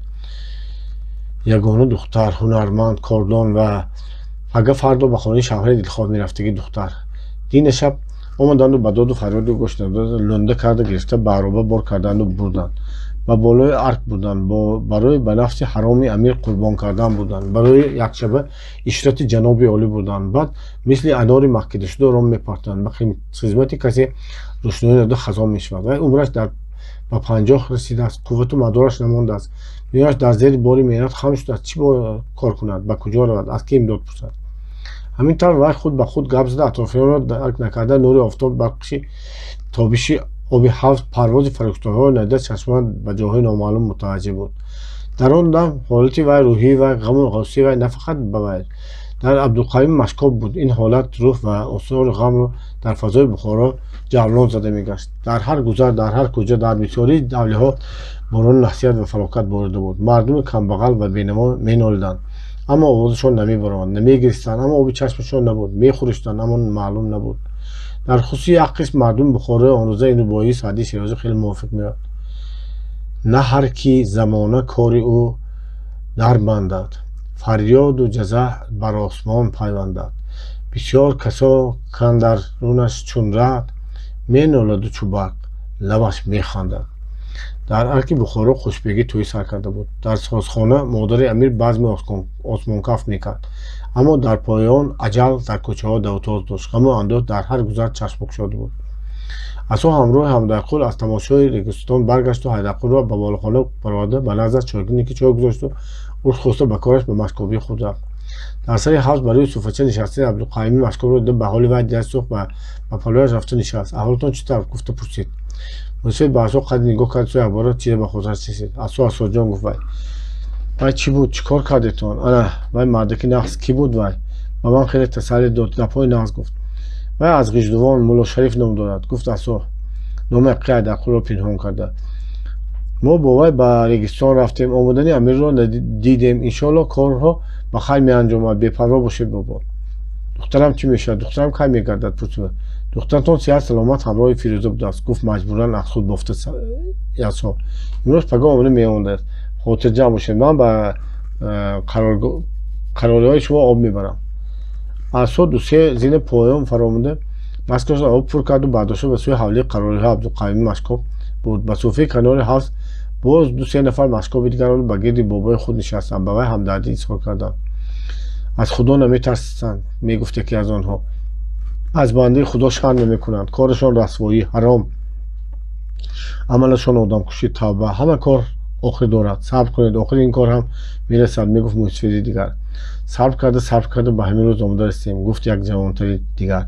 [SPEAKER 1] Ягона духтар, ҳунарманд, кордон ва пага фардо ба хонаи шавҳари дилхоҳ мерафтагӣ духтар. Дина шаб омаданду ба доду фарёду гӯш надода лунда карда гирифта, ба ароба бор карданду бурданд. Ба болои арк бурданд, барои ба нафси ҳароми амир қурбон кардан бурданд, барои якшаба ишрати ҷаноби олӣ бурданд. Баъд мисли анори маҳкидашуда ӯро мепартанд. Ба хизмати касе рӯшноӣ надода хазон мешавад. Вай умраш ба 50 расидааст, қуввату мадораш намондааст, миёнаш дар зери бори меҳнат хам шудааст. Чӣ кор кунад, ба куҷо равад, аз ки имдод пурсад? Ҳамин тавр вай худ ба худ гап зада, атрофиёнро дарк накарда, нури офтоб, барқиши тобиши оби ҳавз, парвози фариштаҳоро надида, чашмон ба ҷойҳои номаълум мутаваҷҷеҳ буд. Дар он дам ҳолати вай, рӯҳии вай, ғаму ғуссаи вай на фақат ба вай, дар Абдулқаюм машкоб буд. Ин ҳолат рӯҳ ва осори ғамро дар фазои Бухоро ҷавлон зада мегашт. Дар ҳар гузар, дар ҳар кӯча, дар бисёрии ҳавлиҳо борони наҳсият ва фалокат борида буд. Мардуми камбағал ва бенаво менолиданд, аммо овозашон намебаромад, намегиристанд, аммо оби чашмашон набуд, мехӯриштанд, аммо маълум набуд. Дар хусуси як қисм мардуми Бухорои он рӯза ин рубоии Саъдии Шерозӣ хеле мувофиқ меояд. На ҳар ки замона кори ӯ дарбандад, фарёду ҷазаъ бар осмон пайвандад. Бисёр касо кандарунаш чун раъд, меноладу чу барқ лабаш механдад. Дар арки Бухоро хушбегӣ тӯй сар карда буд. Дар созхона модари амир базми осмонкаф мекард, аммо дар поён аҷал дар кӯчаҳо давтоз дошт. Ғаму андӯҳ дар ҳар гузар чашм кушода буд. Асо ҳамроҳи Ҳамдарқул аз тамошои регистон баргашту Ҳайдарқулро ба болохона бароварда, ба наздаш чойгине ки чой гузошту ӯ хоста ба кораш ба машкобии худ рафт. Дар сари ҳавз барои суфача нишастани Абдулқаюми машкобро дида, ба ҳоли вай дилаш сӯхт, ба палӯяш рафта нишаст. Аҳволатон чӣ тавр? гуфта пурсид. Мусофир ба Асо қадри нигоҳ кард, сӯи якбора чизе ба хотираш расид. Асо, Асоҷон, гуфт вай. Вай чӣ буд? Чӣ кор кардетон? Ана, вай мардаки нағз кӣ буд вай? Ба ман хеле тасалли дод, гапҳои нағз гуфт. Вай аз Ғиждувон Мулло Шариф ном дорад, гуфт Асо, номи ҳақиқии Ҳайдарқулро пинҳон карда. Мо бо вай ба регистон рафтем, омадани амирро дидем. Иншоалло корҳо ба хайр меанҷомад, бепарво бошед, бобо. Духтарам чӣ мешавад? Духтарам кай мегардад? пурсид. Духтаратон сиҳат саломат ҳамроҳи Фирӯза будааст, гуфт маҷбуран аз худ бофта Асо. Имрӯз пагоҳ омада меондааст. Хотирҷамъ бошед, ман ба қарориҳои шумо об мебарам. Асо ду-се зина поён фаромада, маскашро об пур карду бардошта ба сӯи ҳавлии қарориҳои Абдулқаюми машкоб бурд. Ба суфаи канори ҳавз боз ду-се нафар машкоби дигар ба гирди бобои худ нишастанд, ба вай ҳамдардӣ изҳор карданд. Аз Худо наметарсанд, мегуфт яке аз онҳо. Аз бандаи Худо шарм намекунанд, корашон расвоӣ, ҳаром, амалашон одамкушӣ, тавба. Ҳама кор охир дорад, сабр кунед, охири ин кор ҳам мерасад, мегуфт мӯйсафеди дигар. Сабр карда, сабр карда ба ҳамин рӯз омода расидем, гуфт як ҷавонтари дигар,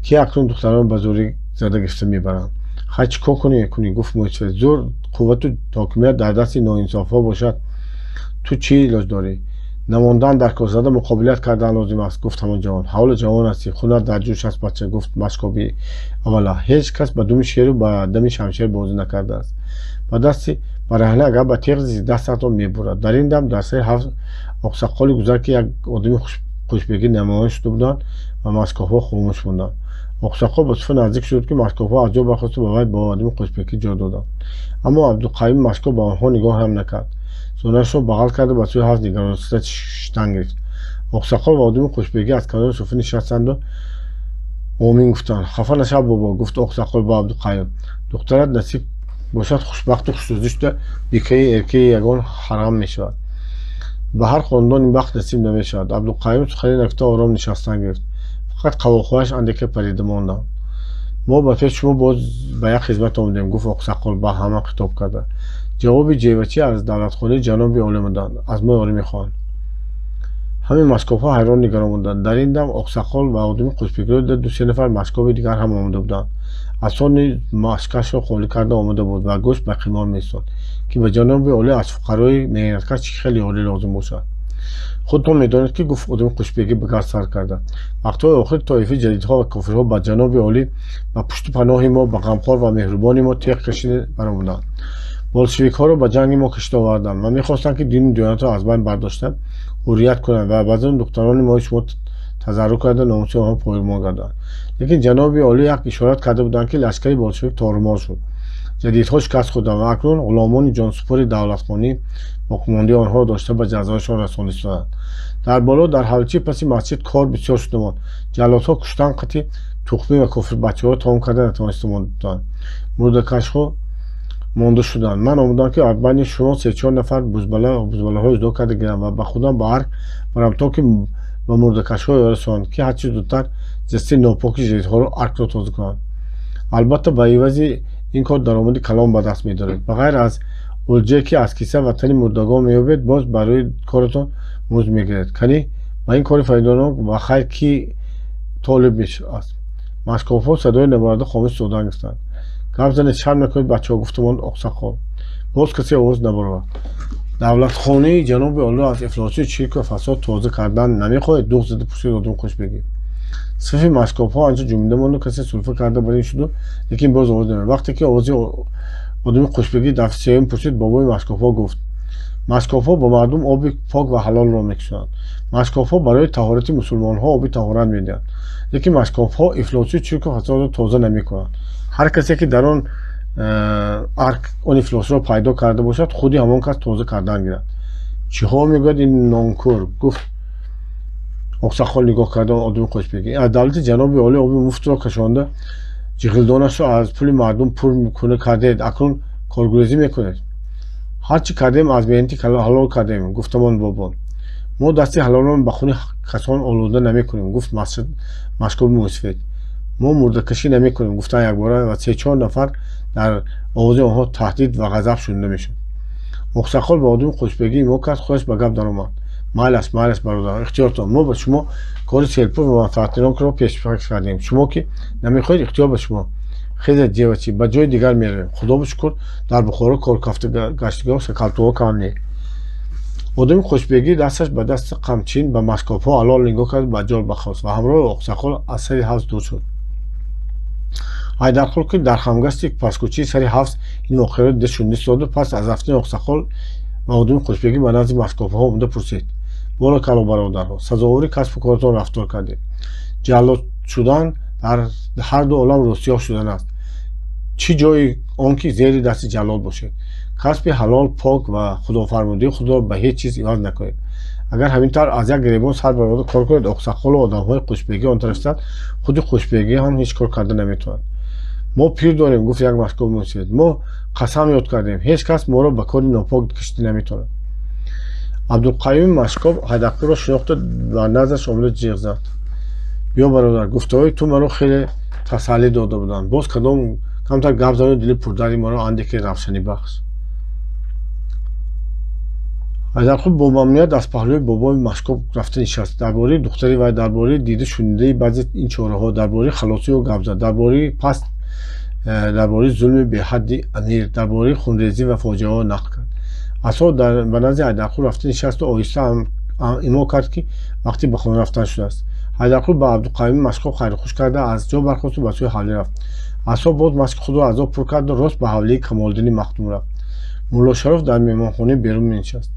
[SPEAKER 1] ки акнун духтарон ба зӯрӣ зада гирифта мебаранд. Хай, чӣ кор кунӣ, гуфт мӯйсафед. Зӯр, қуввату ҳокимият дар дасти ноинсофҳо бошад, ту чӣ илоҷ дорӣ? Намондан дар кор, зада муқобилият кардан лозим аст, гуфт ҳамон ҷавон. Ҳоло ҷавон ҳастӣ, хунат дар ҷӯш аст, бача, гуфт машкоби аввала. Ҳеҷ кас ба думи шеру ба дами шамшер бозӣ накардааст. Ба дасти бараҳна агар ба теғ зизи, дастатро мебурад. Дар ин дам дар сари ҳавз оқсаққоли гузар, ки як одами Қушбегӣ намоён шуда буданд ва машкобҳо хомӯш монданд. Оқсоқол ба суфа наздик шуд, ки машкобҳо аз ҷо бархоста ба вай бо одами Қушбегӣ ҷо доданд. Аммо Абдуқаюм машкоб ба онҳо нигоҳ ҳам накард. Зонуяшро бағал карда ба сӯи ҳавз нигарониста шиштан гирифт. Оқсоқол ва одами Қушбегӣ аз канори суфа нишастанду омин гуфтанд. Хафа нашав, бобо, гуфт Оқсоқол ба Абдуқаюм. Духтарат насиб бошад, хушбахту хушрӯзӣ шуда бикаи эркаи ягон ҳарам мешавад. Ба ҳар хонадон ин бахт насиб намешавад. Абдуқаюм сухани нагуфта ором нишастан гирифт. Фақат қавоқҳояш андаке парида монданд. Мо ба пеши шумо боз ба як хизмат омадем, гуфт Оқсоқол ба ҳама хитоб карда. Ҷавоби ҷевачӣ аз давлатхонаи ҷаноби олӣ омаданд, аз мо ёрӣ мехоҳанд. Ҳамин машкобҳо ҳайрон нигарон буданд. Дар ин дам Оқсоқол ва одами Қушбегиро дида ду-се нафар машкоби дигар ҳам омада буданд. Асо низ машкашро холӣ карда омада буд ва гӯшт ба қимор меситод, ки ба ҷаноби олӣ аз фуқарои меҳнаткаш чӣ хел ёрӣ лозим бошад. Худтон медонед, ки гуфт одами Қушбегӣ ба гап сар карда. Вақтҳои охир тоифаи ҷадидҳо ва кофирҳо ба ҷаноби олӣ, ба пушту паноҳи мо, ба ғамхор ва меҳрубони мо теғ кашида баромаданд. Болшевикҳоро ба ҷанги мо кашида оварданд ва мехостанд, ки дину диёнатро аз байн бардошта ҳуррият кунанд ва баъзан духтарони мои шумо тазарруъ карда номуси онҳо поймол гарданд. Лекин ҷаноби олӣ як ишорат карда буданд, ки лашкари болшевик торумор шуд. Ҷадидҳо шикаст хӯрданд ва акнун ғуломони ҷонсупори давлатхонӣ боқимондаи онҳоро дошта ба ҷазояшон расонистоданд. Дар боло дар ҳавличаи паси масҷид кор бисёр шуда монд. Ҷаллодҳо куштан қати тухмӣ ва кофирбачаҳоро тамом карда натавониста монданд. Мурдакашҳо монда шуданд. Ман омадам, ки аз байни шумо се-чор нафар бузбалаҳоро ҷудо карда гирам ва ба худам ба арк барам, то ки ба мурдакашҳо ёрӣ расонанд, ки ҳарчи зудтар ҷасади нопоки ҷадидҳоро аркро тоза кунанд. Албатта, ба ивази ин кор даромади калон ба даст медоред. Ба ғайр аз улҷае, ки аз киса ватани мурдагон меёбед, боз барои коратон музд мегиред. Кани ба ин кори фоиданок ва хайр кӣ толиб аст? Машкобҳо садои набарда хомӯш додан гирифтанд. Гап занед, шарм накунед, бачаҳо, гуфтамон Оқсоқол. Боз касе овоз набаровард. Давлатхонаи ҷаноби олиро аз ифлосию чирку фасод тоза кардан намехоҳед? Дуғ зада пурсид одами Қушбегӣ. Сифи машкобҳо анча ҷумида монду, касе сулфа карда бар ин шуду, лекин боз овоз намеомад. Вақте ки овози одами Қушбегӣ дафъи сеюм пурсид, бобои машкобҳо гуфт: машкобҳо ба мардум оби пок ва ҳалолро мекушонанд. Машкобҳо барои таҳорати мусулмонҳо оби таҳорат медиҳанд. Лекин машкобҳо ифлосию чирку фасодро тоза намекунанд. Ҳар касе, ки дар он арк он ифлосро пайдо карда бошад, худи ҳамон кас тоза кардан гирад. Чиҳо мегӯяд ин нонкӯр? Гуфт Оқсоқол нигоҳ карда одами Қушбегӣ. Аз давлати ҷаноби олӣ оби муфтро кашонда ҷиғилдонашро аз пули мардум пур куна кардаед, акнун коргурезӣ мекунед. Ҳарчи кардем аз меҳнати ҳалол кардем, гуфтамон бобо. Мо дасти ҳалолро ба хуни касон олуда намекунем, гуфт машкоби мӯйсафед. Мо мурдакашӣ намекунем, гуфтанд якбора ва се-чор нафар дар овози онҳо таҳдид ва ғазаб шунида мешуд. Оқсоқол ба одами Қушбегӣ имо кард, худаш ба гап даромад. Майлаш, майлаш, бародар, ихтиёртон. Мо ба шумо кори селпур ва манфаатнокро пешкаш кардем. Шумо ки намехоҳед, ихтиёр ба шумо. Хезед, ҷевачӣ, ба ҷои дигар меравем. Худо шукр, дар Бухоро коркафта гаштагиҳо сакалтуҳо кам не. Одами Қушбегӣ дасташ ба дасти қамчин ба машкобҳо алол нигоҳ кард, ба ҷол бахост ва ҳамроҳи Оқсоқол аз сари ҳавз дур шуд. Ҳайдарқул, ки дар хамгашти пасткӯчаи сари ҳавз ин воқеаро дида шунида истоду, пас аз рафтани Оқсоқол ва одами Қушбегӣ ба назди машкобҳо омада пурсид: боракалло, бародарҳо, сазовори касбу коратон рафтор кардед. Ҷаллод шудан дар ҳар ду олам рӯсиёҳ шудан аст. Чӣ ҷои он ки зери дасти ҷаллод бошед? Касби ҳалол, пок ва худофармудии худро ба ҳеҷ чиз иваз накунед. Агар ҳамин тавр аз як гиребон сар бароварда кор кунед, Оқсоқолу одамҳои Қушбегӣ он тараф худи Қушбегӣ ҳам ҳеҷ кор карда наметавонад. Мо пир дорем, гуфт як машкоби мӯйсафед. Мо қасам ёд кардем, ҳеҷ кас моро ба кори нопок кишида наметавонад. Абдулқаюми машкоб Ҳайдарқулро шинохта бар наздаш омада ҷиғ зад: биё, бародар, гуфтаҳои ту маро хеле тасаллӣ дода буданд. Боз кадом камтар гап зану дили пурдарди маро андаке равшанӣ бахш. Ҳайдарқул бо мамнуният аз паҳлӯи бобои машкоб рафта нишаст. Дар бораи духтари вай, дар бораи диду шунидаи баъзе ин чораҳо, дар бораи халосии ӯ гап зад, дар бораи паст, дар бораи зулми беҳадди амир, дар бораи хунрезӣ ва фоҷиаҳо нақл кард. Асо ба назди Ҳайдарқул рафта нишасту оҳиста имо кард, ки вақти ба хона рафтан шудааст. Ҳайдарқул ба Абдуқаюми машкоб хайрухуш карда аз ҷо бархосту ба сӯи ҳавлӣ рафт. Асо боз машки худро аз об пур карду рост ба ҳавлии Камолиддини Махдум рафт. Мулло Шароф дар меҳмонхонаи берун менишаст.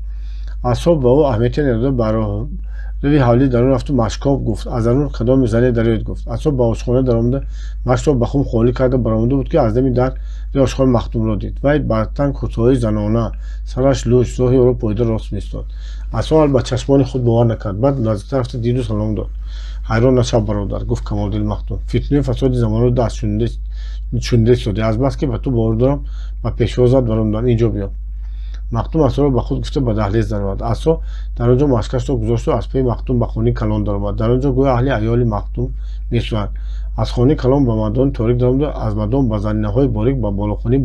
[SPEAKER 1] Асо ба ӯ аҳамияте надода ба роҳрави ҳавлӣ дарун рафту машкоб гуфт. Аз дарун кадоми зане дароед гуфт. Асо ба ошхона даромада машкро ба хум холӣ карда баромада буд, ки аз дами дар ошхона Махтумро дид. Вай бар тан куртаҳои занона, сараш лӯч, роҳи ӯро пойда рост меистод. Асо ба чашмони худ бовар накард. Баъд наздиктар рафта диду салом дод. Ҳайрон нашав, бародар, гуфт Камолиддин Махтум. Фитнаю фасоди замонро даст шунида истоди. Азбаски ба ту бовар дорам, ба пешвозат баромадам. Инҷо биё. Махтум Асоро ба худ гуфта ба даҳлез даромад. Асо дар он ҷо машкашро гузошту аз паи Махтум ба хонаи калон даромад. Дар он ҷо гӯё аҳли аёли Махтум месӯянд. Аз хонаи калон ба мадони торик даромада, аз мадон ба занинаҳои борик ба болохонаи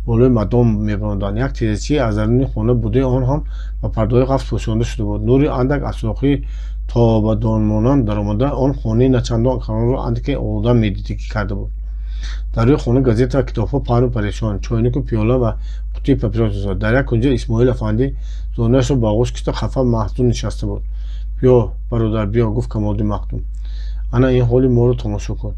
[SPEAKER 1] болои мадон мебаромаданд. Як тирезачии аз даруни хона будаи он ҳам ба пардаҳои ғафз пӯшонда шуда буд. Нури андак аз сӯрохии тобадонмонанд даромада он хонаи начандон калонро андаке олуда медидагӣ карда буд. Дар рӯи хона газета ва китобҳо паҳну парешон, чойнику пиёла ва қуттии папирос истод. Дар як кунҷа Исмоил афандӣ зонуяшро ба оғӯш кишида хафа маҳзун нишаста буд. Биё, бародар, биё, гуфт Камолиддин Махтум. Ана ин ҳоли моро тамошо кун.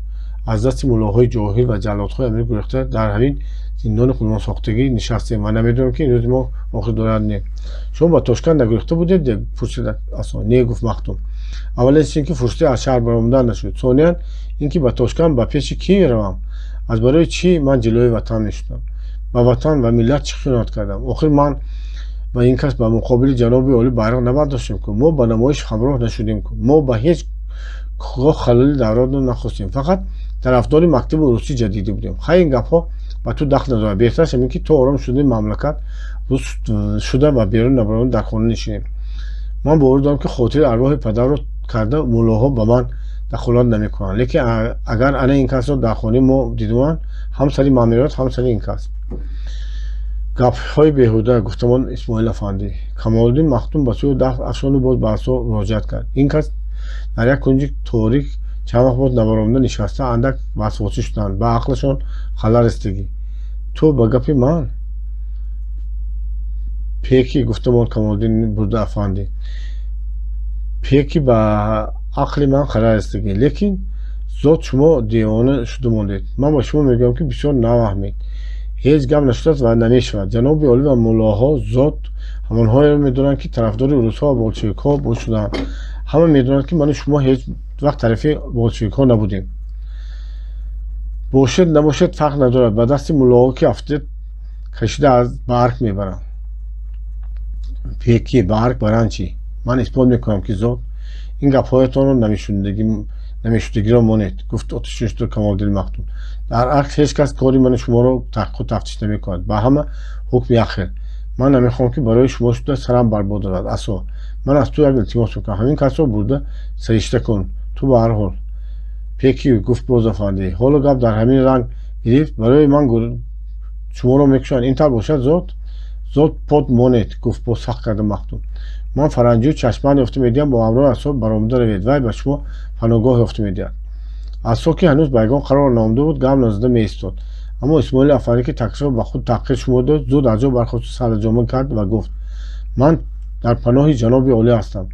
[SPEAKER 1] Аз дасти муллоҳои ҷоҳил ва ҷаллодҳои амир гурехта дар ҳамин зиндони худмонсохтагӣ нишастем ва намедонем, ки ин рӯзи мо охир дорад не. Шумо ба Тошканд нагурехта будед? Пурсид Асо. Не, гуфт Махтум. Аввалан ин ки фурсате аз шаҳр баромадан нашуд. Сониян ин ки ба Тошканд ба пеши кӣ меравам? Аз барои чӣ ман ҷилои ватан мешудам? Ба ватан ва миллат чӣ хиёнат кардам? Охир ман ва ин кас ба муқобили ҷаноби олӣ байроқ набардоштем ку. Мо ба намоиш ҳамроҳ нашудем ку. Мо ба ҳеҷ гоҳ халали давротро нахостем. Фақат тарафдори мактаби русӣ ҷадидӣ будем. Хай, ин гапҳо ба ту дахл надорад. Беҳтараш ҳамин ки то ором шудани мамлакат рус шуда ва берун набаромада дар хона нишинем. Ман бовар дорам, ки хотири арвоҳи падарро карда муллоҳо ба ман дахолат намекунанд. Лекин агар ана ин касро дар хонаи мо дидуманд, ҳам сари ман меравад, ҳам сари ин кас. Гапҳои беҳуда, гуфтамон Исмоил афандӣ. Камолиддин Махтум ба сӯи даст афшонду боз ба Асо муроҷиат кард. Ин кас дар як кунҷи торик чанд вақт боз набаромада нишаста андак васвосӣ шуданд. Ба ақлашон халал расидагӣ. Ту ба гапи ман пеки, гуфтамон Камолиддин бурда афандӣ. Пеки ба ақли ман халал расидагӣ. Лекин зот шумо девона шуда мондед. Ман ба шумо мегӯям, ки бисёр наваҳмед. Ҳеҷ гап нашудааст ва намешавад. Ҷаноби олӣ ва муллоҳо зот ҳамонҳоеро медонанд, ки тарафдори русҳо ва болшевикҳо шудаанд. Ҳама медонанд, ки ману шумо ҳеҷ вақт тарафи болшевикҳо набудем. Бошед набошед фарқ надорад. Ба дасти муллоҳо ки афтед, кашида ба арк мебаранд. Пеки ба арк баранд чӣ? Ман исбот мекунам, ки зот ин гапҳоятонро намешудагиро монед, гуфт оташништа Камолиддин Махтум. Дар арк ҳеҷ кас кори ману шуморо таҳқиқу тафтиш намекунад. Ба ҳама ҳукм як хел. Ман намехоҳам, ки барои шумо шуда сарам барбод равад. Асо, ман аз ту як илтимос мекунам. Ҳамин касро бурда саришта кун. Ту ба ҳар ҳол. Пеки, гуфт боз афандӣ. Ҳоло гап дар ҳамин ранг гирифт. Барои ман шуморо мекушанд. Ин тавр бошад, зот под монед, гуфт боз сахт карда Махтум. Ман фаранҷию чашманд ёфта медиҳам, бо ҳамроҳи Асо баромада равед. Вай ба шумо паноҳгоҳ ёфта медиҳад. Асо, ки ҳанӯз ба ягон қарор наомада буд, гап назада меистод. Аммо Исмоили афандӣ, ки таклифро ба худ таҳқир шумурда, зуд аз ҷо бархосту сарҷома кард ва гуфт: ман дар паноҳи ҷаноби олӣ ҳастам.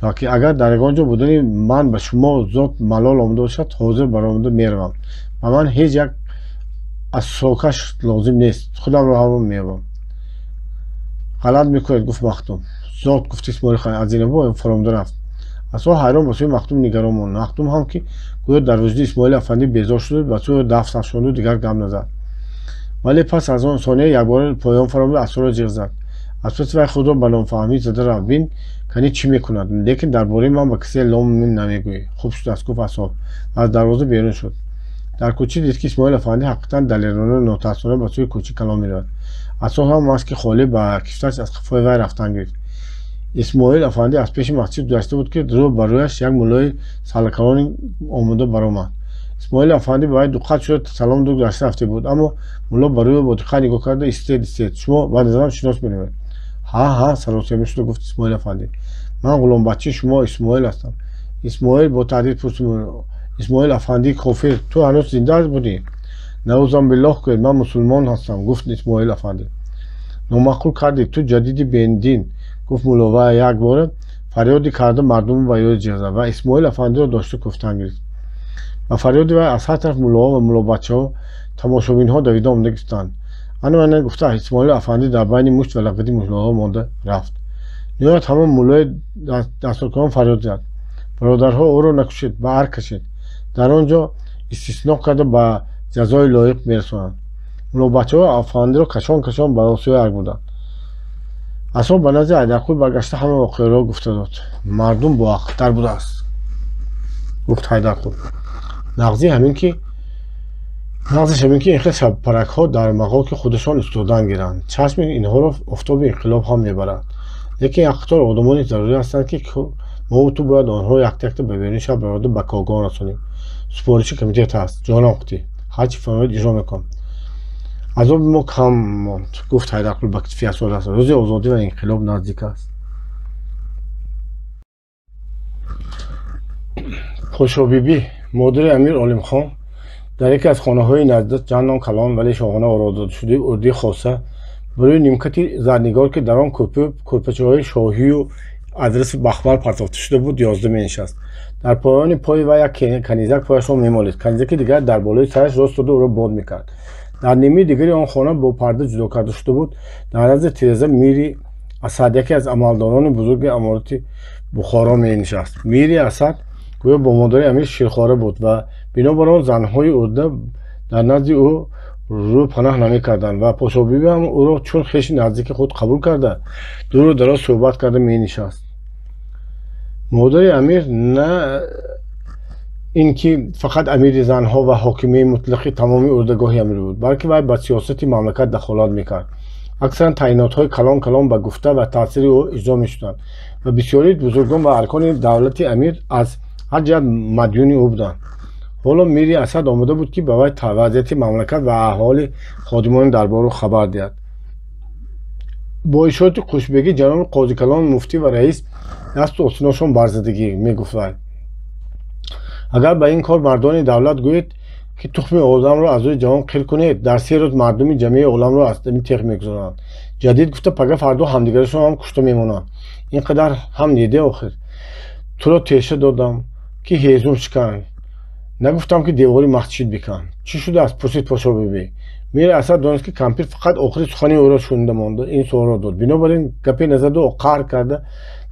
[SPEAKER 1] Балки агар дар ягон ҷо будани ман ба шумо зот малол омада бошад, ҳозир баромада меравам. Ба ман ҳеҷ як асокаш лозим нест. Худамро ҳамон меёбам. Ғалат мекунед, гуфт Махтум. Зот, гуфт Исмоил хан, аз зинабо фаромада рафт. Асо ҳайрон ба сӯи Махтум нигарон монд. Махтум ҳам, ки гӯё дар вуҷуди Исмоили афандӣ безор шуда, ба сӯи дафт афшонду дигар гап назад. Вале пас аз он сония якбора поён фаромада Асоро ҷиғ зад. Аз паси вай худро ба нофаҳмӣ зада рафт. Бин, кани чӣ мекунад. Лекин дар бораи ман ба касе лому мим намегӯӣ. Хуб шудааст, гуфт Асо. Аз дарвоза берун шуд. Дар кӯча дид, ки Исмоил афандӣ ҳақиқатан далерона нотарсона ба сӯи кӯчаи калон меравад. Асо ҳам маски холӣ ба кифташ аз қафои вай рафтан гирифт. Исмоил афандӣ аз пеши масҷид гузашта буд, ки рӯ ба рӯяш як муллои саллакалони омода баромад. Исмоил афандӣ ба вай дуққат шуда салом ду гузашта рафта буд, аммо мулло ба рӯи бо диққат нигоҳ карда: истед, истед, шумо ба назарам шинос менамоед. Ҳа, ҳа, саросема шуда гуфт Исмоил афандӣ. Ман ғуломбачаи шумо Исмоил ҳастам. Исмоил, бо таҳдид пурсид Исмоил афандӣ кофир, ту ҳанӯз зинда будӣ? Наузам биллоҳ кунед, ман мусулмон ҳастам, гуфт Исмоил афандӣ. Номаъқул кардӣ, ту ҷадиди бендин, гуфт мулло ва якбора фарёде карда мардумро ба ёди ҷиғ зад ва Исмоил афандиро дошта куфтан гирифт. Ба фарёди вай аз ҳар тараф муллоҳо ва муллобачаҳо, тамошобинҳо давида омада гирифтанд. Ана мана гуфта Исмоил афандӣ дар байни мушт ва лағади муллоҳо монда рафт. Ниҳоят ҳамон муллои дастуркунон фарёд зад: бародарҳо, ӯро накушед, ба ар кашед. Дар он ҷо истисно карда ба ҷазои лоиқ мерасонанд. Муллобачаҳо афандиро кашон кашон ба сӯи арг бурданд. Асҳоб ба назди Ҳайдарқул баргашта ҳама воқеаро гуфта дод. Мардум боақлтар будааст, гуфт Ҳайдарқул. Нағзи ҳамин ки нағзиш ҳамин ки ин хел шабпаракҳо дар мағоки худашон истодан гиранд. Чашми инҳоро офтоби инқилоб ҳам мебарад. Лекин як қатор одамони зарурӣ ҳастанд, ки мову ту бояд онҳоро якта-якта ба беруни шаҳр бароварда ба Когон расонем. Супориши комитет ҳаст. Ҷонам қутӣ, ҳар чӣ фармоед иҷро мекунам. Азоби мо кам монд, гуфт Ҳайдарқул ба китфи асо даст. Рӯзи озодӣ ва инқилоб наздик аст. Пошобибӣ, модари Амир Олимхон, дар яке аз хонаҳои назди чандон калон, вале шоҳона оро-додашудаи урдии хоса ба рӯи нимкати зарнигор, ки дар он кӯрпачаҳои шоҳию адреси бахмал партофта шуда буд, 11 менишаст. Дар поёни пои вай як канизак пояшро мемолид. Канизаки дигар дар болои сараш рост дода ӯро бод мекард. Дар нимаи дигари он хона бо парда ҷудо карда шуда буд. Дар назди тиреза Мири Асад, яке аз амалдорони бузурги аморати Бухоро, менишаст. Мири Асад гӯё бо модари Амир ширхора буд ва бинобар он занҳои урда дар назди ӯ рӯ паноҳ намекарданд ва Пошобибӣ ҳам ӯро чун хеши наздики худ қабул карда, дуру дароз суҳбат карда менишаст. Модари Амир на ин ки фақат амири занҳо ва ҳокимияи мутлақи тамоми урдагоҳи амир буд, балки вай ба сиёсати мамлакат дахолат мекард. Аксаран таъинотҳои калон калон ба гуфта ва таъсири ӯ иҷро мешуданд ва бисёри бузургон ва аркони давлати амир аз ҳар ҷиҳат мадюни ӯ буданд. Ҳоло Мири Асад омода буд, ки ба вай вазъияти мамлакат ва аҳволи ходимони дарборро хабар диҳад. Бо ишорати Қушбегӣ ҷаноби қозикалон, муфтӣ ва раис дасту остиношон барзадагӣ, мегуфт вай. Агар ба ин кор мардони давлат гӯед, ки тухми одамро аз рӯи ҷаҳон қир кунед, дар 3 рӯз мардуми ҷамъии оламро аз дами теғ мегузоранд. Ҷадид гуфта пага фардо ҳамдигарашон ҳам кушта мемонанд. Ин қадар ҳам неде охир. Туро теша додам, ки ҳезум шикан. Нагуфтам, ки девори масҷид бикан. Чӣ шудааст? Пурсид Пошобибӣ. Мири Асад донист, ки кампир фақат охири сухани ӯро шунида монда ин суолро дод. Бинобар ин гапе назаду қаҳр карда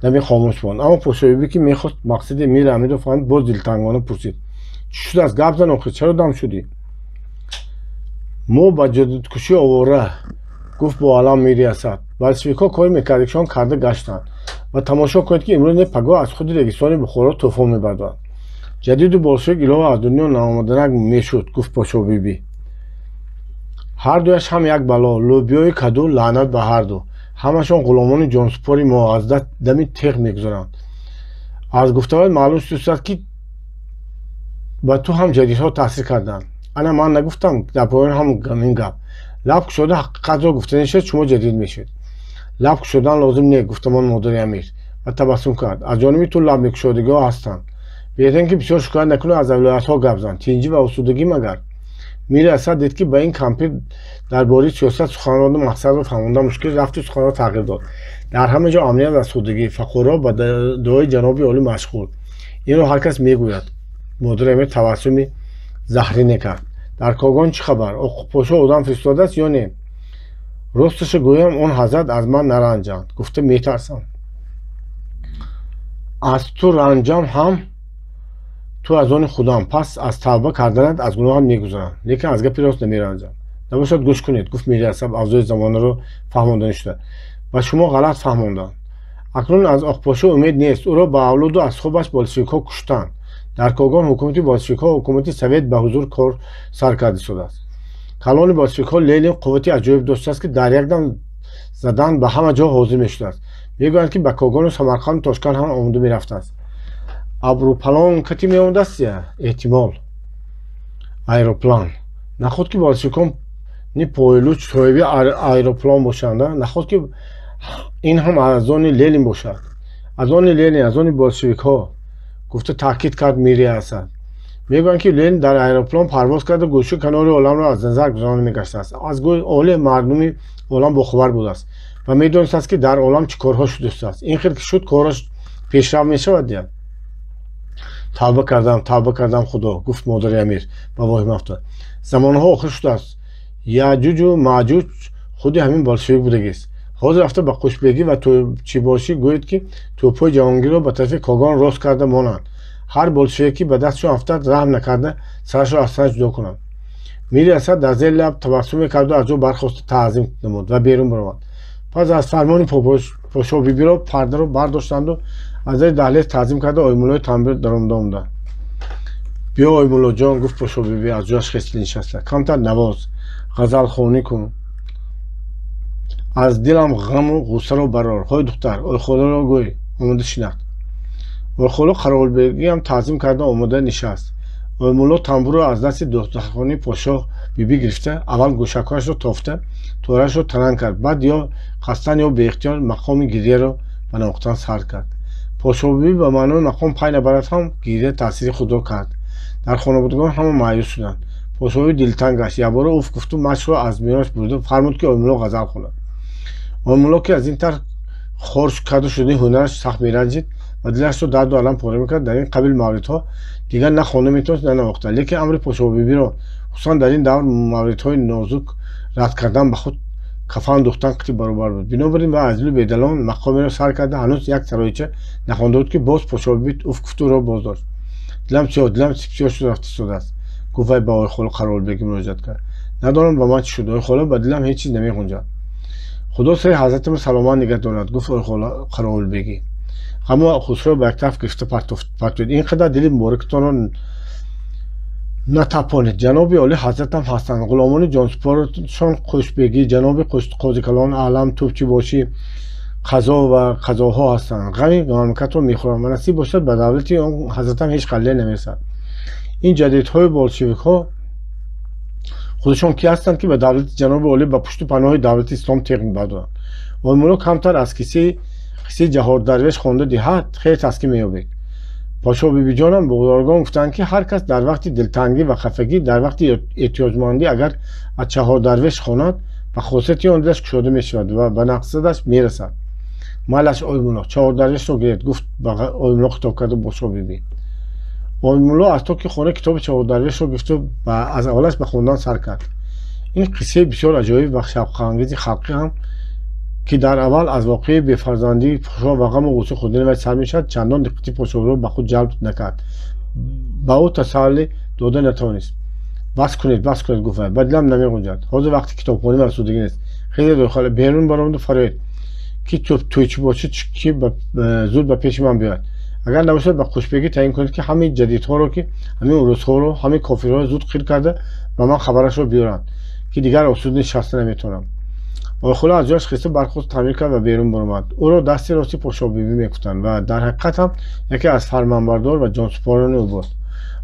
[SPEAKER 1] дами хомӯш монд. Аммо Пошобибӣ, ки мехост мақсади мири амирро фаҳмид, боз дилтангона пурсид: чӣ шудааст? Гап зан охир, чаро дам шудӣ? Мо ба ҷадидкушӣ овора, гуфт бо алам Мири Асад. Болшевикҳо кори мекардагишон карда гаштанд ва тамошо кунед, ки имрӯз не пагоҳ аз худи регистони Бухоро тӯфон мебардоранд. Ҷадиду болшевик илова аз дунё наомаданак мешуд, гуфт Пошобибӣ. Ҳар дуяш ҳам як бало, лӯбиёи каду, лаънат ба ҳар ду. Ҳамашон ғуломони ҷонсупори мо аз дами теғ мегузаранд. Аз гуфтаҳоят маълум шудааст, ки ба ту ҳам ҷадидҳо таъсир карданд. Ана ман нагуфтам, дар поён ҳам ҳамин гап. Лаб кушода ҳақиқатро гуфта нешавед, шумо ҷадид мешавед. Лаб кушодан лозим не, гуфтамон модари амир ва табассум кард. Аз ҷониби ту лаб мекушодагиҳо ҳастанд. Беҳтарин ки бисёр шикоят накунӣ, аз вилоятҳо гап зан. Тинҷӣ ва осудагӣ магар? Мири Асад дид, ки ба ин кампир дар бораи сиёсат сухан ронда мақсадро фаҳмондан мушкил, рафту суханро тағйир дод. Дар ҳама ҷо амният ва осудагӣ, фақуро ба дуои ҷаноби олӣ машғул. Инро ҳар кас мегӯяд. Модари амир табассуми заҳрине кард. Дар Когон чӣ хабар? Оқпошо одам фиристодааст ё не? Росташо гӯям, он ҳазрат аз ман наранҷанд, гуфта метарсам. Аз ту ранҷам ҳам ту аз они худам, пас аз тавба карданат аз гуноҳат мегузарам, лекин аз гапи рост намеранҷам. Набошад, гӯш кунед, гуфт Мири Асад авзои замонаро фаҳмонданӣ шуда. Ба шумо ғалат фаҳмонданд. Акнун аз Оқпошо умед нест. Ӯро ба авлоду асҳобаш болшевикҳо куштанд. Дар Когон ҳукумати болшевикҳо, ҳукумати совет ба ҳузур кор сар карда истодааст. Калони болшевикҳо Ленин қуввати аҷоиб доштааст, ки дар як дам задан ба ҳама ҷо ҳозир мешудааст. Мегӯянд, ки ба Когону Самарқанду Тошканд ҳам омода мерафтааст. Абрупалон кати меомадааст я? Эҳтимол. Аэроплан. Наход ки болшевикони пойлуч соҳиби аэроплан бошанд, наход ки ин ҳам аз они Ленин бошад. Аз они Ленин, аз они болшевикҳо, гуфта таъкид кард Мири Асад. Мегӯянд, ки Ленин дар аэроплан парвоз карда гӯшаи канори оламро аз назар гузаронда мегаштааст. Аз оли мардуми олам бохабар будааст ва медонистааст, ки дар олам чӣ корҳо шудааст. Ин хел ки шуд, кораш пешрав мешавад я? Тавба кардам, тавба кардам, худо, гуфт модари амир ба воҳима афтод. Замонҳо охир шудааст. Яъҷуҷу маъҷуҷ худи ҳамин болшевик будагист. Ҳозир рафта ба Қушбегӣ ва Тӯйчибошӣ гӯед, ки тӯбҳои ҷавонгирро ба тарафи Когон рост карда монанд. Ҳар болшевике ки ба дастшон афтад, раҳм накарда сарашро аз танаш ҷудо кунанд. Мири Асад дар зери лаб табассум мекарду аз ҷо бархоста таъзим намуд ва берун баромад. Пас аз фармони Пошобибиро пардаро бардоштанду аз дари даҳлез таъзим карда Оймуллои тамбир даромада омаданд. Биё, Оймуллоҷон, гуфт Пошобиби аз ҷояш хеста нишаста, камтар навоз, ғазалхонӣ кун, аз дилам ғаму ғуссаро барор. Ҳой духтар, Ойхоларо гӯй омода шинад. Ойхола Қаровулбегиам таъзим карда омода нишаст. Оймулло тамбурро аз дасти духтархони подшоҳ бибӣ гирифта, аввал гӯшакҳояшро тофта, тораашро таранг кард, баъд ё қасдан ё беихтиёр мақоми гирьяро ба навохтан сар кард. Подшоҳбибӣ ба маънои мақом пай набарад ҳам гирья таъсири худро кард. Дар хонабудгон ҳама маъюс шуданд. Подшоҳбибӣ дилтанг гашт. Якбора уф гуфту машқро аз миёнаш бурида фармуд, ки Оймулло ғазал хонад. Оймулло, ки аз ин тарз хор карда шудани ҳунараш сахт меранҷид ва дилашро дарду алам пора мекард, дар ин қабил мавридҳо дигар на хонда метавонист, на навохта. Лекин амри подшоҳбибиро, хусусан дар ин давр мавридҳои нозук рад кардан ба худ кафан духтан қити баробар буд. Бинобар ин вай аз дилу бедалон мақомеро сар карда, ҳанӯз як сароича нахонда буд, ки боз подшоҳбибӣ уф гуфту ӯро боздошт. Дилам сиёҳ, дилам сиёҳ шуда рафта истодааст, гуфт вай ба Ойхола Қаровулбегӣ муроҷиат кард. Надонам ба ман чӣ шуд, Ойхола, ба дилам ҳеҷ чиз намеғунҷад. Худо сари ҳазратамро саломат нигаҳ дорад, гуфт Ойхола Қаровулбегӣ. Ғаму хусро ба як тараф гирифта партоед. Ин қадар дили муборакатонро натапонед. Ҷаноби олӣ ҳазратам ҳастанд. Ғуломони ҷонсупоршон Қушбегӣ, ҷаноби қозикалон Аълам, Тӯбчибошӣ, қазо ва қазоҳо ҳастанд. Ғами мамлакатро мехӯранд ва насиб бошад, ба давлати он ҳазратам ҳеҷ қалле намерасад. Ин ҷадидҳои болшевикҳо худашон ки ҳастанд, ки ба давлати ҷаноби олӣ, ба пушту паноҳи давлати ислом теғ бардоранд? Оймулло камтар аз қиссаи Ҷаҳордарвеш хонда диҳад, хеле таскин меёбед. Подшоҳбибиҷонам бузургон гуфтанд, ки ҳар кас дар вақти дилтангӣ ва хафагӣ, дар вақти эҳтиёҷмандӣ агар аз Чаҳордарвеш хонад, ба хосияти он дилаш кушода мешавад ва ба мақсадаш мерасад. Майлаш, Оймулло, Чаҳордарвешро гиред, гуфт ба Оймулло хитоб карда Подшоҳбибӣ. Оймулло аз токи хона китоби Чаҳордарвешро гирифту аз аввалаш ба хондан сар кард. Ин қиссаи бисёр аҷоиб ва шавқангези халқӣ ҳам, ки дар аввал аз воқеаи бефарзандии подшоҳ ва ғаму ғусса хӯрдани вай сар мешавад, чандон диққати подшоҳро ба худ ҷалб накард, ба ӯ тасалли дода натавонист. Бас кунед, бас кунед, гуфт вай, ба дилам намеғунҷад. Ҳозир вақти китобхонӣ ва асудагӣ нест. Хеле дойхола, берун баромаду фароед, ки тӯйчибошӣ ки зуд ба пеши ман биёяд. Агар набошад, ба Қушбегӣ таъин кунед, ки ҳамаи ҷадидҳоро, ки ҳамин урусҳоро, ҳамаи кофирҳоро зуд қир карда ба ман хабарашро биёранд, ки дигар осуда нишаста наметавонам. Ойхола аз ҷояш хеста бархост, таъмир кард ва берун баромад. Ӯро дасти рости подшоҳбибӣ мегуфтанд ва дар ҳақиқат ҳам яке аз фармонбардор ва ҷонсупорони ӯ буд.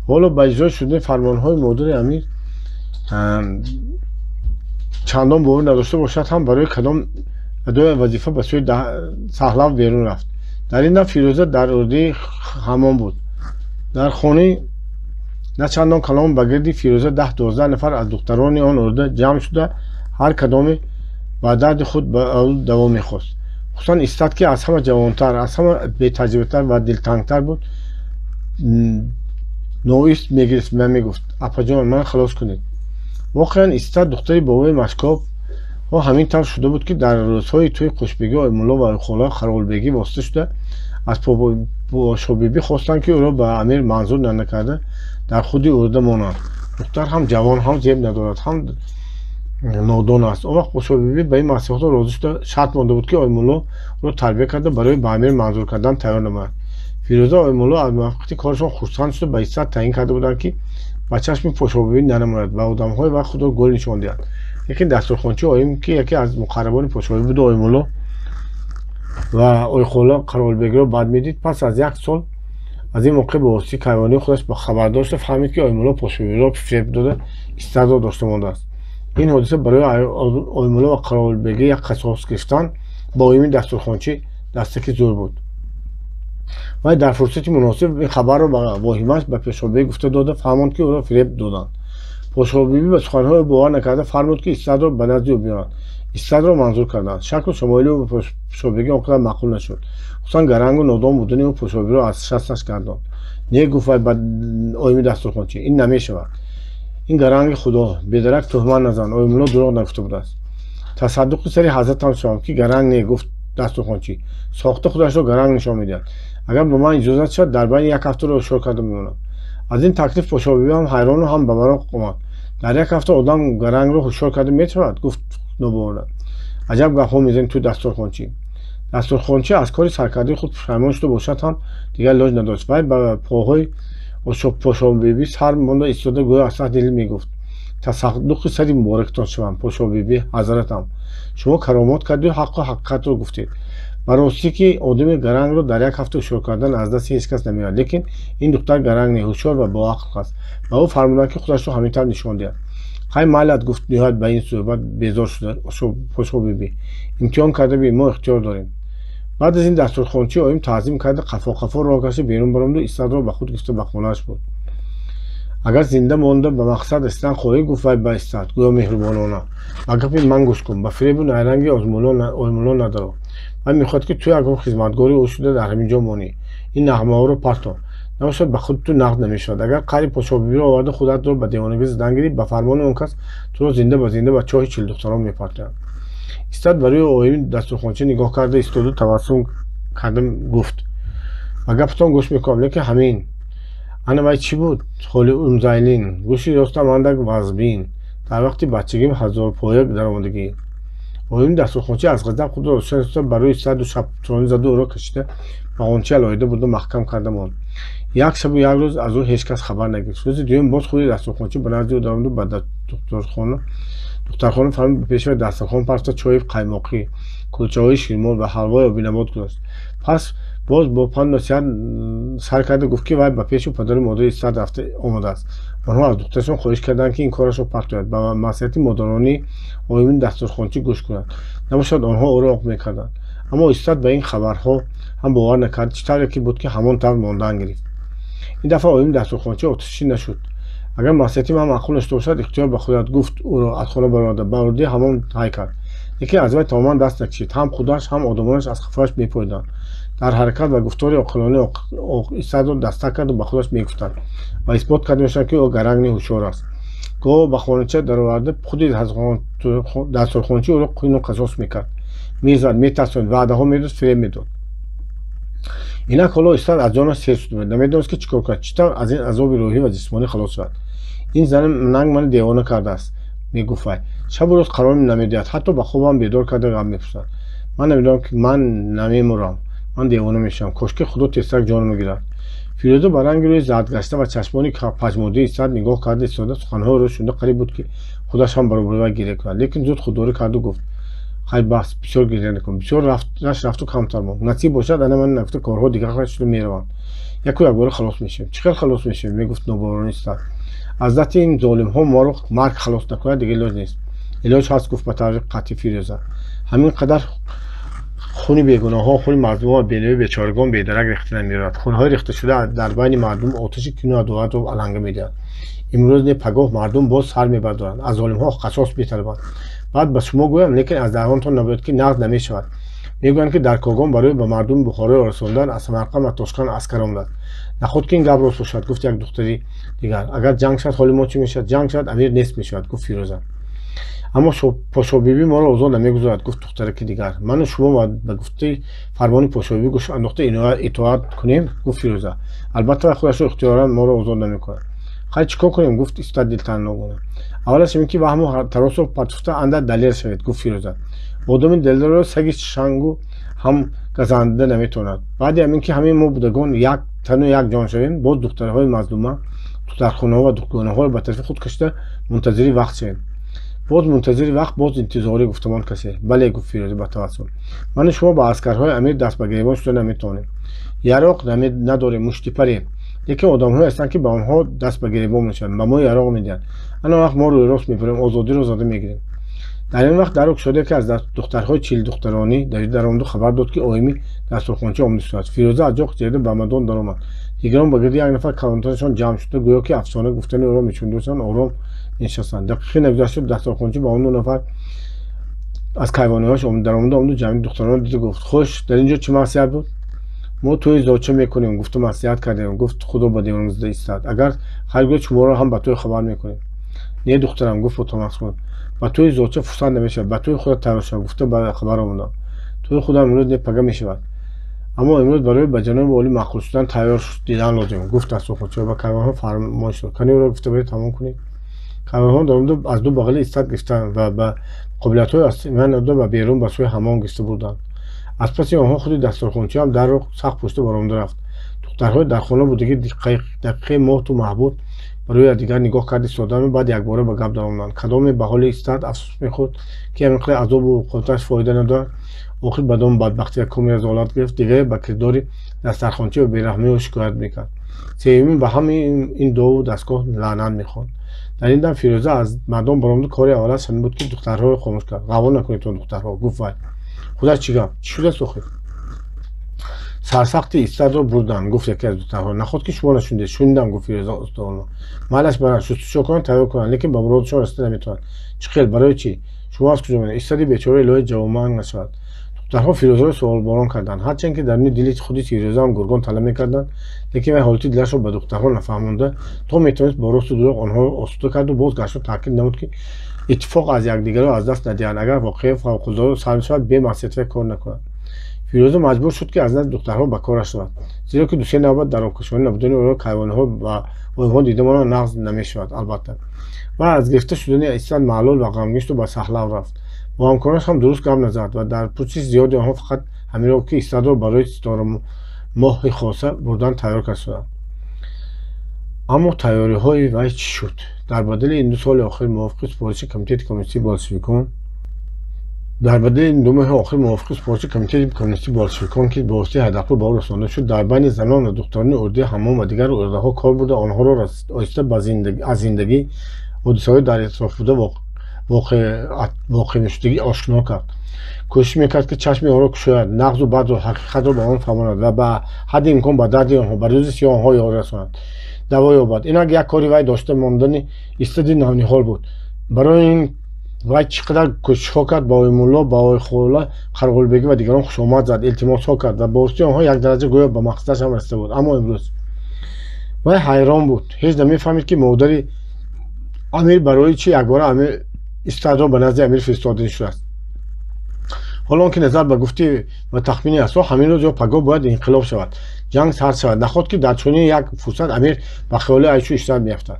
[SPEAKER 1] Ҳоло ба иҷрои шудани фармонҳои модари амир чандон бовар надошта бошад ҳам, барои кадом адои вазифа ба сӯи саҳлав берун рафт. Дар ин дам Фирӯза дар урдаи ҳамом буд. Дар хонаи на чандон калон ба гирди Фирӯза 10-12 нафар аз духтарони он урда ҷамъ шуда, ҳар кадоме ба дарди худ ба ӯ даво мехост. Хусусан Истат, ки аз ҳама ҷавонтар, аз ҳама бетаҷрибатар ва дилтангтар буд, ноист мегирифт ва мегуфт: апаҷон, ман халос кунед. Воқеан, Истат, духтари бобои Машкоб ҳо ҳамин тавр шуда буд, ки дар рӯзҳои тӯи Қушбегӣ Оймулло ва Ойхола Қаровулбегӣ восита шуда аз подшоҳбибӣ хостанд, ки ӯро ба амир манзур накарда дар худи урда монанд. Духтар ҳам ҷавон, ҳам зеб надорад, ҳам нодон аст. Он вақт подшоҳбибӣ ба ин маслиҳатҳо розӣ шуда шарт монда буд, ки Оймулло ӯро тарбия карда барои ба амир манзур кардан тайёр намояд. Фирӯза Оймулло аз муваффақияти корашон хурсанд шуда ба Истат таъин карда буданд, ки ба чашми подшоҳбибӣ нанамояд ва одамҳои вай худро гул нишон диҳад. Лекин дастурхончи оим, ки яке аз муқаррабони подшоҳбибӣ буду Оймулло ва Ойхола Қаровулбегиро бад медид, пас аз як сол аз ин воқеа ба воситаи кайвонии худаш хабардор шуда фаҳмид, ки Оймулло подшоҳбибиро фиреб дода Истатро дошта мондааст. Ин ҳодиса барои Оймулло ва Қаровулбегӣ як қасос гирифтан ба оими дастурхончӣ дастаки зӯр буд. Вай дар фурсати муносиб ин хабарро ба воҳимаш ба подшоҳбибӣ гуфта дода фаҳмонд, ки ӯро фиреб доданд. Подшоҳбибӣ ба суханҳои ӯ бовар накарда фармуд, ки Истатро ба назди ӯ биёранд. Истатро манзур карданд. Шаклу шамоили ӯ ба подшоҳбегӣ он қадар маъқул нашуд. Хусусан гарангу нодон будани ӯ подшоҳбибиро аз шасташ гардонд. Не, гуфт вай ба оими дастурхончӣ, ин намешавад. Ин гаранги худо, бедарак туҳмат назан, Оймулло дурӯғ нагуфта будааст. Тасаддуқи сари ҳазратам шавам, ки гаранг не, гуфт дастурхончӣ. Сохта худашро гаранг нишон медиҳад. Агар ба ман иҷозат шавад, дар байни як ҳафтаро ҳушёр карда мемонам. Аз ин таклиф Пошобибӣ ҳам ҳайрону ҳам ба мароқ омад. Дар як ҳафта одам гарангро ҳушёр карда метавонад, гуфт нобоварона. Аҷаб гапҳо мезанӣ ту, дастурхончӣ. Дастурхончӣ аз кори саркардаи худ пушаймон шуда бошад ҳам, дигар илоҷ надошт. Вай ба поҳои Пошобибӣ сар монда истода, гӯё аз таҳти дил мегуфт: тасаддуқи сари муборактон шавам, Пошобибӣ ҳазратам. Шумо каромот кардию ҳаққу ҳақиқатро гуфтед. Ба ростӣ, ки одами гарангро дар як ҳафта ҳушёр кардан аз дасти ҳеҷ кас намеояд, лекин ин духтар гаранг не, ҳушёр ва боақл аст. Ба ӯ фармуданд, ки худашро ҳамин тавр нишон диҳад. Хай, майлат, гуфт ниҳоят ба ин суҳбат безор шуда Пошобибӣ. Имтиҳон карда бин, мо ихтиёр дорем. Баъд аз ин дастурхончӣ оим таъзим карда, қафо қафо роҳ гашта берун баромаду Истадро ба худ гирифта ба хонааш бурд. Агар зинда монда ба мақсад расидан хоҳӣ, гуфт вай ба Истад, гӯё меҳрубонона, ба гапи ман гӯш кун, ба фиребу найранги озмуло надаро. Вай мехоҳад, ки ту ягон хизматгори ӯ шуда дар ҳамин ҷо монӣ. Ин нағмаҳоро парто, набошад ба худ ту нақд намешавад. Агар қаҳри Подшоҳбибиро оварда худатро ба девонагӣ задан гирӣ, ба фармони он кас туро зинда ба зинда ба чоҳи чилдухтарон мепартоянд. Истад ба рӯи оими дастурхончӣ нигоҳ карда истоду табассум карда гуфт: ба гапатон гӯш мекунам, лекин ҳамин ана вай чӣ буд? Холи умзайлин, гӯши ростам андак вазбин, дар вақти бачагим ҳазорпоя даромадагӣ. Оими дастурхончӣ аз ғазаб худро рӯшан истода ба рӯи Истаду шабтрони заду ӯро кашида ба ғончаи алоҳида бурда маҳкам карда монд. Як шабу як рӯз аз ӯ ҳеҷ кас хабар нагирифт. Рӯзи дуюм боз худи дастурхончӣ ба назди ӯ даромаду ба духтархона фармуд, ба пеши вай дастархон партофта чойи қаймоқӣ, кулчаҳои ширмол ва ҳалвои обинабот гузошт. Пас боз бо панду насиҳат сар карда гуфт, ки вай ба пеши падару модари Истад рафта омадааст. Онҳо аз духтарашон хоҳиш карданд, ки ин корашро партояд, ба маслиҳати модаронии оими дастурхончӣ гӯш кунад, набошад онҳо ӯро оқ мекарданд. Аммо Истад ба ин хабарҳо ҳам бовар накард, чӣ тавре ки буд, ки ҳамон тавр мондан гирифт. Ин дафъа оими дастурхончӣ оташӣ нашуд. Агар маслиҳати ман маъқул нашуда бошад, ихтиёр ба худат, гуфт, ӯро аз хона бароварда ба урдӣ ҳамон ҳай кард. Лекин аз вай тамоман даст накашид. Ҳам худаш, ҳам одамонаш аз қафояш мепоиданд. Дар ҳаракат ва гуфтори оқилонаи Истадро дастак карду ба худаш мегуфтанд ва исбот карда мешавад, ки ӯ гаранг не, ҳушёр аст. Гоҳ ба хонача дароварда худи дастурхончӣ ӯро қину қасос мекард, мезад, метарсонид, ваъдаҳо медод, фиреб медод. Инак ҳоло Истад аз ҷонаш сер шуда буд, намедонист, ки чӣ кор кунад, чӣ тавр аз ин азоби рӯҳӣ ва ҷисмонӣ халос шавад. Ин зани нанг мани девона кардааст, мегуфт вай. Шабу рӯз қарор намедиҳад, ҳатто ба хобам бедор карда гап мепурсад. Ман намедонам, ки ман намемурам, ман девона мешавам. Кошки Худо тезтар ҷонам гирад. Фирӯза ба ранги рӯи зардгашта ва чашмони пажмурдаи Истад нигоҳ карда истода, суханҳои ӯро шунида қариб буд, ки худаш ҳам баробари вай гиря кунад, лекин зуд худдорӣ карду гуфт: хай, бас, бисёр гиря накун, бисёр рафташ рафту камтар монд. Насиб бошад, ана ман нагуфта корҳо дигар шуда мераванд, яку якбора халос мешавем. Чӣ хел халос мешавем? Мегуфт нобоварона Истад. Аз дасти ин золимҳо моро марг халос накунад, дигар илоҷ нест. Илоҷ ҳаст, гуфт ба таври қатъӣ Фирӯза. Ҳамин қадар хуни бегуноҳҳо, хуни мазлумон ва бенави бечорагон бедарак рехта намеравад. Хунҳои рехташуда дар байни мардум оташи кину адоватро аланга медиҳад. Имрӯз не, пагоҳ мардум боз сар мебардоранд, аз золимҳо қасос металабанд. Баъд ба шумо гӯям, лекин аз даҳонтон набояд, ки нақд намешавад. Мегӯянд, ки дар Когон барои ба мардуми Бухороро расондан аз Самарқанд ва Тошканд аскар омадааст. Наход ки ин гап рост бошад, гуфт як духтари дигар. Агар ҷанг шавад, ҳоли мо чӣ мешавад? Ҷанг шавад, амир нест мешавад, гуфт Фирӯза. Аммо Подшоҳбибӣ моро озод намегузорад, гуфт духтараки дигар. Ману шумо ба гуфтаи фармони Подшоҳбибӣ гӯш андохта итоат кунем, гуфт Фирӯза. Албатта, вай худашро ихтиёран моро озод намекунад. Хай, чӣ кор кунем? Гуфт Истад дилтанногона. Аввалаш ин ки ваҳму таросро партофта андак далер шавед, гуфт Фирӯза. Одами далерро саги шангу ҳам газанда наметавонад. Баъди ҳамин ки ҳамаи мо будагон як тану як ҷон шавем, боз духтарҳои мазлума, духтархонаҳо ва дуконаҳоро ба тарафи худ кашида мунтазири вақт шавем. Боз мунтазири вақт, боз интизорӣ, гуфтамон касе. Бале, гуфт Фирӯза ба тавассул. Ману шумо ба аскарҳои амир даст ба гиребон шуда наметавонем, яроқ надорем, муштипарем, лекин одамҳое ҳастанд, ки ба онҳо даст ба гиребон мешаванд, ба мо яроқ медиҳанд. Ана вақт мо рӯйрост мебарем, озодиро зада мегирем. Дар ин вақт даро кушода, ки аз духтарҳои чилдухтаронӣ давида даромаду хабар дод, ки оими дастурхончӣ омада шудааст. Фирӯза аз ҷо ҷеда ба мадон даромад. Дигарон ба гирди як нафар калонтарашон ҷамъ шуда, гӯё ки афсона гуфтани ӯро мешунидоштанд, ором нишастанд. Дақиқе нагузашт, дастурхончӣ ба он ду нафар аз кайвониҳояш даромада омаду ҷамъи духтаронро дида гуфт: хуш, дар ин ҷо чӣ маслиҳат буд? Мо тӯи зодча мекунем, гуфта маслиҳат кардем, гуфт худо ба девонзада истад. Агар хайр гӯяд, шуморо ҳам ба тӯй хабар мекунем. Не, духтарам, гуфт бо тамасхур, Ба тӯи зодча фурсат намешавад. Ба тӯи худат тайёр шав, гуфта ба хабар омадам. Тӯи худам имрӯз не, пага мешавад. Аммо имрӯз барои ба ҷаноби олӣ маъқул шудан тайёр дидан лозим, гуфт дастурхончӣ ва ба кайвонҳо фармоиш дод. Кани ӯро гуфта баред тамом кунед. Кайвонҳо даромада аз ду бағали истад гирифтанд ва ба қобилиятҳои ман дода ба берун ба сӯи ҳаммом гирифта бурданд. Аз паси онҳо худи дастурхончиам дарро сахт пӯшида баромада рафт. Духтарҳои дар хона будагӣ дақиқаи моҳту маҳбуд ба рӯи якдигар нигоҳ карда истоданду баъд якбора ба гап даромаданд. Кадоме ба ҳоли истад афсӯс мехӯрд, ки ҳамин қадар азобу уқобаташ фоида надорад, охир ба доми бадбахтӣ ва коми разолат гирифт, дигаре ба кирдори дастархончӣ ва бераҳмии ӯ шикоят мекард. Сеюмин ба ҳамаи ин дову дастгоҳ лаънат мехонд. Дар ин дам Фирӯза аз мардон баромада кори аввалаш ҳамин буд, ки духтарҳоро хомӯш кард. Ғавғо накунедтон, духтарҳо, гуфт вай. Худаш чӣ гап? Чӣ шудааст охир? Сарсахти истадро бурданд, гуфт яке аз духтарҳо. Наход ки шумо нашунидед? Шунидам, гуфт Фирӯза устодона. Майлаш баранд, шустушӯ кунанд, тайёр кунанд, лекин ба муродашон расида наметавонанд. Чӣ хел? Барои чӣ? Шумо аз куҷо медонед? Истади бечора илоҳи ҷавонмарг нашавад. Духтарҳо Фирӯзаро суолборон карданд. Ҳарчанд ки даруни дили худи Фирӯза ҳам гургон талаб мекарданд, лекин вай ҳолати дилашро ба духтарҳо нафаҳмонда, то метавонист бо росту дурӯғ онҳоро осуда карду боз гашту таъкид намуд, ки иттифоқ аз якдигарро аз даст надиҳанд, агар воқеаи фавқулода сар мешавад, бемаслиҳатвай кор накунанд. Фирӯза маҷбур шуд, ки аз назди духтарҳо ба кораш равад, зеро ки дусе навбат дар обкашонӣ набудани ӯро кайвониҳо ва онҳо дида монанд нағз намешавад. Албатта, вай аз гирифта шудани истад маълул ва ғамгин шуду ба саҳлав рафт. Бо ҳамкоронаш ҳам дуруст гап назад ва дар пурсиши зиёди онҳо фақат ҳаминро гуфт, ки истадро барои ситорамоҳи хоса бурдан тайёр карда шуданд. Аммо тайёриҳои вай чӣ шуд? Дар бадали ин 2 соли охир мувофиқи супориши Комитети коммунистии болшевикон, дар бадали ин 2 моҳи охир мувофиқи супориши Комитети коммунистии болшевикон, ки ба воситаи Ҳайдарқул ба ӯ расонда шуд, дар байни занон ва духтарони урдаи ҳаммом ва дигар урдаҳо кор бурда онҳоро оҳиста аз зиндагӣ ҳодисаҳои дар атроф буда воқеъ мешудагӣ ошно кард. Кӯшиш мекард, ки чашми онҳоро кушояд, нағзу бадро, ҳақиқатро ба он фаҳмонад ва ба ҳадди имкон ба дарди онҳо, ба рӯзи сиёҳ онҳо ёрӣ расонад, даво ёбад. Инак як кори вай дошта мондани истади навниҳол буд. Барои ин вай чӣ қадар кӯшишҳо кард, ба Оймулло, ба Ойхола, Қарғулбегӣ ва дигарон хушомад зад, илтимосҳо кард ва ба воситаи онҳо як дараҷа гӯё ба мақсадаш ҳам расида буд. Аммо имрӯз вай ҳайрон буд, ҳеҷ намефаҳмид, ки модари амир барои чӣ якбора амир истадро ба назди амир фиристода шудааст. Ҳоло он ки назар ба гуфти ва тахмини асо ҳамин рӯз ё пагоҳ бояд инқилоб шавад, ҷанг сар шавад. Наход ки дар чунин як фурсат амир ба хиёли айшу ишрат меафтад.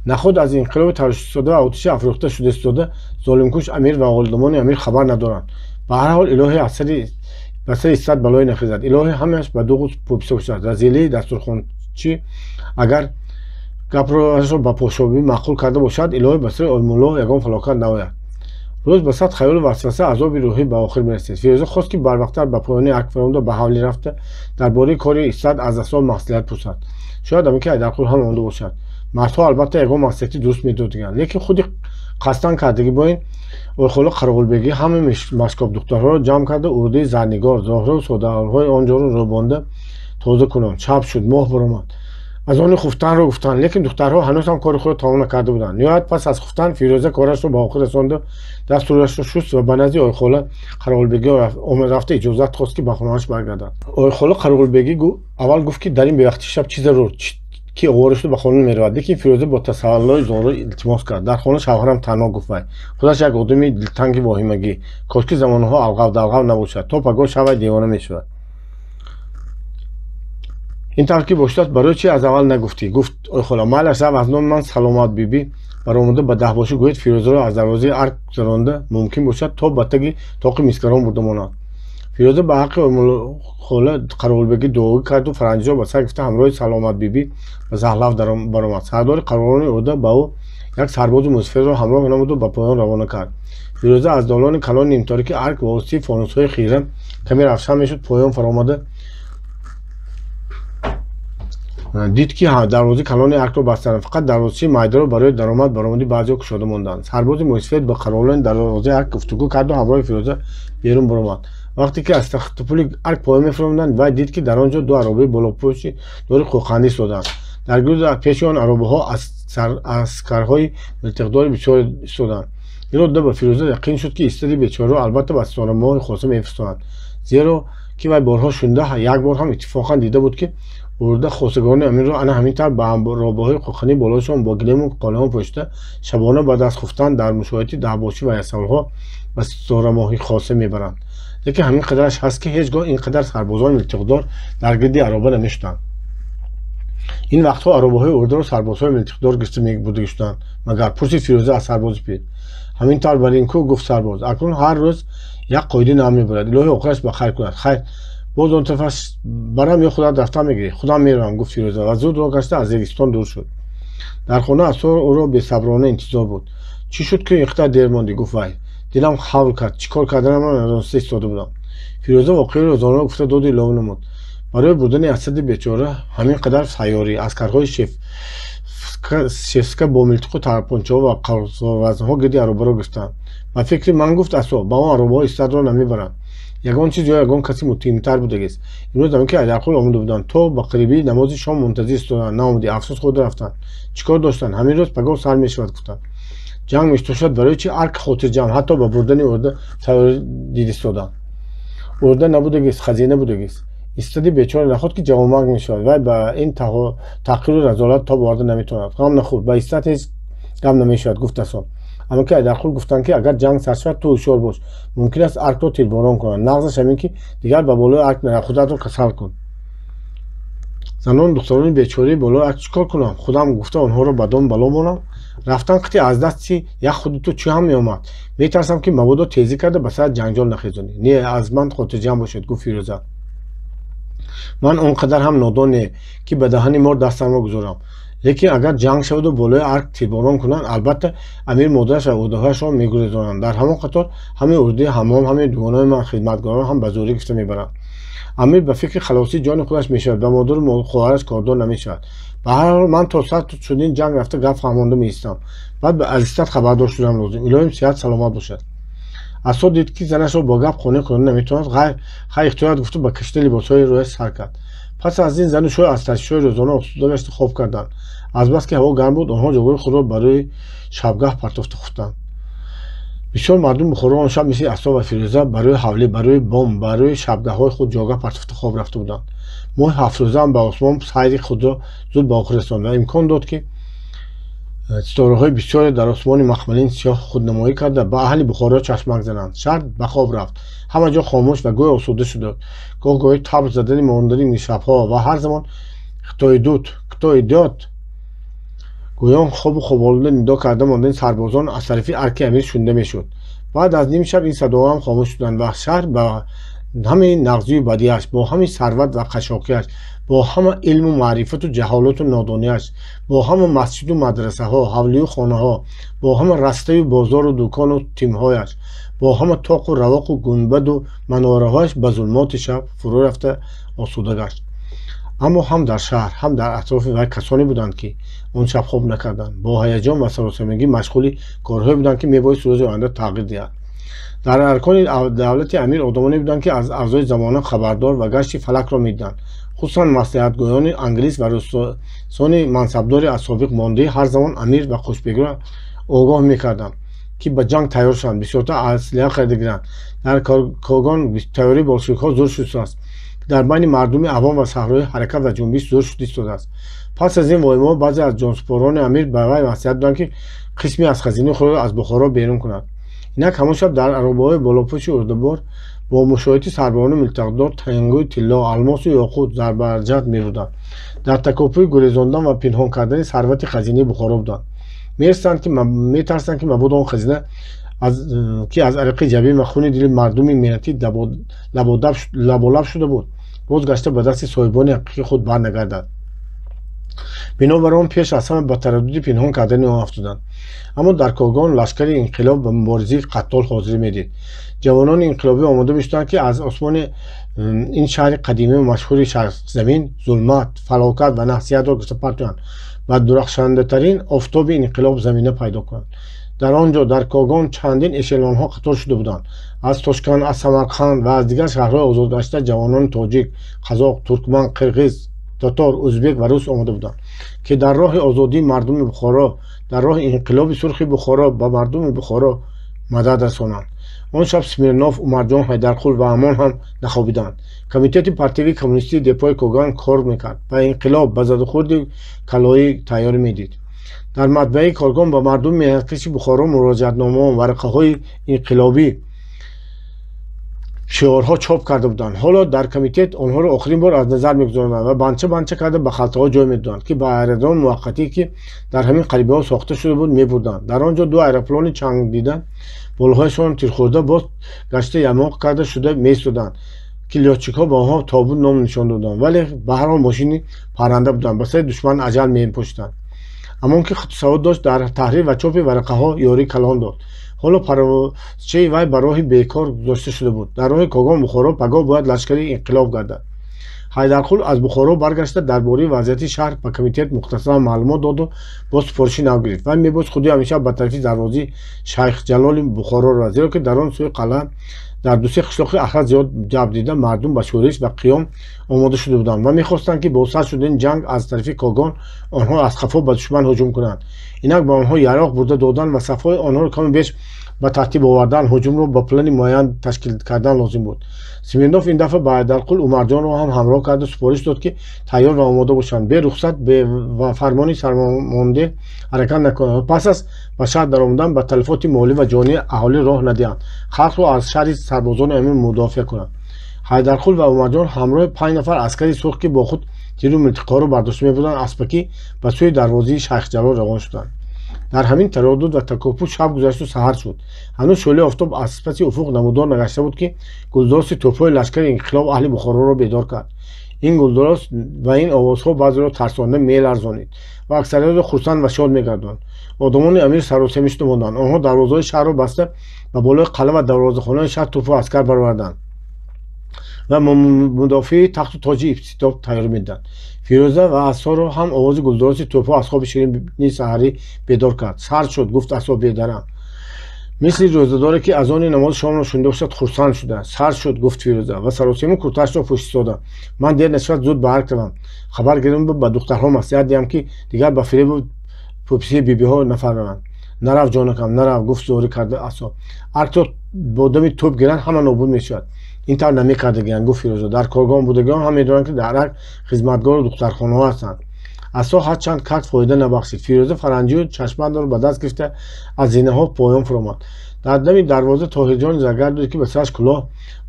[SPEAKER 1] Наход аз инқилоби тарушистода ва отиши афрӯхта шуда истода золимкуш амир ва ғулдомони амир хабар надоранд. Ба ҳар ҳол илоҳи ба сари истад балое нахезад. Илоҳи ҳамааш ба дуғу пӯписа бошад. Разилии дастурхончӣ агар гапро ба подшоҳӣ маъқул карда бошад, илоҳи ба сари Оймулло ягон фалокат наояд. Рӯз ба сад хаёлу васваса азоби рӯҳӣ ба охир мерасид. Фирӯза хост, ки барвақттар ба поёни арк фаромада ба ҳавлӣ рафта дар бораи кори истад аз асбоб маслиҳат пурсад. Шояд ҳамин ки Ҳайдарқул ҳам омода бошад. Мардҳо албатта ягон маслиҳати дуруст медодиганд, лекин худи қасдан кардагӣ бо ин Ойхола Қарағулбегӣ ҳамаи машкобдухтарҳоро ҷамъ карда урдаи зарнигор, зоҳру содаҳои он ҷоро рӯбонда тоза кунон. Шаб шуд, моҳ баромад. Аз они хуфтанро гуфтанд, лекин духтарҳо ҳанӯз ҳам кори худро тамом накарда буданд. Ниҳоят пас аз хуфтан Фирӯза корашро ба охир расонда дасту рӯяшро шуст ва ба назди Ойхола Қарағулбегӣ рафта иҷозат хост, ки ба хонааш баргардад. Ойхола Қарағулбегӣ аввал гуфт, ки дар ин бевақти шаб чӣ зарур, ки овора шуда ба хона меравад, лекин Фирӯза бо тасаллои зорӣ илтимос кард. Дар хона шавҳарам танҳо, гуфт вай. Худаш як одами дилтанги воҳимагӣ. Кошки замонаҳо алғав-далғав набошад, то пагоҳ шавай девона мешавад. Ин тавр ки бошад, барои чӣ аз аввал нагуфтӣ? Гуфт Ойхола. Майлаш рав, аз номи ман саломат бибӣ баромада ба даҳбошӣ гӯед Фирӯзаро аз дарвозаи арк гузаронда мумкин бошад то ба таги тоқи мискарон бурда монад. Фирӯза ба ҳаққи Оймуллохола Қарағулбегӣ дуогӣ карду фаранҷиро ба сар гирифта ҳамроҳи саломат бибӣ ба саҳлав баромад. Сардори қаророни ӯрда ба ӯ як сарбози мусофирро ҳамроҳ намуду ба поён равона кард. Фирӯза аз долони калони нимторики арк ба воситаи фонусҳои хира каме равшан мешуд поён фаромада дид, ки дарвозаи калони аркро бастанд, фақат дарвозачии майдаро барои даромад баромади баъзеҳо кушода монданд. Сарбози мусофир ба қаролони дарвозаи арк гуфтугӯ карду ҳамроҳи Фирӯза берун баромад. Вақте ки аз тахтупули арк поён мефаромаданд, вай дид, ки дар он ҷо ду аробаи болопӯши дори қӯқандӣ истодаанд. Дар гирду пеши он аробаҳо аскарҳои милтиқдори бисёре истоданд. Инро дида ба Фирӯза яқин шуд, ки истади бечораро албатта ба ситорамоҳи хоса мефиристонад, зеро Ки вай борҳо шунида, як бор ҳам иттифоқан дида буд, ки урда хостагорони амирро ана ҳамин тавр ба ҳамробаҳои қоқанӣ болояшон бо гилему қолиҳо пӯшида шабона баъд аз хуфтан дар мушоҳидати даҳбошӣ ва ясавлҳо ба ситорамоҳи хоса мебаранд. Лекин ҳамин қадараш ҳаст, ки ҳеҷ гоҳ ин қадар сарбозони милтиқдор дар гирди ароба намешуданд. Ин вақтҳо аробаҳои урдаро сарбозҳои милтиқдор гирифта бурдагӣ шуданд. Магар? Пурсид Фирӯза аз сарбози пир. Ҳамин тавр бар ин кӯ, гуфт сарбоз. Акнун ҳар рӯз як қоидаи нав мебарад. Илоҳи охираш ба хайр кунад. Хайр, боз он тарафаш барам ё худат рафтан мегирӣ? Худам меравам, гуфт Фирӯза ва зуд роҳ гашта аз регистон дур шуд. Дар хона Асо ӯро бесаброна интизор буд. Чӣ шуд, ки ин қадар дер мондӣ? Гуфт вай. Дилам ҳавл кард, чӣ кор карданамро надониста истода будам. Фирӯза воқеаи рӯзонаро гуфта доду илова намуд: барои бурдани асади бечора ҳамин қадар сайёрӣ, аскарҳои шефска бо милтиқу тарпончаҳо ва вазнҳо гирди аробаро гирифтанд. Ба фикри ман, гуфт Асо, ба он аробаҳо истадро намебаранд. Ягон чиз ё ягон каси муҳимтар будагист. Имрӯз ҳамин ки Айдарқул омада буданд, то ба қарибии намози шом мунтазир истоданд, наомадӣ, афсӯс хӯрда рафтанд. Чӣ кор доштанд? Ҳамин рӯз пагоҳ сар мешавад, гуфтанд. Ҷанг мешитошад, барои чи арк хотирҷамъ ҳатто ба бурдани урда тайёрӣ дид истоданд? Урда набудагист, хазина будагист. Истади бечора наход, ки ҷавонмарг мешавад. Вай ба ин таҳқиру разолат тоб оварда наметавонад. Ғам нахӯр, ба истад ҳеҷ гап намешавад, гуфт Асо. Аммо ки Айдарқул гуфтанд, ки агар ҷанг сар шавад, ту ҳушёр бош, мумкин аст аркро тирборон кунанд. Нағзаш ҳамин, ки дигар ба болои арк нарав, худатро касал кун. Занону духтарони бечораи болои арк чӣ кор кунам? Худам гуфта онҳоро ба дом бало монам? Рафтан қити аз дасти як худи ту чӣ ҳам меомад? Метарсам, ки мабодо тезӣ карда ба сарат ҷанҷол нахезонӣ. Не, аз ман хотирҷамъ бошед, гуфт Фирӯза. Ман он қадар ҳам нодон не, ки ба даҳани мор дастамро гузорам. Лекин агар ҷанг шаваду болои арк тирборон кунанд, албатта амир модараш ва урдаҳояшро мегурезонанд. Дар ҳамон қатор ҳамаи урдаи ҳаммом, ҳамаи дугонаи ман, хизматгорон ҳам ба зӯрӣ гирифта мебаранд. Амир ба фикри халосии ҷони худаш мешавад, ба модару хоҳараш кордор намешавад. Ба ҳар ҳол ман то сар чунин ҷанг рафта гап фаҳмонда меистам. Баъд аз истат хабардор шудам лозим. Илоҳим сиҳат саломат бошад. Асо дид, ки занашро бо гап қонеъ кунонда наметавонад, ғайр хай ихтиёрат гуфту ба кашидани либосҳои рӯяш сар кард. Пас аз ин зану шӯй аз ташвишҳои рӯзона осуда гашта хоб карданд. Азбаски ҳаво гарм буд, онҳо ҷойгоҳи худро барои шабгаҳ партофта хуфтанд. Бисёр мардуми Бухоро он шаб мисли Асо ва Фирӯза барои ҳавлӣ, барои бом, барои шабгаҳҳои худ ҷойгоҳ партофта хоб рафта буданд. Моҳи ҳафтрӯзаам ба осмон сайри худро зуд ба охир расонд ва имкон дод, ки ситораҳои бисёре дар осмони махмалин сиёҳ худнамоӣ карда ба аҳли Бухоро чашмак зананд. Шаҳр ба хоб рафт. Ҳама ҷо хомӯш ва гӯё осуда шуда. Гоҳ гоҳи табл задани мондани шабҳо ва ҳар замон «Кто идут? Кто идёт?» гӯён хобу хоболуда нидо карда мондани сарбозон аз тарафи арки амир шунида мешуд. Баъд аз ним шаб ин садоҳо ҳам хомӯш шуданд ва шаҳр ба ҳамаи нағзию бадиаш, бо ҳамаи сарват ва қашшоқиаш, бо ҳама илму маърифату ҷаҳолату нодониаш, бо ҳама масҷиду мадрасаҳо, ҳавлию хонаҳо, бо ҳама растаю бозору дукону тимҳояш, бо ҳама тоқу равоқу гунбаду манораҳояш ба зулмоти шаб фурӯ рафта осуда гашт. Аммо ҳам дар шаҳр, ҳам дар атрофи вай касоне буданд, ки он шаб хоб накарданд, бо ҳаяҷон ва саросемагӣ машғули корҳое буданд, ки мебоист рӯзи оянда тағйир диҳад. Дар аркони давлати амир одамоне буданд, ки аз авзои замона хабардор ва гашти фалакро медиданд. Хусусан маслиҳатгӯёни англис ва русони мансабдори аз собиқ мондаи ҳар замон амир ва хушбегиро огоҳ мекарданд, ки ба ҷанг тайёр шаванд, бисёртар аслиҳа харида гиранд. Дар Когон тайёрии болшевикҳо зур шудааст. Дар байни мардуми авом ва саҳроӣ ҳаракат ва ҷунбиш зур шуда истодааст. Пас аз ин воҳимаҳо баъзе аз ҷонсупорони амир ба вай маслиҳат доданд, ки қисме аз хазинаи худро аз Бухоро берун кунад. Инак ҳамон шаб дар аробаҳои болопӯши урдабор бо мушоҳидати сарбарони милтиқдор тангӯи тилло, алмосу ёқут, зарбарҷад меруданд. Дар такопӯи гурезондан ва пинҳон кардани сарвати хазинаи Бухоро буданд. Метарсанд, ки мабодо он хазина, ки аз ариқи ҷабин ва хуни дили мардуми меҳнатӣ лаболаб шуда буд, боз гашта ба дасти соҳибони ҳақиқии худ барнагардад. Бинобар он пеш аз ҳама ба тараддуди пинҳон кардани он афтоданд. Аммо дар Когон лашкари инқилоб ба муборизаи қаттол ҳозирӣ медид. Ҷавонони инқилобӣ омода мешуданд, ки аз осмони ин шаҳри қадимию машҳури шарқзамин зулмат, фалокат ва наҳсиятро гирифта партоянд ва дурахшандатарин офтоби инқилоб замина пайдо кунанд. Дар он ҷо, дар Когон, чандин эшелонҳо қатор шуда буданд. Аз Тошканд, аз Самарқанд ва аз дигар шаҳрҳои озодгашта ҷавонони тоҷик, қазоқ, туркман, қирғиз, татор, ӯзбек ва рус омода буданд, ки дар роҳи озодии мардуми Бухоро, дар роҳи инқилоби сурхи Бухоро ба мардуми Бухоро мадад расонанд. Он шаб Смирнов, Умарҷон, Ҳайдарқул ва Амон ҳам нахобиданд. Комитети партиявии коммунистии депои Коган кор мекард. Ба инқилоб, ба задухӯрди калоӣ тайёрӣ медид. Дар матбааи Коган ба мардуми меҳнаткаши Бухоро муроҷиатномаҳо, варақаҳои инқилобӣ, шиорҳо чоп карда буданд. Ҳоло дар комитет онҳоро охирин бор аз назар мегузаронанд ва банча банча карда ба халтаҳо ҷой медоданд, ки ба аэродроми муваққатӣ, ки дар ҳамин қарибиҳо сохта шуда буд, мебурданд. Дар он ҷо ду аэроплони чангдида, болҳояшон тирхӯрда, боз гашта ямоқ карда шуда меистоданд, ки лётчикҳо ба онҳо тобут ном нишон доданд, вале ба ҳар ҳол мошини парранда буданд, ба сари душман аҷал мепошиданд. Амон ки хатусавод дошт, дар таҳрир ва чопи варақаҳо ёрии калон дод. Ҳоло парвозчаи вай ба роҳи бекор гузошта шуда буд. Дар роҳи Когон Бухоро пагоҳ бояд лашкари инқилоб гардад. Ҳайдарқул аз Бухоро баргашта, дар бораи вазъияти шаҳр ба комитет мухтасаран маълумот доду боз супориши нав гирифт. Вай мебоист худи ҳамеша ба тарафи дарвозаи Шайхҷалоли Бухоро равад, зеро ки дар он сӯи қалъа дар дусе қишлоқи ахлат зиёд ҷабр дида мардум ба шӯриш ва қиём омода шуда буданд ва мехостанд, ки бо сар шудани ҷанг аз тарафи Когон онҳо аз қафо ба душман ҳуҷум кунанд. Инак ба онҳо яроқ бурда додан ва сафҳои онҳоро каму беш ба тартиб овардан, ҳуҷумро ба плани муайян ташкил кардан лозим буд. Смирнов ин дафъа ба Ҳайдарқул Умарҷонро ҳам ҳамроҳ карда супориш дод, ки тайёр ва омода бошанд, бе рухсат ва фармони сармонде ҳаракат накунанд ва пас аз ба шаҳр даромадан ба талафоти молӣ ва ҷонии аҳолӣ роҳ надиҳанд, халқро аз шарри сарбозони амир мудофиа кунанд. Ҳайдарқул ва Умарҷон ҳамроҳи 5 нафар аскари сурх, ки бо худ тиру милтиқҳоро бардошта мебурданд, аспакӣ ба сӯи дарвозаи Шайхҷалол равон шуданд. Дар ҳамин тараддуд ва такопӯ шаб гузашту саҳар шуд. Ҳанӯз шӯълаи офтоб аз паси уфуқ намудор нагашта буд, ки гулдороси тӯпҳои лашкари инқилоб аҳли Бухороро бедор кард. Ин гулдорос ва ин овозҳо баъзеро тарсонда меларзонид ва аксариятро хурсанд ва шод мегардонд. Одамони амир саросема шуда монданд. Онҳо дарвозаҳои шаҳрро баста, ба болои қалъа ва дарвозахонаи шаҳр тӯпу аскар бароварданд ва мудофиаи тахту тоҷи ибтидо тайёр медиданд. Фирӯза ва Асоро ҳам овози гулдороси тӯпҳо аз хоби ширини саҳарӣ бедор кард. Сар шуд, гуфт Асо бедарам. Мисли рӯзадоре, ки аз они намози шомро шунида бошад, хурсанд шуда. Сар шуд, гуфт Фирӯза ва саросему куртаашро пӯшистода. Ман дер нашавад, зуд ба арк равам. Хабар гирам, ба духтарҳо маслиҳат диҳам, ки дигар ба фиребу пӯписии бибиҳо нафарраванд. Нарав, ҷонакам, нарав, гуфт зорӣ карда Асо. Аркро бо дами тӯб гиранд, ҳама нобуд мешавад. Ин тавр намекардагианд, гуфт Фирӯза. Дар Когон будагиҳо ҳам медонанд, ки дар арк хизматгору духтархонаҳо ҳастанд. Асо ҳарчанд кард, фоида набахшид. Фирӯза фаранҷию чашмбандро ба даст гирифта аз зинаҳо поён фуромад. Дар дами дарвоза Тоҳирҷони заргар буд, ки ба сараш кулоҳ,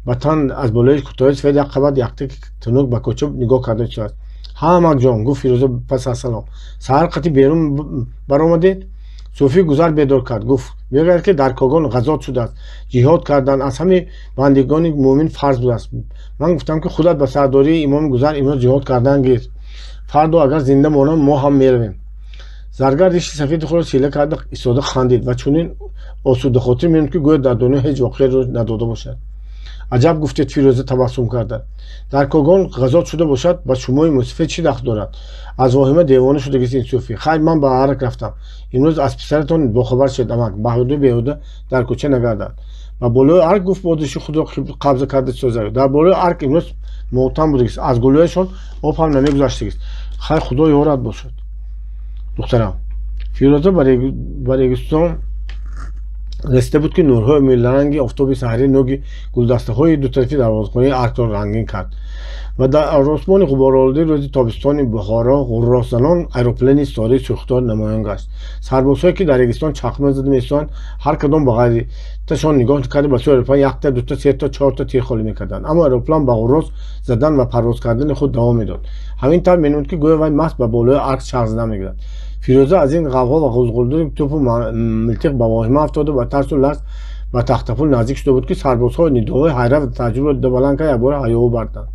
[SPEAKER 1] ба тан аз болои куртаҳои сафед як қабат яктаки тунук ба кӯча нигоҳ карда истодааст. Ҳа, амакҷон, гуфт Фирӯза пас аз салом. Саҳар қати берун баромадед? Суфӣ гузар бедор кард, гуфт мегӯяд, ки дар Когон ғазот шудааст, ҷиҳод кардан аз ҳамаи бандагони мӯмин фарз будааст. Ман гуфтам, ки худат ба сардории имоми гузар имрӯз ҷиҳод кардан гир. Фардо агар зинда монам, мо ҳам меравем. Заргар риши сафеди худро сила карда истода хандид ва чунин осудахотир менамуд, ки гӯё дар дунё ҳеҷ воқеа рӯй надода бошад. Аҷаб, гуфтед Фирӯза табассум карда. Дар Когон ғазот шуда бошад, ба шумои мусифе чӣ дахл дорад? Аз воҳима девона шудагист ин суфӣ. Хайр, ман ба арк рафтам. Имрӯз аз писаратон бохабар шед, амак, баҳуду беҳуда дар кӯча нагардад. Ба болои арк, гуфт бодиши худро қабза карда соза. Дар болои арк имрӯз мотам будагист. Аз гулӯяшон об ҳам намегузаштагист. Хайр, худо ёрат бошад, духтарам. Фирӯза ба регистон расида буд, ки нурҳои милранги офтоби саҳарӣ нӯги гулдастаҳои дутарафи дарвозахонаи аркро рангин кард ва дар осмони ғуборолудаи рӯзи тобистони Бухоро ғурросзанон аэроплани ситораи сурхдор намоён гашт. Сарбозҳое, ки дар регистон чахма зада меистоданд, ҳар кадом ба ғайриташон нигоҳ карда ба сӯи аэроплан якта, дута, сета, чорта тир холӣ мекарданд. Аммо аэроплан ба ғуррос задан ва парвоз кардани худ давом медод. Ҳамин тавр менамуд, ки гӯё вай маст ба болои арк чарх зада мегирад. Фирӯза аз ин ғавғо ва ғузғулдури тӯпу милтиқ ба воҳима афтода, ба тарсу ларз ба тахтапул наздик шуда буд, ки сарбозҳо нидоҳои ҳайрат ва тааҷҷубро дида баланд карда якбора ҳаёҳу барданд.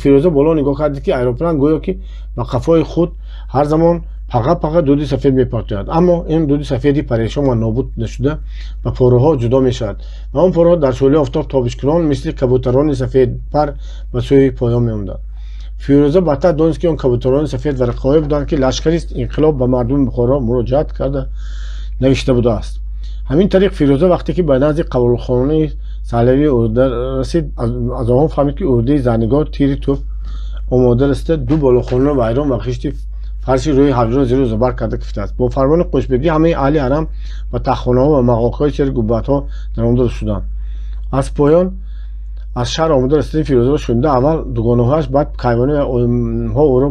[SPEAKER 1] Фирӯза боло нигоҳ кард, ки аэроплан гӯё ки ба қафои худ ҳар замон паға паға дуди сафед мепартояд, аммо ин дуди сафеди парешон ва нобуд нашуда ба пораҳо ҷудо мешавад ва он пораҳо дар шӯълаи офтоб тобишкунон мисли кабӯтарони сафедпар ба сӯи поён меомаданд. Фирӯза баъдтар донист, ки он кабӯтарони сафед варақаҳое буданд, ки лашкари инқилоб ба мардуми Бухоро муроҷиат карда навишта будааст. Ҳамин тариқ Фирӯза вақте ки ба назди қабулхонаи саҳлавии урда расид, аз онҳо фаҳмид, ки урдаи зарнигор тири тӯб омода расида, ду болохонаро вайрон ва хишти Фарши рӯи ҳавлиро зеру забар карда кифтааст. Бо фармони Қӯшбегӣ ҳамаи аҳли ҳарам ба тахтхонаҳо ва мағоқҳои сери губбатҳо даромада шуданд. Аз поён аз шаҳр омода расидани Фирӯзаро шунида, аввал дугонаҳояш, баъд кайвонӣ ва оимҳо ӯро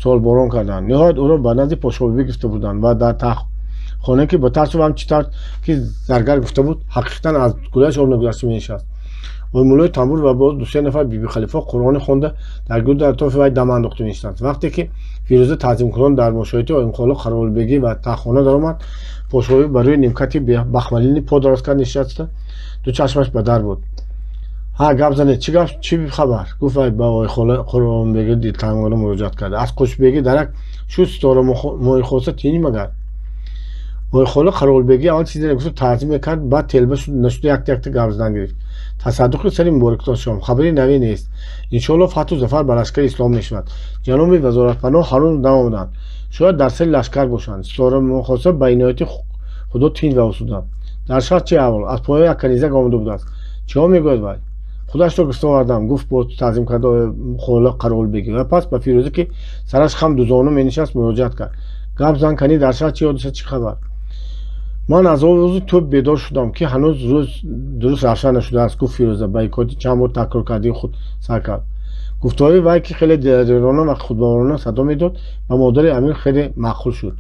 [SPEAKER 1] суолборон карданд. Ниҳоят ӯро ба назди Подшоҳбибӣ гирифта буданд ва дар тахтхонае, ки ба тарсу ваҳм чӣ тавр ки заргар гуфта буд, ҳақиқатан аз гулаш об нагузашта менишаст. Оймуллои тамбур ва боз дусе нафар бибихалифа Қуръоне хонда дар гирду атрофи вай дам андохта менишастанд. Вақте ки Фирӯза таъзимкунон дар мушоҳидаи оимхола Қаровулбегӣ ба тахтхона даромад, Подшоҳбибӣ ба рӯи нимкати бахмалини по дароз кард нишаста, ду чашмаш ба дар буд. Ҳа, гап занед, чӣ гап, чӣ хабар? Гуфт вай ба ойхола Қуръонбегӣ дилтангона муроҷиат карда. Аз Қӯшбегӣ дарак шуд, ситора моҳихоса тинӣ магар? Ойхола Қаровулбегӣ аввал чизе нагуфту таъзим мекард, баъд телба нашуда якта якта гап задан гирифт. Тасаддуқи сари муборактон шом, хабари наве нест. Иншоалло фатҳу зафар ба лашкари ислом мешавад. Ҷаноби вазоратпаноҳ ҳанӯз наомаданд. Шояд дар сари лашкар бошанд. Ситора мохоса ба инояти худо тинҷ ва осуда. Дар шаҳр чӣ аҳвол? Аз поён як канизак омода будааст. Чиҳо мегӯяд вай? Худашро гирифта овардам, гуфт бо таъзим карда хола Қаровулбегӣ ва пас ба Фирӯза, ки сараш хам дузону менишаст, муроҷиат кард. Гап зан, канӣ, дар шаҳр чӣ ҳодиса, чӣ хабар? Ман аз овози тӯб бедор шудам, ки ҳанӯз рӯз дуруст равшан нашудааст, гуфт Фирӯза ба ҳикояти чанд бор такрор кардаи худ сар кард. Гуфтаҳои вай, ки хеле далерона ва худбоварона садо медод, ба модари амир хеле маъқул шуд.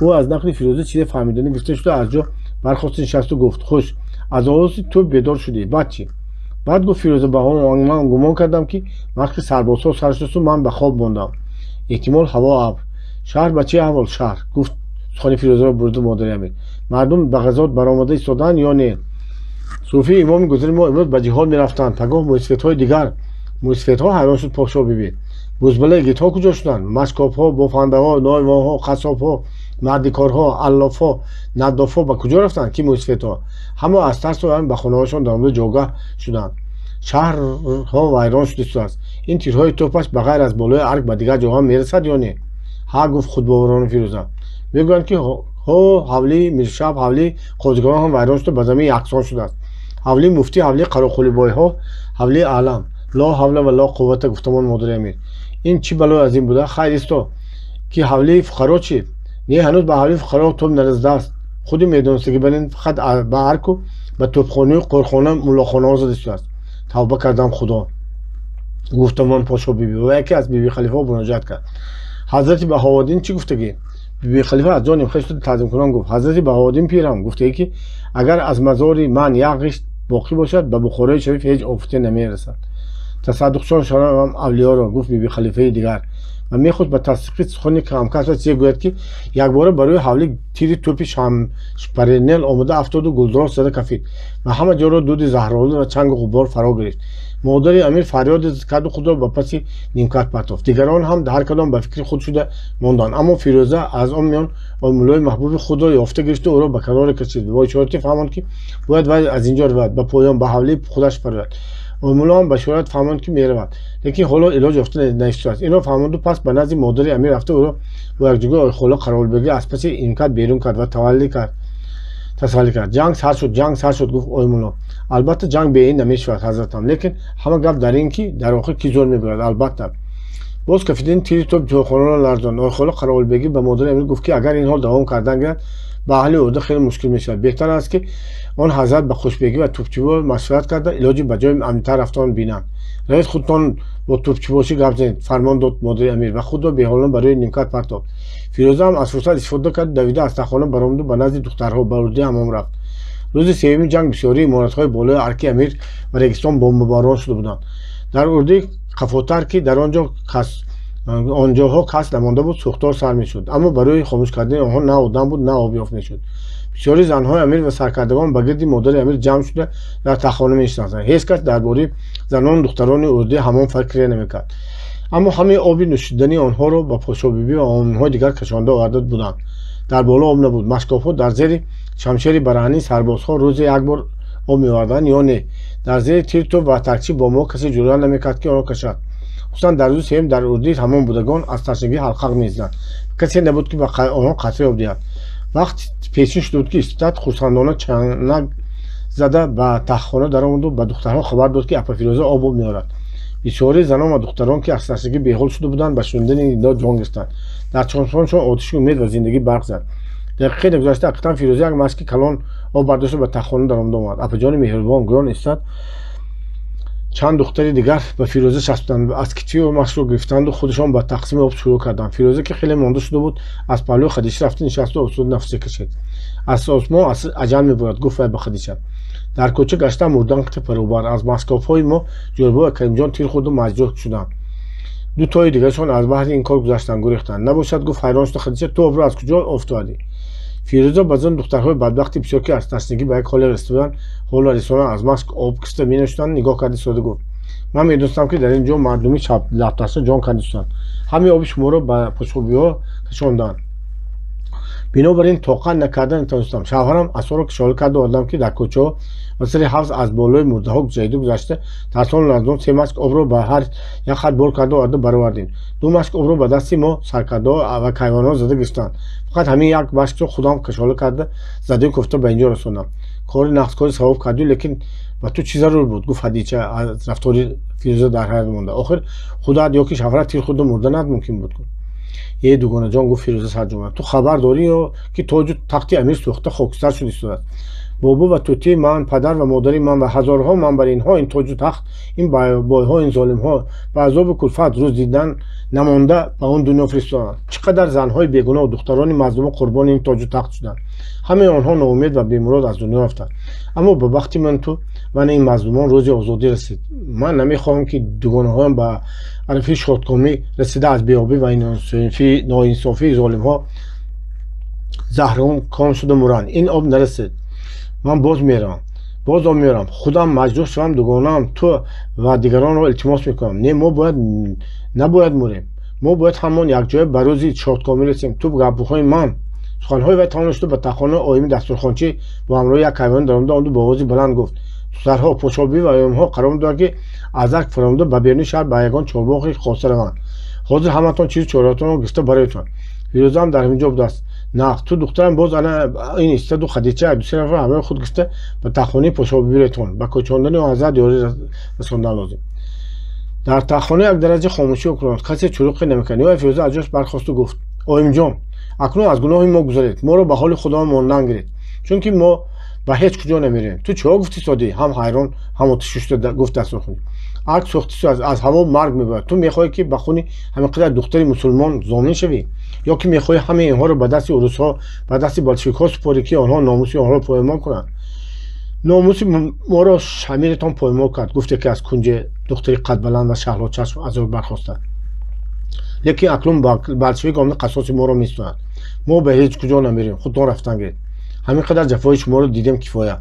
[SPEAKER 1] Ӯ аз нақли Фирӯза чизе фаҳмиданӣ гирифта шуда, аз ҷо бархоста нишасту гуфт: хуш, аз овози тӯб бедор шудӣ, баъд чӣ? Баъд, гуфт Фирӯза, ба ман гумон кардам, ки машқи сарбозҳо сар шудасту ман ба хоб мондам. Эҳтимол ҳаво абр. Шаҳр ба чӣ аҳвол, шаҳр? Гуфт сухани Фирӯзаро буриду модари амир. Мардум ба ғазот баромада истодаанд ё не? Суфии имоми гузари мо имрӯз ба ҷиҳод мерафтанд. Пагоҳ мӯйсафедҳои дигар. Мӯйсафедҳо? Ҳайрон шуд Подшоҳбибӣ. Бузбалаи гитҳо куҷо шуданд? Машкобҳо, бофандаҳо, нойвоҳо, қассобҳо, мардикорҳо, аллофҳо, наддофҳо ба куҷо рафтанд, ки мӯйсафедҳо? Ҳамо аз тарсу ваҳм ба хонаҳояшон даромада ҷойгаҳ шуданд. Шаҳрҳо вайрон шуда истодааст. Ин тирҳои тӯпаш ба ғайр аз болои арг ба дигар ҷоҳо мерасад ё не? Ҳа, гуфт худбоварона Фирӯза. Мегӯянд, ки ҳо ҳавлии Миршаб, ҳавлии қозигарон ҳам вайрон шуда, ба замин яксон шудааст. Ҳавлии муфтӣ, ҳавлии қароқулибойҳо, ҳавлии аълам. Ло ҳавла ва ло қуввата, гуфтамон модари амир. Ин чӣ балои азим буда? Хайр исто, ки ҳавлии фуқаро чӣ? Не, ҳанӯз ба ҳавлии фуқаро тӯб нарасидааст. Худи медонистагӣ барин фақат ба арку ба тӯбхонаю қӯрхона, муллохонаҳо зада истодааст. Тавба кардам, худо, гуфтамон Подшоҳбибӣ ва яке аз биби халифаҳо муроҷиат кард. Ҳазрати Баҳовуддин чӣ гуфтагӣ? Биби халифа аз ҷо нимхез шуда таъзимкунон гуфт: ҳазрати Баҳовуддин пирам гуфтагӣ, ки агар аз мазори ман як ғишт боқӣ бошад, ба Бухорои шариф ҳеҷ офате намерасад. Тасаддуқшон шавам авлиёро, гуфт биби халифаи дигар ва мехост ба тасдиқи сухани ҳамкасбаш чизе гӯяд, ки якбора ба рӯи ҳавлӣ тири тӯпи шпаренел омода афтоду гулдурост зада кафид ва ҳама ҷоро дуди заҳролуд ва чангу ғубор фаро гирифт. Модари амир фарёде карду худро ба паси нимкат партофт. Дигарон ҳам ҳар кадом ба фикри худ шуда монданд. Аммо Фирӯза аз он миён муллои маҳбуби худро ёфта гирифту ӯро ба каноре кашид. Бо ишорати фаҳмонд, ки бояд вай аз ин ҷо равад, ба поён, ба ҳавлии худаш парояд. Мулло ҳам ба ишорат фаҳмонд, ки меравад, лекин ҳоло илоҷ ёфта наистодааст. Инро фаҳмонду пас ба назди модари амир рафта, ӯро бо якҷоя ойхола Қаровулбегӣ аз паси нимкат берун кард ва таваллӣ кард, тасаллӣ кард. Ҷанг сар шуд, ҷанг сар шуд, гуфт оймулло. Албатта, ҷанг бе ин намешавад, ҳазратам, лекин ҳама гап дар ин, ки дар охир кӣ зӯр мебарад. Албатта, боз кафидани тири тӯб ҷойхонаро ларзонд. Ойхола Қаровулбегӣ ба модари амир гуфт, ки агар ин ҳол давом кардан гирад, ба аҳли урда хеле мушкил мешавад. Беҳтар аст, ки он ҳазрат ба Хушбегӣ ва тӯпчибо машварат карда, илоҷи ба ҷои амнтар рафтан бинанд. Равед, худтон бо тӯпчибошӣ гап занед, фармон дод модари амир ва худро беҳолона ба рӯи нимкат партофт. Фирӯза ҳам аз фурсат истифода кард, давида аз тахтхона баромаду ба назди духтарҳо ба урдаи ҳамом рафт. Рӯзи сеюми ҷанг бисёрии иморатҳои болои арки амир ва регистон бомбаборон шуда буданд. Дар урдаи қафотар, ки дар он ҷо кас онҷоҳо кас намонда буд, сӯхтор сар мешуд, аммо барои хомӯш кардани онҳо на одам буд, на об ёфт мешуд. Бисёри занҳои амир ва саркардагон ба гирди модари амир ҷамъ шуда дар тахтхона менишастанд. Ҳеҷ кас дар бораи занону духтарони урдаи ҳамом фикре намекард, аммо ҳамаи оби нӯшидании онҳоро ба Подшоҳбибӣ ва оминҳои дигар кашонда оварда буданд. Дар боло об набуд. Машкобҳо дар зери шамшери бараҳнии сарбозҳо рӯзе як бор об меоварданд ё не. Дар зери тир тӯб ва таркчи бомбҳо касе ҷуръат намекард, ки онро кашад. Хусусан дар рӯзи сеюм дар урдаи ҳамом будагон аз ташнагӣ ҳалқақ мезиданд. Касе набуд, ки ба онҳо қатраи об диҳад. Вақт пешин шуда буд, ки истад хурсандона чанак зада ба тахтхона даромаду ба духтарҳо хабар дод, ки апа Фирӯза об меорад. Бисёри занон ва духтарон, ки аз ташнагӣ беҳол шуда буданд, ба шунидани ин нидо ҷон гирифтанд. Дар чашмонашон оташи умед ва зиндагӣ барқ зад. Дақиқае нагузашта ҳақиқатан Фирӯза як машки калон об бардошта ба таххона даромада омад. Апаҷони меҳрубон, гӯён истад. Чанд духтари дигар ба Фирӯза часпиданд, аз китфи ӯ машкро гирифтанду худашон ба тақсими об шурӯъ карданд. Фирӯза, ки хеле монда шуда буд, аз паҳлӯи Хадича рафта нишасту осуда нафасе кашид. Аз осмон аҷал меборад, гуфт вай ба Хадича. Дар кӯча гаштан мурдан қити баробар. Аз машкобҳои мо Ҷӯрбой ва Каримҷон тир хӯрду маҷрӯҳ шуданд. Ду тои дигарашон аз баҳри ин кор гузаштанд, гурехтанд. Набошад, гуфт ҳайрон шуда Хадича, ту обро аз куҷо офтовардӣ? Фирӯза ба зан духтарҳои бадбахти бисёр, ки аз ташнагӣ ба як ҳоле расида буданд, ҳоло рисона аз машк об киста менӯшиданд, нигоҳ карда истода гуфт: ман медонистам, ки дар ин ҷо мардуми лабташна ҷон карда истоданд. Ҳамаи оби шуморо ба пошхӯбиҳо кашонданд. Бинобар ин тоқат накарда натавонистам. Шавҳарам асоро кишола карда овардам, ки дар кӯчаҳо ва сари ҳавз аз болои мурдаҳо гузариду гузашта тарсону ларзон се машк обро ба ҳар як хат бор карда оварда баровардем. Ду машк обро ба дасти мо саркардаҳо ва кайвонҳо зада гирифтанд. Фақат ҳамин як машкро худам кашола карда задаю кофта ба инҷо расондам. Кори нағз, кори савоб кардӣ, лекин ба ту чӣ зарур буд? Гуфт Хадича аз рафтори Фирӯза дар ҳайрат монда. Охир худат ё ки шавҳарат тир хӯрда мурданат мумкин буд. Е, дугонаҷон, гуфт Фирӯза сарҷумла, ту хабар дорӣ ё ки тоҷу тахти амир сӯхта хокистар шуд истодааст? Бобо ва тӯтии ман, падар ва модари ман ва ҳазорҳо ман бар инҳо ин тоҷу тахт, ин бойҳо, ин золимҳо ба азобу кулфат рӯз дидан намонда ба он дунё фиристоданд. Чӣ қадар занҳои бегуноҳ, духтарони мазлуму қурбони ин тоҷу тахт шуданд. Ҳамаи онҳо ноумед ва бемурод аз дунё рафтанд. Аммо ба бахти ман ту ман ин мазлумон рӯзи озодӣ расид. Ман намехоҳам, ки дугонаҳоям ба арафи шодкомӣ расида аз беобӣ ва ноинсофии золимҳо заҳрком шуда муранд. Ин об нарасид, ман боз меравам, боз об меорам. Худам маҷрӯҳ шавам, дугонаам, ту ва дигаронро илтимос мекунам. Не, мо бояд набояд мурем. Мо бояд ҳамон якҷоя ба рӯзи шодкомӣ расем. Ту гапҳои ман. Суханҳои вай тамом шуда ба таххона оими дастурхончӣ бо ҳамроҳи як кайвон даромада онду бо овози баланд гуфт: духтарҳо, пошобӣ ва оимҳо қарор дорад, ки аз арк фаромада ба беруни шаҳр ба ягон чорбоғи хоса раванд. Ҳозир ҳаматон чизу чораатонро гирифта бароятон. Фирӯзаам дар ҳамин ҷо будааст. Нағз, ту духтарам боз ана ин истаду Хадича дусе нафар ҳамроҳи худ гирифта ба таххонаи пошобӣ биретон. Ба кӯчондани он ҳазрат ёрӣ расондан лозим. Дар таххона як дараҷа хомӯшӣ ҳукмрон, касе чуруқе намекард. Ниҳоят Фирӯза аз ҷояш бархосту гуфт: оимҷон, акнун аз гуноҳи мо гузаред, моро ба ҳоли худамон мондан гиред, чунки мо ба ҳеҷ куҷо намерем. Ту чиҳо гуфтӣ содӣ? Ҳам ҳайрон, ҳам оташшушта гуфт дастурхонӣ. Арк сӯхтису аз ҳаво марг мебояд. Ту мехоҳӣ, ки ба хуни ҳамин қадар духтари мусулмон зомин шавӣ? Ё ки мехоҳӣ ҳамаи инҳоро ба дасти урусҳо, ба дасти болшевикҳо супорӣ, ки онҳо номуси онҳоро поймол кунанд? Номуси моро шамиратон поймол кард, гуфт яке аз кунҷи духтари қадбаланд ва шаҳлочашм аз ӯ бархоста. Лекин акнун болшевик омада қасоси моро меситонад. Мо ба ҳеҷ куҷо намерем, худтон рафтан гиред. Ҳамин қадар ҷафои шуморо дидем, кифоя.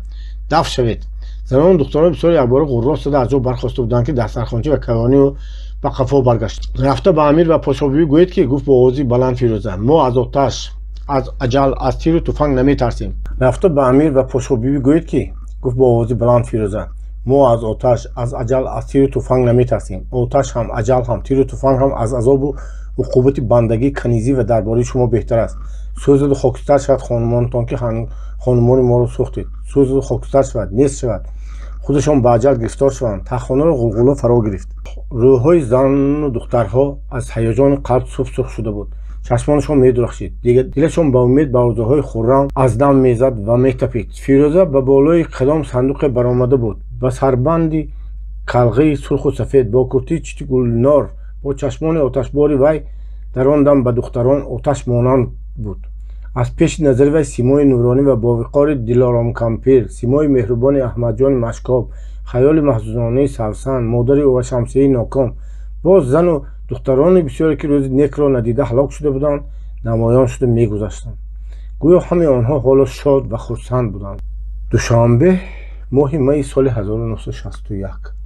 [SPEAKER 1] Дафт шавед. Занону духтарони бисёре якбора ғурроз зада аз ҷо бархоста буданд, ки дастархончӣ ва кайвонию ба қафо баргашт. Рафта ба амир ва пошобибӣ гӯед, ки, гуфт бо овози баланд Фирӯза, мо аз оташ, аз аҷал, аз тиру туфанг наметарсем. Рафта ба амир ва пошобибӣ гӯед, ки, гуфт бо овози баланд Фирӯза, мо аз оташ, аз аҷал, аз тиру туфанг наметарсем. Оташ ҳам, аҷал ҳам, тиру туфанг ҳам аз азобу уқубати бандагӣ, канизӣ ва дарбории шумо беҳтар аст. Сӯзаду хокистар шавад хонумонтон, ки хонумони моро сӯхтед. Сӯзаду хокистар шавад, нест шавад, худашон ба аҷал гирифтор шаванд. Таххонаро ғулғула фаро гирифт. Рӯҳҳои зану духтарҳо аз ҳаяҷони қалб сурх шуда буд. Чашмонашон медурахшид. Дилашон ба умед, ба орзуҳои хуррам аз дам мезад ва метапид. Фирӯза ба болои кадом сандуқе баромада буд. Ба сарбанди калғаи сурху сафед, бо куртии чити гулнор, бо чашмони оташбори вай дар он дам ба духтарон оташ монанд буд. Аз пеши назари вай симои нуронӣ ва бовиқори Дилором кампир, симои меҳрубони Аҳмадҷони Машкоб, хаёли маҳзунонаи Савсан, модари ӯ ва Шамсияи ноком, боз зану духтарони бисёре, ки рӯзи некро надида ҳалок шуда буданд, намоён шуда мегузаштанд. Гӯё ҳамаи онҳо ҳоло шод ва хурсанд буданд. Душанбе, моҳи майи соли 1961.